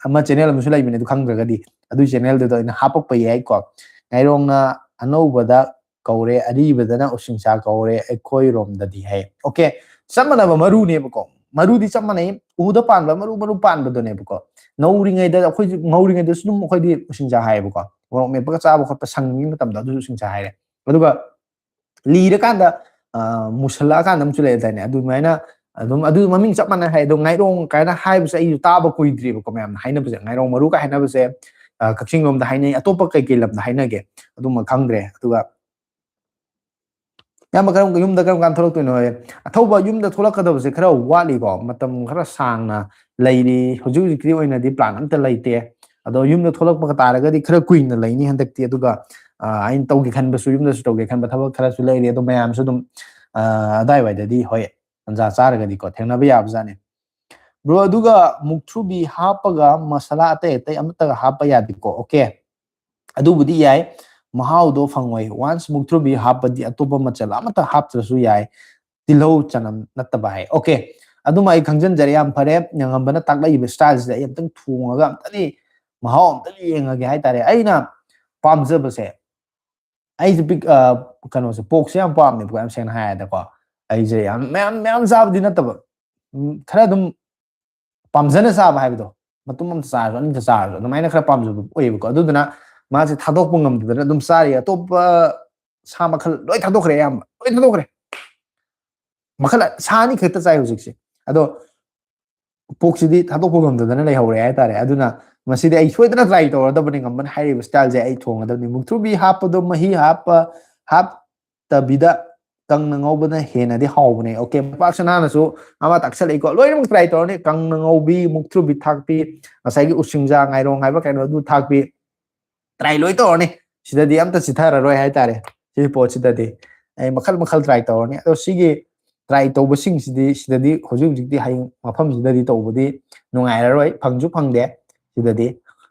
ꯑꯃ ꯆꯦꯅꯦꯜ ꯑꯃꯁꯨ ꯂꯩꯕꯅꯦ, ꯑꯗꯨ ꯈꯪꯗ꯭ꯔꯒꯗꯤ ꯑꯗꯨꯒꯤ ꯆꯦꯅꯦꯜꯗꯨꯗ ꯑꯣꯏꯅ ꯍꯥꯞꯄꯛꯄ ꯌꯥꯏꯀꯣ꯫ ꯉꯥꯏꯔꯣꯡꯅ ꯑꯅꯧꯕꯗ ꯀꯧꯔꯦ, ꯑꯔꯤꯕꯗꯅ ꯎꯁꯤꯡꯁꯥ ꯀꯧꯔꯦ ꯑꯩꯈꯣꯏꯔꯣꯝꯗꯗꯤ ꯍꯥꯏ꯫ ꯑꯣꯀꯦ, ꯆꯞ ꯃꯥꯟꯅꯕ ꯃꯔꯨꯅꯦꯕꯀꯣ, ꯃꯔꯨꯗꯤ ꯆꯞ ꯃꯥꯟꯅꯩ, ꯎꯗ ꯄꯥꯟꯕ ꯃꯔꯨ, ꯃꯔꯨ ꯄꯥꯟꯕꯗꯨꯅꯦꯕꯀꯣ꯫ ꯅꯧꯔꯤꯉꯩꯗ ꯑꯩꯈꯣꯏꯁꯨ, ꯉꯧꯔꯤꯉꯩꯗꯁꯨ ꯑꯗꯨꯝ ꯑꯩꯈꯣꯏꯗꯤ ꯎꯁꯤꯡꯁꯥ ꯍꯥꯏꯌꯦꯕꯀꯣ꯫ ꯃꯣꯔꯣꯛ ꯃꯦꯠꯄꯒ ꯆꯥꯕ ꯈꯣꯠꯄ ꯁꯪꯉꯤ ꯃꯇꯝꯗ ꯑꯗꯨꯁꯨ ꯎꯁꯤꯡꯁꯥ ꯍꯥꯏꯔꯦ꯫ ꯑꯗꯨꯒ ꯂꯤꯔꯀꯥꯟꯗ, ꯑ, ꯃꯨꯁꯜꯂꯛꯑꯀꯥꯟꯗ ꯑꯃꯁꯨ ꯂꯩꯔꯗꯥꯏꯅꯦ? ꯑꯗꯨꯃꯥꯏꯅ ꯑꯗꯨꯝ, ꯑꯗꯨ ꯃꯃꯤꯡ ꯆꯞ ꯃꯥꯟꯅ ꯍꯥꯏ꯫ ꯑꯗꯣ ꯉꯥꯏꯔꯣꯡ ꯀꯥꯏꯅ ꯍꯥꯏꯕꯁꯦ ꯑꯩꯁꯨ ꯇꯥꯕ ꯀꯨꯏꯗ꯭ꯔꯤꯕꯀꯣ, ꯃꯌꯥꯝꯅ ꯍꯥꯏꯅꯕꯁꯦ꯫ ꯉꯥꯏꯔꯣꯡ ꯃꯔꯨꯒ ꯍꯥꯏꯅꯕꯁꯦ, ꯑ, ꯀꯛꯆꯤꯡ ꯂꯣꯝꯗ ꯍꯥꯏꯅꯩ, ꯑꯇꯣꯞꯄ ꯀꯩꯀꯩ ꯂꯝꯗ ꯍꯥꯏꯅꯒꯦ ꯑꯗꯨꯃ ꯈꯪꯗ꯭ꯔꯦ꯫ ꯑꯗꯨꯒ ꯏꯌꯥꯝꯕ, ꯀꯔꯝ, ꯌꯨꯝꯗ ꯀꯔꯝ ꯀꯥꯟꯗ ꯊꯣꯛꯂꯛꯇꯣꯏꯅꯣ? ꯑꯊꯧꯕ, ꯌꯨꯝꯗ ꯊꯣꯛꯂꯛꯀꯗꯕꯁꯦ ꯈꯔ ꯋꯥꯠꯂꯤꯀꯣ, ꯃꯇꯝ ꯈꯔ ꯁꯥꯡꯅ ꯂꯩꯔꯤ꯫ ꯍꯧꯖꯤꯛ ꯍꯧꯖꯤꯛꯀꯤ ꯑꯣꯏꯅꯗꯤ ꯄ꯭ꯂꯥꯟ ꯑꯝꯇ ꯂꯩꯇꯦ꯫ ꯑꯗꯣ ꯌꯨꯝꯗ ꯊꯣꯛꯂꯛꯄ ꯇꯥꯔꯒꯗꯤ ꯈꯔ ꯀꯨꯏꯅ ꯂꯩꯅꯤ ꯍꯟꯗꯛꯇꯤ꯫ ꯑꯗꯨꯒ, ꯑ, ꯑꯩꯅ ꯇꯧꯒꯦ ꯈꯟꯕꯁꯨ, ꯌꯨꯝꯗꯁꯨ ꯇꯧꯒꯦ ꯈꯟꯕ ꯊꯕꯛ ꯈꯔꯁꯨ ꯂꯩꯔꯤ꯫ ꯑꯗꯣ ꯃꯌꯥꯝꯁꯨ ꯑꯗꯨꯝ, ꯑ, ꯑꯗꯥꯏꯋꯥꯏꯗꯗꯤ, ꯍꯣꯏ, ꯇꯟꯖꯥ ꯆꯥꯔꯒꯗꯤꯀꯣ, ꯊꯦꯡꯅꯕ ꯌꯥꯕꯖꯥꯠꯅꯤ꯫ ꯕ꯭ꯔꯣ, ꯑꯗꯨꯒ ꯃꯨꯛꯊ꯭ꯔꯨꯕꯤ ꯍꯥꯞꯄꯒ ꯃꯁꯥꯂꯥ ꯑꯇꯩ ꯑꯇꯩ ꯑꯃꯠꯇꯒ ꯍꯥꯞꯄ ꯌꯥꯗꯦꯀꯣ? ꯑꯣꯀꯦ, ꯑꯗꯨꯕꯨꯗꯤ ꯌꯥꯏ, ꯃꯍꯥꯎꯗꯣ ꯐꯪꯉꯣꯏ꯫ Once ꯃꯨꯛꯊ꯭ꯔꯨꯕꯤ ꯍꯥꯞꯄꯗꯤ ꯑꯇꯣꯞꯄ ꯃꯆꯜ ꯑꯃꯠꯇ ꯍꯥꯞꯇ꯭ꯔꯁꯨ ꯌꯥꯏ, ꯇꯤꯜꯍꯧ ꯆꯅꯝ ꯅꯠꯇꯕ ꯍꯥꯏ꯫ ꯑꯣꯀꯦ, ꯑꯗꯨꯃ ꯑꯩ ꯈꯪꯖꯟꯖꯔꯦ, ꯌꯥꯝ ꯐꯔꯦ꯫ ꯉꯝꯕꯅ ꯇꯥꯛꯂꯛꯏꯕ ꯁ꯭ꯇꯥꯏꯜꯁꯤꯗ ꯑꯩ ꯑꯝꯇꯪ ꯊꯣꯡꯉꯒ ꯑꯝꯇꯗꯤ ꯃꯍꯥꯎ ꯑꯝꯇ ꯌꯦꯡꯉꯒꯦ ꯍꯥꯏꯇꯥꯔꯦ꯫ ꯑꯩꯅ ꯄꯥꯝꯖꯕꯁꯦ, ꯑꯩꯁꯦ ꯄꯤꯛ ꯀꯩꯅꯣꯁꯦ, ꯄꯣꯛꯁꯦ ꯌꯥꯝ ꯄꯥꯝꯃꯦꯕꯀꯣ, ꯌꯥꯝ ꯁꯦꯡꯅ ꯍꯥꯏꯔꯗꯤꯀꯣ꯫ ꯑꯩꯁꯦ ꯌꯥꯝ ꯃꯌꯥꯝ ꯃꯌꯥꯝ ꯆꯥꯕꯗꯤ ꯅꯠꯇꯕ, ꯎꯝ, ꯈꯔ ꯑꯗꯨꯝ ꯄꯥꯝꯖꯅ ꯆꯥꯕ ꯍꯥꯏꯕꯗꯣ, ꯃꯇꯨꯝ ꯑꯃꯇ ꯆꯥꯔꯁꯨ, ꯑꯅꯤꯇ ꯆꯥꯔꯁꯨ, ꯑꯗꯨꯃꯥꯏꯅ ꯈꯔ ꯄꯥꯝꯖꯕ ꯑꯣꯏꯌꯦꯕꯀꯣ꯫ ꯑꯗꯨꯗꯨꯅ ꯃꯥꯁꯦ ꯊꯥꯗꯣꯛꯄ ꯉꯝꯗꯗꯅ ꯑꯗꯨꯝ ꯆꯥꯔꯤ꯫ ꯑꯇꯣꯞꯄ ꯁꯥ ꯃꯈꯜ ꯂꯣꯏ ꯊꯥꯗꯣꯛꯈ꯭ꯔꯦ, ꯑꯌꯥꯝꯕ ꯂꯣꯏ ꯊꯥꯗꯣꯛꯈ꯭ꯔꯦ꯫ ꯃꯈꯜ ꯁꯥ ꯑꯅꯤ ꯈꯛꯇ ꯆꯥꯏ ꯍꯧꯖꯤꯛꯁꯦ꯫ ꯑꯗꯣ ꯄꯣꯛꯁꯤꯗꯤ ꯊꯥꯗꯣꯛꯄ ꯉꯝꯗꯗꯅ ꯂꯩꯍꯧꯔꯦ ꯍꯥꯏꯇꯥꯔꯦ꯫ ꯑꯗꯨꯅ ꯃꯁꯤꯗꯤ ꯑꯩ ꯁꯣꯏꯗꯅ try ꯇꯧꯔꯗꯕꯅꯤ꯫ ꯉꯝꯕꯅ ꯍꯥꯏꯔꯤꯕ style ꯁꯦ ꯑꯩ ꯊꯣꯡꯒꯗꯕꯅꯤ꯫ ꯃꯨꯛꯊ꯭ꯔꯨꯕꯤ ꯍꯥꯞꯄꯗꯣ, ꯃꯍꯤ ꯍꯥꯞꯄ, ꯍꯥꯞꯇꯕꯤꯗ ꯀꯪꯅ ꯉꯧꯕꯅ ꯍꯦꯟꯅꯗꯤ ꯍꯥꯎꯕꯅꯦ꯫ OK, ꯄꯥꯛ ꯁꯅꯥꯅꯁꯨ ꯑꯃ ꯇꯥꯛꯁꯜꯂꯛꯏꯀꯣ꯫ ꯂꯣꯏꯅꯃꯛ try ꯇꯧꯔꯅꯤ꯫ ꯀꯪꯅ ꯉꯧꯕꯤ, ꯃꯨꯛꯊ꯭ꯔꯨꯕꯤ ꯊꯥꯛꯄꯤ, ꯉꯁꯥꯏꯒꯤ ꯎꯁꯤꯡꯖꯥ ꯉꯥꯏꯔꯣꯡ ꯍꯥꯏꯕ ꯀꯩꯅꯣ, ꯑꯗꯨ ꯊꯥꯛꯄꯤ, try ꯂꯣꯏ ꯇꯧꯔꯅꯤ꯫ ꯁꯤꯗꯗꯤ ꯑꯝꯇ ꯆꯤꯊꯔꯔꯣꯏ ꯍꯥꯏꯇꯥꯔꯦ꯫ ꯁꯤꯒꯤ ꯄꯣꯠꯁꯤꯗꯗꯤ ꯑꯩ ꯃꯈꯜ ꯃꯈꯜ try ꯇꯧꯔꯅꯤ꯫ ꯑꯗꯣ ꯁꯤꯒꯤ try ꯇꯧꯕꯁꯤꯡꯁꯤꯗꯤ ꯁꯤꯗꯗꯤ ꯍꯧꯖꯤꯛ ꯍꯧꯖꯤꯛꯇꯤ ꯍꯌꯦꯡ ꯃꯐꯝꯁꯤꯗꯗꯤ ꯇꯧꯕꯗꯤ ꯅꯨꯡꯉꯥꯏꯔꯔꯣꯏ, ꯐꯪꯁꯨ ꯐꯪꯗꯦ꯫ ꯁꯤꯗꯗꯤ,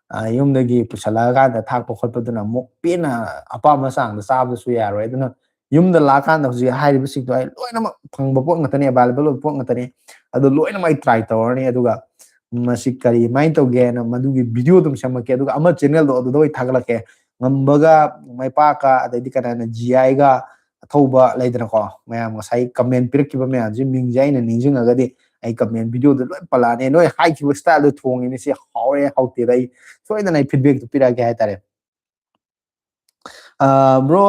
ꯑ, ꯌꯨꯝꯗꯒꯤ ꯄꯨꯁꯜꯂꯛꯑꯀꯥꯟꯗ ꯊꯥꯛꯄ ꯈꯣꯠꯄꯗꯨꯅ ꯑꯃꯨꯛ ꯄꯦꯟꯅ ꯑꯄꯥꯝꯕ ꯆꯥꯡꯗ ꯆꯥꯕꯁꯨ ꯌꯥꯔꯣꯏ꯫ ꯑꯗꯨꯅ ꯌꯨꯝꯗ ꯂꯥꯛꯑꯀꯥꯟꯗ ꯍꯧꯖꯤꯛ ꯍꯥꯏꯔꯤꯕꯁꯤꯡꯗꯣ ꯑꯩ ꯂꯣꯏꯅꯃꯛ ꯐꯪꯕ ꯄꯣꯠ ꯉꯥꯛꯇꯅꯤ, available ꯑꯣꯏꯕ ꯄꯣꯠ ꯉꯥꯛꯇꯅꯤ꯫ ꯑꯗꯨ ꯂꯣꯏꯅꯃꯛ ꯑꯩ try ꯇꯧꯔꯅꯤ꯫ ꯑꯗꯨꯒ ꯃꯁꯤ ꯀꯔꯤ, ꯀꯃꯥꯏꯅ ꯇꯧꯒꯦꯅ ꯃꯗꯨꯒꯤ video ꯑꯗꯨꯝ ꯁꯦꯝꯃꯛꯀꯦ꯫ ꯑꯗꯨꯒ ꯑꯃ channel ꯗꯣ ꯑꯗꯨꯗ ꯑꯣꯏ ꯊꯥꯒꯠꯂꯛꯀꯦ꯫ ꯉꯝꯕꯒ, ꯃꯥꯏꯄꯥꯛꯀ, ꯑꯗꯩꯗꯤ ꯀꯅꯥꯅ, ꯖꯤ ꯑꯥꯏꯒ ꯑꯊꯧꯕ ꯂꯩꯗꯅꯀꯣ, ꯃꯌꯥꯝ ꯉꯁꯥꯏ comment ꯄꯤꯔꯛꯈꯤꯕ ꯃꯌꯥꯝꯁꯤ ꯃꯤꯡꯁꯦ ꯑꯩꯅ ꯅꯤꯡꯁꯤꯡꯉꯒꯗꯤ ꯑꯩ comment video ꯗ ꯂꯣꯏ ꯄꯜꯂꯛꯑꯅꯤ꯫ ꯅꯣꯏ ꯍꯥꯏꯈꯤꯕ style ꯗꯣ ꯊꯣꯡꯉꯤꯅꯤ, ꯁꯤ ꯍꯥꯎꯔꯦ ꯍꯥꯎꯇꯦꯗ ꯑꯩ ꯁꯣꯏꯗꯅ ꯑꯩ feedback ꯇꯣ ꯄꯤꯔꯛꯑꯒꯦ ꯍꯥꯏꯇꯥꯔꯦ꯫ ꯑ, bro,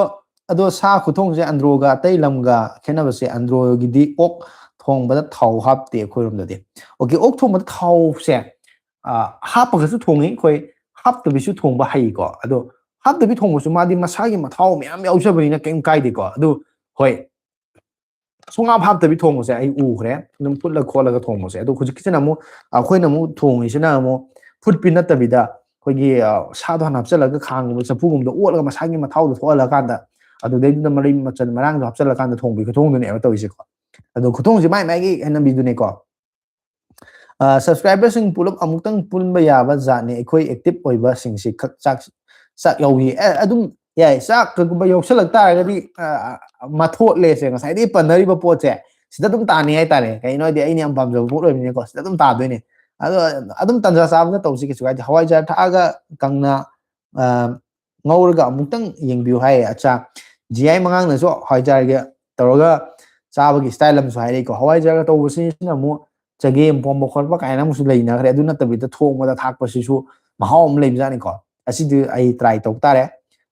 ꯑꯗꯣ ꯁꯥ ꯈꯨꯊꯣꯡꯁꯦ ꯑꯟꯗ꯭ꯔꯣꯒ ꯑꯇꯩ ꯂꯝꯒ ꯈꯦꯠꯅꯕꯁꯦ, ꯑꯟꯗ꯭ꯔꯣꯒꯤꯗꯤ ꯑꯣꯛ ꯊꯣꯡꯕꯗ ꯊꯥꯎ ꯍꯥꯞꯇꯦ ꯑꯩꯈꯣꯏꯔꯣꯝꯗꯗꯤ꯫ OK, ꯑꯣꯛ ꯊꯣꯡꯕꯗ ꯊꯥꯎꯁꯦ, ꯑ, ꯍꯥꯞꯄꯒꯁꯨ ꯊꯣꯡꯉꯤ ꯑꯩꯈꯣꯏ, ꯍꯥꯞꯇꯕꯤꯁꯨ ꯊꯣꯡꯕ ꯍꯩꯀꯣ꯫ ꯑꯗꯣ ꯍꯥꯞꯇꯕꯤ ꯊꯣꯡꯕꯁꯨ ꯃꯥꯗꯤ ꯃꯁꯥꯒꯤ ꯃꯊꯥꯎ ꯃꯌꯥꯝ ꯌꯥꯎꯖꯕꯅꯤꯅ ꯀꯩꯝ ꯀꯥꯏꯗꯦꯀꯣ꯫ ꯑꯗꯨ ꯍꯣꯏ, ꯁꯨꯡꯍꯥꯞ ꯍꯥꯞꯇꯕꯤ ꯊꯣꯡꯕꯁꯦ ꯑꯩ ꯎꯈ꯭ꯔꯦ, ꯑꯗꯨꯝ ꯐꯨꯠꯂ ꯈꯣꯠꯂꯒ ꯊꯣꯡꯕꯁꯦ꯫ ꯑꯗꯣ ꯍꯧꯖꯤꯛꯀꯤꯁꯤꯅ ꯑꯃꯨꯛ, ꯑꯩꯈꯣꯏꯅ ꯑꯃꯨꯛ ꯊꯣꯡꯉꯤꯁꯤꯅ ꯑꯃꯨꯛ ꯐꯨꯠꯄꯤ ꯅꯠꯇꯕꯤꯗ ꯑꯩꯈꯣꯏꯒꯤ, ꯑ, ꯁꯥꯗꯣ ꯍꯥꯟꯅ ꯍꯥꯞꯆꯤꯜꯂꯒ ꯈꯥꯡꯒꯨꯝꯕ ꯆꯐꯨꯒꯨꯝꯕꯗ ꯑꯣꯠꯂꯒ ꯃꯁꯥꯒꯤ ꯃꯊꯥꯎꯗꯣ ꯊꯣꯛꯍꯜꯂꯀꯥꯟꯗ ꯑꯗꯨꯗꯩꯗꯨꯗ ꯃꯔꯣꯏ ꯃꯆꯜ ꯃꯔꯥꯡꯗꯣ ꯍꯥꯞꯆꯤꯜꯂꯀꯥꯟꯗ ꯊꯣꯡꯕꯤ ꯈꯨꯊꯣꯡꯗꯨꯅꯦꯕ ꯇꯧꯔꯤꯁꯦꯀꯣ꯫ ꯑꯗꯣ ꯈꯨꯊꯣꯡꯁꯦ ꯃꯥꯏ ꯃꯥꯏꯒꯤ ꯍꯩꯅꯕꯤꯗꯨꯅꯤꯀꯣ꯫ ꯑ, subscriber ꯁꯤꯡ ꯄꯨꯂꯞ ꯑꯃꯨꯛꯇꯪ ꯄꯨꯟꯕ ꯌꯥꯕ ꯖꯥꯠꯅꯦ꯫ ꯑꯩꯈꯣꯏ active ꯑꯣꯏꯕꯁꯤꯡꯁꯤ ꯈꯛ ꯆꯥꯛ, ꯆꯥꯛ ꯌꯥꯎꯏ꯫ ꯑꯦ, ꯑꯗꯨꯝ ꯌꯥꯏ꯫ ꯆꯥꯛ ꯀꯩꯒꯨꯝꯕ ꯌꯥꯎꯁꯜꯂꯛ ꯇꯥꯔꯒꯗꯤ, ꯑ, ꯃꯊꯣꯠꯂꯦꯁꯦ, ꯉꯁꯥꯏꯗꯒꯤ ꯄꯟꯅꯔꯤꯕ ꯄꯣꯠꯁꯦ ꯁꯤꯗ ꯑꯗꯨꯝ ꯇꯥꯅꯤ ꯍꯥꯏꯇꯥꯔꯦ꯫ ꯀꯩꯒꯤꯅꯣ ꯍꯥꯏꯗꯤ ꯑꯩꯅ ꯌꯥꯝ ꯄꯥꯝꯖꯕ ꯄꯣꯠ ꯑꯣꯏꯕꯅꯤꯅꯀꯣ, ꯁꯤꯗ ꯑꯗꯨꯝ ꯇꯥꯗꯣꯏꯅꯦ꯫ ꯑꯗꯣ ꯑꯗꯨꯝ ꯇꯟꯖꯥ ꯆꯥꯕꯗ ꯇꯧꯁꯤ, ꯀꯩꯁꯨ ꯀꯥꯏꯗꯦ꯫ ꯍꯋꯥꯏꯖꯥꯔ ꯊꯥꯛꯑꯒ ꯀꯪꯅ, ꯑ, ꯉꯧꯔꯒ ꯑꯃꯨꯛꯇꯪ ꯌꯦꯡꯕꯤꯌꯨ ꯍꯥꯏꯌꯦ꯫ ꯑꯠꯆꯥ, ꯖꯤ ꯑꯥꯏ ꯃꯉꯥꯡꯅꯁꯨ ꯍꯋꯥꯏꯖꯥꯔꯒ ꯇꯧꯔꯒ ꯆꯥꯕꯒꯤ style ꯑꯃꯁꯨ ꯍꯥꯏꯔꯛꯏꯀꯣ꯫ ꯍꯋꯥꯏꯖꯥꯔꯒ ꯇꯧꯕꯁꯤꯅ ꯑꯃꯨꯛ ꯆꯒꯦꯝ ꯄꯣꯝꯕ ꯈꯣꯠꯄ ꯀꯥꯏꯅ ꯑꯃꯁꯨ ꯂꯩꯅꯈ꯭ꯔꯦ꯫ ꯑꯗꯨ ꯅꯠꯇꯕꯤꯗ ꯊꯣꯡꯕꯗ ꯊꯥꯛꯄꯁꯤꯁꯨ ꯃꯍꯥꯎ ꯑꯃ ꯂꯩꯕꯖꯥꯠꯅꯤꯀꯣ꯫ ꯑꯁꯤꯗꯤ ꯑꯩ try ꯇꯧ ꯇꯥꯔꯦ꯫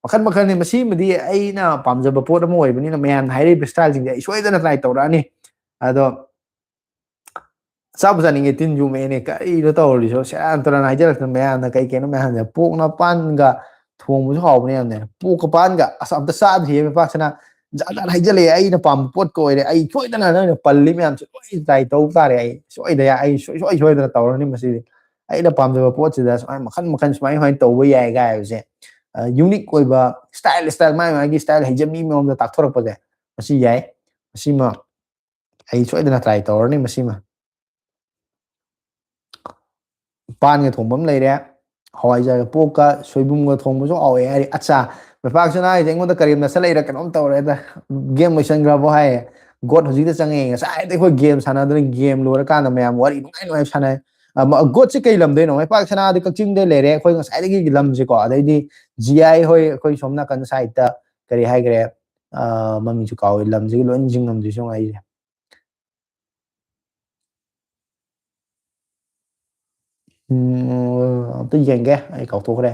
ꯃꯈꯟ ꯃꯈꯟꯅꯤ꯫ ꯃꯁꯤꯃꯗꯤ ꯑꯩꯅ ꯄꯥꯝꯖꯕ ꯄꯣꯠ ꯑꯃ ꯑꯣꯏꯕꯅꯤꯅ ꯃꯌꯥꯝꯅ ꯍꯥꯏꯔꯛꯏꯕ styleꯁꯤꯡꯁꯦ ꯑꯩ ꯁꯣꯏꯗꯅ try ꯇꯧꯔꯛꯑꯅꯤ꯫ ꯑꯗꯣ ꯆꯥꯕꯨ ꯆꯥꯅꯤꯡꯉꯦ, ꯇꯤꯟ ꯌꯣꯝꯃꯛꯑꯦꯅꯦ꯫ ꯀꯔꯤꯅꯣ ꯇꯧꯔꯤꯁꯤꯕꯣ? ꯁꯦꯔꯥꯟ ꯇꯨꯔꯥꯟ ꯍꯥꯏꯖꯜꯂꯛꯇꯅ ꯃꯌꯥꯝꯅ ꯀꯩ ꯀꯩꯅꯣ ꯃꯌꯥꯝꯁꯦ꯫ ꯄꯣꯛꯅ ꯄꯥꯟꯒ ꯊꯣꯡꯕꯁꯨ ꯍꯥꯎꯕꯅꯦ ꯌꯥꯝꯅ꯫ ꯄꯣꯛꯀ ꯄꯥꯟꯒ ꯑꯁ ꯑꯝꯇ ꯆꯥꯗ꯭ꯔꯤꯌꯦ ꯃꯩꯄꯥꯛꯁꯅꯥ꯫ ꯖꯥꯠ ꯖꯥꯠ ꯍꯥꯏꯖꯜꯂꯛꯑꯦ꯫ ꯑꯩꯅ ꯄꯥꯝꯕ ꯄꯣꯠꯀ ꯑꯣꯏꯔꯦ꯫ ꯑꯩ ꯁꯣꯏꯗꯅ ꯅꯣꯏꯅ ꯄꯜꯂꯤ ꯃꯌꯥꯝꯁꯦ ꯂꯣꯏ try ꯇꯧ ꯇꯥꯔꯦ꯫ ꯑꯩ ꯁꯣꯏꯗ ꯌꯥ-, ꯑꯩ ꯁꯣꯏ-, ꯁꯣꯏ ꯁꯣꯏꯗꯅ ꯇꯧꯔꯅꯤ ꯃꯁꯤꯗꯤ꯫ ꯑꯩꯅ ꯄꯥꯝꯖꯕ ꯄꯣꯠꯁꯤꯗ ꯁꯨꯃꯥꯏꯅ ꯃꯈꯟ ꯃꯈꯟ ꯁꯨꯃꯥꯏ ꯁꯨꯃꯥꯏꯅ ꯇꯧꯕ ꯌꯥꯏꯒ ꯍꯥꯏꯕꯁꯦ, ꯑ, unique ꯑꯣꯏꯕ style, style, ꯃꯥꯏ ꯃꯥꯒꯤ style ꯍꯩꯖꯕꯤ ꯃꯑꯣꯡꯗ ꯇꯥꯛꯊꯣꯔꯛꯄꯁꯦ, ꯃꯁꯤ ꯌꯥꯏ꯫ ꯃꯁꯤꯃ ꯑꯩ ꯁꯣꯏꯗꯅ try ꯇꯧꯔꯅꯤ ꯃꯁꯤꯃ꯫ ꯄꯥꯟꯒ ꯊꯣꯡꯕ ꯑꯃ ꯂꯩꯔꯦ, ꯍꯋꯥꯏꯖꯥꯔꯒ ꯄꯣꯛꯀ ꯁꯣꯏꯕꯨꯝꯒ ꯊꯣꯡꯕꯁꯨ ꯍꯥꯎꯋꯦ ꯍꯥꯏꯔꯤ꯫ ꯑꯠꯆꯥ, ꯃꯩꯄꯥꯛꯁꯅꯥ ꯍꯥꯏꯁꯦ ꯑꯩꯉꯣꯟꯗ ꯀꯔꯦꯝ ꯅꯁꯜꯂꯛꯏꯔꯥ ꯀꯩꯅꯣꯝ ꯇꯧꯔꯦꯗ꯫ Game ꯂꯣꯏꯁꯟꯈ꯭ꯔꯕꯣ ꯍꯥꯏꯌꯦ? ꯒꯣꯠ ꯍꯧꯖꯤꯛꯇ ꯆꯪꯉꯛꯑꯦ꯫ ꯉꯁꯥꯏꯗꯩ ꯑꯩꯈꯣꯏ game ꯁꯥꯟꯅꯗꯅ, game ꯂꯣꯏꯔꯀꯥꯟꯗ ꯃꯌꯥꯝ ꯋꯥꯔꯤ ꯅꯨꯡꯉꯥꯏ ꯅꯨꯡꯉꯥꯏꯕ ꯁꯥꯟꯅꯩ꯫ ꯑ, ꯃ-, ꯒꯣꯠꯁꯦ ꯀꯩ ꯂꯝꯗꯩꯅꯣ? ꯃꯩꯄꯥꯛꯁꯅꯥꯗꯤ ꯀꯛꯆꯤꯡꯗꯩ ꯂꯩꯔꯦ, ꯑꯩꯈꯣꯏ ꯉꯁꯥꯏꯗꯒꯤ ꯂꯝꯁꯦꯀꯣ꯫ ꯑꯗꯩꯗꯤ ꯖꯤ ꯑꯥꯏ ꯍꯣꯏ ꯑꯩꯈꯣꯏ ꯁꯣꯝ ꯅꯥꯀꯟ sideꯇ ꯀꯔꯤ ꯍꯥꯏꯈ꯭ꯔꯦ? ꯑ, ꯃꯃꯤꯡꯁꯨ ꯀꯥꯎꯋꯦ, ꯂꯝꯁꯤꯒꯤ ꯂꯣꯏ ꯅꯤꯡꯁꯤꯡꯉꯝꯗ꯭ꯔꯤꯁꯦ ꯌꯦꯡꯉꯣ ꯑꯩꯁꯦ꯫ ꯎꯝ, ꯑꯝꯇ ꯌꯦꯡꯒꯦ, ꯑꯩ ꯀꯥꯎꯊꯣꯛꯈ꯭ꯔꯦ꯫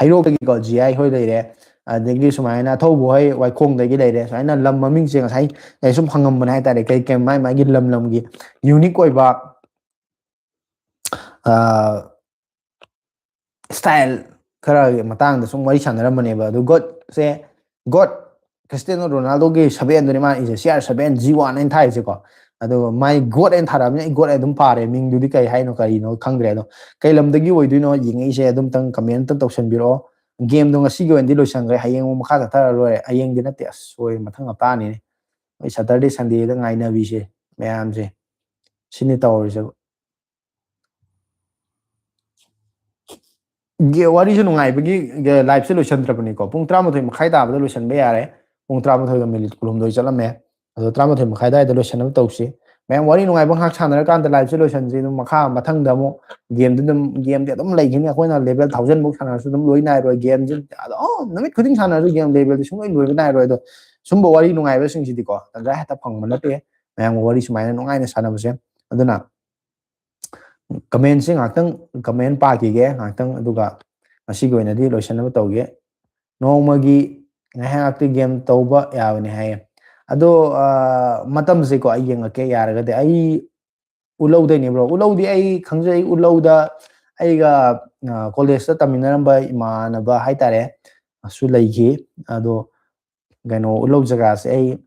ꯍꯩꯔꯣꯛꯇꯒꯤꯀꯣ, ꯖꯤ ꯑꯥꯏ ꯍꯣꯏ ꯂꯩꯔꯦ, ꯑꯗꯒꯤ ꯁꯨꯃꯥꯏꯅ ꯑꯊꯧꯕ ꯍꯣꯏ ꯋꯥꯏꯈꯣꯡꯗꯒꯤ ꯂꯩꯔꯦ꯫ ꯁꯨꯃꯥꯏꯅ ꯂꯝ ꯃꯃꯤꯡꯁꯦ ꯉꯁꯥꯏ ꯑꯩ ꯁꯨꯝ ꯍꯪꯉꯝꯕꯅꯦ ꯍꯥꯏꯇꯥꯔꯦ, ꯀꯩ ꯀꯩ ꯃꯥꯏ ꯃꯥꯒꯤ ꯂꯝ ꯂꯝꯒꯤ unique ꯑꯣꯏꯕ, ꯑ, style ꯈꯔꯒꯤ ꯃꯇꯥꯡꯗ ꯁꯨꯝ ꯋꯥꯔꯤ ꯁꯥꯟꯅꯔꯝꯕꯅꯦꯕ꯫ ꯑꯗꯨ ꯒꯣꯠꯁꯦ, ꯒꯣꯠ ꯈ꯭ꯔꯤꯁꯇꯤꯌꯥꯅꯣ ꯔꯣꯅꯥꯜꯗꯣꯒꯤ sevenꯗꯨꯅꯦ ꯃꯥꯅ ꯏꯁꯦ, C R seven G one ꯍꯥꯏꯅ ꯊꯥꯏꯁꯦꯀꯣ꯫ ꯑꯗꯨꯒ ꯃꯥꯏ ꯒꯣꯠ ꯍꯥꯏꯅ ꯊꯥꯔꯛꯑꯕꯅꯤꯅ ꯑꯩ ꯒꯣꯠ ꯑꯗꯨꯝ ꯄꯥꯔꯦ꯫ ꯃꯤꯡꯗꯨꯗꯤ ꯀꯩ ꯍꯥꯏꯅꯣ ꯀꯔꯤꯅꯣ ꯈꯪꯗ꯭ꯔꯦ꯫ ꯑꯗꯣ ꯀꯩ ꯂꯝꯗꯒꯤ ꯑꯣꯏꯗꯣꯏꯅꯣ ꯌꯦꯡꯉꯛꯏꯁꯦ ꯑꯗꯨꯝꯇꯪ comment ꯑꯝꯇ ꯇꯧꯁꯟꯕꯤꯔꯛꯑꯣ꯫ Gameꯗꯣ ꯉꯁꯤꯒꯤ ꯑꯣꯏꯅꯗꯤ ꯂꯣꯏꯁꯟꯈ꯭ꯔꯦ, ꯍꯌꯦꯡ ꯑꯃꯨꯛ ꯃꯈꯥ ꯆꯠꯊꯔ ꯂꯣꯏꯔꯦ꯫ ꯍꯌꯦꯡꯗꯤ ꯅꯠꯇꯦ, ꯑꯁ ꯁꯣꯏꯔꯦ, ꯃꯊꯪ ꯍꯞꯇꯥꯅꯤꯅꯦ꯫ ꯑꯩ Saturday Sundayꯗ ꯉꯥꯏꯅꯕꯤꯁꯦ ꯃꯌꯥꯝꯁꯦ, ꯁꯤꯅꯤ ꯇꯧꯔꯤꯁꯦ꯫ ꯒꯦ-, ꯋꯥꯔꯤꯁꯨ ꯅꯨꯡꯉꯥꯏꯕꯒꯤ ꯒꯦ-, liveꯁꯦ ꯂꯣꯏꯁꯟꯗ꯭ꯔꯕꯅꯤꯀꯣ꯫ ꯄꯨꯡ ꯇꯔꯥꯃꯥꯊꯣꯏ ꯃꯈꯥꯏ ꯇꯥꯕꯗ ꯂꯣꯏꯁꯟꯕ ꯌꯥꯔꯦ꯫ ꯄꯨꯡ ꯇꯔꯥꯃꯥꯊꯣꯏꯒ minute ꯀꯨꯟꯍꯨꯝꯗꯣꯏ ꯆꯠꯂꯝꯃꯦ꯫ ꯑꯗꯣ ꯇꯔꯥꯃꯥꯊꯣꯏ ꯃꯈꯥꯏ ꯑꯗꯨꯋꯥꯏꯗ ꯂꯣꯏꯁꯟꯅꯕ ꯇꯧꯁꯤ꯫ ꯃꯌꯥꯝ ꯋꯥꯔꯤ ꯅꯨꯡꯉꯥꯏꯕ ꯉꯥꯏꯍꯥꯛ ꯁꯥꯟꯅꯔꯀꯥꯟꯗ live ꯁꯦ ꯂꯣꯏꯁꯟꯁꯤ꯫ ꯑꯗꯨꯝ ꯃꯈꯥ ꯃꯊꯪꯗ ꯑꯃꯨꯛ game ꯗꯤ ꯑꯗꯨꯝ, game ꯗꯤ ꯑꯗꯨꯝ ꯂꯩꯈꯤꯅꯤ꯫ ꯑꯩꯈꯣꯏꯅ level thousand ꯃꯨꯛ ꯁꯥꯟꯅꯔꯁꯨ ꯑꯗꯨꯝ ꯂꯣꯏ ꯅꯥꯏꯔꯣꯏ꯫ Game ꯁꯦ ꯑꯗꯨꯝ ꯅꯨꯃꯤꯠ ꯈꯨꯗꯤꯡ ꯁꯥꯟꯅꯔꯁꯨ game level ꯗꯤ ꯁꯨꯡꯂꯣꯏ ꯂꯣꯏꯕ ꯅꯥꯏꯔꯣꯏ꯫ ꯑꯗꯣ ꯁꯨꯝꯕ ꯋꯥꯔꯤ ꯅꯨꯡꯉꯥꯏꯕꯁꯤꯡꯁꯤꯗꯤꯀꯣ, ꯇꯟꯖꯥ ꯍꯦꯛꯇ ꯐꯪꯕ ꯅꯠꯇꯦ ꯃꯌꯥꯝꯒ ꯋꯥꯔꯤ ꯁꯨꯃꯥꯏꯅ ꯅꯨꯡꯉꯥꯏꯅ ꯁꯥꯟꯅꯕꯁꯦ꯫ ꯑꯗꯨꯅ comment ꯁꯦ ꯉꯥꯛꯇꯪ comment ꯄꯥꯈꯤꯒꯦ ꯉꯥꯛꯇꯪ, ꯑꯗꯨꯒ ꯉꯁꯤꯒꯤ ꯑꯣꯏꯅꯗꯤ ꯂꯣꯏꯁꯤꯟꯅꯕ ꯇꯧꯒꯦ꯫ "ꯅꯣꯡꯃꯒꯤ ꯉꯥꯏꯍꯥꯛ ꯉꯥꯏꯍꯥꯛꯇꯤ game ꯇꯧꯕ ꯌꯥꯕꯅꯤ" ꯍꯥꯏꯌꯦ꯫ ꯑꯗꯣ, ꯑ, ꯃꯇꯝꯁꯦꯀꯣ, ꯑꯩ ꯌꯦꯡꯉꯛꯀꯦ ꯌꯥꯔꯒꯗꯤ꯫ ꯑꯩ ꯎꯠꯂꯧꯗꯩꯅꯦ, bro꯫ ꯎꯠꯂꯧꯗꯤ ꯑꯩ ꯈꯪꯖꯩ꯫ ꯎꯠꯂꯧꯗ ꯑꯩꯒ, ꯑ, college ꯇ ꯇꯝꯃꯤꯟꯅꯔꯝꯕ ꯏꯃꯥꯟꯅꯕ ꯍꯥꯏꯇꯥꯔꯦ, ꯁꯨ ꯂꯩꯈꯤ꯫ ꯑꯗꯣ ꯀꯩꯅꯣ, ꯎꯠꯂꯧ ꯖꯒꯥꯁꯦ ꯑꯩ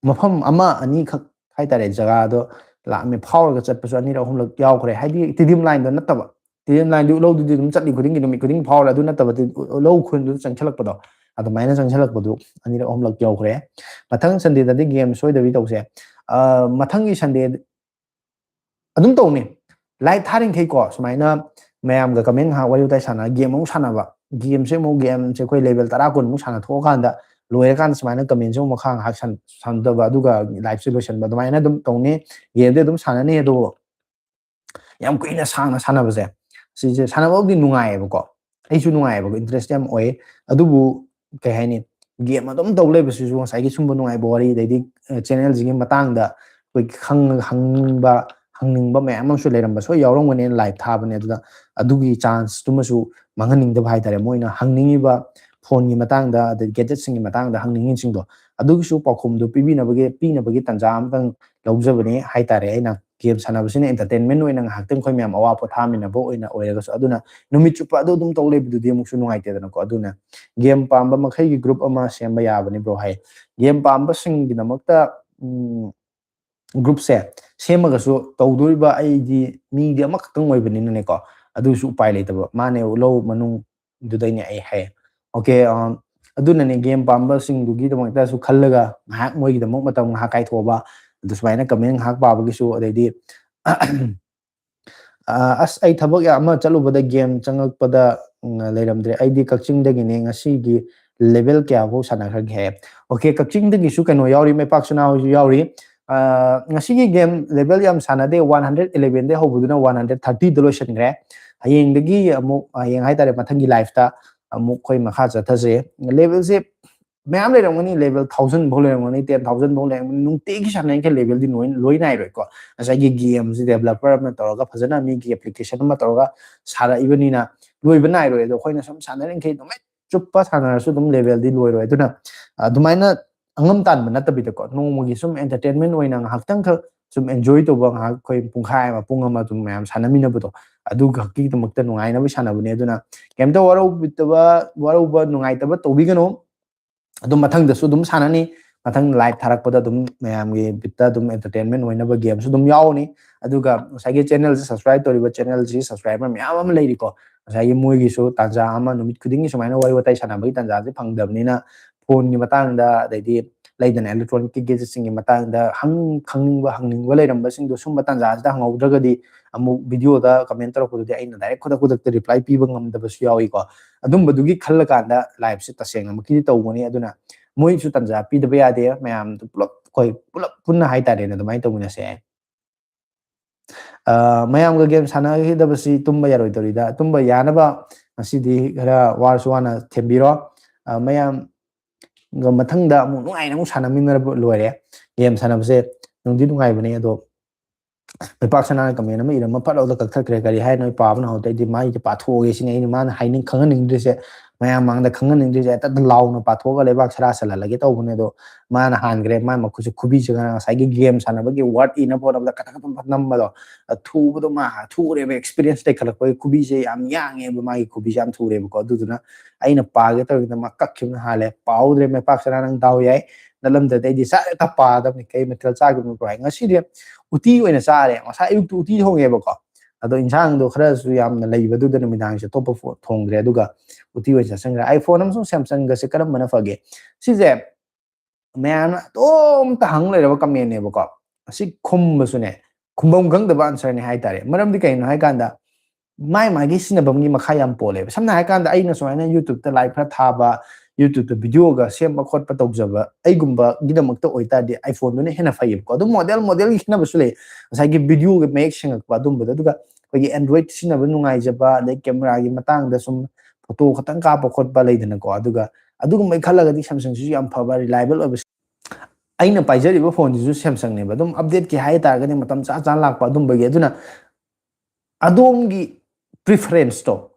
ꯃꯐꯝ ꯑꯃ ꯑꯅꯤꯈꯛ ꯍꯥꯏꯇꯥꯔꯦ, ꯖꯒꯥꯗꯣ ꯂꯥꯛꯑꯝꯃꯦ꯫ ꯐꯥꯎꯔꯒ ꯆꯠꯄꯁꯨ ꯑꯅꯤꯔꯛ ꯑꯍꯨꯝꯂꯛ ꯌꯥꯎꯈ꯭ꯔꯦ꯫ ꯍꯥꯏꯗꯤ stadium line ꯗꯣ ꯅꯠꯇꯕ꯫ Stadium line ꯗꯤ ꯎꯠꯂꯧꯗꯨꯗꯤ ꯑꯗꯨꯝ ꯆꯠꯂꯤ ꯈꯨꯗꯤꯡꯒꯤ, ꯅꯨꯃꯤꯠ ꯈꯨꯗꯤꯡ ꯐꯥꯎꯔꯦ꯫ ꯑꯗꯨ ꯅꯠꯇꯕ, ꯎꯠꯂꯧ ꯈꯨꯟꯗꯨꯗ ꯆꯪꯁꯤꯜꯂꯛꯄꯗꯣ, ꯑꯗꯨꯃꯥꯏꯅ ꯆꯪꯁꯤꯜꯂꯛꯄꯗꯨ ꯑꯅꯤꯔꯛ ꯑꯍꯨꯝꯂꯛ ꯌꯧꯈ꯭ꯔꯦ꯫ ꯃꯊꯪ Sunday ꯗꯗꯤ game ꯁꯣꯏꯗꯕꯤ ꯇꯧꯁꯦ꯫ ꯑ, ꯃꯊꯪꯒꯤ Sunday ꯑꯗꯨꯝ ꯇꯧꯅꯤ꯫ Live ꯊꯥꯔꯤꯈꯩꯀꯣ, ꯁꯨꯃꯥꯏꯅ ꯃꯌꯥꯝꯒ comment ꯉꯥꯏꯍꯥꯛ ꯋꯥꯔꯤ ꯋꯥꯇꯥꯏ ꯁꯥꯟꯅ, game ꯑꯃꯨꯛ ꯁꯥꯟꯅꯕ꯫ Game ꯁꯦ ꯑꯃꯨꯛ, game ꯁꯦ ꯑꯩꯈꯣꯏ level ꯇꯔꯥ ꯀꯨꯟꯃꯨꯛ ꯁꯥꯟꯅ ꯊꯣꯛꯑꯀꯥꯟꯗ, ꯂꯣꯏꯔꯀꯥꯟꯗ ꯁꯨꯃꯥꯏꯅ comment ꯁꯦ ꯑꯃꯨꯛ ꯃꯈꯥ ꯉꯥꯏꯍꯥꯛ ꯁꯥꯟ-, ꯁꯥꯟꯅꯗꯕ, ꯑꯗꯨꯒ live ꯁꯦ ꯂꯣꯏꯁꯤꯟꯕ, ꯑꯗꯨꯃꯥꯏꯅ ꯑꯗꯨꯝ ꯇꯧꯅꯤ꯫ Game ꯗꯤ ꯑꯗꯨꯝ ꯁꯥꯟꯅꯅꯤ, ꯑꯗꯨꯕꯨ ꯌꯥꯝ ꯀꯨꯏꯅ ꯁꯥꯡꯅ ꯁꯥꯟꯅꯕꯁꯦ, ꯁꯤꯁꯦ ꯁꯥꯟꯅꯕꯕꯨꯗꯤ ꯅꯨꯡꯉꯥꯏꯌꯦꯕꯀꯣ, ꯑꯩꯁꯨ ꯅꯨꯡꯉꯥꯏꯌꯦꯕꯀꯣ, interest ꯌꯥꯝ ꯑꯣꯏ꯫ ꯑꯗꯨꯕꯨ ꯀꯩ ꯍꯥꯏꯅꯤ, game ꯑꯗꯨꯝ ꯇꯧ ꯂꯩꯕꯁꯤꯁꯨ ꯉꯁꯥꯏꯒꯤ ꯁꯨꯝꯕ ꯅꯨꯡꯉꯥꯏꯕ ꯋꯥꯔꯤ, ꯑꯗꯩꯗꯤ, ꯑ, channel ꯁꯤꯒꯤ ꯃꯇꯥꯡꯗ ꯑꯩꯈꯣꯏ ꯈꯪ-, ꯈꯪꯅꯤꯡꯕ, ꯍꯪꯅꯤꯡꯕ ꯃꯌꯥꯝ ꯑꯃꯁꯨ ꯂꯩꯔꯝꯕꯁꯨ ꯌꯥꯎꯔꯝꯒꯅꯦꯅ live ꯊꯥꯕꯅꯦ꯫ ꯑꯗꯨꯗ ꯑꯗꯨꯒꯤ chance ꯇꯨꯃꯁꯨ ꯃꯥꯡꯍꯟꯅꯤꯡꯗꯕ ꯍꯥꯏꯇꯥꯔꯦ꯫ ꯃꯣꯏꯅ ꯍꯪꯅꯤꯡꯉꯤꯕ phone ꯒꯤ ꯃꯇꯥꯡꯗ, ꯑꯗꯩ gadget ꯁꯤꯡꯒꯤ ꯃꯇꯥꯡꯗ ꯍꯪꯅꯤꯡꯉꯤꯁꯤꯡꯗꯣ, ꯑꯗꯨꯒꯤꯁꯨ ꯄꯥꯎꯈꯨꯝꯗꯨ ꯄꯤꯕꯤꯅꯕꯒꯤ, ꯄꯤꯅꯕꯒꯤ ꯇꯥꯟꯖꯥ ꯑꯃꯇꯪ ꯂꯧꯖꯕꯅꯦ ꯍꯥꯏꯇꯥꯔꯦ꯫ ꯑꯩꯅ game ꯁꯥꯟꯅꯕꯁꯤꯅ entertainment ꯑꯣꯏꯅ ꯉꯥꯏꯍꯥꯛꯇꯪ ꯑꯩꯈꯣꯏ ꯃꯌꯥꯝ ꯑꯋꯥ ꯄꯣꯊꯥꯃꯤꯟꯅꯕ ꯑꯣꯏꯅ ꯑꯣꯏꯔꯒꯁꯨ꯫ ꯑꯗꯨꯅ ꯅꯨꯃꯤꯠ ꯆꯨꯞꯄ ꯑꯗꯨ ꯑꯗꯨꯝ ꯇꯧ ꯂꯩꯕꯗꯨꯗꯤ ꯑꯃꯨꯛꯁꯨ ꯅꯨꯡꯉꯥꯏꯇꯦꯗꯅꯀꯣ꯫ ꯑꯗꯨꯅ game ꯄꯥꯝꯕ ꯃꯈꯩꯒꯤ group ꯑꯃ ꯁꯦꯝꯕ ꯌꯥꯕꯅꯤ, bro, ꯍꯥꯏ꯫ Game ꯄꯥꯝꯕꯁꯤꯡꯒꯤꯗꯃꯛꯇ, ꯎꯝ, group ꯁꯦ ꯁꯦꯝꯃꯒꯁꯨ ꯇꯧꯗꯣꯔꯤꯕ ꯑꯩꯗꯤ ꯃꯤꯗꯤ ꯑꯃꯈꯛꯇꯪ ꯑꯣꯏꯕꯅꯤꯅꯅꯦꯀꯣ, ꯑꯗꯨꯁꯨ ꯎꯄꯥꯏ ꯂꯩꯇꯕ꯫ ꯃꯥꯅꯦ, ꯎꯠꯂꯧ ꯃꯅꯨꯡꯗꯨꯗꯩꯅꯦ ꯑꯩ ꯍꯥꯏ꯫ Okay, ꯑ, ꯑꯗꯨꯅꯅꯦ, game ꯄꯥꯝꯕꯁꯤꯡꯗꯨꯒꯤꯗꯃꯛꯇꯁꯨ ꯈꯜꯂꯒ ꯉꯥꯏꯍꯥꯛ ꯃꯣꯏꯒꯤꯗꯃꯛ ꯃꯇꯝ ꯉꯥꯏꯍꯥꯛ ꯀꯥꯏꯊꯣꯛꯑꯕ, ꯑꯗꯨ ꯁꯨꯃꯥꯏꯅ comment ꯉꯥꯏꯍꯥꯛ ꯄꯥꯕꯒꯤꯁꯨ, ꯑꯗꯩꯗꯤ, ꯑ, ꯑꯁ, ꯑꯩ ꯊꯕꯛ ꯌꯥ-, ꯑꯃ ꯆꯠꯂꯨꯕꯗ game ꯆꯪꯉꯛꯄꯗ, ꯎꯝ, ꯂꯩꯔꯝꯗ꯭ꯔꯦ꯫ ꯑꯩꯗꯤ ꯀꯛꯆꯤꯡꯗꯒꯤꯅꯦ, ꯉꯁꯤꯒꯤ level ꯀꯌꯥꯐꯥꯎ ꯁꯥꯟꯅꯈ꯭ꯔꯒꯦ ꯍꯥꯏ꯫ Okay, ꯀꯛꯆꯤꯡꯗꯒꯤꯁꯨ ꯀꯩꯅꯣ ꯌꯥꯎꯔꯤ, ꯃꯩꯄꯥꯛ ꯁꯅꯥ ꯍꯣꯏꯁꯨ ꯌꯥꯎꯔꯤ꯫ ꯉꯁꯤꯒꯤ ꯒꯦꯝ ꯂꯦꯚꯦꯜ ꯌꯥꯝ ꯁꯥꯟꯅꯗꯦ, ꯋꯥꯟ ꯍꯟꯗ꯭ꯔꯦꯠ ꯏꯂꯦꯚꯦꯟꯗꯩ ꯍꯧꯕꯗꯨꯅ ꯋꯥꯟ ꯍꯟꯗ꯭ꯔꯦꯠ ꯊꯥꯔꯇꯤꯗ ꯂꯣꯏꯁꯤꯟꯈ꯭ꯔꯦ꯫ ꯍꯌꯦꯡꯗꯒꯤ ꯑꯃꯨꯛ, ꯍꯌꯦꯡ ꯍꯥꯏꯇꯥꯔꯦ, ꯃꯊꯪꯒꯤ ꯂꯥꯏꯐꯇ ꯑꯃꯨꯛ ꯑꯩꯈꯣꯏ ꯃꯈꯥ ꯆꯠꯊꯁꯦ꯫ ꯂꯦꯚꯦꯜꯁꯦ ꯃꯌꯥꯝ ꯂꯩꯔꯝꯒꯅꯤ, ꯂꯦꯚꯦꯜ ꯊꯥꯎꯖꯟ ꯐꯥꯎ ꯂꯩꯔꯝꯒꯅꯤ, ꯇꯦꯟ ꯊꯥꯎꯖꯟ ꯐꯥꯎ ꯂꯩꯔꯝꯒꯅꯤ꯫ ꯅꯨꯡꯇꯤꯒꯤ ꯁꯥꯟꯅꯔꯤꯈꯩ ꯂꯦꯚꯦꯜꯗꯤ ꯂꯣꯏ ꯂꯣꯏ ꯅꯥꯏꯔꯣꯏꯀꯣ꯫ ꯉꯁꯥꯏꯒꯤ ꯒꯦꯝꯁꯤ ꯗꯦꯕꯂꯞꯄꯔ ꯑꯃꯅ ꯇꯧꯔꯒ, ꯐꯖꯅ ꯃꯤꯒꯤ ꯑꯦꯄ꯭ꯂꯤꯀꯦꯁꯟ ꯑꯃ ꯇꯧꯔꯒ ꯁꯥꯔꯛꯏꯕꯅꯤꯅ ꯂꯣꯏꯕ ꯅꯥꯏꯔꯣꯏ꯫ ꯑꯗꯣ ꯑꯩꯈꯣꯏꯅ ꯁꯨꯝ ꯁꯥꯟꯅꯔꯤꯈꯩ ꯅꯨꯃꯤꯠ ꯆꯨꯞꯄ ꯁꯥꯟꯅꯔꯁꯨ ꯑꯗꯨꯝ ꯂꯦꯚꯦꯜꯗꯤ ꯂꯣꯏꯔꯣꯏ꯫ ꯑꯗꯨꯅ ꯑꯗꯨꯃꯥꯏꯅ ꯑꯉꯝ ꯇꯥꯟꯕ ꯅꯠꯇꯕꯤꯗꯀꯣ, ꯅꯣꯡꯃꯒꯤ ꯁꯨꯝ ꯑꯦꯟꯇꯔꯇꯦꯟꯃꯦꯟ ꯑꯣꯏꯅ ꯉꯥꯏꯍꯥꯛꯇꯪꯈꯛ ꯁꯨꯝ ꯑꯦꯟꯖꯣꯏ ꯇꯧꯕ, ꯉꯥꯏꯍꯥꯛ ꯑꯩꯈꯣꯏ ꯄꯨꯡꯈꯥꯏ ꯑꯃ, ꯄꯨꯡ ꯑꯃ ꯑꯗꯨꯝ ꯃꯌꯥꯝ ꯁꯥꯟꯅꯃꯤꯟꯅꯕꯗꯣ, ꯑꯗꯨ ꯈꯛꯀꯤꯗꯃꯛꯇ ꯅꯨꯡꯉꯥꯏꯅꯕ ꯁꯥꯟꯅꯕꯅꯦ꯫ ꯑꯗꯨꯅ ꯀꯩꯝꯇ ꯋꯥꯔꯧꯕꯤꯗꯕ, ꯋꯥꯔꯧꯕ ꯅꯨꯡꯉꯥꯏꯇꯕ ꯇꯧꯕꯤꯒꯅꯨ꯫ ꯑꯗꯨꯝ ꯃꯊꯪꯗꯁꯨ ꯑꯗꯨꯝ ꯁꯥꯟꯅꯅꯤ꯫ ꯃꯊꯪ ꯂꯥꯏꯚ ꯊꯥꯔꯛꯄꯗ ꯑꯗꯨꯝ ꯃꯌꯥꯝꯒꯤ ꯕꯤꯠꯇ ꯑꯗꯨꯝ ꯑꯦꯟꯇꯔꯇꯦꯟꯃꯦꯟ ꯑꯣꯏꯅꯕ ꯒꯦꯝꯁꯨ ꯑꯗꯨꯝ ꯌꯥꯎꯅꯤ꯫ ꯑꯗꯨꯒ ꯉꯁꯥꯏꯒꯤ ꯆꯦꯅꯦꯜꯁꯦ ꯁꯕꯁꯀ꯭ꯔꯥꯏꯕ ꯇꯧꯔꯤꯕ ꯆꯦꯅꯦꯜꯁꯤ ꯁꯕꯁꯀ꯭ꯔꯥꯏꯕꯔ ꯃꯌꯥꯝ ꯑꯃ ꯂꯩꯔꯤꯀꯣ꯫ ꯉꯁꯥꯏꯒꯤ ꯃꯣꯏꯒꯤꯁꯨ ꯇꯥꯟꯖꯥ ꯑꯃ, ꯅꯨꯃꯤꯠ ꯈꯨꯗꯤꯡꯒꯤ ꯁꯨꯃꯥꯏꯅ ꯋꯥꯔꯤ ꯋꯥꯇꯥꯏ ꯁꯥꯟꯅꯕꯒꯤ ꯇꯥꯟꯖꯥꯁꯦ ꯐꯪꯗꯕꯅꯤꯅ, ꯐꯣꯟꯒꯤ ꯃꯇꯥꯡꯗ, ꯑꯗꯩꯗꯤ ꯂꯩꯗꯅ, ꯏꯂꯦꯛꯇ꯭ꯔꯣꯅꯤꯛꯀꯤ ꯒꯦꯖꯦꯠꯁꯤꯡꯒꯤ ꯃꯇꯥꯡꯗ ꯍꯪ-, ꯈꯪꯅꯤꯡꯕ, ꯍꯪꯅꯤꯡꯕ ꯂꯩꯔꯝꯕꯁꯤꯡꯗꯣ ꯁꯨꯝꯕ ꯇꯥꯟꯖꯥꯁꯤꯗ ꯍꯪꯍꯧꯗ꯭ꯔꯒꯗꯤ, ꯑꯃꯨꯛ ꯚꯤꯗꯤꯑꯣꯗ ꯀꯃꯦꯟ ꯇꯧꯔꯛꯄꯗꯨꯗꯤ ꯑꯩꯅ ꯗꯥꯏꯔꯦꯛ ꯈꯨꯗꯛ ꯈꯨꯗꯛꯇ ꯔꯤꯄ꯭ꯂꯥꯏ ꯄꯤꯕ ꯉꯝꯗꯕꯁꯨ ꯌꯥꯎꯏꯀꯣ꯫ ꯑꯗꯨꯝꯕꯗꯨꯒꯤ ꯈꯜꯂꯀꯥꯟꯗ ꯂꯥꯏꯚꯁꯦ ꯇꯁꯦꯡꯅꯃꯛꯀꯤꯗꯤ ꯇꯧꯒꯅꯤ꯫ ꯑꯗꯨꯅ ꯃꯣꯏꯁꯨ ꯇꯥꯟꯖꯥ ꯄꯤꯗꯕ ꯌꯥꯗꯦ꯫ ꯃꯌꯥꯝꯗꯨ ꯄꯨꯂꯞ, ꯑꯩꯈꯣꯏ ꯄꯨꯂꯞ ꯄꯨꯟꯅ ꯍꯥꯏꯇꯥꯔꯦꯅꯦ, ꯑꯗꯨꯃꯥꯏꯅ ꯇꯧꯃꯤꯟꯅꯁꯦ꯫ ꯑ, ꯃꯌꯥꯝꯒ ꯒꯦꯝ ꯁꯥꯟꯅꯈꯤꯗꯕꯁꯤ ꯇꯨꯝꯕ ꯌꯥꯔꯣꯏꯗꯧꯔꯤꯗ꯫ ꯇꯨꯝꯕ ꯌꯥꯅꯕ ꯉꯁꯤꯗꯤ ꯈꯔ ꯋꯥꯔꯁꯨ ꯋꯥꯅ ꯊꯦꯝꯕꯤꯔꯣ꯫ ꯑ, ꯃꯌꯥꯝꯒ ꯃꯊꯪꯗ ꯑꯃꯨꯛ ꯅꯨꯡꯉꯥꯏꯅ ꯑꯃꯨꯛ ꯁꯥꯟꯅꯃꯤꯟꯅꯔꯕ ꯂꯣꯏꯔꯦ꯫ ꯒꯦꯝ ꯁꯥꯟꯅꯕꯁꯦ ꯅꯨꯡꯗꯤ ꯅꯨꯡꯉꯥꯏꯕꯅꯦ, ꯑꯗꯣ ꯂꯩꯄꯥꯛ ꯁꯅꯥꯅ ꯀꯃꯦꯟ ꯑꯃ ꯏꯔꯝꯃ ꯐꯠ ꯂꯥꯎꯗ ꯀꯛꯊꯠꯈ꯭ꯔꯦ꯫ ꯀꯔꯤ ꯍꯥꯏꯅꯣ? ꯑꯩ ꯄꯥꯕꯅ ꯍꯧꯗꯦ꯫ ꯑꯩꯗꯤ ꯃꯥꯒꯤꯁꯦ ꯄꯥꯊꯣꯛꯑꯒꯦ ꯁꯤꯅꯤ ꯑꯩꯅ ꯃꯥꯅ ꯍꯥꯏꯅꯤꯡ-, ꯈꯪꯍꯟꯅꯤꯡꯗ꯭ꯔꯤꯁꯦ꯫ ꯃꯌꯥꯝ ꯃꯥꯡꯗ ꯈꯪꯍꯟꯅꯤꯡꯗ꯭ꯔꯤꯁꯦ ꯍꯦꯛꯇ ꯂꯥꯎꯅ ꯄꯥꯊꯣꯛꯑꯒ ꯂꯩꯕꯥꯛ ꯁꯔꯥ ꯁꯜꯍꯜꯂꯒꯦ ꯇꯧꯕꯅꯦ꯫ ꯑꯗꯣ ꯃꯥꯅ ꯍꯥꯟꯈ꯭ꯔꯦ꯫ ꯃꯥ ꯃꯈꯨꯠꯁꯦ ꯈꯨꯕꯤꯁꯤꯒ ꯉꯁꯥꯏꯒꯤ ꯒꯦꯝ ꯁꯥꯟꯅꯕꯒꯤ ꯋꯥꯔꯗ ꯏꯅꯕ ꯍꯣꯠꯅꯕꯗ ꯀꯊꯛ ꯀꯊꯛ ꯅꯝꯕꯗꯣ, ꯑ, ꯊꯨꯕꯗꯣ ꯃꯥ ꯊꯨꯔꯦꯕ꯫ ꯑꯦꯛꯁꯄꯤꯔꯤꯌꯦꯟꯁ ꯂꯩꯈꯠꯂꯛꯄꯒꯤ ꯈꯨꯕꯤꯁꯦ ꯌꯥꯝ ꯌꯥꯡꯉꯦꯕ, ꯃꯥꯒꯤ ꯈꯨꯕꯤꯁꯦ ꯌꯥꯝ ꯊꯨꯔꯦꯕꯀꯣ꯫ ꯑꯗꯨꯗꯨꯅ ꯑꯩꯅ ꯄꯥꯒꯦ ꯇꯧꯔꯤꯉꯩꯗ ꯃꯥ ꯀꯛꯈꯤꯕꯅ ꯍꯥꯜꯂꯦ꯫ ꯄꯥꯍꯧꯗ꯭ꯔꯦ꯫ ꯃꯩꯄꯥꯛ ꯁꯅꯥ, ꯅꯪ ꯗꯥꯎ ꯌꯥꯏ꯫ ꯅꯠꯂꯝꯗ꯭ꯔꯗꯤ ꯑꯩꯗꯤ ꯁꯠ ꯍꯦꯛꯇ ꯄꯥꯗꯕꯅꯤ꯫ ꯀꯩ ꯃꯊꯦꯜ ꯆꯥꯈꯤꯕꯅꯣ ꯚꯥꯏ? ꯉꯁꯤꯗꯤ ꯎꯇꯤ ꯑꯣꯏꯅ ꯆꯥꯔꯦ꯫ ꯉꯁꯥꯏ ꯑꯌꯨꯛꯇꯨ ꯎꯇꯤ ꯊꯣꯡꯉꯦꯕꯀꯣ, ꯑꯗꯣ ꯏꯟꯁꯥꯡꯗꯣ ꯈꯔꯁꯨ ꯌꯥꯝꯅ ꯂꯩꯕꯗꯨꯗ ꯅꯨꯃꯤꯗꯥꯡꯁꯦ ꯑꯇꯣꯞꯄ ꯐꯣ-, ꯊꯣꯡꯗ꯭ꯔꯦ꯫ ꯑꯗꯨꯒ ꯎꯇꯤ ꯑꯣꯏꯅ ꯆꯥꯁꯤꯟꯈ꯭ꯔꯦ꯫ ꯑꯥꯏꯐꯣꯟ ꯑꯃꯁꯨꯡ ꯁꯦꯝꯁꯪꯒꯁꯦ ꯀꯔꯝꯕꯅ ꯐꯒꯦ? ꯁꯤꯁꯦ ꯃꯌꯥꯝꯅ ꯑꯗꯨꯝꯇ ꯍꯪ ꯂꯩꯔꯕ ꯀꯃꯦꯟꯅꯦꯕꯀꯣ꯫ ꯑꯁꯤ ꯈꯨꯝꯕꯁꯨꯅꯦ, ꯈꯨꯝꯐꯝ ꯈꯪꯗꯕ ꯑꯟꯁꯔꯅꯦ ꯍꯥꯏꯇꯥꯔꯦ꯫ ꯃꯔꯝꯗꯤ ꯀꯩꯅꯣ ꯍꯥꯏꯀꯥꯟꯗ, ꯃꯥꯏ ꯃꯥꯒꯤ ꯁꯤꯖꯤꯟꯅꯐꯝꯒꯤ ꯃꯈꯥ ꯌꯥꯝ ꯄꯣꯜꯂꯦꯕ꯫ ꯁꯝꯅ ꯍꯥꯏꯔꯀꯥꯟꯗ, ꯑꯩꯅ ꯁꯨꯃꯥꯏꯅ YouTube-ꯇ ꯂꯥꯏꯚ ꯈꯔ ꯊꯥꯕ, YouTube-ꯇ video-ꯒ ꯁꯦꯝꯕ ꯈꯣꯠꯄ ꯇꯧꯖꯕ ꯑꯩꯒꯨꯝꯕꯒꯤꯗꯃꯛꯇ ꯑꯣꯏꯇꯥꯔꯗꯤ iPhone-ꯗꯨꯅ ꯍꯦꯟꯅ ꯐꯩꯌꯦꯕꯀꯣ꯫ ꯑꯗꯨꯝ model model-ꯒꯤ ꯈꯦꯠꯅꯕꯁꯨ ꯂꯩ, ꯉꯁꯥꯏꯒꯤ video-ꯒꯤ ꯃꯌꯦꯛ ꯁꯦꯡꯉꯛꯄ ꯑꯗꯨꯝꯕꯗꯣ꯫ ꯑꯗꯨꯒ ꯑꯩꯈꯣꯏꯒꯤ Android ꯁꯤꯖꯤꯟꯅꯕ ꯅꯨꯡꯉꯥꯏꯖꯕ, ꯑꯗꯩ camera-ꯒꯤ ꯃꯇꯥꯡꯗ ꯁꯨꯝ photo ꯈꯛꯇꯪ ꯀꯥꯞꯄ ꯈꯣꯠꯄ ꯂꯩꯗꯅꯀꯣ, ꯑꯗꯨꯒ ꯑꯗꯨꯒꯨꯝꯕꯩ ꯈꯜꯂꯒꯗꯤ Samsung-ꯁꯤꯁꯨ ꯌꯥꯝ ꯐꯕ, reliable ꯑꯣꯏꯕ꯫ ꯑꯩꯅ ꯄꯥꯏꯖꯔꯤꯕ phone-ꯁꯤꯁꯨ Samsung-ꯅꯦꯕ꯫ ꯑꯗꯨꯝ update-ꯀꯤ ꯍꯥꯏꯇꯥꯔꯒꯗꯤ ꯃꯇꯝ ꯆꯥ ꯆꯥꯅ ꯂꯥꯛꯄ ꯑꯗꯨꯝꯕꯒꯤ꯫ ꯑꯗꯨꯅ ꯑꯗꯣꯝꯒꯤ preference-ꯇꯣ,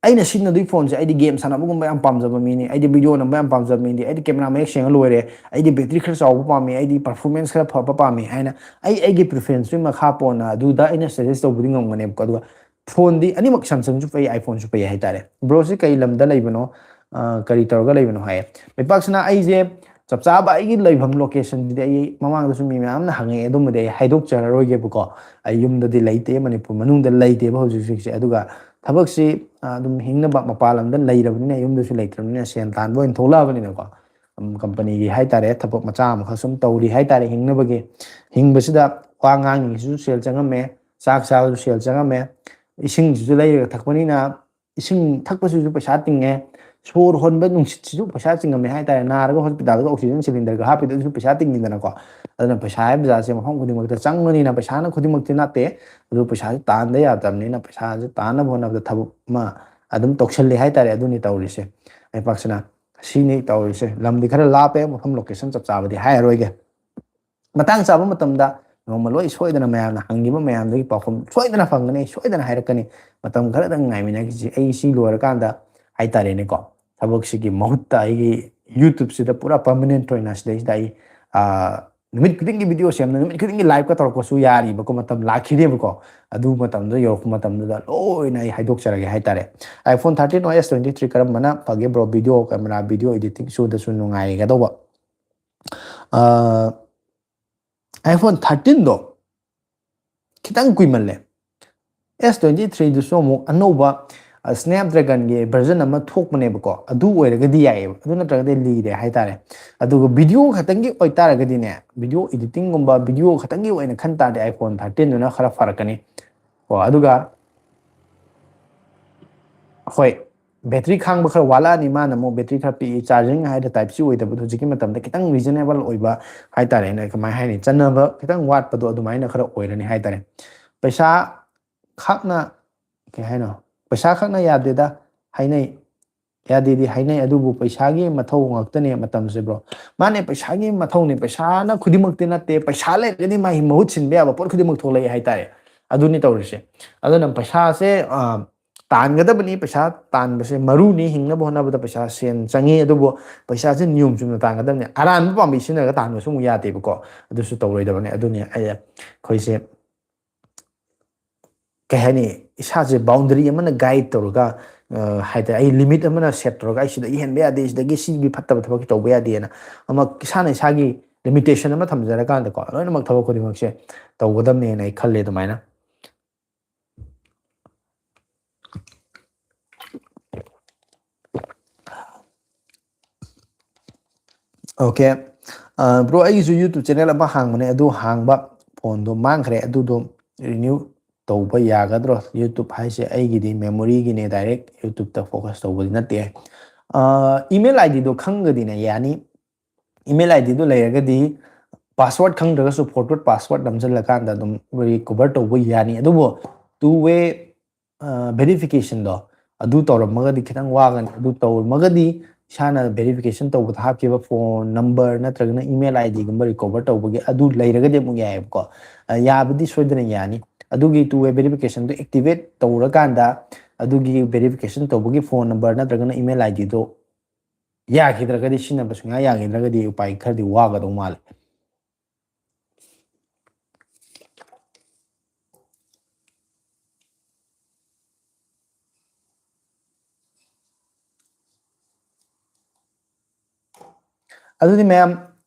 ꯑꯩꯅ ꯁꯤꯖꯤꯟꯅꯗꯣꯏ phone-ꯁꯦ ꯑꯩꯗꯤ game ꯁꯥꯟꯅꯕꯒꯨꯝꯕ ꯌꯥꯝ ꯄꯥꯝꯖꯕ ꯃꯤꯅꯤ, ꯑꯩꯗꯤ video ꯅꯝꯕ ꯌꯥꯝ ꯄꯥꯝꯖꯕ ꯃꯤꯅꯤ, ꯑꯩꯗꯤ camera ꯃꯌꯦꯛ ꯁꯦꯡꯉ ꯂꯣꯏꯔꯦ, ꯑꯩꯗꯤ battery ꯈꯔ ꯆꯥꯎꯕ ꯄꯥꯝꯃꯤ, ꯑꯩꯗꯤ performance ꯈꯔ ꯐꯕ ꯄꯥꯝꯃꯤ ꯍꯥꯏꯅ ꯑꯩ ꯑꯩꯒꯤ preference-ꯇꯨꯒꯤ ꯃꯈꯥ ꯄꯣꯟꯅ ꯑꯗꯨꯗ ꯑꯩꯅ suggest ꯇꯧꯕꯗꯤ ꯉꯝꯒꯅꯦꯕꯀꯣ꯫ ꯑꯗꯨꯒ phone-ꯗꯤ ꯑꯅꯤꯃꯛ Samsung-ꯁꯨ ꯐꯩ, iPhone-ꯁꯨ ꯐꯩ ꯍꯥꯏꯇꯥꯔꯦ꯫ Bro-ꯁꯤ ꯀꯩ ꯂꯝꯗ ꯂꯩꯕꯅꯣ, ꯑ, ꯀꯔꯤ ꯇꯧꯔꯒ ꯂꯩꯕꯅꯣ ꯍꯥꯏꯌꯦ꯫ ꯂꯩꯄꯥꯛꯁꯤꯅ ꯑꯩꯁꯦ ꯆꯞ ꯆꯥꯕ ꯑꯩꯒꯤ ꯂꯩꯐꯝ location-ꯁꯤꯗꯤ ꯑꯩ ꯃꯃꯥꯡꯗꯁꯨ ꯃꯤ ꯃꯌꯥꯝꯅ ꯍꯪꯉꯛꯑꯦ, ꯑꯗꯨꯝꯕꯗꯤ ꯑꯩ ꯍꯥꯏꯗꯣꯛꯆꯔꯔꯣꯏꯒꯦꯕꯀꯣ꯫ ꯑꯩ ꯌꯨꯝꯗꯗꯤ ꯂꯩꯇꯦ, ꯃꯅꯤꯄꯨꯔ ꯃꯅꯨꯡꯗ ꯂꯩꯇꯦꯕ ꯍꯧꯖꯤꯛ ꯍꯧꯖꯤꯛꯁꯦ꯫ ꯑꯗꯨꯒ ꯊꯕꯛꯁꯤ, ꯑ, ꯑꯗꯨꯝ ꯍꯤꯡꯅꯕ ꯃꯄꯥꯟ ꯂꯝꯗ ꯂꯩꯔꯕꯅꯤꯅ, ꯌꯨꯝꯗꯁꯨ ꯂꯩꯇ꯭ꯔꯕꯅꯤꯅ, ꯁꯦꯟ ꯇꯥꯟꯕ ꯑꯣꯏꯅ ꯊꯣꯛꯂꯛꯑꯕꯅꯤꯅꯀꯣ꯫ ꯎꯝ, company-ꯒꯤ ꯍꯥꯏꯇꯥꯔꯦ, ꯊꯕꯛ ꯃꯆꯥ ꯑꯃꯈꯛ ꯁꯨꯝ ꯇꯧꯔꯤ ꯍꯥꯏꯇꯥꯔꯦ ꯍꯤꯡꯅꯕꯒꯤ꯫ ꯍꯤꯡꯕꯁꯤꯗ ꯋꯥ ꯉꯥꯡꯉꯤꯁꯤꯁꯨ ꯁꯦꯜ ꯆꯪꯉꯝꯃꯦ, ꯆꯥꯛ ꯆꯥꯕꯁꯨ ꯁꯦꯜ ꯆꯪꯉꯝꯃꯦ, ꯏꯁꯤꯡꯁꯤꯁꯨ ꯂꯩꯔꯒ ꯊꯛꯄꯅꯤꯅ ꯏꯁꯤꯡ ꯊꯛꯄꯁꯤꯁꯨ ꯄꯩꯁꯥ ꯇꯤꯡꯉꯦ, ꯁꯣꯔ ꯍꯣꯟꯕ ꯅꯨꯡꯁꯤꯠꯁꯤꯁꯨ ꯄꯩꯁꯥ ꯇꯤꯡꯉꯝꯃꯦ ꯍꯥꯏꯇꯥꯔꯦ꯫ ꯅꯥꯔꯒ hospital-ꯗ oxygen cylinder-ꯒ ꯍꯥꯞꯄꯤꯗꯣ ꯑꯗꯨꯁꯨ ꯄꯩꯁꯥ ꯇꯤꯡꯉꯤꯗꯅꯀꯣ꯫ ꯑꯗꯨꯅ ꯄꯩꯁꯥ ꯍꯥꯏꯕ ꯖꯥꯠꯁꯦ ꯃꯐꯝ ꯈꯨꯗꯤꯡꯃꯛꯇ ꯆꯪꯕꯅꯤꯅ ꯄꯩꯁꯥꯅ ꯈꯨꯗꯤꯡꯃꯛꯇꯤ ꯅꯠꯇꯦ, ꯑꯗꯨ ꯄꯩꯁꯥꯁꯦ ꯇꯥꯟꯗ ꯌꯥꯗꯕꯅꯤꯅ ꯄꯩꯁꯥꯁꯦ ꯇꯥꯟꯅꯕ ꯍꯣꯠꯅꯕꯗ ꯊꯕꯛ ꯑꯃ ꯑꯗꯨꯝ ꯇꯧꯁꯜꯂꯤ ꯍꯥꯏꯇꯥꯔꯦ꯫ ꯑꯗꯨꯅꯤ ꯇꯧꯔꯤꯁꯦ꯫ ꯂꯩꯄꯥꯛꯁꯤꯅ ꯁꯤꯅꯤ ꯇꯧꯔꯤꯁꯦ꯫ ꯂꯝꯗꯤ ꯈꯔ ꯂꯥꯞꯄꯦ, ꯃꯐꯝ location ꯆꯞ ꯆꯥꯕꯗꯤ ꯍꯥꯏꯔꯔꯣꯏꯒꯦ꯫ ꯃꯇꯥꯡ ꯆꯥꯕ ꯃꯇꯝꯗ ꯅꯣꯡꯃ ꯂꯣꯏ ꯁꯣꯏꯗꯅ ꯃꯌꯥꯝꯅ ꯍꯪꯈꯤꯕ ꯃꯌꯥꯝꯗꯨꯒꯤ ꯄꯥꯎꯈꯨꯝ ꯁꯣꯏꯗꯅ ꯐꯪꯒꯅꯤ, ꯑꯩ ꯁꯣꯏꯗꯅ ꯍꯥꯏꯔꯛꯀꯅꯤ꯫ ꯃꯇꯝ ꯈꯔꯗꯪ ꯉꯥꯏꯃꯤꯟꯅꯈꯤꯁꯤ꯫ ꯑꯩ ꯁꯤ ꯂꯣꯏꯔꯀꯥꯟꯗ ꯍꯥꯏꯇꯥꯔꯦꯅꯦꯀꯣ, ꯊꯕꯛꯁꯤꯒꯤ ꯃꯍꯨꯠꯇ ꯑꯩꯒꯤ YouTube-ꯁꯤꯗ ꯄꯨꯔꯥ permanent ꯑꯣꯏꯅ ꯁꯤꯗꯩꯁꯤꯗ ꯑꯩ, ꯑ, ꯅꯨꯃꯤꯠ ꯈꯨꯗꯤꯡꯒꯤ video ꯁꯦꯝꯗꯅ, ꯅꯨꯃꯤꯠ ꯈꯨꯗꯤꯡꯒꯤ live-ꯀ ꯇꯧꯔꯛꯄꯁꯨ ꯌꯥꯔꯤꯕꯀꯣ, ꯃꯇꯝ ꯂꯥꯛꯈꯤꯅꯦꯕꯀꯣ꯫ ꯑꯗꯨ ꯃꯇꯝꯗ ꯌꯧꯔꯛꯄ ꯃꯇꯝꯗꯨꯗ ꯂꯣꯏꯅ ꯑꯩ ꯍꯥꯏꯗꯣꯛꯆꯔꯒꯦ ꯍꯥꯏꯇꯥꯔꯦ꯫ iPhone thirteen or S twenty-three ꯀꯔꯝꯕꯅ ꯐꯒꯦ bro? Video, camera, video editing ꯁꯨꯗꯁꯨ ꯅꯨꯡꯉꯥꯏꯒꯗꯧꯕ꯫ ꯑ, iPhone thirteen-ꯗꯣ ꯈꯤꯇꯪ ꯀꯨꯏꯃꯜꯂꯦ꯫ S twenty-three-ꯗꯨꯁꯨ ꯑꯃꯨꯛ ꯑꯅꯧꯕ, ꯑ, Snapdragon-ꯒꯤ version ꯑꯃ ꯊꯣꯛꯄꯅꯦꯕꯀꯣ, ꯑꯗꯨ ꯑꯣꯏꯔꯒꯗꯤ ꯌꯥꯏꯌꯦꯕ, ꯑꯗꯨ ꯅꯠꯇ꯭ꯔꯒꯗꯤ ꯂꯤꯔꯦ ꯍꯥꯏꯇꯥꯔꯦ꯫ ꯑꯗꯨꯒ video ꯈꯛꯇꯪꯒꯤ ꯑꯣꯏꯇꯥꯔꯒꯗꯤꯅꯦ, video editing-ꯒꯨꯝꯕ video ꯈꯛꯇꯪꯒꯤ ꯑꯣꯏꯅ ꯈꯟ ꯇꯥꯔꯗꯤ iPhone thirteen-ꯗꯨꯅ ꯈꯔ ꯐꯔꯛꯀꯅꯤ꯫ ꯀꯣ, ꯑꯗꯨꯒ ꯍꯣꯏ, ꯕꯦꯇ꯭ꯔꯤ ꯈꯥꯡꯕ ꯈꯔ ꯋꯥꯠꯂꯛꯑꯅꯤ꯫ ꯃꯥꯅ ꯑꯃꯨꯛ ꯕꯦꯇ꯭ꯔꯤ ꯈꯔ ꯄꯤꯛꯏ, ꯆꯥꯔꯖꯤꯡ ꯍꯥꯏꯗ ꯇꯥꯏꯞ ꯁꯤ ꯑꯣꯏꯗꯕꯗꯣ, ꯍꯧꯖꯤꯛꯀꯤ ꯃꯇꯝꯗ ꯈꯤꯇꯪ ꯔꯤꯖꯅꯦꯕꯜ ꯑꯣꯏꯕ ꯍꯥꯏꯇꯥꯔꯦꯅꯦ, ꯀꯃꯥꯏ ꯍꯥꯏꯅꯤ, ꯆꯟꯅꯕ ꯈꯤꯇꯪ ꯋꯥꯠꯄꯗꯣ ꯑꯗꯨꯃꯥꯏꯅ ꯈꯔ ꯑꯣꯏꯔꯅꯤ ꯍꯥꯏꯇꯥꯔꯦ꯫ ꯄꯩꯁꯥ ꯈꯛꯅ, ꯀꯩ ꯍꯥꯏꯅꯣ, ꯄꯩꯁꯥ ꯈꯛꯅ ꯌꯥꯗꯦꯗ ꯍꯥꯏꯅꯩ, ꯌꯥꯗꯦꯗꯤ ꯍꯥꯏꯅꯩ, ꯑꯗꯨꯕꯨ ꯄꯩꯁꯥꯒꯤ ꯃꯊꯧ ꯉꯥꯛꯇꯅꯦ ꯃꯇꯝꯁꯦ, ꯕ꯭ꯔꯣ꯫ ꯃꯥꯅꯦ, ꯄꯩꯁꯥꯒꯤ ꯃꯊꯧꯅꯦ, ꯄꯩꯁꯥꯅ ꯈꯨꯗꯤꯡꯃꯛꯇꯤ ꯅꯠꯇꯦ, ꯄꯩꯁꯥ ꯂꯩꯔꯒꯗꯤ ꯃꯥꯒꯤ ꯃꯍꯨꯠ ꯁꯤꯟꯕ ꯌꯥꯕ ꯄꯣꯠ ꯈꯨꯗꯤꯡꯃꯛ ꯊꯣꯛꯂꯛꯑꯦ ꯍꯥꯏꯇꯥꯔꯦ꯫ ꯑꯗꯨꯅꯤ ꯇꯧꯔꯤꯁꯦ꯫ ꯑꯗꯨꯅ ꯄꯩꯁꯥꯁꯦ, ꯑ, ꯇꯥꯟꯒꯗꯕꯅꯤ, ꯄꯩꯁꯥ ꯇꯥꯟꯕꯁꯦ ꯃꯔꯨꯅꯤ, ꯍꯤꯡꯅꯕ ꯍꯣꯠꯅꯕꯗ ꯄꯩꯁꯥ ꯁꯦꯟ ꯆꯪꯉꯤ, ꯑꯗꯨꯕꯨ ꯄꯩꯁꯥꯁꯦ ꯅꯤꯌꯣꯝ ꯆꯨꯝꯅ ꯇꯥꯟꯒꯗꯕꯅꯤ꯫ ꯑꯔꯥꯟꯕ ꯄꯥꯝꯕꯩ ꯁꯤꯖꯤꯟꯅꯔꯒ ꯇꯥꯟꯕꯁꯨ ꯑꯃꯨꯛ ꯌꯥꯗꯦꯕꯀꯣ, ꯑꯗꯨꯁꯨ ꯇꯧꯔꯣꯏꯗꯕꯅꯤ꯫ ꯑꯗꯨꯅꯤ ꯑꯩ, ꯑꯩꯈꯣꯏꯁꯦ ꯀꯩ ꯍꯥꯏꯅꯤ, ꯏꯁꯥꯁꯦ ꯕꯥꯎꯟꯗꯔꯤ ꯑꯃꯅ ꯒꯥꯏꯗ ꯇꯧꯔꯒ, ꯑ, ꯍꯥꯏꯇꯥꯔꯦ, ꯑꯩ ꯂꯤꯃꯤꯠ ꯑꯃꯅ ꯁꯦꯠ ꯇꯧꯔꯒ, ꯑꯩ ꯁꯤꯗꯒꯤ ꯍꯦꯟꯕ ꯌꯥꯗꯦ, ꯁꯤꯗꯒꯤ ꯁꯤꯒꯤ ꯐꯠꯇꯕ ꯊꯕꯛꯁꯤ ꯇꯧꯕ ꯌꯥꯗꯦꯅ ꯑꯃ ꯏꯁꯥꯅ ꯏꯁꯥꯒꯤ ꯂꯤꯃꯤꯇꯦꯁꯟ ꯑꯃ ꯊꯝꯖꯔꯀꯥꯟꯗꯀꯣ, ꯂꯣꯏꯅꯃꯛ ꯊꯕꯛ ꯈꯨꯗꯤꯡꯃꯛꯁꯦ ꯇꯧꯒꯗꯕꯅꯦꯅ ꯑꯩ ꯈꯜꯂꯦ ꯑꯗꯨꯃꯥꯏꯅ꯫ ꯑꯣꯀꯦ꯫ ꯑ, ꯕ꯭ꯔꯣ, ꯑꯩꯒꯤꯁꯨ YouTube ꯆꯦꯅꯦꯜ ꯑꯃ ꯍꯥꯡꯕꯅꯦ, ꯑꯗꯨ ꯍꯥꯡꯕ ꯐꯣꯟꯗꯣ ꯃꯥꯡꯈ꯭ꯔꯦ, ꯑꯗꯨꯗꯣ ꯔꯤꯅ꯭ꯌꯨ ꯇꯧꯕ ꯌꯥꯒꯗ꯭ꯔꯣ? YouTube ꯍꯥꯏꯁꯦ ꯑꯩꯒꯤꯗꯤ ꯃꯦꯃꯣꯔꯤꯒꯤꯅꯦ, ꯗꯥꯏꯔꯦꯛ YouTubeꯇ ꯐꯣꯀꯁ ꯇꯧꯕꯗꯤ ꯅꯠꯇꯦ꯫ ꯑ, ꯏꯃꯦꯜ ꯑꯥꯏ ꯗꯤꯗꯣ ꯈꯪꯒꯗꯤꯅꯦ ꯌꯥꯅꯤ꯫ ꯏꯃꯦꯜ ꯑꯥꯏ ꯗꯤꯗꯣ ꯂꯩꯔꯒꯗꯤ ꯄꯥꯁꯋꯥꯔꯗ ꯈꯪꯗ꯭ꯔꯒꯁꯨ forgot password ꯅꯝꯁꯤꯜꯂꯀꯥꯟꯗ ꯑꯗꯨꯝ ꯔꯤꯀꯣꯚꯔ ꯇꯧꯕ ꯌꯥꯅꯤ꯫ ꯑꯗꯨꯕꯨ two way, ꯑ, verificationꯗꯣ ꯑꯗꯨ ꯇꯧꯔꯝꯃꯒꯗꯤ ꯈꯤꯇꯪ ꯋꯥꯒꯅꯤ꯫ ꯑꯗꯨ ꯇꯧꯔꯝꯃꯒꯗꯤ ꯏꯁꯥꯅ verification ꯇꯧꯕꯗ ꯍꯥꯞꯈꯤꯕ ꯐꯣꯟ ꯅꯝꯕꯔ ꯅꯠꯇ꯭ꯔꯒꯅ ꯏꯃꯦꯜ ꯑꯥꯏ ꯗꯤꯒꯨꯝꯕ ꯔꯤꯀꯣꯚꯔ ꯇꯧꯕꯒꯤ ꯑꯗꯨ ꯂꯩꯔꯒꯗꯤ ꯑꯃꯨꯛ ꯌꯥꯏꯑꯕꯀꯣ꯫ ꯑ, ꯌꯥꯕꯗꯤ ꯁꯣꯏꯗꯅ ꯌꯥꯅꯤ꯫ ꯑꯗꯨꯒꯤ two way verificationꯗꯣ activate ꯇꯧꯔꯀꯥꯟꯗ ꯑꯗꯨꯒꯤ verification ꯇꯧꯕꯒꯤ ꯐꯣꯟ ꯅꯝꯕꯔ ꯅꯠꯇ꯭ꯔꯒꯅ ꯏꯃꯦꯜ ꯑꯥꯏ ꯗꯤꯗꯣ ꯌꯥꯈꯤꯗ꯭ꯔꯒꯗꯤ, ꯁꯤꯖꯤꯟꯅꯕ ꯁꯨꯡꯌꯥ ꯌꯥꯈꯤꯗ꯭ꯔꯒꯗꯤ ꯎꯄꯥꯏ ꯈꯔꯗꯤ ꯋꯥꯒꯗꯧ ꯃꯥꯜꯂꯦ꯫ ꯑꯗꯨꯗꯤ ꯃꯌꯥꯝ,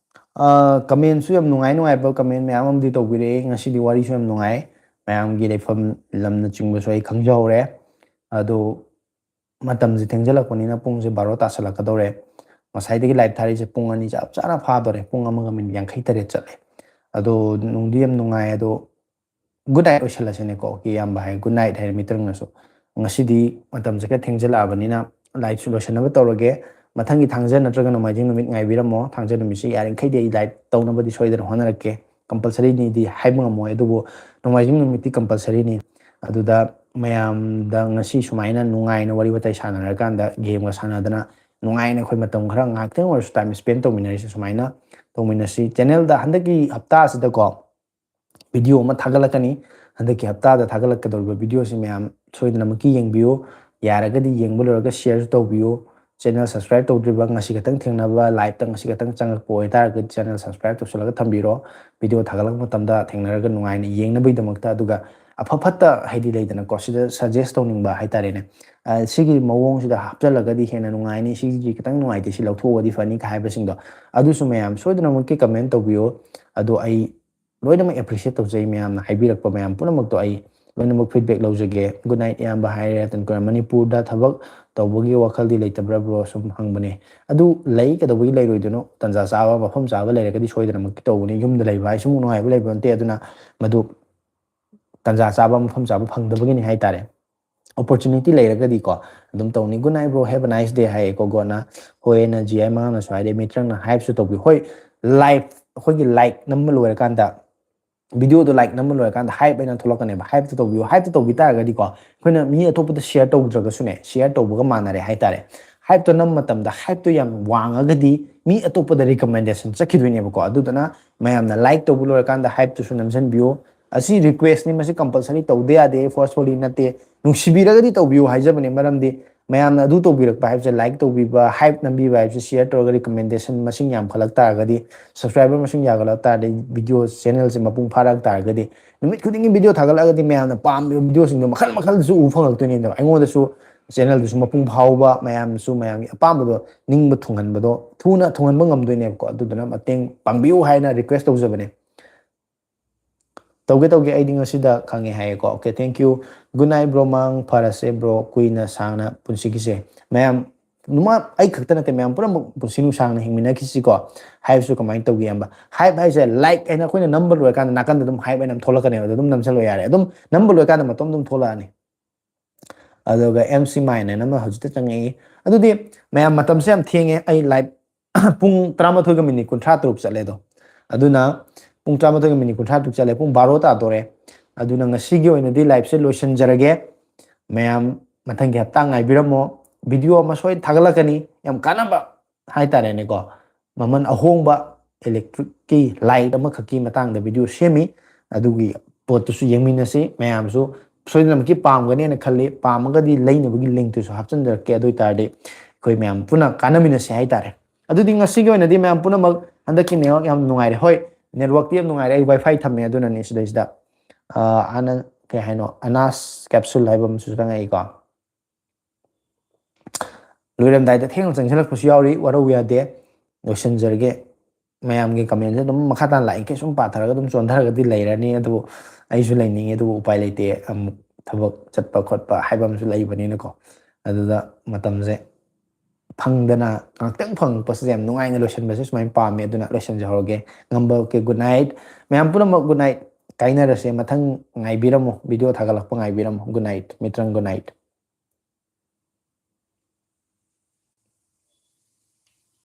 ꯑ, ꯀꯃꯦꯟꯁꯨ ꯌꯥꯝ ꯅꯨꯡꯉꯥꯏ, ꯅꯨꯡꯉꯥꯏꯕ ꯀꯃꯦꯟ ꯃꯌꯥꯝ ꯑꯃꯗꯤ ꯇꯧꯕꯤꯔꯛꯑꯦ꯫ ꯉꯁꯤꯗꯤ ꯋꯥꯔꯤꯁꯨ ꯌꯥꯝ ꯅꯨꯡꯉꯥꯏ, ꯃꯌꯥꯝꯒꯤ ꯂꯩꯐꯝ ꯂꯝꯅꯆꯤꯡꯕꯁꯨ ꯑꯩ ꯈꯪꯖꯍꯧꯔꯦ꯫ ꯑꯗꯣ ꯃꯇꯝꯁꯦ ꯊꯦꯡꯖꯤꯜꯂꯛꯄꯅꯤꯅ ꯄꯨꯡꯁꯦ ꯕꯥꯔꯣ ꯇꯥꯁꯜꯂꯛꯀꯗꯧꯔꯦ꯫ ꯉꯁꯥꯏꯗꯒꯤ ꯂꯥꯏꯚ ꯊꯥꯔꯤꯁꯦ ꯄꯨꯡ ꯑꯅꯤ ꯆꯞ ꯆꯥꯅ ꯐꯥꯗꯣꯔꯦ, ꯄꯨꯡ ꯑꯃꯒ ꯃꯤꯅꯤꯠ ꯌꯥꯡꯈꯩ ꯇꯔꯦꯠ ꯆꯠꯂꯦ꯫ ꯑꯗꯣ ꯅꯨꯡꯗꯤ ꯌꯥꯝ ꯅꯨꯡꯉꯥꯏ꯫ ꯑꯗꯣ good night ꯑꯣꯏꯁꯜꯂꯁꯤꯅꯦꯀꯣ꯫ ꯑꯣꯀꯦ, ꯏꯌꯥꯝꯕ ꯍꯥꯏ good night ꯍꯥꯏꯔꯦ ꯃꯤꯇ꯭ꯔꯪꯅꯁꯨ꯫ ꯉꯁꯤꯗꯤ ꯃꯇꯝꯁꯦ ꯈꯔ ꯊꯦꯡꯖꯤꯜꯂꯛꯑꯕꯅꯤꯅ liveꯁꯨ ꯂꯣꯏꯁꯤꯟꯅꯕ ꯇꯧꯔꯒꯦ꯫ ꯃꯊꯪꯒꯤ ꯊꯥꯡꯖ ꯅꯠꯇ꯭ꯔꯒ ꯅꯣꯡꯃꯥꯏꯖꯤꯡ ꯅꯨꯃꯤꯠ ꯉꯥꯏꯕꯤꯔꯝꯃꯣ꯫ ꯊꯥꯡꯖ ꯅꯨꯃꯤꯠꯁꯤ ꯌꯥꯔꯤꯈꯩꯗꯤ ꯑꯩ live ꯇꯧꯅꯕꯗꯤ ꯁꯣꯏꯗꯅ ꯍꯣꯠꯅꯔꯛꯀꯦ꯫ Compulsoryꯅꯤꯗꯤ ꯍꯥꯏꯕ ꯉꯝꯃꯣꯏ, ꯑꯗꯨꯕꯨ ꯅꯣꯡꯃꯥꯏꯖꯤꯡ ꯅꯨꯃꯤꯠꯇꯤ compulsoryꯅꯤ꯫ ꯑꯗꯨꯗ ꯃꯌꯥꯝꯗ ꯉꯁꯤ ꯁꯨꯃꯥꯏꯅ ꯅꯨꯡꯉꯥꯏꯅ ꯋꯥꯔꯤ ꯋꯥꯇꯥꯏ ꯁꯥꯟꯅꯔꯀꯥꯟꯗ, gameꯒ ꯁꯥꯟꯅꯗꯅ ꯅꯨꯡꯉꯥꯏꯅ ꯑꯩꯈꯣꯏ ꯃꯇꯝ ꯈꯔ ꯉꯥꯏꯍꯥꯛꯇꯪ ꯑꯣꯏꯔꯁꯨ time spend ꯇꯧꯃꯤꯟꯅꯔꯤꯁꯦ ꯁꯨꯃꯥꯏꯅ ꯇꯧꯃꯤꯟꯅꯁꯤ꯫ Channelꯗ ꯍꯟꯗꯛꯀꯤ ꯍꯞꯇꯥꯁꯤꯗꯀꯣ video ꯑꯃ ꯊꯥꯒꯠꯂꯛꯀꯅꯤ꯫ ꯍꯟꯗꯛꯀꯤ ꯍꯞꯇꯥꯗ ꯊꯥꯒꯠꯂꯛꯀꯗꯧꯔꯤꯕ videoꯁꯤ ꯃꯌꯥꯝ ꯁꯣꯏꯗꯅꯃꯛꯀꯤ ꯌꯦꯡꯕꯤꯌꯨ꯫ ꯌꯥꯔꯒꯗꯤ ꯌꯦꯡꯕ ꯂꯣꯏꯔꯒ shareꯁꯨ ꯇꯧꯕꯤꯌꯨ꯫ Channel subscribe ꯇꯧꯗ꯭ꯔꯤꯕ, ꯉꯁꯤ ꯈꯛꯇꯪ ꯊꯦꯡꯅꯕ, liveꯇ ꯉꯁꯤ ꯈꯛꯇꯪ ꯆꯪꯉꯛꯄ ꯑꯣꯏꯇꯥꯔꯒꯗꯤ channel subscribe ꯇꯧꯁꯤꯜꯂꯒ ꯊꯝꯕꯤꯔꯣ꯫ Video ꯊꯥꯒꯠꯂꯛꯄ ꯃꯇꯝꯗ ꯊꯦꯡꯅꯔꯒ ꯅꯨꯡꯉꯥꯏꯅ ꯌꯦꯡꯅꯕꯒꯤꯗꯃꯛꯇ, ꯑꯗꯨꯒ ꯑꯐ ꯐꯠꯇ ꯍꯥꯏꯗꯤ ꯂꯩꯗꯅꯀꯣ, ꯁꯤꯗ suggest ꯇꯧꯅꯤꯡꯕ ꯍꯥꯏꯇꯥꯔꯦꯅꯦ꯫ ꯑ, ꯁꯤꯒꯤ ꯃꯑꯣꯡꯁꯤꯗ ꯍꯥꯞꯆꯜꯂꯒꯗꯤ ꯍꯦꯟꯅ ꯅꯨꯡꯉꯥꯏꯅꯤ, ꯁꯤꯒꯤ ꯈꯤꯇꯪ ꯅꯨꯡꯉꯥꯏꯇꯦ, ꯁꯤ ꯂꯧꯊꯣꯛꯑꯒꯗꯤ ꯐꯅꯤ ꯀ ꯍꯥꯏꯕꯁꯤꯡꯗꯣ, ꯑꯗꯨꯁꯨ ꯃꯌꯥꯝ ꯁꯣꯏꯗꯅꯃꯛꯀꯤ comment ꯇꯧꯕꯤꯌꯨ꯫ ꯑꯗꯣ ꯑꯩ ꯂꯣꯏꯅꯃꯛ appreciate ꯇꯧꯖꯩ, ꯃꯌꯥꯝꯅ ꯍꯥꯏꯕꯤꯔꯛꯄ ꯃꯌꯥꯝ ꯄꯨꯝꯅꯃꯛꯇꯣ ꯑꯩ ꯂꯣꯏꯅꯃꯛ feedback ꯂꯧꯖꯒꯦ꯫ Good night ꯏꯌꯥꯝꯕ ꯍꯥꯏꯔꯦ, ꯇꯟꯀꯨꯔ ꯃꯅꯤꯄꯨꯔꯗ ꯊꯕꯛ ꯇꯧꯕꯒꯤ ꯋꯥꯈꯜꯗꯤ ꯂꯩꯇꯕ꯭ꯔꯥ bro? ꯁꯨꯝ ꯍꯪꯕꯅꯦ꯫ ꯑꯗꯨ ꯂꯩ, ꯀꯩꯗꯧꯕꯒꯤ ꯂꯩꯔꯣꯏꯗꯣꯏꯅꯣ? ꯇꯟꯖꯥ ꯆꯥꯕ, ꯃꯐꯝ ꯆꯥꯕ ꯂꯩꯔꯒꯗꯤ ꯁꯣꯏꯗꯅꯃꯛꯀꯤ ꯇꯧꯕꯅꯤ꯫ ꯌꯨꯝꯗ ꯂꯩꯕ ꯍꯥꯏꯁꯤꯃꯨꯛ ꯅꯨꯡꯉꯥꯏꯕ ꯂꯩꯕ ꯅꯠꯇꯦ꯫ ꯑꯗꯨꯅ ꯃꯗꯨ ꯇꯟꯖꯥ ꯆꯥꯕ, ꯃꯐꯝ ꯆꯥꯕ ꯐꯪꯗꯕꯒꯤꯅꯤ ꯍꯥꯏꯇꯥꯔꯦ꯫ Opportunity ꯂꯩꯔꯒꯗꯤꯀꯣ ꯑꯗꯨꯝ ꯇꯧꯅꯤ꯫ Good night bro, have a nice day ꯍꯥꯏꯌꯦꯀꯣ ꯒꯣꯠꯅ꯫ ꯍꯣꯏ, ꯑꯩꯅ G I ꯃꯉꯥꯡꯅꯁꯨ ꯍꯥꯏꯔꯦ, ꯃꯤꯇ꯭ꯔꯪꯅ hypeꯁꯨ ꯇꯧꯕꯤꯌꯨ꯫ ꯍꯣꯏ, live, ꯑꯩꯈꯣꯏꯒꯤ like ꯅꯝꯕ ꯂꯣꯏꯔꯀꯥꯟꯗ, videoꯗꯣ like ꯅꯝꯕ ꯂꯣꯏꯔꯀꯥꯟꯗ hype ꯑꯩꯅ ꯊꯣꯛꯂꯛꯀꯅꯦꯕ꯫ Hypeꯇꯣ ꯇꯧꯕꯤꯌꯨ꯫ Hypeꯇꯣ ꯇꯧꯕꯤ ꯇꯥꯔꯒꯗꯤꯀꯣ ꯑꯩꯈꯣꯏꯅ ꯃꯤ ꯑꯇꯣꯞꯄꯗ share ꯇꯧꯗ꯭ꯔꯒꯁꯨꯅꯦ, share ꯇꯧꯕꯒ ꯃꯥꯟꯅꯔꯦ ꯍꯥꯏꯇꯥꯔꯦ꯫ Hypeꯇꯣ ꯅꯝꯕ ꯃꯇꯝꯗ hypeꯇꯣ ꯌꯥꯝ ꯋꯥꯡꯉꯒꯗꯤ ꯃꯤ ꯑꯇꯣꯞꯄꯗ recommendation ꯆꯠꯈꯤꯗꯣꯏꯅꯦꯕꯀꯣ꯫ ꯑꯗꯨꯗꯨꯅ ꯃꯌꯥꯝꯅ like ꯇꯧꯕ ꯂꯣꯏꯔꯀꯥꯟꯗ hypeꯇꯨꯁꯨ ꯅꯝꯁꯤꯟꯕꯤꯌꯨ꯫ ꯑꯁꯤ requestꯅꯤ, ꯃꯁꯤ compulsory ꯇꯧꯗ ꯌꯥꯗꯦ, forcefully ꯅꯠꯇꯦ꯫ ꯅꯨꯡꯁꯤꯕꯤꯔꯒꯗꯤ ꯇꯧꯕꯤꯌꯨ ꯍꯥꯏꯖꯕꯅꯦ, ꯃꯔꯝꯗꯤ ꯃꯌꯥꯝꯅ ꯑꯗꯨ ꯇꯧꯕꯤꯔꯛꯄ ꯍꯥꯏꯕꯁꯦ, like ꯇꯧꯕꯤꯕ, hype ꯅꯝꯕꯤꯕ ꯍꯥꯏꯕꯁꯦ, share ꯇꯧꯔꯒ recommendation ꯃꯁꯤꯡ ꯌꯥꯝꯈꯠꯂꯛ ꯇꯥꯔꯒꯗꯤ, subscriber ꯃꯁꯤꯡ ꯌꯥꯝꯈꯠꯂꯛ ꯇꯥꯔꯗꯤ, video channelꯁꯦ ꯃꯄꯨꯡ ꯐꯥꯔꯛ ꯇꯥꯔꯒꯗꯤ, ꯅꯨꯃꯤꯠ ꯈꯨꯗꯤꯡꯒꯤ video ꯊꯥꯒꯠꯂꯛꯑꯒꯗꯤ ꯃꯌꯥꯝꯅ ꯄꯥꯝꯃꯤꯕ videoꯁꯤꯡꯗꯣ ꯃꯈꯜ ꯃꯈꯜꯁꯨ ꯎꯕ ꯐꯪꯉꯛꯇꯣꯏꯅꯦ꯫ ꯑꯗꯣ ꯑꯩꯉꯣꯟꯗꯁꯨ channelꯗꯨꯁꯨ ꯃꯄꯨꯡ ꯐꯥꯍꯧꯕ, ꯃꯌꯥꯝꯁꯨ ꯃꯌꯥꯝꯒꯤ ꯑꯄꯥꯝꯕꯗꯣ ꯅꯤꯡꯕ ꯊꯨꯡꯍꯟꯕꯗꯣ ꯊꯨꯅ ꯊꯨꯡꯍꯟꯕ ꯉꯝꯗꯣꯏꯅꯦꯕꯀꯣ꯫ ꯑꯗꯨꯗꯨꯅ ꯃꯇꯦꯡ ꯄꯥꯡꯕꯤꯌꯨ ꯍꯥꯏꯅ request ꯇꯧꯖꯕꯅꯦ꯫ ꯇꯧꯒꯦ, ꯇꯧꯒꯦ, ꯑꯩꯗꯤ ꯉꯁꯤꯗ ꯈꯪꯉꯦ ꯍꯥꯏꯌꯦꯀꯣ꯫ Okay, thank you. Good night bro, ꯃꯪ ꯐꯔꯁꯦ bro, ꯀꯨꯏꯅ ꯁꯥꯡꯅ ꯄꯨꯟꯁꯤꯒꯤꯁꯦ꯫ ꯃꯌꯥꯝ, ꯅꯨꯃꯥ-, ꯑꯩ ꯈꯛꯇ ꯅꯠꯇꯦ, ꯃꯌꯥꯝ ꯄꯨꯝꯅꯃꯛ ꯄꯨꯟꯁꯤ ꯅꯨꯡꯁꯥꯡꯅ ꯍꯤꯡꯃꯤꯟꯅꯈꯤꯁꯤꯀꯣ꯫ Hypeꯁꯨ ꯀꯃꯥꯏꯅ ꯇꯧꯒꯦ ꯌꯥꯝꯕ? Hype ꯍꯥꯏꯁꯦ like ꯍꯥꯏꯅ ꯑꯩꯈꯣꯏꯅ ꯅꯝꯕ ꯂꯣꯏꯔꯀꯥꯟꯗ ꯅꯥꯀꯟꯗ ꯑꯗꯨꯝ hype ꯍꯥꯏꯅ ꯑꯃ ꯊꯣꯛꯂꯛꯀꯅꯦꯕ, ꯑꯗꯨ ꯑꯗꯨꯝ ꯅꯝꯁꯤꯜꯂꯣ ꯌꯥꯔꯦ꯫ ꯑꯗꯨꯝ ꯅꯝꯕ ꯂꯣꯏꯔꯀꯥꯟꯗ ꯃꯇꯣꯝ ꯑꯗꯨꯝ ꯊꯣꯛꯂꯛꯑꯅꯤ꯫ ꯑꯗꯨꯒ ꯑꯦꯝ ꯁꯤ ꯃꯥꯏꯟ ꯍꯥꯏꯅ ꯑꯃ ꯍꯧꯖꯤꯛꯇ ꯆꯪꯉꯛꯏ꯫ ꯑꯗꯨꯗꯤ ꯃꯌꯥꯝ, ꯃꯇꯝꯁꯦ ꯌꯥꯝ ꯊꯦꯡꯉꯦ꯫ ꯑꯩ ꯂꯥꯏꯚ ꯄꯨꯡ ꯇꯔꯥꯃꯥꯊꯣꯏꯒ ꯃꯤꯅꯤꯠ ꯀꯨꯟꯊ꯭ꯔꯥ ꯇꯔꯨꯛ ꯆꯠꯂꯦ ꯑꯗꯣ꯫ ꯑꯗꯨꯅ ꯄꯨꯡ ꯇꯔꯥꯃꯥꯊꯣꯏꯒ ꯃꯤꯅꯤꯠ ꯀꯨꯟꯊ꯭ꯔꯥ ꯇꯔꯨꯛ ꯆꯠꯂꯦ, ꯄꯨꯡ ꯕꯥꯔꯣ ꯇꯥꯗꯣꯔꯦ꯫ ꯑꯗꯨꯅ ꯉꯁꯤꯒꯤ ꯑꯣꯏꯅꯗꯤ ꯂꯥꯏꯚꯁꯦ ꯂꯣꯏꯁꯤꯟꯖꯔꯒꯦ꯫ ꯃꯌꯥꯝ ꯃꯊꯪꯒꯤ ꯍꯞꯇꯥ ꯉꯥꯏꯕꯤꯔꯝꯃꯣ꯫ ꯚꯤꯗꯤꯑꯣ ꯑꯃ ꯁꯣꯏꯗꯅ ꯊꯥꯒꯠꯂꯛꯀꯅꯤ, ꯌꯥꯝ ꯀꯥꯟꯅꯕ ꯍꯥꯏꯇꯥꯔꯦꯅꯦꯀꯣ, ꯃꯃꯜ ꯑꯍꯣꯡꯕ ꯏꯂꯦꯛꯇ꯭ꯔꯤꯛꯀꯤ ꯂꯥꯏꯠ ꯑꯃꯈꯛꯀꯤ ꯃꯇꯥꯡꯗ ꯚꯤꯗꯤꯑꯣ ꯁꯦꯝꯃꯤ꯫ ꯑꯗꯨꯒꯤ ꯄꯣꯠꯇꯨꯁꯨ ꯌꯦꯡꯃꯤꯟꯅꯁꯤ꯫ ꯃꯌꯥꯝꯁꯨ ꯁꯣꯏꯗꯅꯃꯛꯀꯤ ꯄꯥꯝꯒꯅꯦꯅ ꯈꯜꯂꯤ꯫ ꯄꯥꯝꯃꯒꯗꯤ ꯂꯩꯅꯕꯒꯤ ꯂꯤꯡꯛꯇꯨꯁꯨ ꯍꯥꯞꯆꯤꯟꯖꯔꯛꯀꯦ꯫ ꯑꯗꯨ ꯑꯣꯏꯇꯥꯔꯗꯤ ꯑꯩꯈꯣꯏ ꯃꯌꯥꯝ ꯄꯨꯟꯅ ꯀꯥꯟꯅꯃꯤꯟꯅꯁꯤ ꯍꯥꯏꯇꯥꯔꯦ꯫ ꯑꯗꯨꯗꯤ ꯉꯁꯤꯒꯤ ꯑꯣꯏꯅꯗꯤ ꯃꯌꯥꯝ ꯄꯨꯝꯅꯃꯛ, ꯍꯟꯗꯛꯀꯤ network ꯌꯥꯝ ꯅꯨꯡꯉꯥꯏꯔꯦ꯫ ꯍꯣꯏ, networkꯇꯤ ꯌꯥꯝ ꯅꯨꯡꯉꯥꯏꯔꯦ, ꯑꯩ WiFi ꯊꯝꯃꯦ꯫ ꯑꯗꯨꯅꯅꯤ ꯁꯤꯗꯩꯁꯤꯗ, ꯑꯥ, ꯑꯅ-, ꯀꯩ ꯍꯥꯏꯅꯣ, ꯑꯅꯥꯁ ꯀꯦꯞꯁꯨꯜ ꯍꯥꯏꯕ ꯑꯃꯁꯨ ꯆꯪꯉꯛꯏꯀꯣ꯫ ꯂꯣꯏꯔꯝꯗꯥꯏꯗ ꯊꯦꯡꯅ ꯆꯪꯁꯤꯜꯂꯛꯄꯁꯨ ꯌꯥꯎꯔꯤ, ꯋꯥꯔꯧ ꯌꯥꯗꯦ, ꯂꯣꯏꯁꯤꯟꯖꯔꯒꯦ꯫ ꯃꯌꯥꯝꯒꯤ ꯀꯃꯦꯟꯁꯦ ꯑꯗꯨꯝ ꯃꯈꯥ ꯇꯥꯅ ꯂꯥꯛꯏꯈꯩ ꯁꯨꯝ ꯄꯥꯊꯔꯒ ꯑꯗꯨꯝ ꯆꯣꯟꯊꯔꯒꯗꯤ ꯂꯩꯔꯅꯤ꯫ ꯑꯗꯨꯕꯨ ꯑꯩꯁꯨ ꯂꯩꯅꯤꯡꯉꯤ, ꯑꯗꯨꯕꯨ ꯎꯄꯥꯏ ꯂꯩꯇꯦ꯫ ꯑꯃꯨꯛ ꯊꯕꯛ ꯆꯠꯄ ꯈꯣꯠꯄ ꯍꯥꯏꯕ ꯑꯃꯁꯨ ꯂꯩꯕꯅꯤꯅꯀꯣ꯫ ꯑꯗꯨꯗ ꯃꯇꯝꯁꯦ ꯐꯪꯗꯅ ꯉꯥꯛꯇꯪ ꯐꯪꯉꯛꯄꯁꯤꯗ ꯌꯥꯝ ꯅꯨꯡꯉꯥꯏꯅ ꯂꯣꯏꯁꯤꯟꯕꯁꯦ ꯁꯨꯃꯥꯏꯅ ꯄꯥꯝꯃꯦ꯫ ꯑꯗꯨꯅ ꯂꯣꯏꯁꯤꯟꯖꯍꯧꯔꯒꯦ꯫ ꯉꯝꯕ, okay, good night꯫ ꯃꯌꯥꯝ ꯄꯨꯝꯅꯃꯛ good night꯫ ꯀꯥꯏꯅꯔꯁꯦ꯫ ꯃꯊꯪ ꯉꯥꯏꯕꯤꯔꯝꯃꯣ, ꯚꯤꯗꯤꯑꯣ ꯊꯥꯒꯠꯂꯛꯄ ꯉꯥꯏꯕꯤꯔꯝꯃꯣ꯫ Good night, ꯃꯤꯇ꯭ꯔꯪ, good night꯫